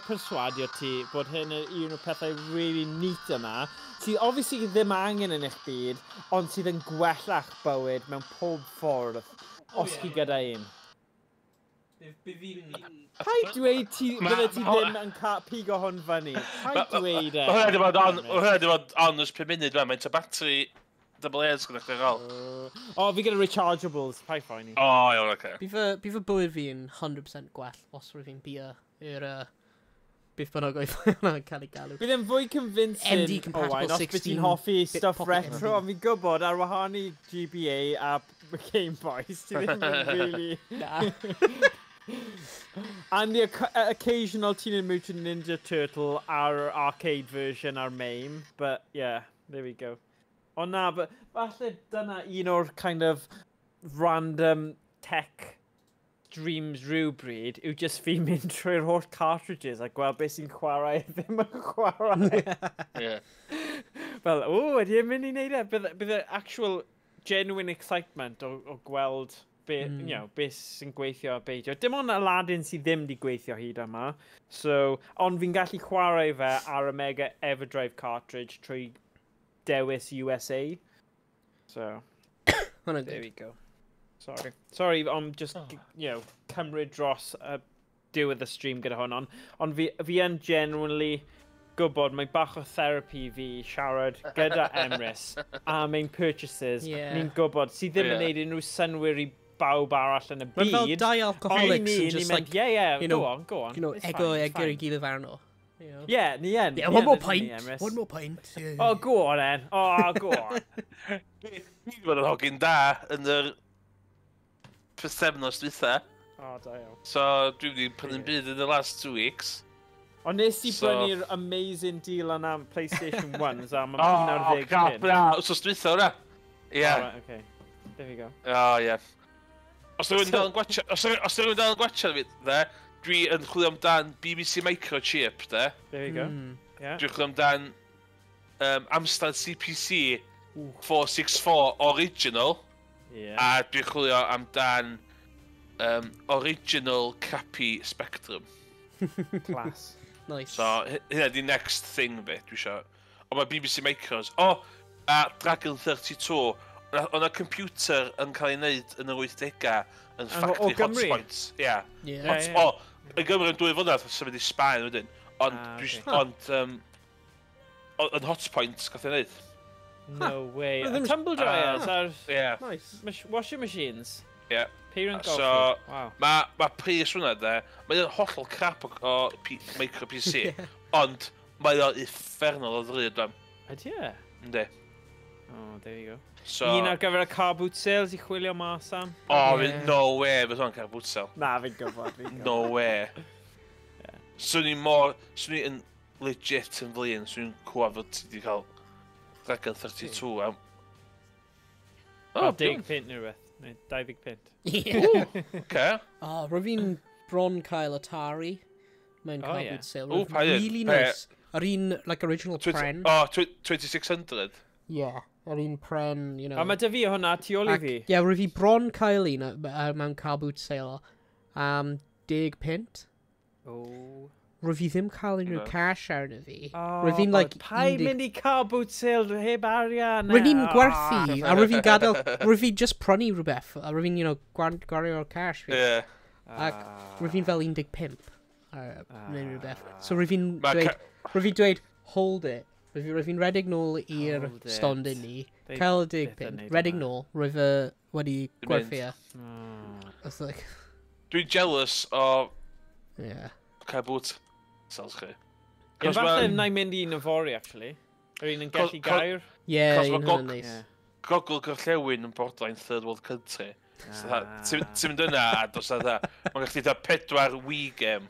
perswadio ti bod hyn yn un o'r pethau really neat yma, sydd obviously ddim angen yn eich byd, ond sydd yn gwella'ch bywyd mewn pob ffordd, os chi gyda un. Paid dweud ti, bydde ti ddim yn pigo hwn fyny. Paid dweud e. Mae hwnna wedi bod on, ma' hwnna wedi bod on ers 5 munud, mae'n ta battery double A's gyda chdi ar ôl. O, fi gyda rechargeables, paid phoeni. O, iawn, oce. Bydd fy bywyd fi'n 100% gwell os rwyf fi'n bia i'r beth bynnag oedd hwnna'n cael ei galw. Bydd e'n fwy convincing, MD compatible Owain, os bydd 16 ti'n hoffi bit stuff pocket retro, MD. ond fi'n gwybod ar wahân i GBA a Game Boys, ti ddim yn really... Na. And the occasional Teenage Mutant Ninja Turtle ar arcade version ar MAME, but yeah, there we go. Ond na, but falle dyna un o'r kind of random tech dreams rhywbryd yw just fi mynd trwy'r holl cartridges a gweld beth sy'n chwarae a ddim yn chwarae. Ie. Fel, o, ydy e'n mynd i wneud e? Bydd y actual genuine excitement o gweld be, you know, beth sy'n gweithio a beidio. Dim ond Aladdin sydd ddim wedi gweithio hyd yma. So, ond fi'n gallu chwarae fe ar y Mega Everdrive cartridge trwy dewis USA. So, Hwnna'n there good. we go. Sorry. Sorry, ond just, you know, cymryd dros diwedd y stream gyda hwn. Ond fi yn genuinely gwybod mae bach o therapy fi siarad gyda Emrys am ein purchases. Yeah. Ni'n gwybod sydd ddim yn neud unrhyw synnwyr i bawb arall yn y Mae'n fel byd. dau Ond i alcoholics ni, yn ni'n just mynd, like, yeah, yeah, you go know, on, go on. you know, It's ego fine, it's ego i fine. gilydd arno. You know? Yeah, ni yn. Yeah, ni one yn, more ydyn ni, pint. Emrys. One more pint. Yeah. Oh, go on then. Oh, go on. Dwi wedi bod yn hogyn da yn yr pythefnos dwytha. Oh, da iawn. So, dwi wedi prynu'n byd yn the last 2 weeks. Ond nes i So- brynu'r amazing deal yna am PlayStation 1s am Oh, 11 god, pin. na, wsos dwytha hwnna. Ie. Oh, right, okay. There we go. O, ie. Os rhywun dal yn gwatcha, os rhywun dal yn gwatcha fi, dde, dwi yn chwilio amdan BBC Microchip, de. There we go. Yeah. Dwi'n chwilio amdan Amstrad CPC 464 Original. Yeah. A dwi'n chwilio amdan Original Crappy Spectrum. Class. Nice. So, hynna di next thing fi, dwi isio. Ond mae BBC Micros. O, a Dragon 32. O'na computer yn cael ei wneud yn yr 80au yn O factory Gymru? Hotpoint. Ie. Yeah. Ie, Hot, ie. O, yn Gymru yn 2 flynedd, symud i Sbaen wedyn. Ond, Ah, dwi ocê. isio- ond, yn Hotpoint gath ei wneud. No way. Well, ddim- Tumble dryers a'r Ie. Nice. washing machines. Ie. Peiriant So- golchi. Wow. Mae ma pris hwnna, de, mae'n hollol crap o micro PC. Ond mae o uffernol o ddrud am. Ydy e? Yndi. Oh, there you go. So... Un ar gyfer y car boot sales i chwilio mas am. Oh, yeah. No way, fydd hwnna'n car boot sale. Na, fi'n gwybod, fi'n gwybod. No way. Yeah. Swn i'n mor... Swn i'n legit yn flin, swn i'n clywed fod ti wedi cael Dragon 32 am... Oh, 10 pint neu rhywbeth. Neu 20 pint. Yeah. Okay. Oh, rwyf fi'n bron cael Atari mewn car boot sale. Ooh, pa un? Really nice. Yr un, like, original pren. Oh, 2600? Yeah, yr un pren, you know. A mae dy fi hwnna tu ôl i fi. Ie, yeah, rwyf fi bron cael un mewn car boot sale am 10 pint. Oh. Rwyf fi ddim cael unrhyw cash arno fi. Oh, rwyf fi'n, like, paid mynd i car boot sale heb arian. Rwyf fi'n gwerthu, a rwyf fi'n gadael, rwyf fi just prynu rhywbeth, a rwyf fi'n, you know, gwario'r cash fi. Yeah. Ac rwyf fi'n fel 15, neu rhywbeth. So rwyf fi'n dweud, hold it. Rwyf fi'n redeg nôl i'r stondin ni, cael y 10 pint, redeg nôl, rwyf wedi gwerthu e. Like... Dwi'n jealous o yeah. Car boot sales chi. Falle na i mynd i un yfory, actually. Yr un yn gallu gair. Ie, un hwnna'n neis. Gogledd Gorllewin yn borderline third world country. So, ti'n mynd yna a dos a dda. Mae'n gallu dda 4 Wii game.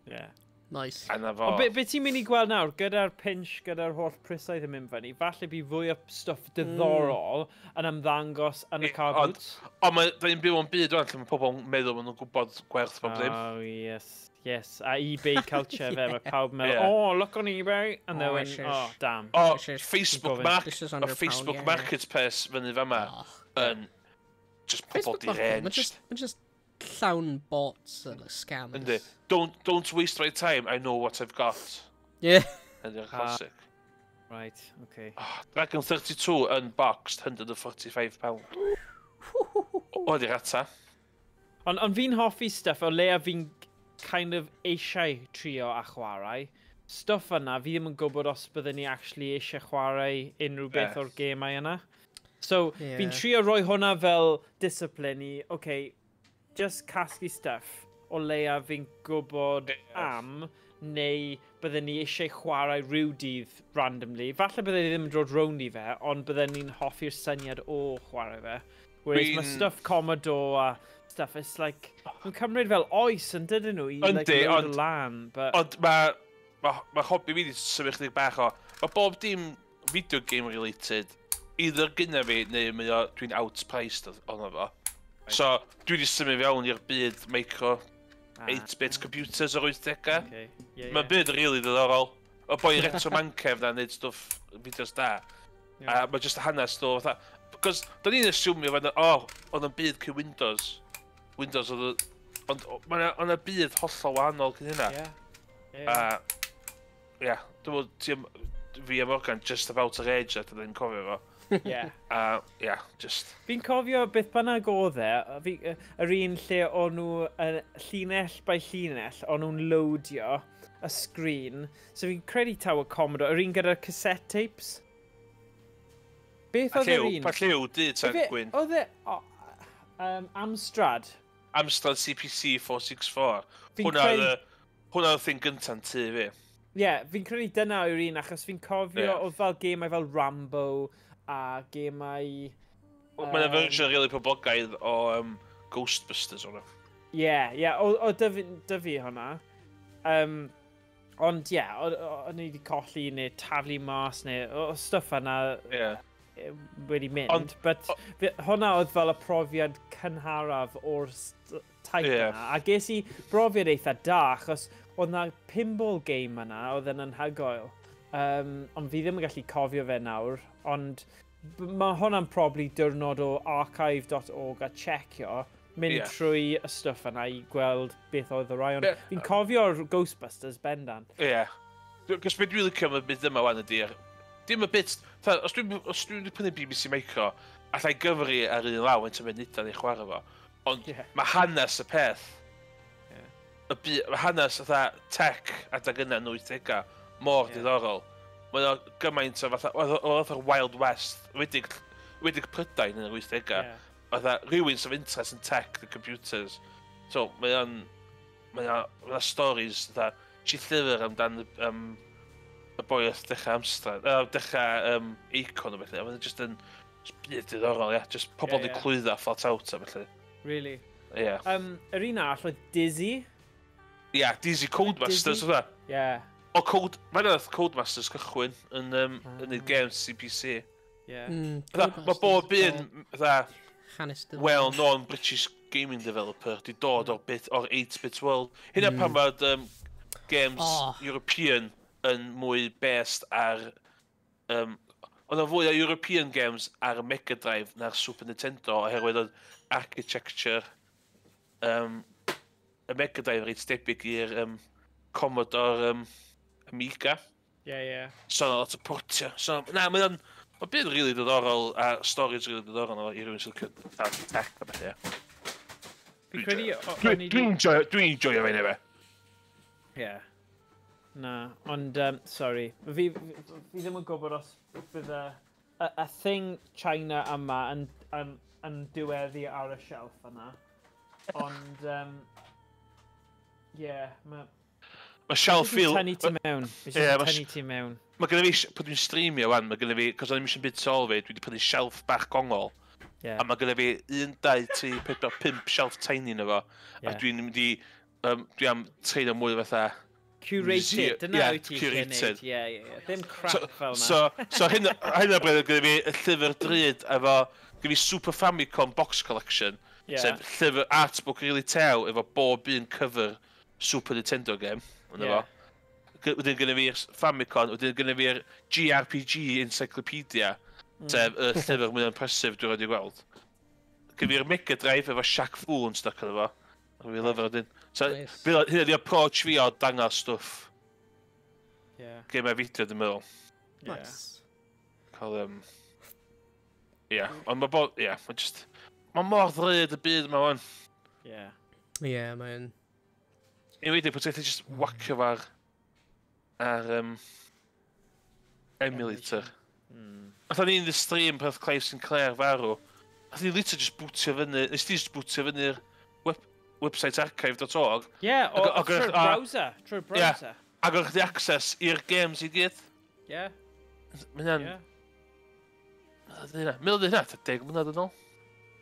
Yeah. Nice. A na fo. Ond be ti'n mynd i gweld nawr, gyda'r pinch, gyda'r holl prisau yn mynd fyny, falle bydd fwy o stwff diddorol yn ymddangos yn y car boots. Ond da ni'n byw o'n byd o'n lle mae pobl yn meddwl maen nhw'n gwybod gwerth bob dim. Oh, yes. Yes. A eBay culture fe, mae pawb yn meddwl, oh, look on eBay. And they went, oh, damn. Oh, Facebook Marketplace fyny fama yn just pobl deranged. Mae'n just llawn bots and like, scammers. Yndi. Don't waste my time, I know what I've got. Yeah. Ydy'r classic. Right, okay. Oh, Dragon 32 unboxed, £145. O, ydy'r ata. Ond fi'n hoffi stuff, o leia fi'n kind of eisiau trio a chwarae. Stuff yna, fi ddim yn gwybod os byddwn ni actually eisiau chwarae unrhyw beth o'r gemau yna. So, fi'n trio rhoi hwnna fel discipline i, okay, just casglu stuff o leia fi'n gwybod am, neu bydden ni eisiau chwarae rhyw dydd randomly. Falle bydden ni ddim yn dod rownd i fe, ond bydden ni'n hoffi'r syniad o chwarae fe. Whereas mae stuff Commodore a stuff, it's like, nhw'n cymryd fel oes yn dydyn nhw i like, load o lan. But... Ond mae hobi fi wedi symud chydig bach o, mae bob dim video game related, either gynna fi neu mae o, dwi'n outpriced ono fo. So, dwi wedi symud fewn i'r byd micro 8-bit computers o'r 80au. Okay. Yeah, Mae'n byd really ddiddorol. O boi Retro Mancef na'n neud stwff fideos da. Yeah. A mae just hanes stwff. Fatha, because da ni'n asumio fan, oh, oedd yn byd cyn Windows. Windows oedd... Ond mae yna byd hollol wahanol cyn hynna. Yeah. Yeah. A, yeah, dwi'n meddwl, fi a Morgan just about yr age a dyn ni'n cofio fo. Yeah. Yeah, just... Fi'n cofio beth bynnag oedd e, yr un lle o'n nhw llinell by llinell, o'n nhw'n loadio y sgrin. So fi'n credu taw y Commodore, yr un gyda'r cassette tapes. Beth oedd yr un? Pa lliw, du tan gwyn? Oedd e... Amstrad. Amstrad CPC 464. Hwna oedd thing gynta'n tŷ fi. Ie, fi'n credu dyna yw'r un, achos fi'n cofio oedd fel gemau fel Rambo a gemau... Mae'n version really poblogaidd o Ghostbusters o'na. Ie, ie, o dyfu hwnna. Ond ie, o'n i wedi colli neu taflu mas neu o stwff yna wedi mynd. But hwnna oedd fel y profiad cynharaf o'r type yna. A ges i brofiad eitha da, achos oedd na pinball game yna, oedd yn anhygoel. Ond fi ddim yn gallu cofio fe nawr, ond mae hwnna'n probably diwrnod o archive.org a checio, mynd trwy y stwff yna i gweld beth oedd y rai, ond fi'n cofio'r Ghostbusters bendant. Ie. Yeah. Cos beth dwi'n licio am y byd yma wan ydi, dim y bit, os dwi'n prynu BBC Micro, allai gyfri ar un law yn tymud nidan i chwarae fo, ond mae hanes y peth, mae hanes fatha tech adag yna yn 80au, mor diddorol. Mae o gymaint o fatha, oedd fatha'r Wild West, wedig Prydain yn yr 80au. Fatha rhywun sydd interest in tech, the computers. So, mae o'n stories, fatha, Si llyfr amdan y boi oedd dechrau Amstrad, dechrau Acorn o felly, a mae'n just yn byd diddorol, ia. Just pobl di clwydda flat out a felly. Really? Ie. Yeah. Yr un arall oedd Dizzy. Ie, yeah, Dizzy Codemasters oedd e. Ie. O, mae'n oedd Codemasters cychwyn yn yn y games CPC. Ie. Mae bob un, well-known British gaming developer di dod o'r 8-bit world. Hynna pan mae games European yn mwy based ar... Oedd o fwy o European games ar y Mega Drive na'r Super Nintendo oherwydd oedd architecture y Mega Drive reit debyg i'r Commodore Amiga. Ie, ie. So oedd lot o portio. So, na, mae'n byd rili diddorol a stories rili diddorol i rhywun sy'n licio tech a beth, ie. Fi'n credu... Dwi'n joio fe neu fe. Ie. Na, ond, sorry. Fi ddim yn gwybod os bydd y thing China yma yn diweddu ar y shelf yna. Ond, ie, mae... Mae shelf feel... Mae'n tynnu ti mewn. Mae'n tynnu ti mewn. Mae genna fi, pan dwi'n streamio wan, mae genna fi, cos o'n i'm eisiau byd sol fi, dwi wedi prynu shelf bach gongol. Yeah. A mae genna fi 1, 2, 3, 4, 5 shelf tiny yna fo. Yeah. A dwi'n mynd i, dwi am treino mwy fatha... Curated, dyna wyt ti eisiau gwneud. Ie, ie, ie. Ddim crap fel yna. So hyn o bryd, gyda fi y llyfr drud efo, gyda fi Super Famicom Box Collection, sef llyfr artbook really tew efo bob un cover Super Nintendo game. Yeah. Wedyn gyda fi'r Famicom, wedyn gyda fi'r GRPG Encyclopedia, sef y llyfr mwy impressive dwi'n wedi gweld. Gyda fi'r Mega Drive efo Shaq Fu yn stuck yna fo. A fi'n lyfr wedyn. So, hynna di approach fi o dangos stwff. Yeah. Gemau fideo, dwi'n meddwl. Nice. Cael, Ie, ond mae bod, ie, mae just... Mae mor ddrud y byd yma, wan. Ie. Ie, mae'n... Unwaith, bod ti'n just wacio fo ar emulator. Nath ni'n the stream pan oedd Clive Sinclair farw. Nath ni literally just bootio fyny, nes ti just bootio fyny'r website archive.org. Ie, trwy'r browser. Trwy'r browser. Ac o'ch chi access i'r games i gyd. Ie. Mae hynna'n... Mae'n hynna, 10 mlynedd yn ôl.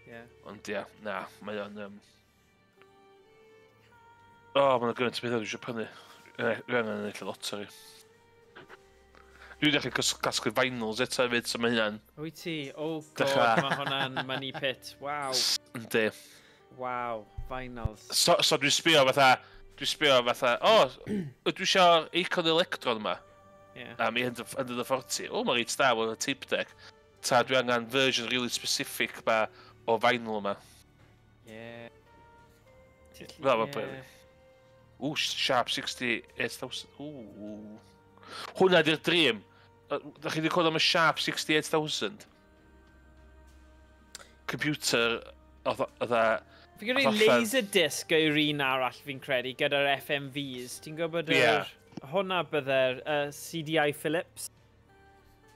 Ie. Ond ie, na, mae o'n... O, mae'n gymaint o bethau dwi eisiau prynu. Dwi angen ennill y lottery. Dwi wedi dechrau casglu vinyls eto hefyd, so mae hynna'n... Wyt ti? Oh god, mae hwnna'n money pit. Waw. Yndi. Waw, vinyls. So dwi'n sbio fatha, o, dwi eisiau Acorn Electron yma. Yeah. Am 140. O, mae'n reit da, mae'n tape deck. Ta, dwi angen version really specific ba o vinyl yma. Yeah. Fel mae'n bryd. Ww, Sharp 68,000. Ww. Hwna di'r dream. Da chi wedi clywed am y Sharp 68,000? Computer oedd... Fi'n credu Laserdisc yw'r un arall fi'n credu gyda'r FMVs. Ti'n gwybod yr... Hwna bydde'r CDI Philips?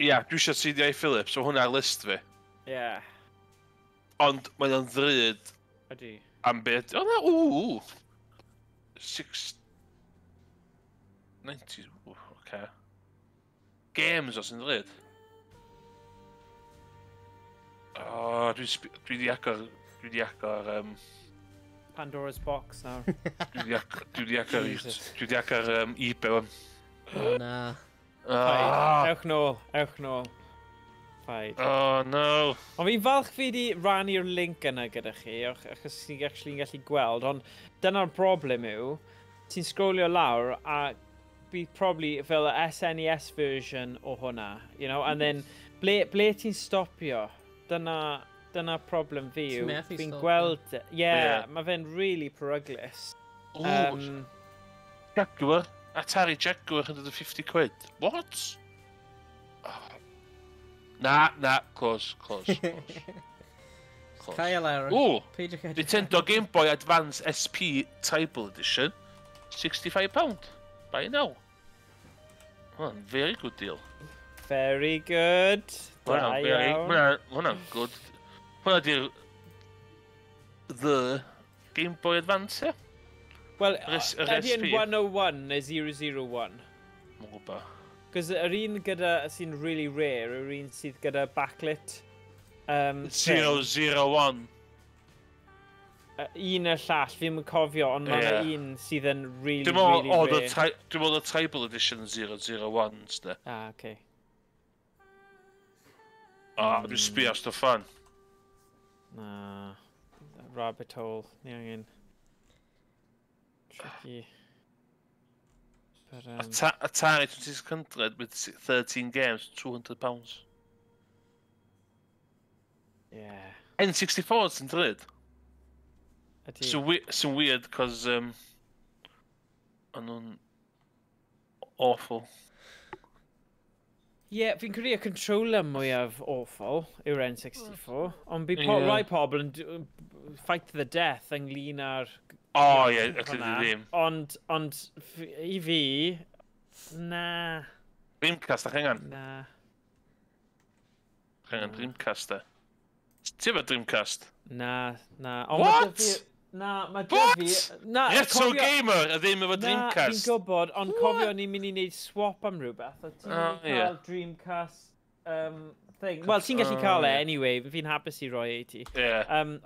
Ie, dwi eisiau CDI Philips, so hwnna ar list fi. Ie. Ond mae o'n ddrud. Ydy. Am beth. O na, ww! 690, ww, oce. Games os yn ddrud. O, dwi di agor... Pandora's box nawr. Dwi di agor eBay wan. O na. Paid. Ewch nôl. Paid. Oh no. Ond fi'n falch fi di rannu'r link yna gyda chi, achos ti'n actually gallu gweld, ond dyna'r broblem yw, ti'n scrollio lawr a bydd probably fel y SNES version o hwnna, you know, and then ble ti'n stopio? Dyna problem fi yw, fi'n gweld, yeah, mae fe'n really peryglus. Ooh, Jaguar, Atari Jaguar 150 quid. What? Na, close. Cael awr. Ooh, Nintendo Game Boy Advance SP Tribal Edition, £65. Buy now. Well, very good deal. Very good. Hwnna'n good. Hwnna di'r the Game Boy Advance, ie? Wel, Yr ydy yn SP? 101 neu 001? Mwyn gwybod. Cos yr un gyda sy'n really rare yw'r un sydd gyda backlit thing. 001. Un y llall, fi'n yn cofio, ond mae yna Ie. un sydd yn really, Dwi'n meddwl, really o, the rare. dwi'n meddwl y Tribal Edition 001, sde. Ah, okay. O, dwi'n sbio ar stwff fan. Na. Rabbit hole, ni angen. Tricky. But, Atari 2600 with 13 games, £200. Yeah. N64 sy'n drud. Ydy. Sy'n weird, cos o'n nhw'n awful. Ie, yeah, fi'n credu y controller mwyaf awful yw'r N64, ond bydd po Ie. rai pobl yn fight to the death ynglyn â'r O, ie, allu di hwnna. ddim. Ond i fi, na, Dreamcast, ach angen. Na. Ach angen Dreamcast, e. Ti efo Dreamcast? Na. Ond ma' 'da What? Na, mae 'da What? fi. Na, Retro cofio gamer, a ddim efo Na, fi'n Dreamcast. gwybod, ond cofio ni'n mynd i wneud swap am rhywbeth. O ti'n mynd i Ie. cael Dreamcast thing. Wel, ti'n gallu cael e, Ie. anyway. Fi'n hapus i roi e i ti. Ie.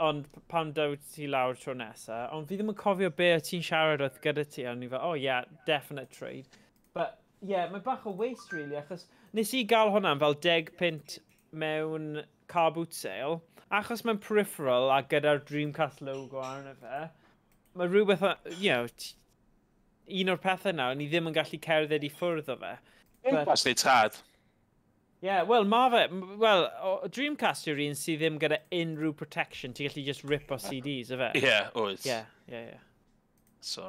Ond pan daw ti lawr tro nesa, ond fi ddim yn cofio be o ti'n siarad wrth gyda ti, a o'n i fel, "Oh yeah, definite trade." But, yeah, mae bach o waste, really, achos nes i gael hwnna'n fel 10 punt mewn car boot sale, achos mae'n peripheral a gyda'r Dreamcast logo arno fe, mae rhywbeth, un o'r pethau nawr, ni ddim yn gallu cerdded i ffwrdd o fe. Dreamcast neu tad. Yeah, wel, ma fe, wel, Dreamcast yw'r un sydd ddim gyda unrhyw protection, ti'n gallu just rip o CDs, yfe? Ie, oes. Yeah. So,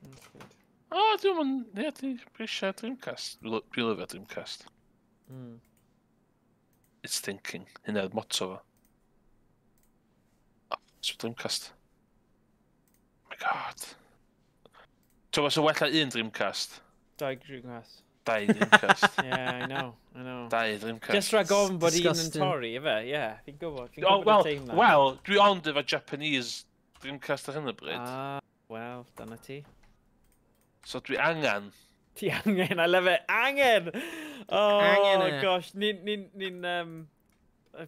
That's good. O, dwi'n mynd. Ie, dwi'n eisiau Dreamcast. Dwi'n lyfio Dreamcast. It's thinking. Hynna oedd motto fo. Oh, so Dreamcast. Oh my God. Ti'n meddwl, wella un Dreamcast? Dau Dreamcast. Dau Dreamcast. Yeah, I know, I know. Dau Dreamcast. Just rhag ofn bod un yn Disgusting. torri, ife? Yeah, fi'n gwybod. Fi'n Oh, gwybod wel, y teimlad. wel, dwi ond efo Japanese Dreamcast ar hyn o bryd. Ah, wel, dyna ti. So dwi angen. Ti angen, I love it. Angen! Oh, Angen e. gosh, ni'n, ni, ni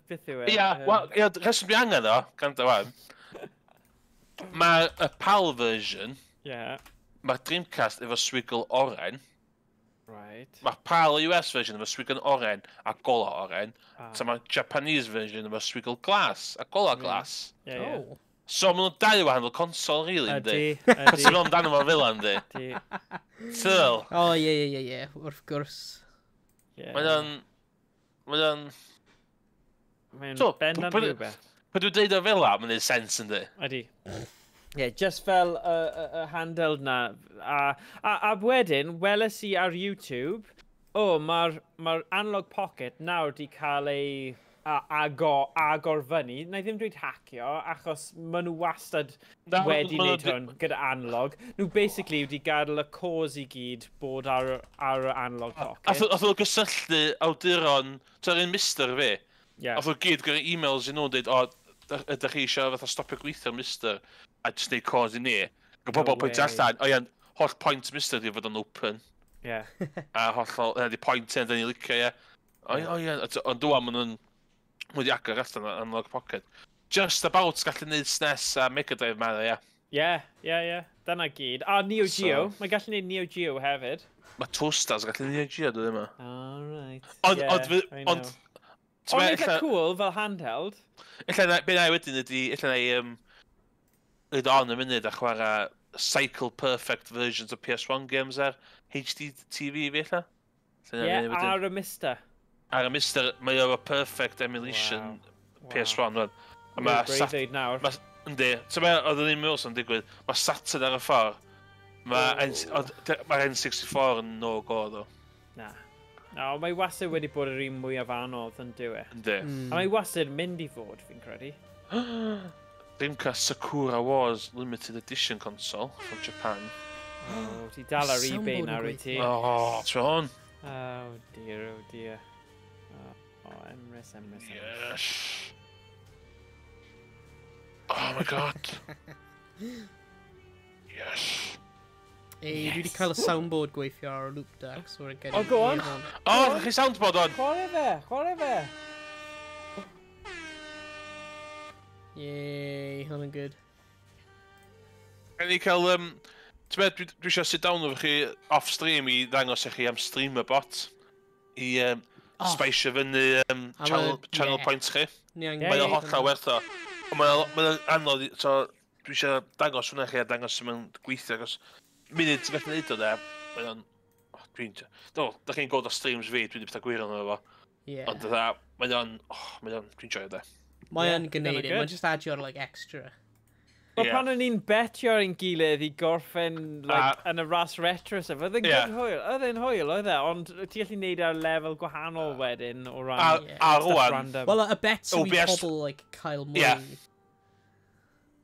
beth yw e? Ia, wel, ia, rheswm dwi angen o, gwrando wan. Mae'r y PAL version, mae'r Dreamcast efo swiggle oren. Mae'r PAL US version efo swiggle oren a gola oren. So mae'r Japanese version efo swiggle glas a gola glas. Yeah. Oh. So maen nhw'n dau wahanol console, really, yndi? Ydy, Cos ti'n ydy. meddwl amdano fo fel yndi? Ydy. Tyl. Oh, ie, wrth gwrs. Yeah. Mae o'n Mae'n So, bendant rhywbeth. Pan dwi'n deud o fel la, mae'n neud sens, yndi? Ydy. Yeah, just fel y handheld na. A wedyn, weles i ar YouTube, o, oh, mae'r ma Analog Pocket nawr di cael ei agor fyny. Na i ddim dweud hacio, achos maen nhw wastad Na, wedi ma' nhw wneud hwn gyda analog. Nhw basically wedi gadael y cores i gyd bod ar y Analog Pocket. Ath nhw gysylltu awduron, ti'n un MiSTer fi, ath nhw gyd gyrru e-mails i nhw'n dweud, "O, ydych chi eisiau fatha stopio gweithio MiSTer a jyst neud cores i ni?" Ac No pobl pwynt way. allan, o iawn, holl point MiSTer di fod yn open. A hollol, hynna di point hyn, da ni'n licio, ie. O ie, o ie, ond dwa, maen nhw'n wedi agor allan o Analog Pocket. Just about gallu neud SNES a Mega Drive ma'n ie. Yeah. Dyna gyd. A Neo Geo. So Mae gallu neud Neo Geo hefyd. Mae Toasters gallu neud Neo Geo, dwi ddim. Alright. Ond, Yeah, ond, I know. ond, ti'n Ond meddwl, eitha cool fel handheld. Ella na, be na i wedyn ydi, ella na i rhaid on y munud a chwarae cycle perfect versions o PS1 games ar HD TV fi ella. Ella na i Yeah, neud wedyn. ar y MiSTer. Ar y MiSTer, mae o efo perfect emulation PS1 rwan. A Mae mae Sat breuddwyd nawr. Yndi, so mae oedd yn un meddwl sy'n digwydd, mae Saturn ar y ffordd. Mae Mae'r N64 yn no go ddo. Na. No, mae wastad wedi bod yr un mwyaf anodd yn dyw e. Yndi. A mae wastad yn mynd i fod, fi'n credu. Dreamcast Sakura Wars Limited Edition console from Japan. Oh, ti dal ar Sound eBay board yn nawr i ti. Oh, ti'n hwn? Oh dear, oh dear. Oh, Emrys, Emrys, Emrys. Yes. Oh my God. Yes. Ei, dwi wedi cael y soundboard gweithio ar y loop deck, so we're getting... Oh, go on. Oh, chi soundboard on! Chwarae fe, chwarae fe! Yay, hwnna'n good. Gan ni cael, ti'n meddwl, dwi eisiau sit down efo chi off stream i ddangos i chi am streamer bot. I spice fyny channel points chi. Mae o'n hollol werth o. Ond mae o'n anodd, so dwi eisiau dangos hwnna chi a dangos sut mae'n gweithio, achos munud ti'n gallu neud o de, mae o'n... Oh, dwi'n... Do, da chi'n gweld o streams fi, dwi'n pethau gwirion efo fo. Yeah. Ond dda, mae o'n... Oh, mae o'n... Dwi'n joio de. Mae o'n gwneud it, mae'n just adio'r, like, extra. Wel, pan o'n i'n betio ar ein gilydd i gorffen like, yn y ras retro stuff, oedd e'n good hwyl, oedd e'n hwyl, oedd e, ond ti'n gallu neud ar lefel gwahanol wedyn o ran a stuff random. Wel, y bets yw i pobl, like, cael mwy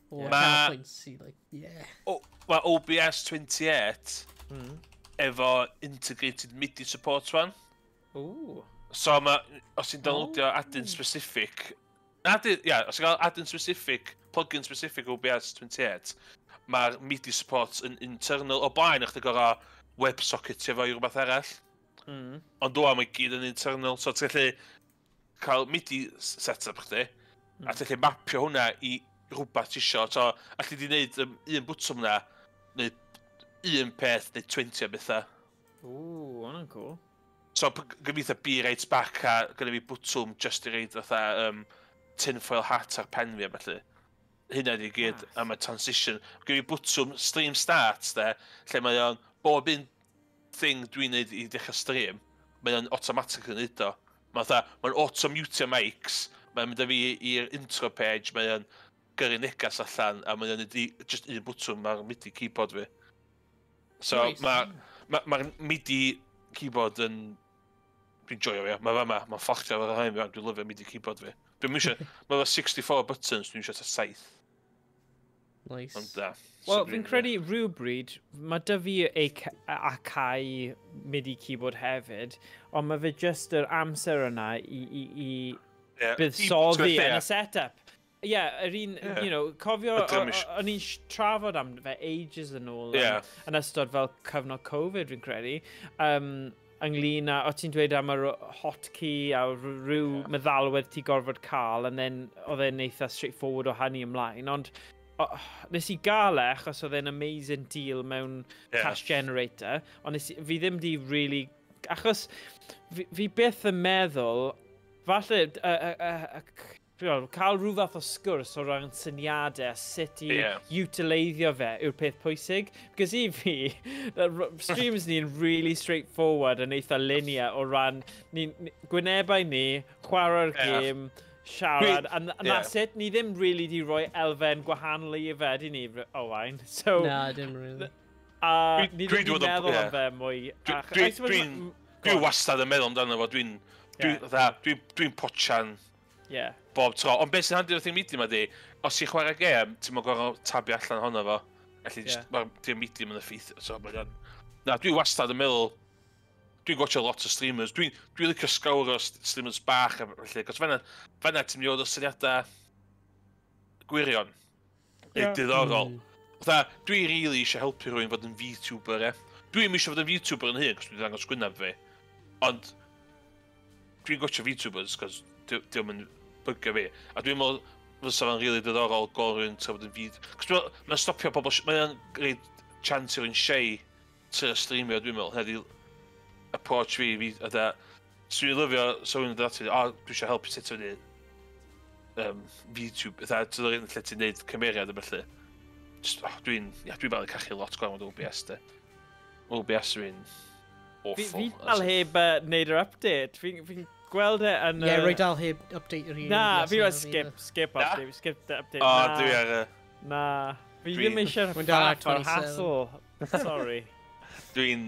o channel points i, like, yeah. Mae OBS 28 efo integrated MIDI support rwan. Ooh. So, ma, os ti'n downloadio add-in specific, ia, os ti'n cael add-in specific, plugin specific OBS 28, mae'r MIDI support yn internal. O blaen, o'ch ti'n gorau WebSocket efo i rhywbeth arall. Ond dwa, mae gyd yn internal. So ti'n gallu cael MIDI setup chdi, a ti'n gallu mapio hwnna i rhywbeth ti isio. So, allu di wneud un bwtwm na, neu un peth, neu 20 o bethau. Ooh, hwnna'n cool. So, gobeithio be right back a gyda fi bwtwm just i reid fatha tinfoil hat ar pen fi a felly. Hynna di gyd am y transition. Gyda fi bwtwm stream start, de, lle mae o'n bob un thing dwi'n neud i dechrau stream, mae o'n automatic yn neud o. Mae'n auto-mutio mics, mae'n mynd â fi i'r intro page, mae o'n gyrru negas allan, a mae o'n neud just un bwtwm ar MIDI keyboard fi. So, Nice. Mae'r MIDI keyboard yn... Dwi'n joio fi, mae fama, mae'n ffortio fo'r rhain fi, dwi'n lyfio MIDI keyboard fi. Dwi'n eisiau, mae fo 64 buttons, dwi'n eisiau ta 7. Nice. Ond da. Wel, fi'n credu rhywbryd, mae dy fi Akai MIDI keyboard hefyd, ond mae fe just yr amser yna i buddsoddi yn y setup. Ie, yr un, you know, cofio, o'n i'n trafod am fe ages yn ôl, yn ystod fel cyfnod Covid, fi'n credu, ynglyn â, o ti'n dweud am yr hotkey a rhyw meddalwedd ti gorfod cael, and then oedd e'n eitha straightforward o hynny ymlaen, ond nes i gael e, achos oedd e'n amazing deal mewn cash generator, ond fi ddim di really, achos fi byth yn meddwl, falle, cael rhyw fath o sgwrs o ran syniadau, sut i utileiddio fe yw'r peth pwysig. Because i fi, streams ni'n really straightforward yn eitha linear o ran gwynebau ni, chwarae'r gêm, siarad, and that's it. Ni ddim really di roi elfen gwahanol i fe, di ni, Owain. So, Na, dim really. Ni ddim di meddwl am fe mwy. Dwi wastad yn meddwl amdano fo, dwi'n pochan bob tro. Ond beth sy'n handi wrth i'r medium ydi, os ti'n chwarae gêm, ti'n mwyn gorfod tabio allan honno fo. Felly, di'r medium yn effeithio. So, na, dwi wastad yn meddwl, dwi'n gwatchio lot o streamers, dwi'n licio sgawr o streamers bach, felly, cos fanna ti'n mynd i o syniadau gwirion, neu diddorol. Fatha, dwi really eisiau helpu rhywun fod yn VTuber, e. Dwi'm eisiau fod yn VTuber yn hyn, cos dwi'n dangos gwyneb fi. Ond, dwi'n gwatchio VTubers, cos diolch yn bygio fi. A dwi'n meddwl fysa fo'n rili diddorol gweld rhywun tra bod yn VTuber. Cos dwi'n meddwl, mae'n stopio pobl, mae'n rhaid chance i rhywun shy trio streamio, dwi'n meddwl. Hynna di approach fi, a da, so dwi'n lyfio, so rhywun yn dod ati, o, dwi eisiau helpu sut fyny VTube, fatha, ti'n dod lle ti'n neud cymeriad a felly. Just, oh, dwi'n fel yn cachu lot gormod OBS, de. OBS yw'n awful. Fi dal heb neud yr update. Fi'n gweld e yn... Ie, rwy dal heb update yr un. Na, fi wedi skip update, skip the update. O, dwi ar y... Na, fi ddim eisiau'r faff o'r hassle. Sorry. Dwi'n...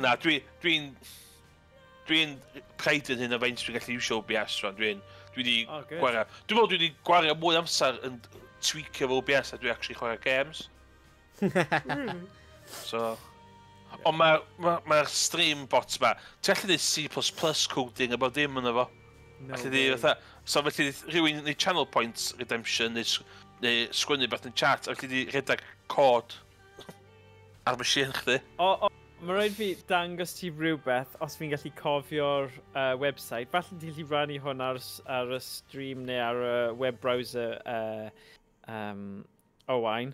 Na, dwi'n pride yn hyn o faint dwi'n gallu iwsio OBS rwan. Dwi wedi gwario... Dwi'n meddwl dwi wedi gwario mwy amser yn tweakio fo OBS a dwi actually chwarae games. So... Ond mae'r stream bot ma, ti'n gallu neud C++ coding a bod dim yna fo. No way. So felly rhywun neu channel points redemption neu sgwennu beth yn chat, a felly di rhedeg cod. Ar machine chdi. O, mae rhaid fi dangos ti rhywbeth os fi'n gallu cofio'r website. Falle ti'n gallu rannu hwn ar y stream neu ar y web browser Owain.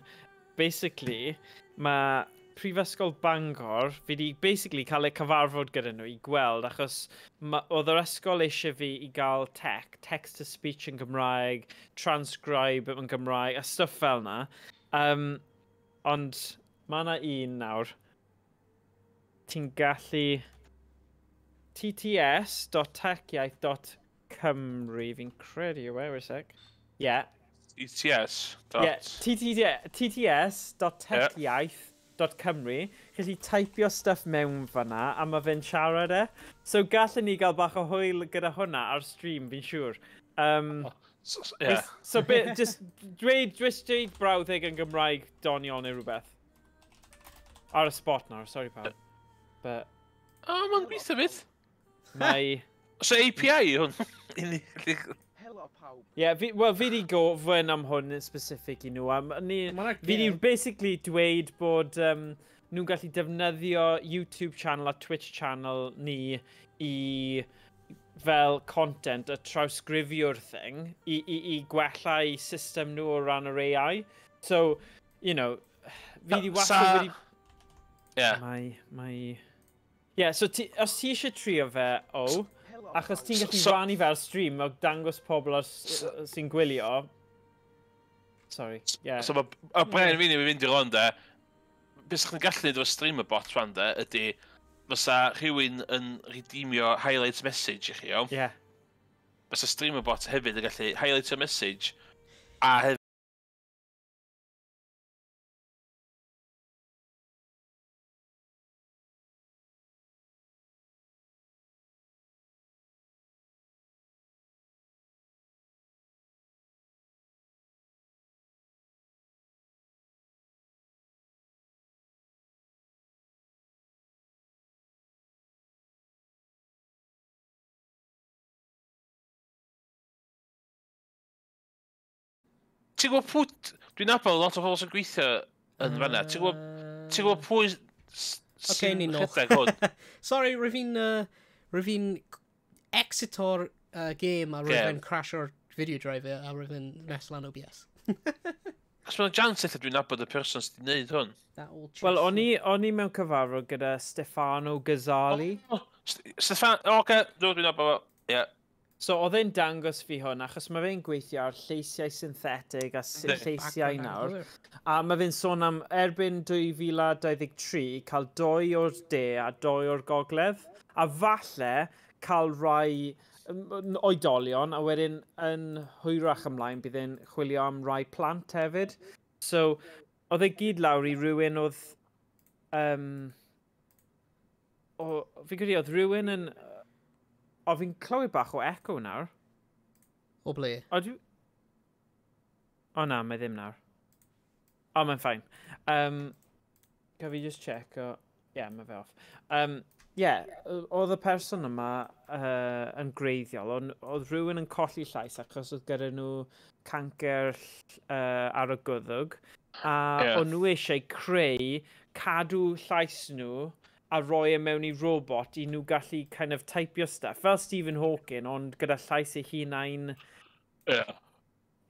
Basically, mae Prifysgol Bangor, fi di basically cael eu cyfarfod gyda nhw i gweld, achos oedd yr ysgol eisiau fi i gael tech, text-to-speech yn Gymraeg, transcribe yn Gymraeg, a stuff fel na. Ond mae yna un nawr. Ti'n gallu tts.techiaith.cymru, fi'n credu yw e, wait a sec. Yeah. TTS. Yeah, tts.techiaith.cymru. Gallu teipio stuff mewn fanna, a mae fe'n siarad e. So gallen ni gael bach o hwyl gyda hwnna ar stream, fi'n siŵr. Yeah. So just dweud brawddeg yn Gymraeg doniol neu rhywbeth. Ar y spot nawr, sorry pawb. But... O, mae'n gweithio fyd. Mae... So API hwn? Helo pawb. Ie, wel fi di gofyn am hwn yn specific i nhw. Fi di basically dweud bod nhw'n gallu defnyddio YouTube channel a Twitch channel ni i fel content, y trawsgrifio'r thing, i gwella i system nhw o ran yr AI. So, you know, fi di wastad wedi... Yeah. Mae... Yeah, so os ti eisiau trio fe, achos ti'n gallu rannu fel stream o dangos pobl sy'n gwylio. Sorry, yeah. So mae brain fi'n mynd i rond e, beth sy'n gallu neud efo streamer bot rwan de, ydy fysa rhywun yn redeemio highlight message i chi, iawn? Yeah. Fysa streamer bot hefyd yn gallu highlight your message a hefyd Ti'n gwybod pwy... Dwi'n nabod lot o bobl sy'n gweithio yn fanna. Ti'n gwybod pwy sy'n rhedeg hwn? Sorry, rwyf fi'n exito'r game a rwyf fi'n crasho'r video driver a rwyf fi'n mess lan OBS. Cos mae'n chance eitha dwi'n nabod y person sydd wedi gwneud hwn. Wel, o'n i mewn cyfarfod gyda Stefano Gazzali. Stefano, oce, dwi'n nabod fo, ie. So, oedd e'n dangos fi hwn, achos mae fe'n gweithio ar lleisiau synthetig a lleisiau nawr. A mae fe'n sôn am erbyn 2023 cael 2 o'r de a 2 o'r gogledd. A falle cael rai oedolion, a wedyn yn hwyrach ymlaen bydd e'n chwilio am rai plant hefyd. So, oedd e gyd lawr i rhywun oedd... Fi'n credu oedd rhywun yn... O, fi'n clywed bach o echo nawr. O ble? O, O na, mae ddim nawr. O, mae'n fine. Gaf fi just check o... Ie, mae fe off. Ie, oedd y person yma yn greiddiol, oedd rhywun yn colli llais achos oedd gyda nhw cancer ar y gwddwg, a o'n nhw eisiau creu, cadw llais nhw, a roi e mewn i robot i nhw gallu kind of typio stuff, fel Stephen Hawking, ond gyda llais eu hunain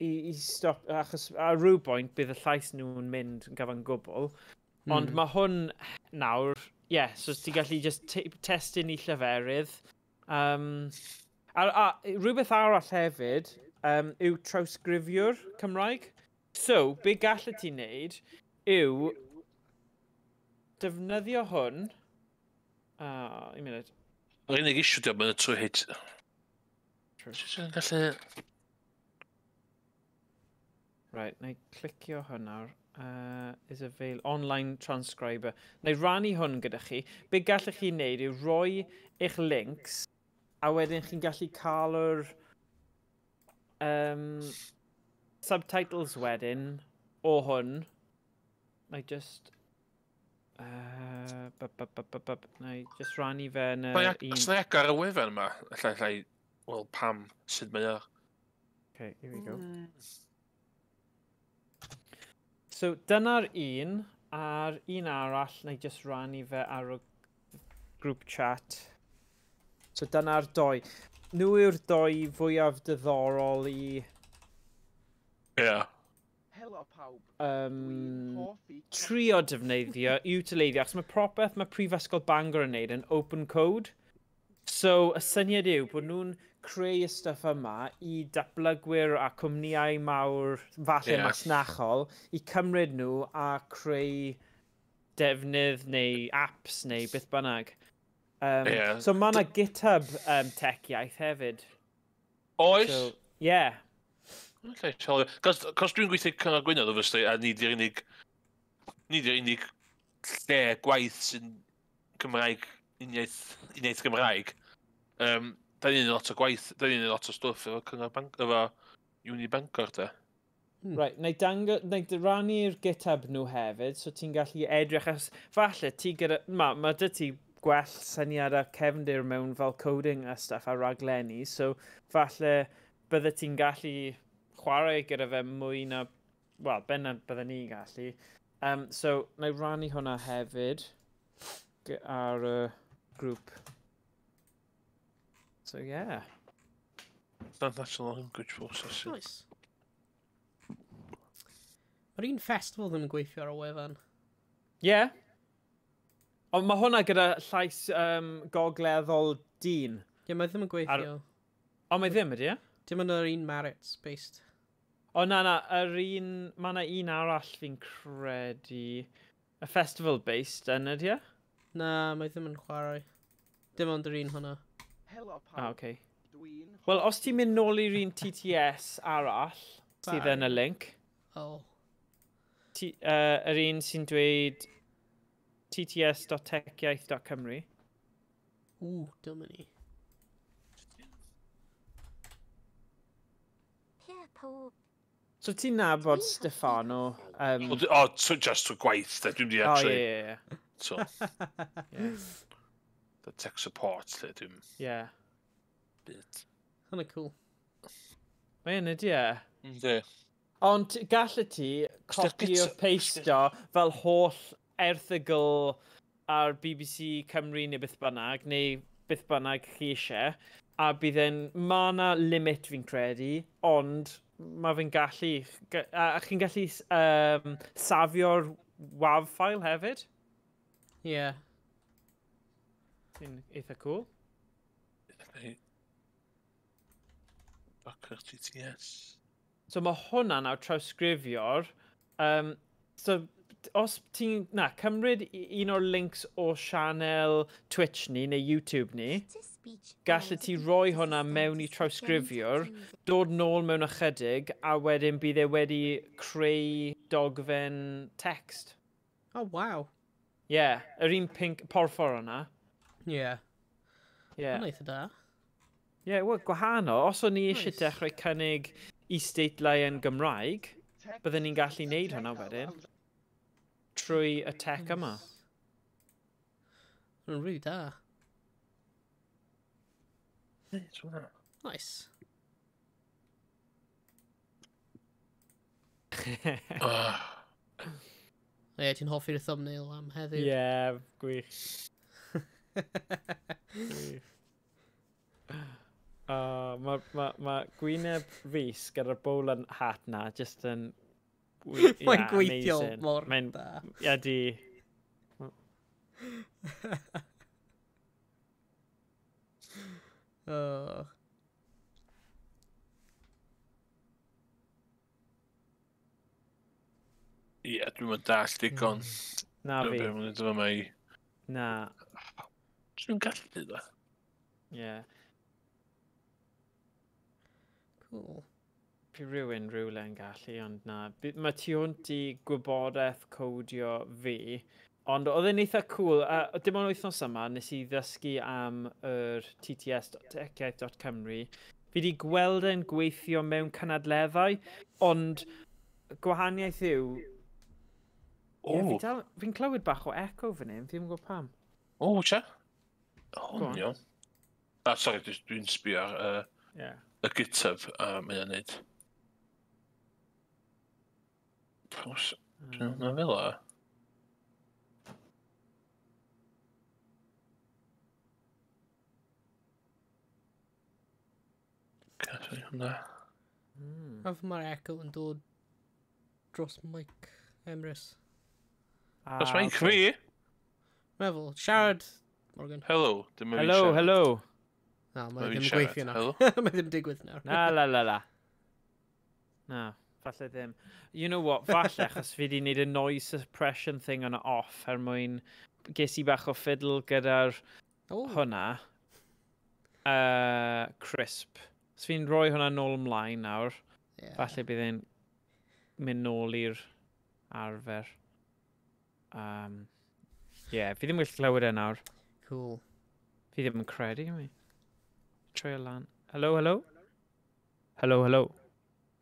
i stop, achos ar rhyw bwynt bydd y llais nhw'n mynd yn gyfan gwbl. Ond mae hwn nawr, ie, so ti'n gallu just testun i lleferydd. A rhywbeth arall hefyd yw trawsgrifiwr Cymraeg. So, be gallet ti wneud yw defnyddio hwn. Un munud. Yr unig issue diolch yn y trwy hyd. Ti'n gallu... Right, na i clicio hwn nawr. Is avail online transcriber. Na i rannu hwn gyda chi. Be gallech chi wneud yw rhoi eich links, a wedyn chi'n gallu cael yr subtitles wedyn o hwn. Na i just... Na i just rannu fe yn yr un... Os na i agor y wefan yma, allai, wel, pam, sut mae o. Okay, here we go. So, dyna'r un. A'r un arall, na i just rannu fe ar y group chat. So dyna'r doi. Nhw yw'r doi fwyaf diddorol i... Yeah. Helo pawb. Trio defnyddio, utileiddio, achos mae propeth mae Prifysgol Bangor yn neud yn open code. So, y syniad yw bod nhw'n creu y stuff yma i datblygwyr a cwmnïau mawr, falle masnachol, i cymryd nhw a creu defnydd neu apps neu beth bynnag. So mae yna GitHub tech iaith hefyd. Oes? So, yeah. Okay, cos dwi'n gweithio Cyngor Gwynedd, obviously, a ni di'r unig lle gwaith sy'n Cymraeg, uniaith Gymraeg. Da ni'n lot o gwaith, da ni'n lot o stwff efo Cyngor Bank, efo Uni Bangor, da. Right, na i rannu'r GitHub nhw hefyd, so ti'n gallu edrych, as falle ti gyda, ma dy ti gwell syniad a cefndir mewn fel coding a stuff a raglenni, so falle bydde ti'n gallu chwarae gyda fe mwy na, wel, benna bydde ni'n gallu. So, na i rannu hwnna hefyd ar y grŵp. So, yeah. National Language Processing. Nice. Mae'r un festival ddim yn gweithio ar y wefan. Yeah. Ond mae hwnna gyda llais gogleddol dyn. Ie, mae ddim yn gweithio. O, mae ddim ydy, e? Dim ond yr un Marits based. O, na, yr un... Mae yna un arall fi'n credu. Y festival based yn ydy, e? Na, mae ddim yn chwarae. Dim ond yr un hwnna. Helo pawb. Ah, okay. Wel, os ti'n mynd nôl i'r un TTS arall, sydd yn y link. Oh. Yr un sy'n dweud tts.techiaith.cymru. Ww, dyma ni. So ti'n nabod Stefano? O, just trwy gwaith, da, dwi'n di actually. O, ie. So, the tech support, lle, dwi'n... Yeah. Bit. Hwna cool. Mae yn ydi e? Yndi. Ond gallu ti copy o paste-o fel holl erthygl ar BBC Cymru neu beth bynnag, neu beth bynnag chi eisiau, a bydd e'n... Mae yna limit fi'n credu, ond mae fe'n gallu... A chi'n gallu safio'r WAV file hefyd? Ie. Yeah. Sy'n eitha cool. Docker TTS. So mae hwnna nawr trawsgrifio'r... so os ti'n... Na, cymryd un o'r links o sianel Twitch ni neu YouTube ni, gallu ti roi hwnna mewn i trawsgrifiwr, dod nôl mewn ychydig, a wedyn bydd e wedi creu dogfen text. Oh, wow. Yeah, yr un pink porffor yna. Yeah. Yeah. Hwna eitha da. Yeah, wel, gwahanol. Os o'n ni eisiau dechrau cynnig isdeitlau yn Gymraeg, byddwn ni'n gallu neud hwnna wedyn. Trwy y tech yma. Hwna'n rili da. Nice. Ie, ti'n hoffi'r thumbnail am heddiw. Ie, gwych. Gwych. Mae Gwyneb Rhys gyda'r bowlen hat na, just yn... Mae'n gweithio mor da. Ie, di. Ie, dwi'n mynd dall digon. Na fi. Dwi'n mynd yma i... Na. Dwi'n gallu da. Ie. Cool. Fi rhywun rhywle yn gallu, ond na. Mae tu hwnt i gwybodaeth codio fi, ond oedd e'n eitha cool. Dim ond wythnos yma, nes i ddysgu am yr tts.techiaith.cymru. Fi wedi gweld e'n gweithio mewn cynadleddau, ond gwahaniaeth yw... O! Yeah, fi'n clywed bach o echo fan hyn, fi ddim yn gwybod pam. O, tia? O, iawn. Ah, sorry, dwi'n sbio ar y GitHub a mae o'n neud. Na fel o. Sorry, hwnna. A mae'r echo yn dod dros mic Emrys. Dros mic fi? Meddwl, siarad, Morgan. Hello. Dim Hello, hello. Na, mae ddim yn gweithio nawr. Mae ddim digwydd nawr. Na, la, la, la. Na, falle ddim. You know what, falle, achos fi di wneud y noise suppression thing on off er mwyn ges i bach o fiddle gyda'r hwnna. Crisp. So fi'n rhoi hwnna nôl ymlaen nawr. Yeah. Falle bydd e'n mynd nôl i'r arfer. Yeah, fi ddim yn gallu clywed e nawr. Cool. Fi ddim yn credu mi. Trio lan. Hello, hello? Hello, hello.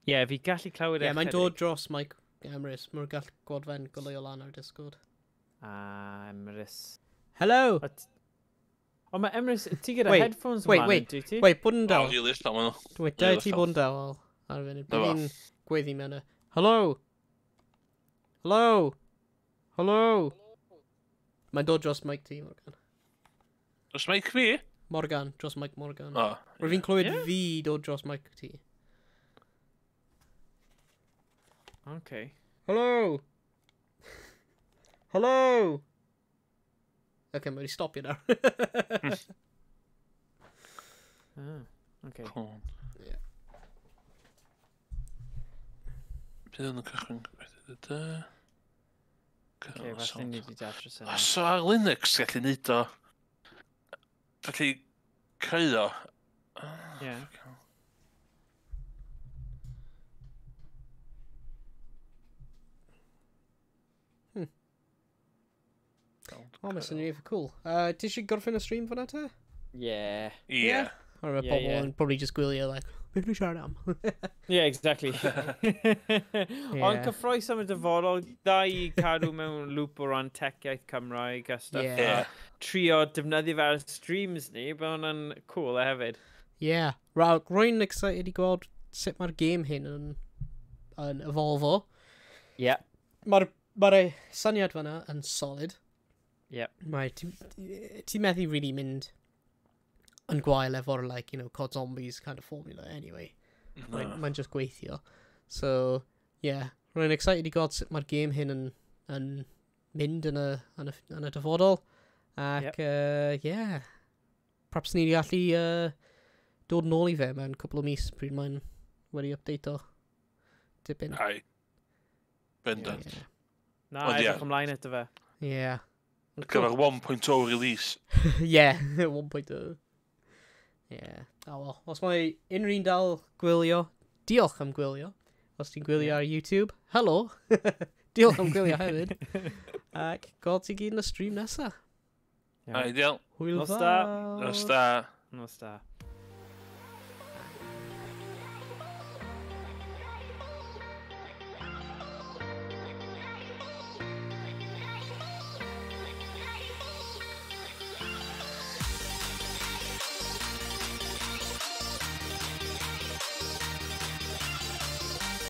Yeah, fi gallu clywed e. Yeah, mae'n dod dros mic Emrys. Mae'n gall Gwadfen goleuo lan ar Discord. Ah, Emrys. Hello! O, mae Emrys, ti gyda headphones ymlaen, dwi ti? Wait, bod yn dal. O, rili allan maen nhw. Wait, dau ti bod yn dal ar y funud. Bydd fi'n gweiddi mewn y... Hello! Hello! Hello! Mae'n dod dros mic ti, Morgan. Dros mic fi? Morgan, dros mic Morgan. O. Rwy'n fi'n clywed fi dod dros mic ti. Okay. Hello! Hello! Okay, mae wedi stopio nawr. Oh, okay. Cool. Yeah. Bydd yn y cychwyn... Okay, falle ni wedi datrys yna. So ar Linux gallu neud o... Gallu creu o. Yeah. O, mae'n swnio'n eitha cool. Ti eisiau gorffen y stream fyna te? Yeah. Yeah. Or mae pobl yn probably just gwylio, like, beth nhw'n siarad am? Yeah, exactly. Ond cyffroes am y dyfodol, dda i cadw mewn loop o ran tech iaith Cymraeg a stuff. Yeah. Trio defnyddio fe ar streams ni, but hwnna'n cool e hefyd. Yeah. Rwy'n excited i gweld sut mae'r game hyn yn evolvo. Yeah. Mae'r syniad fyna yn solid. Yep. Mae, ti'n methu really mynd yn gwael efo'r, like, you know, COD Zombies kind of formula anyway. No. Mae'n just gweithio. So, yeah. Rwy'n excited i gweld sut mae'r game hyn yn mynd yn y dyfodol. Ac, yep. Yeah. Perhaps ni wedi gallu dod nôl i fe mewn cwpl o mis pryd mae'n wedi update o dipyn. Ai. Bendant. Yeah. Na, edrych ymlaen eto fe. Yeah. Gyfer 1.0 release. Yeah, 1.0. Yeah. Oh well, os mae unrhyw un dal gwylio, diolch am gwylio. Os ti'n gwylio ar YouTube, hello. Diolch am gwylio hefyd. Ac gweld ti gyd yn y stream nesa. Ideal. Hwyl Nos da. Nos da. Nos da.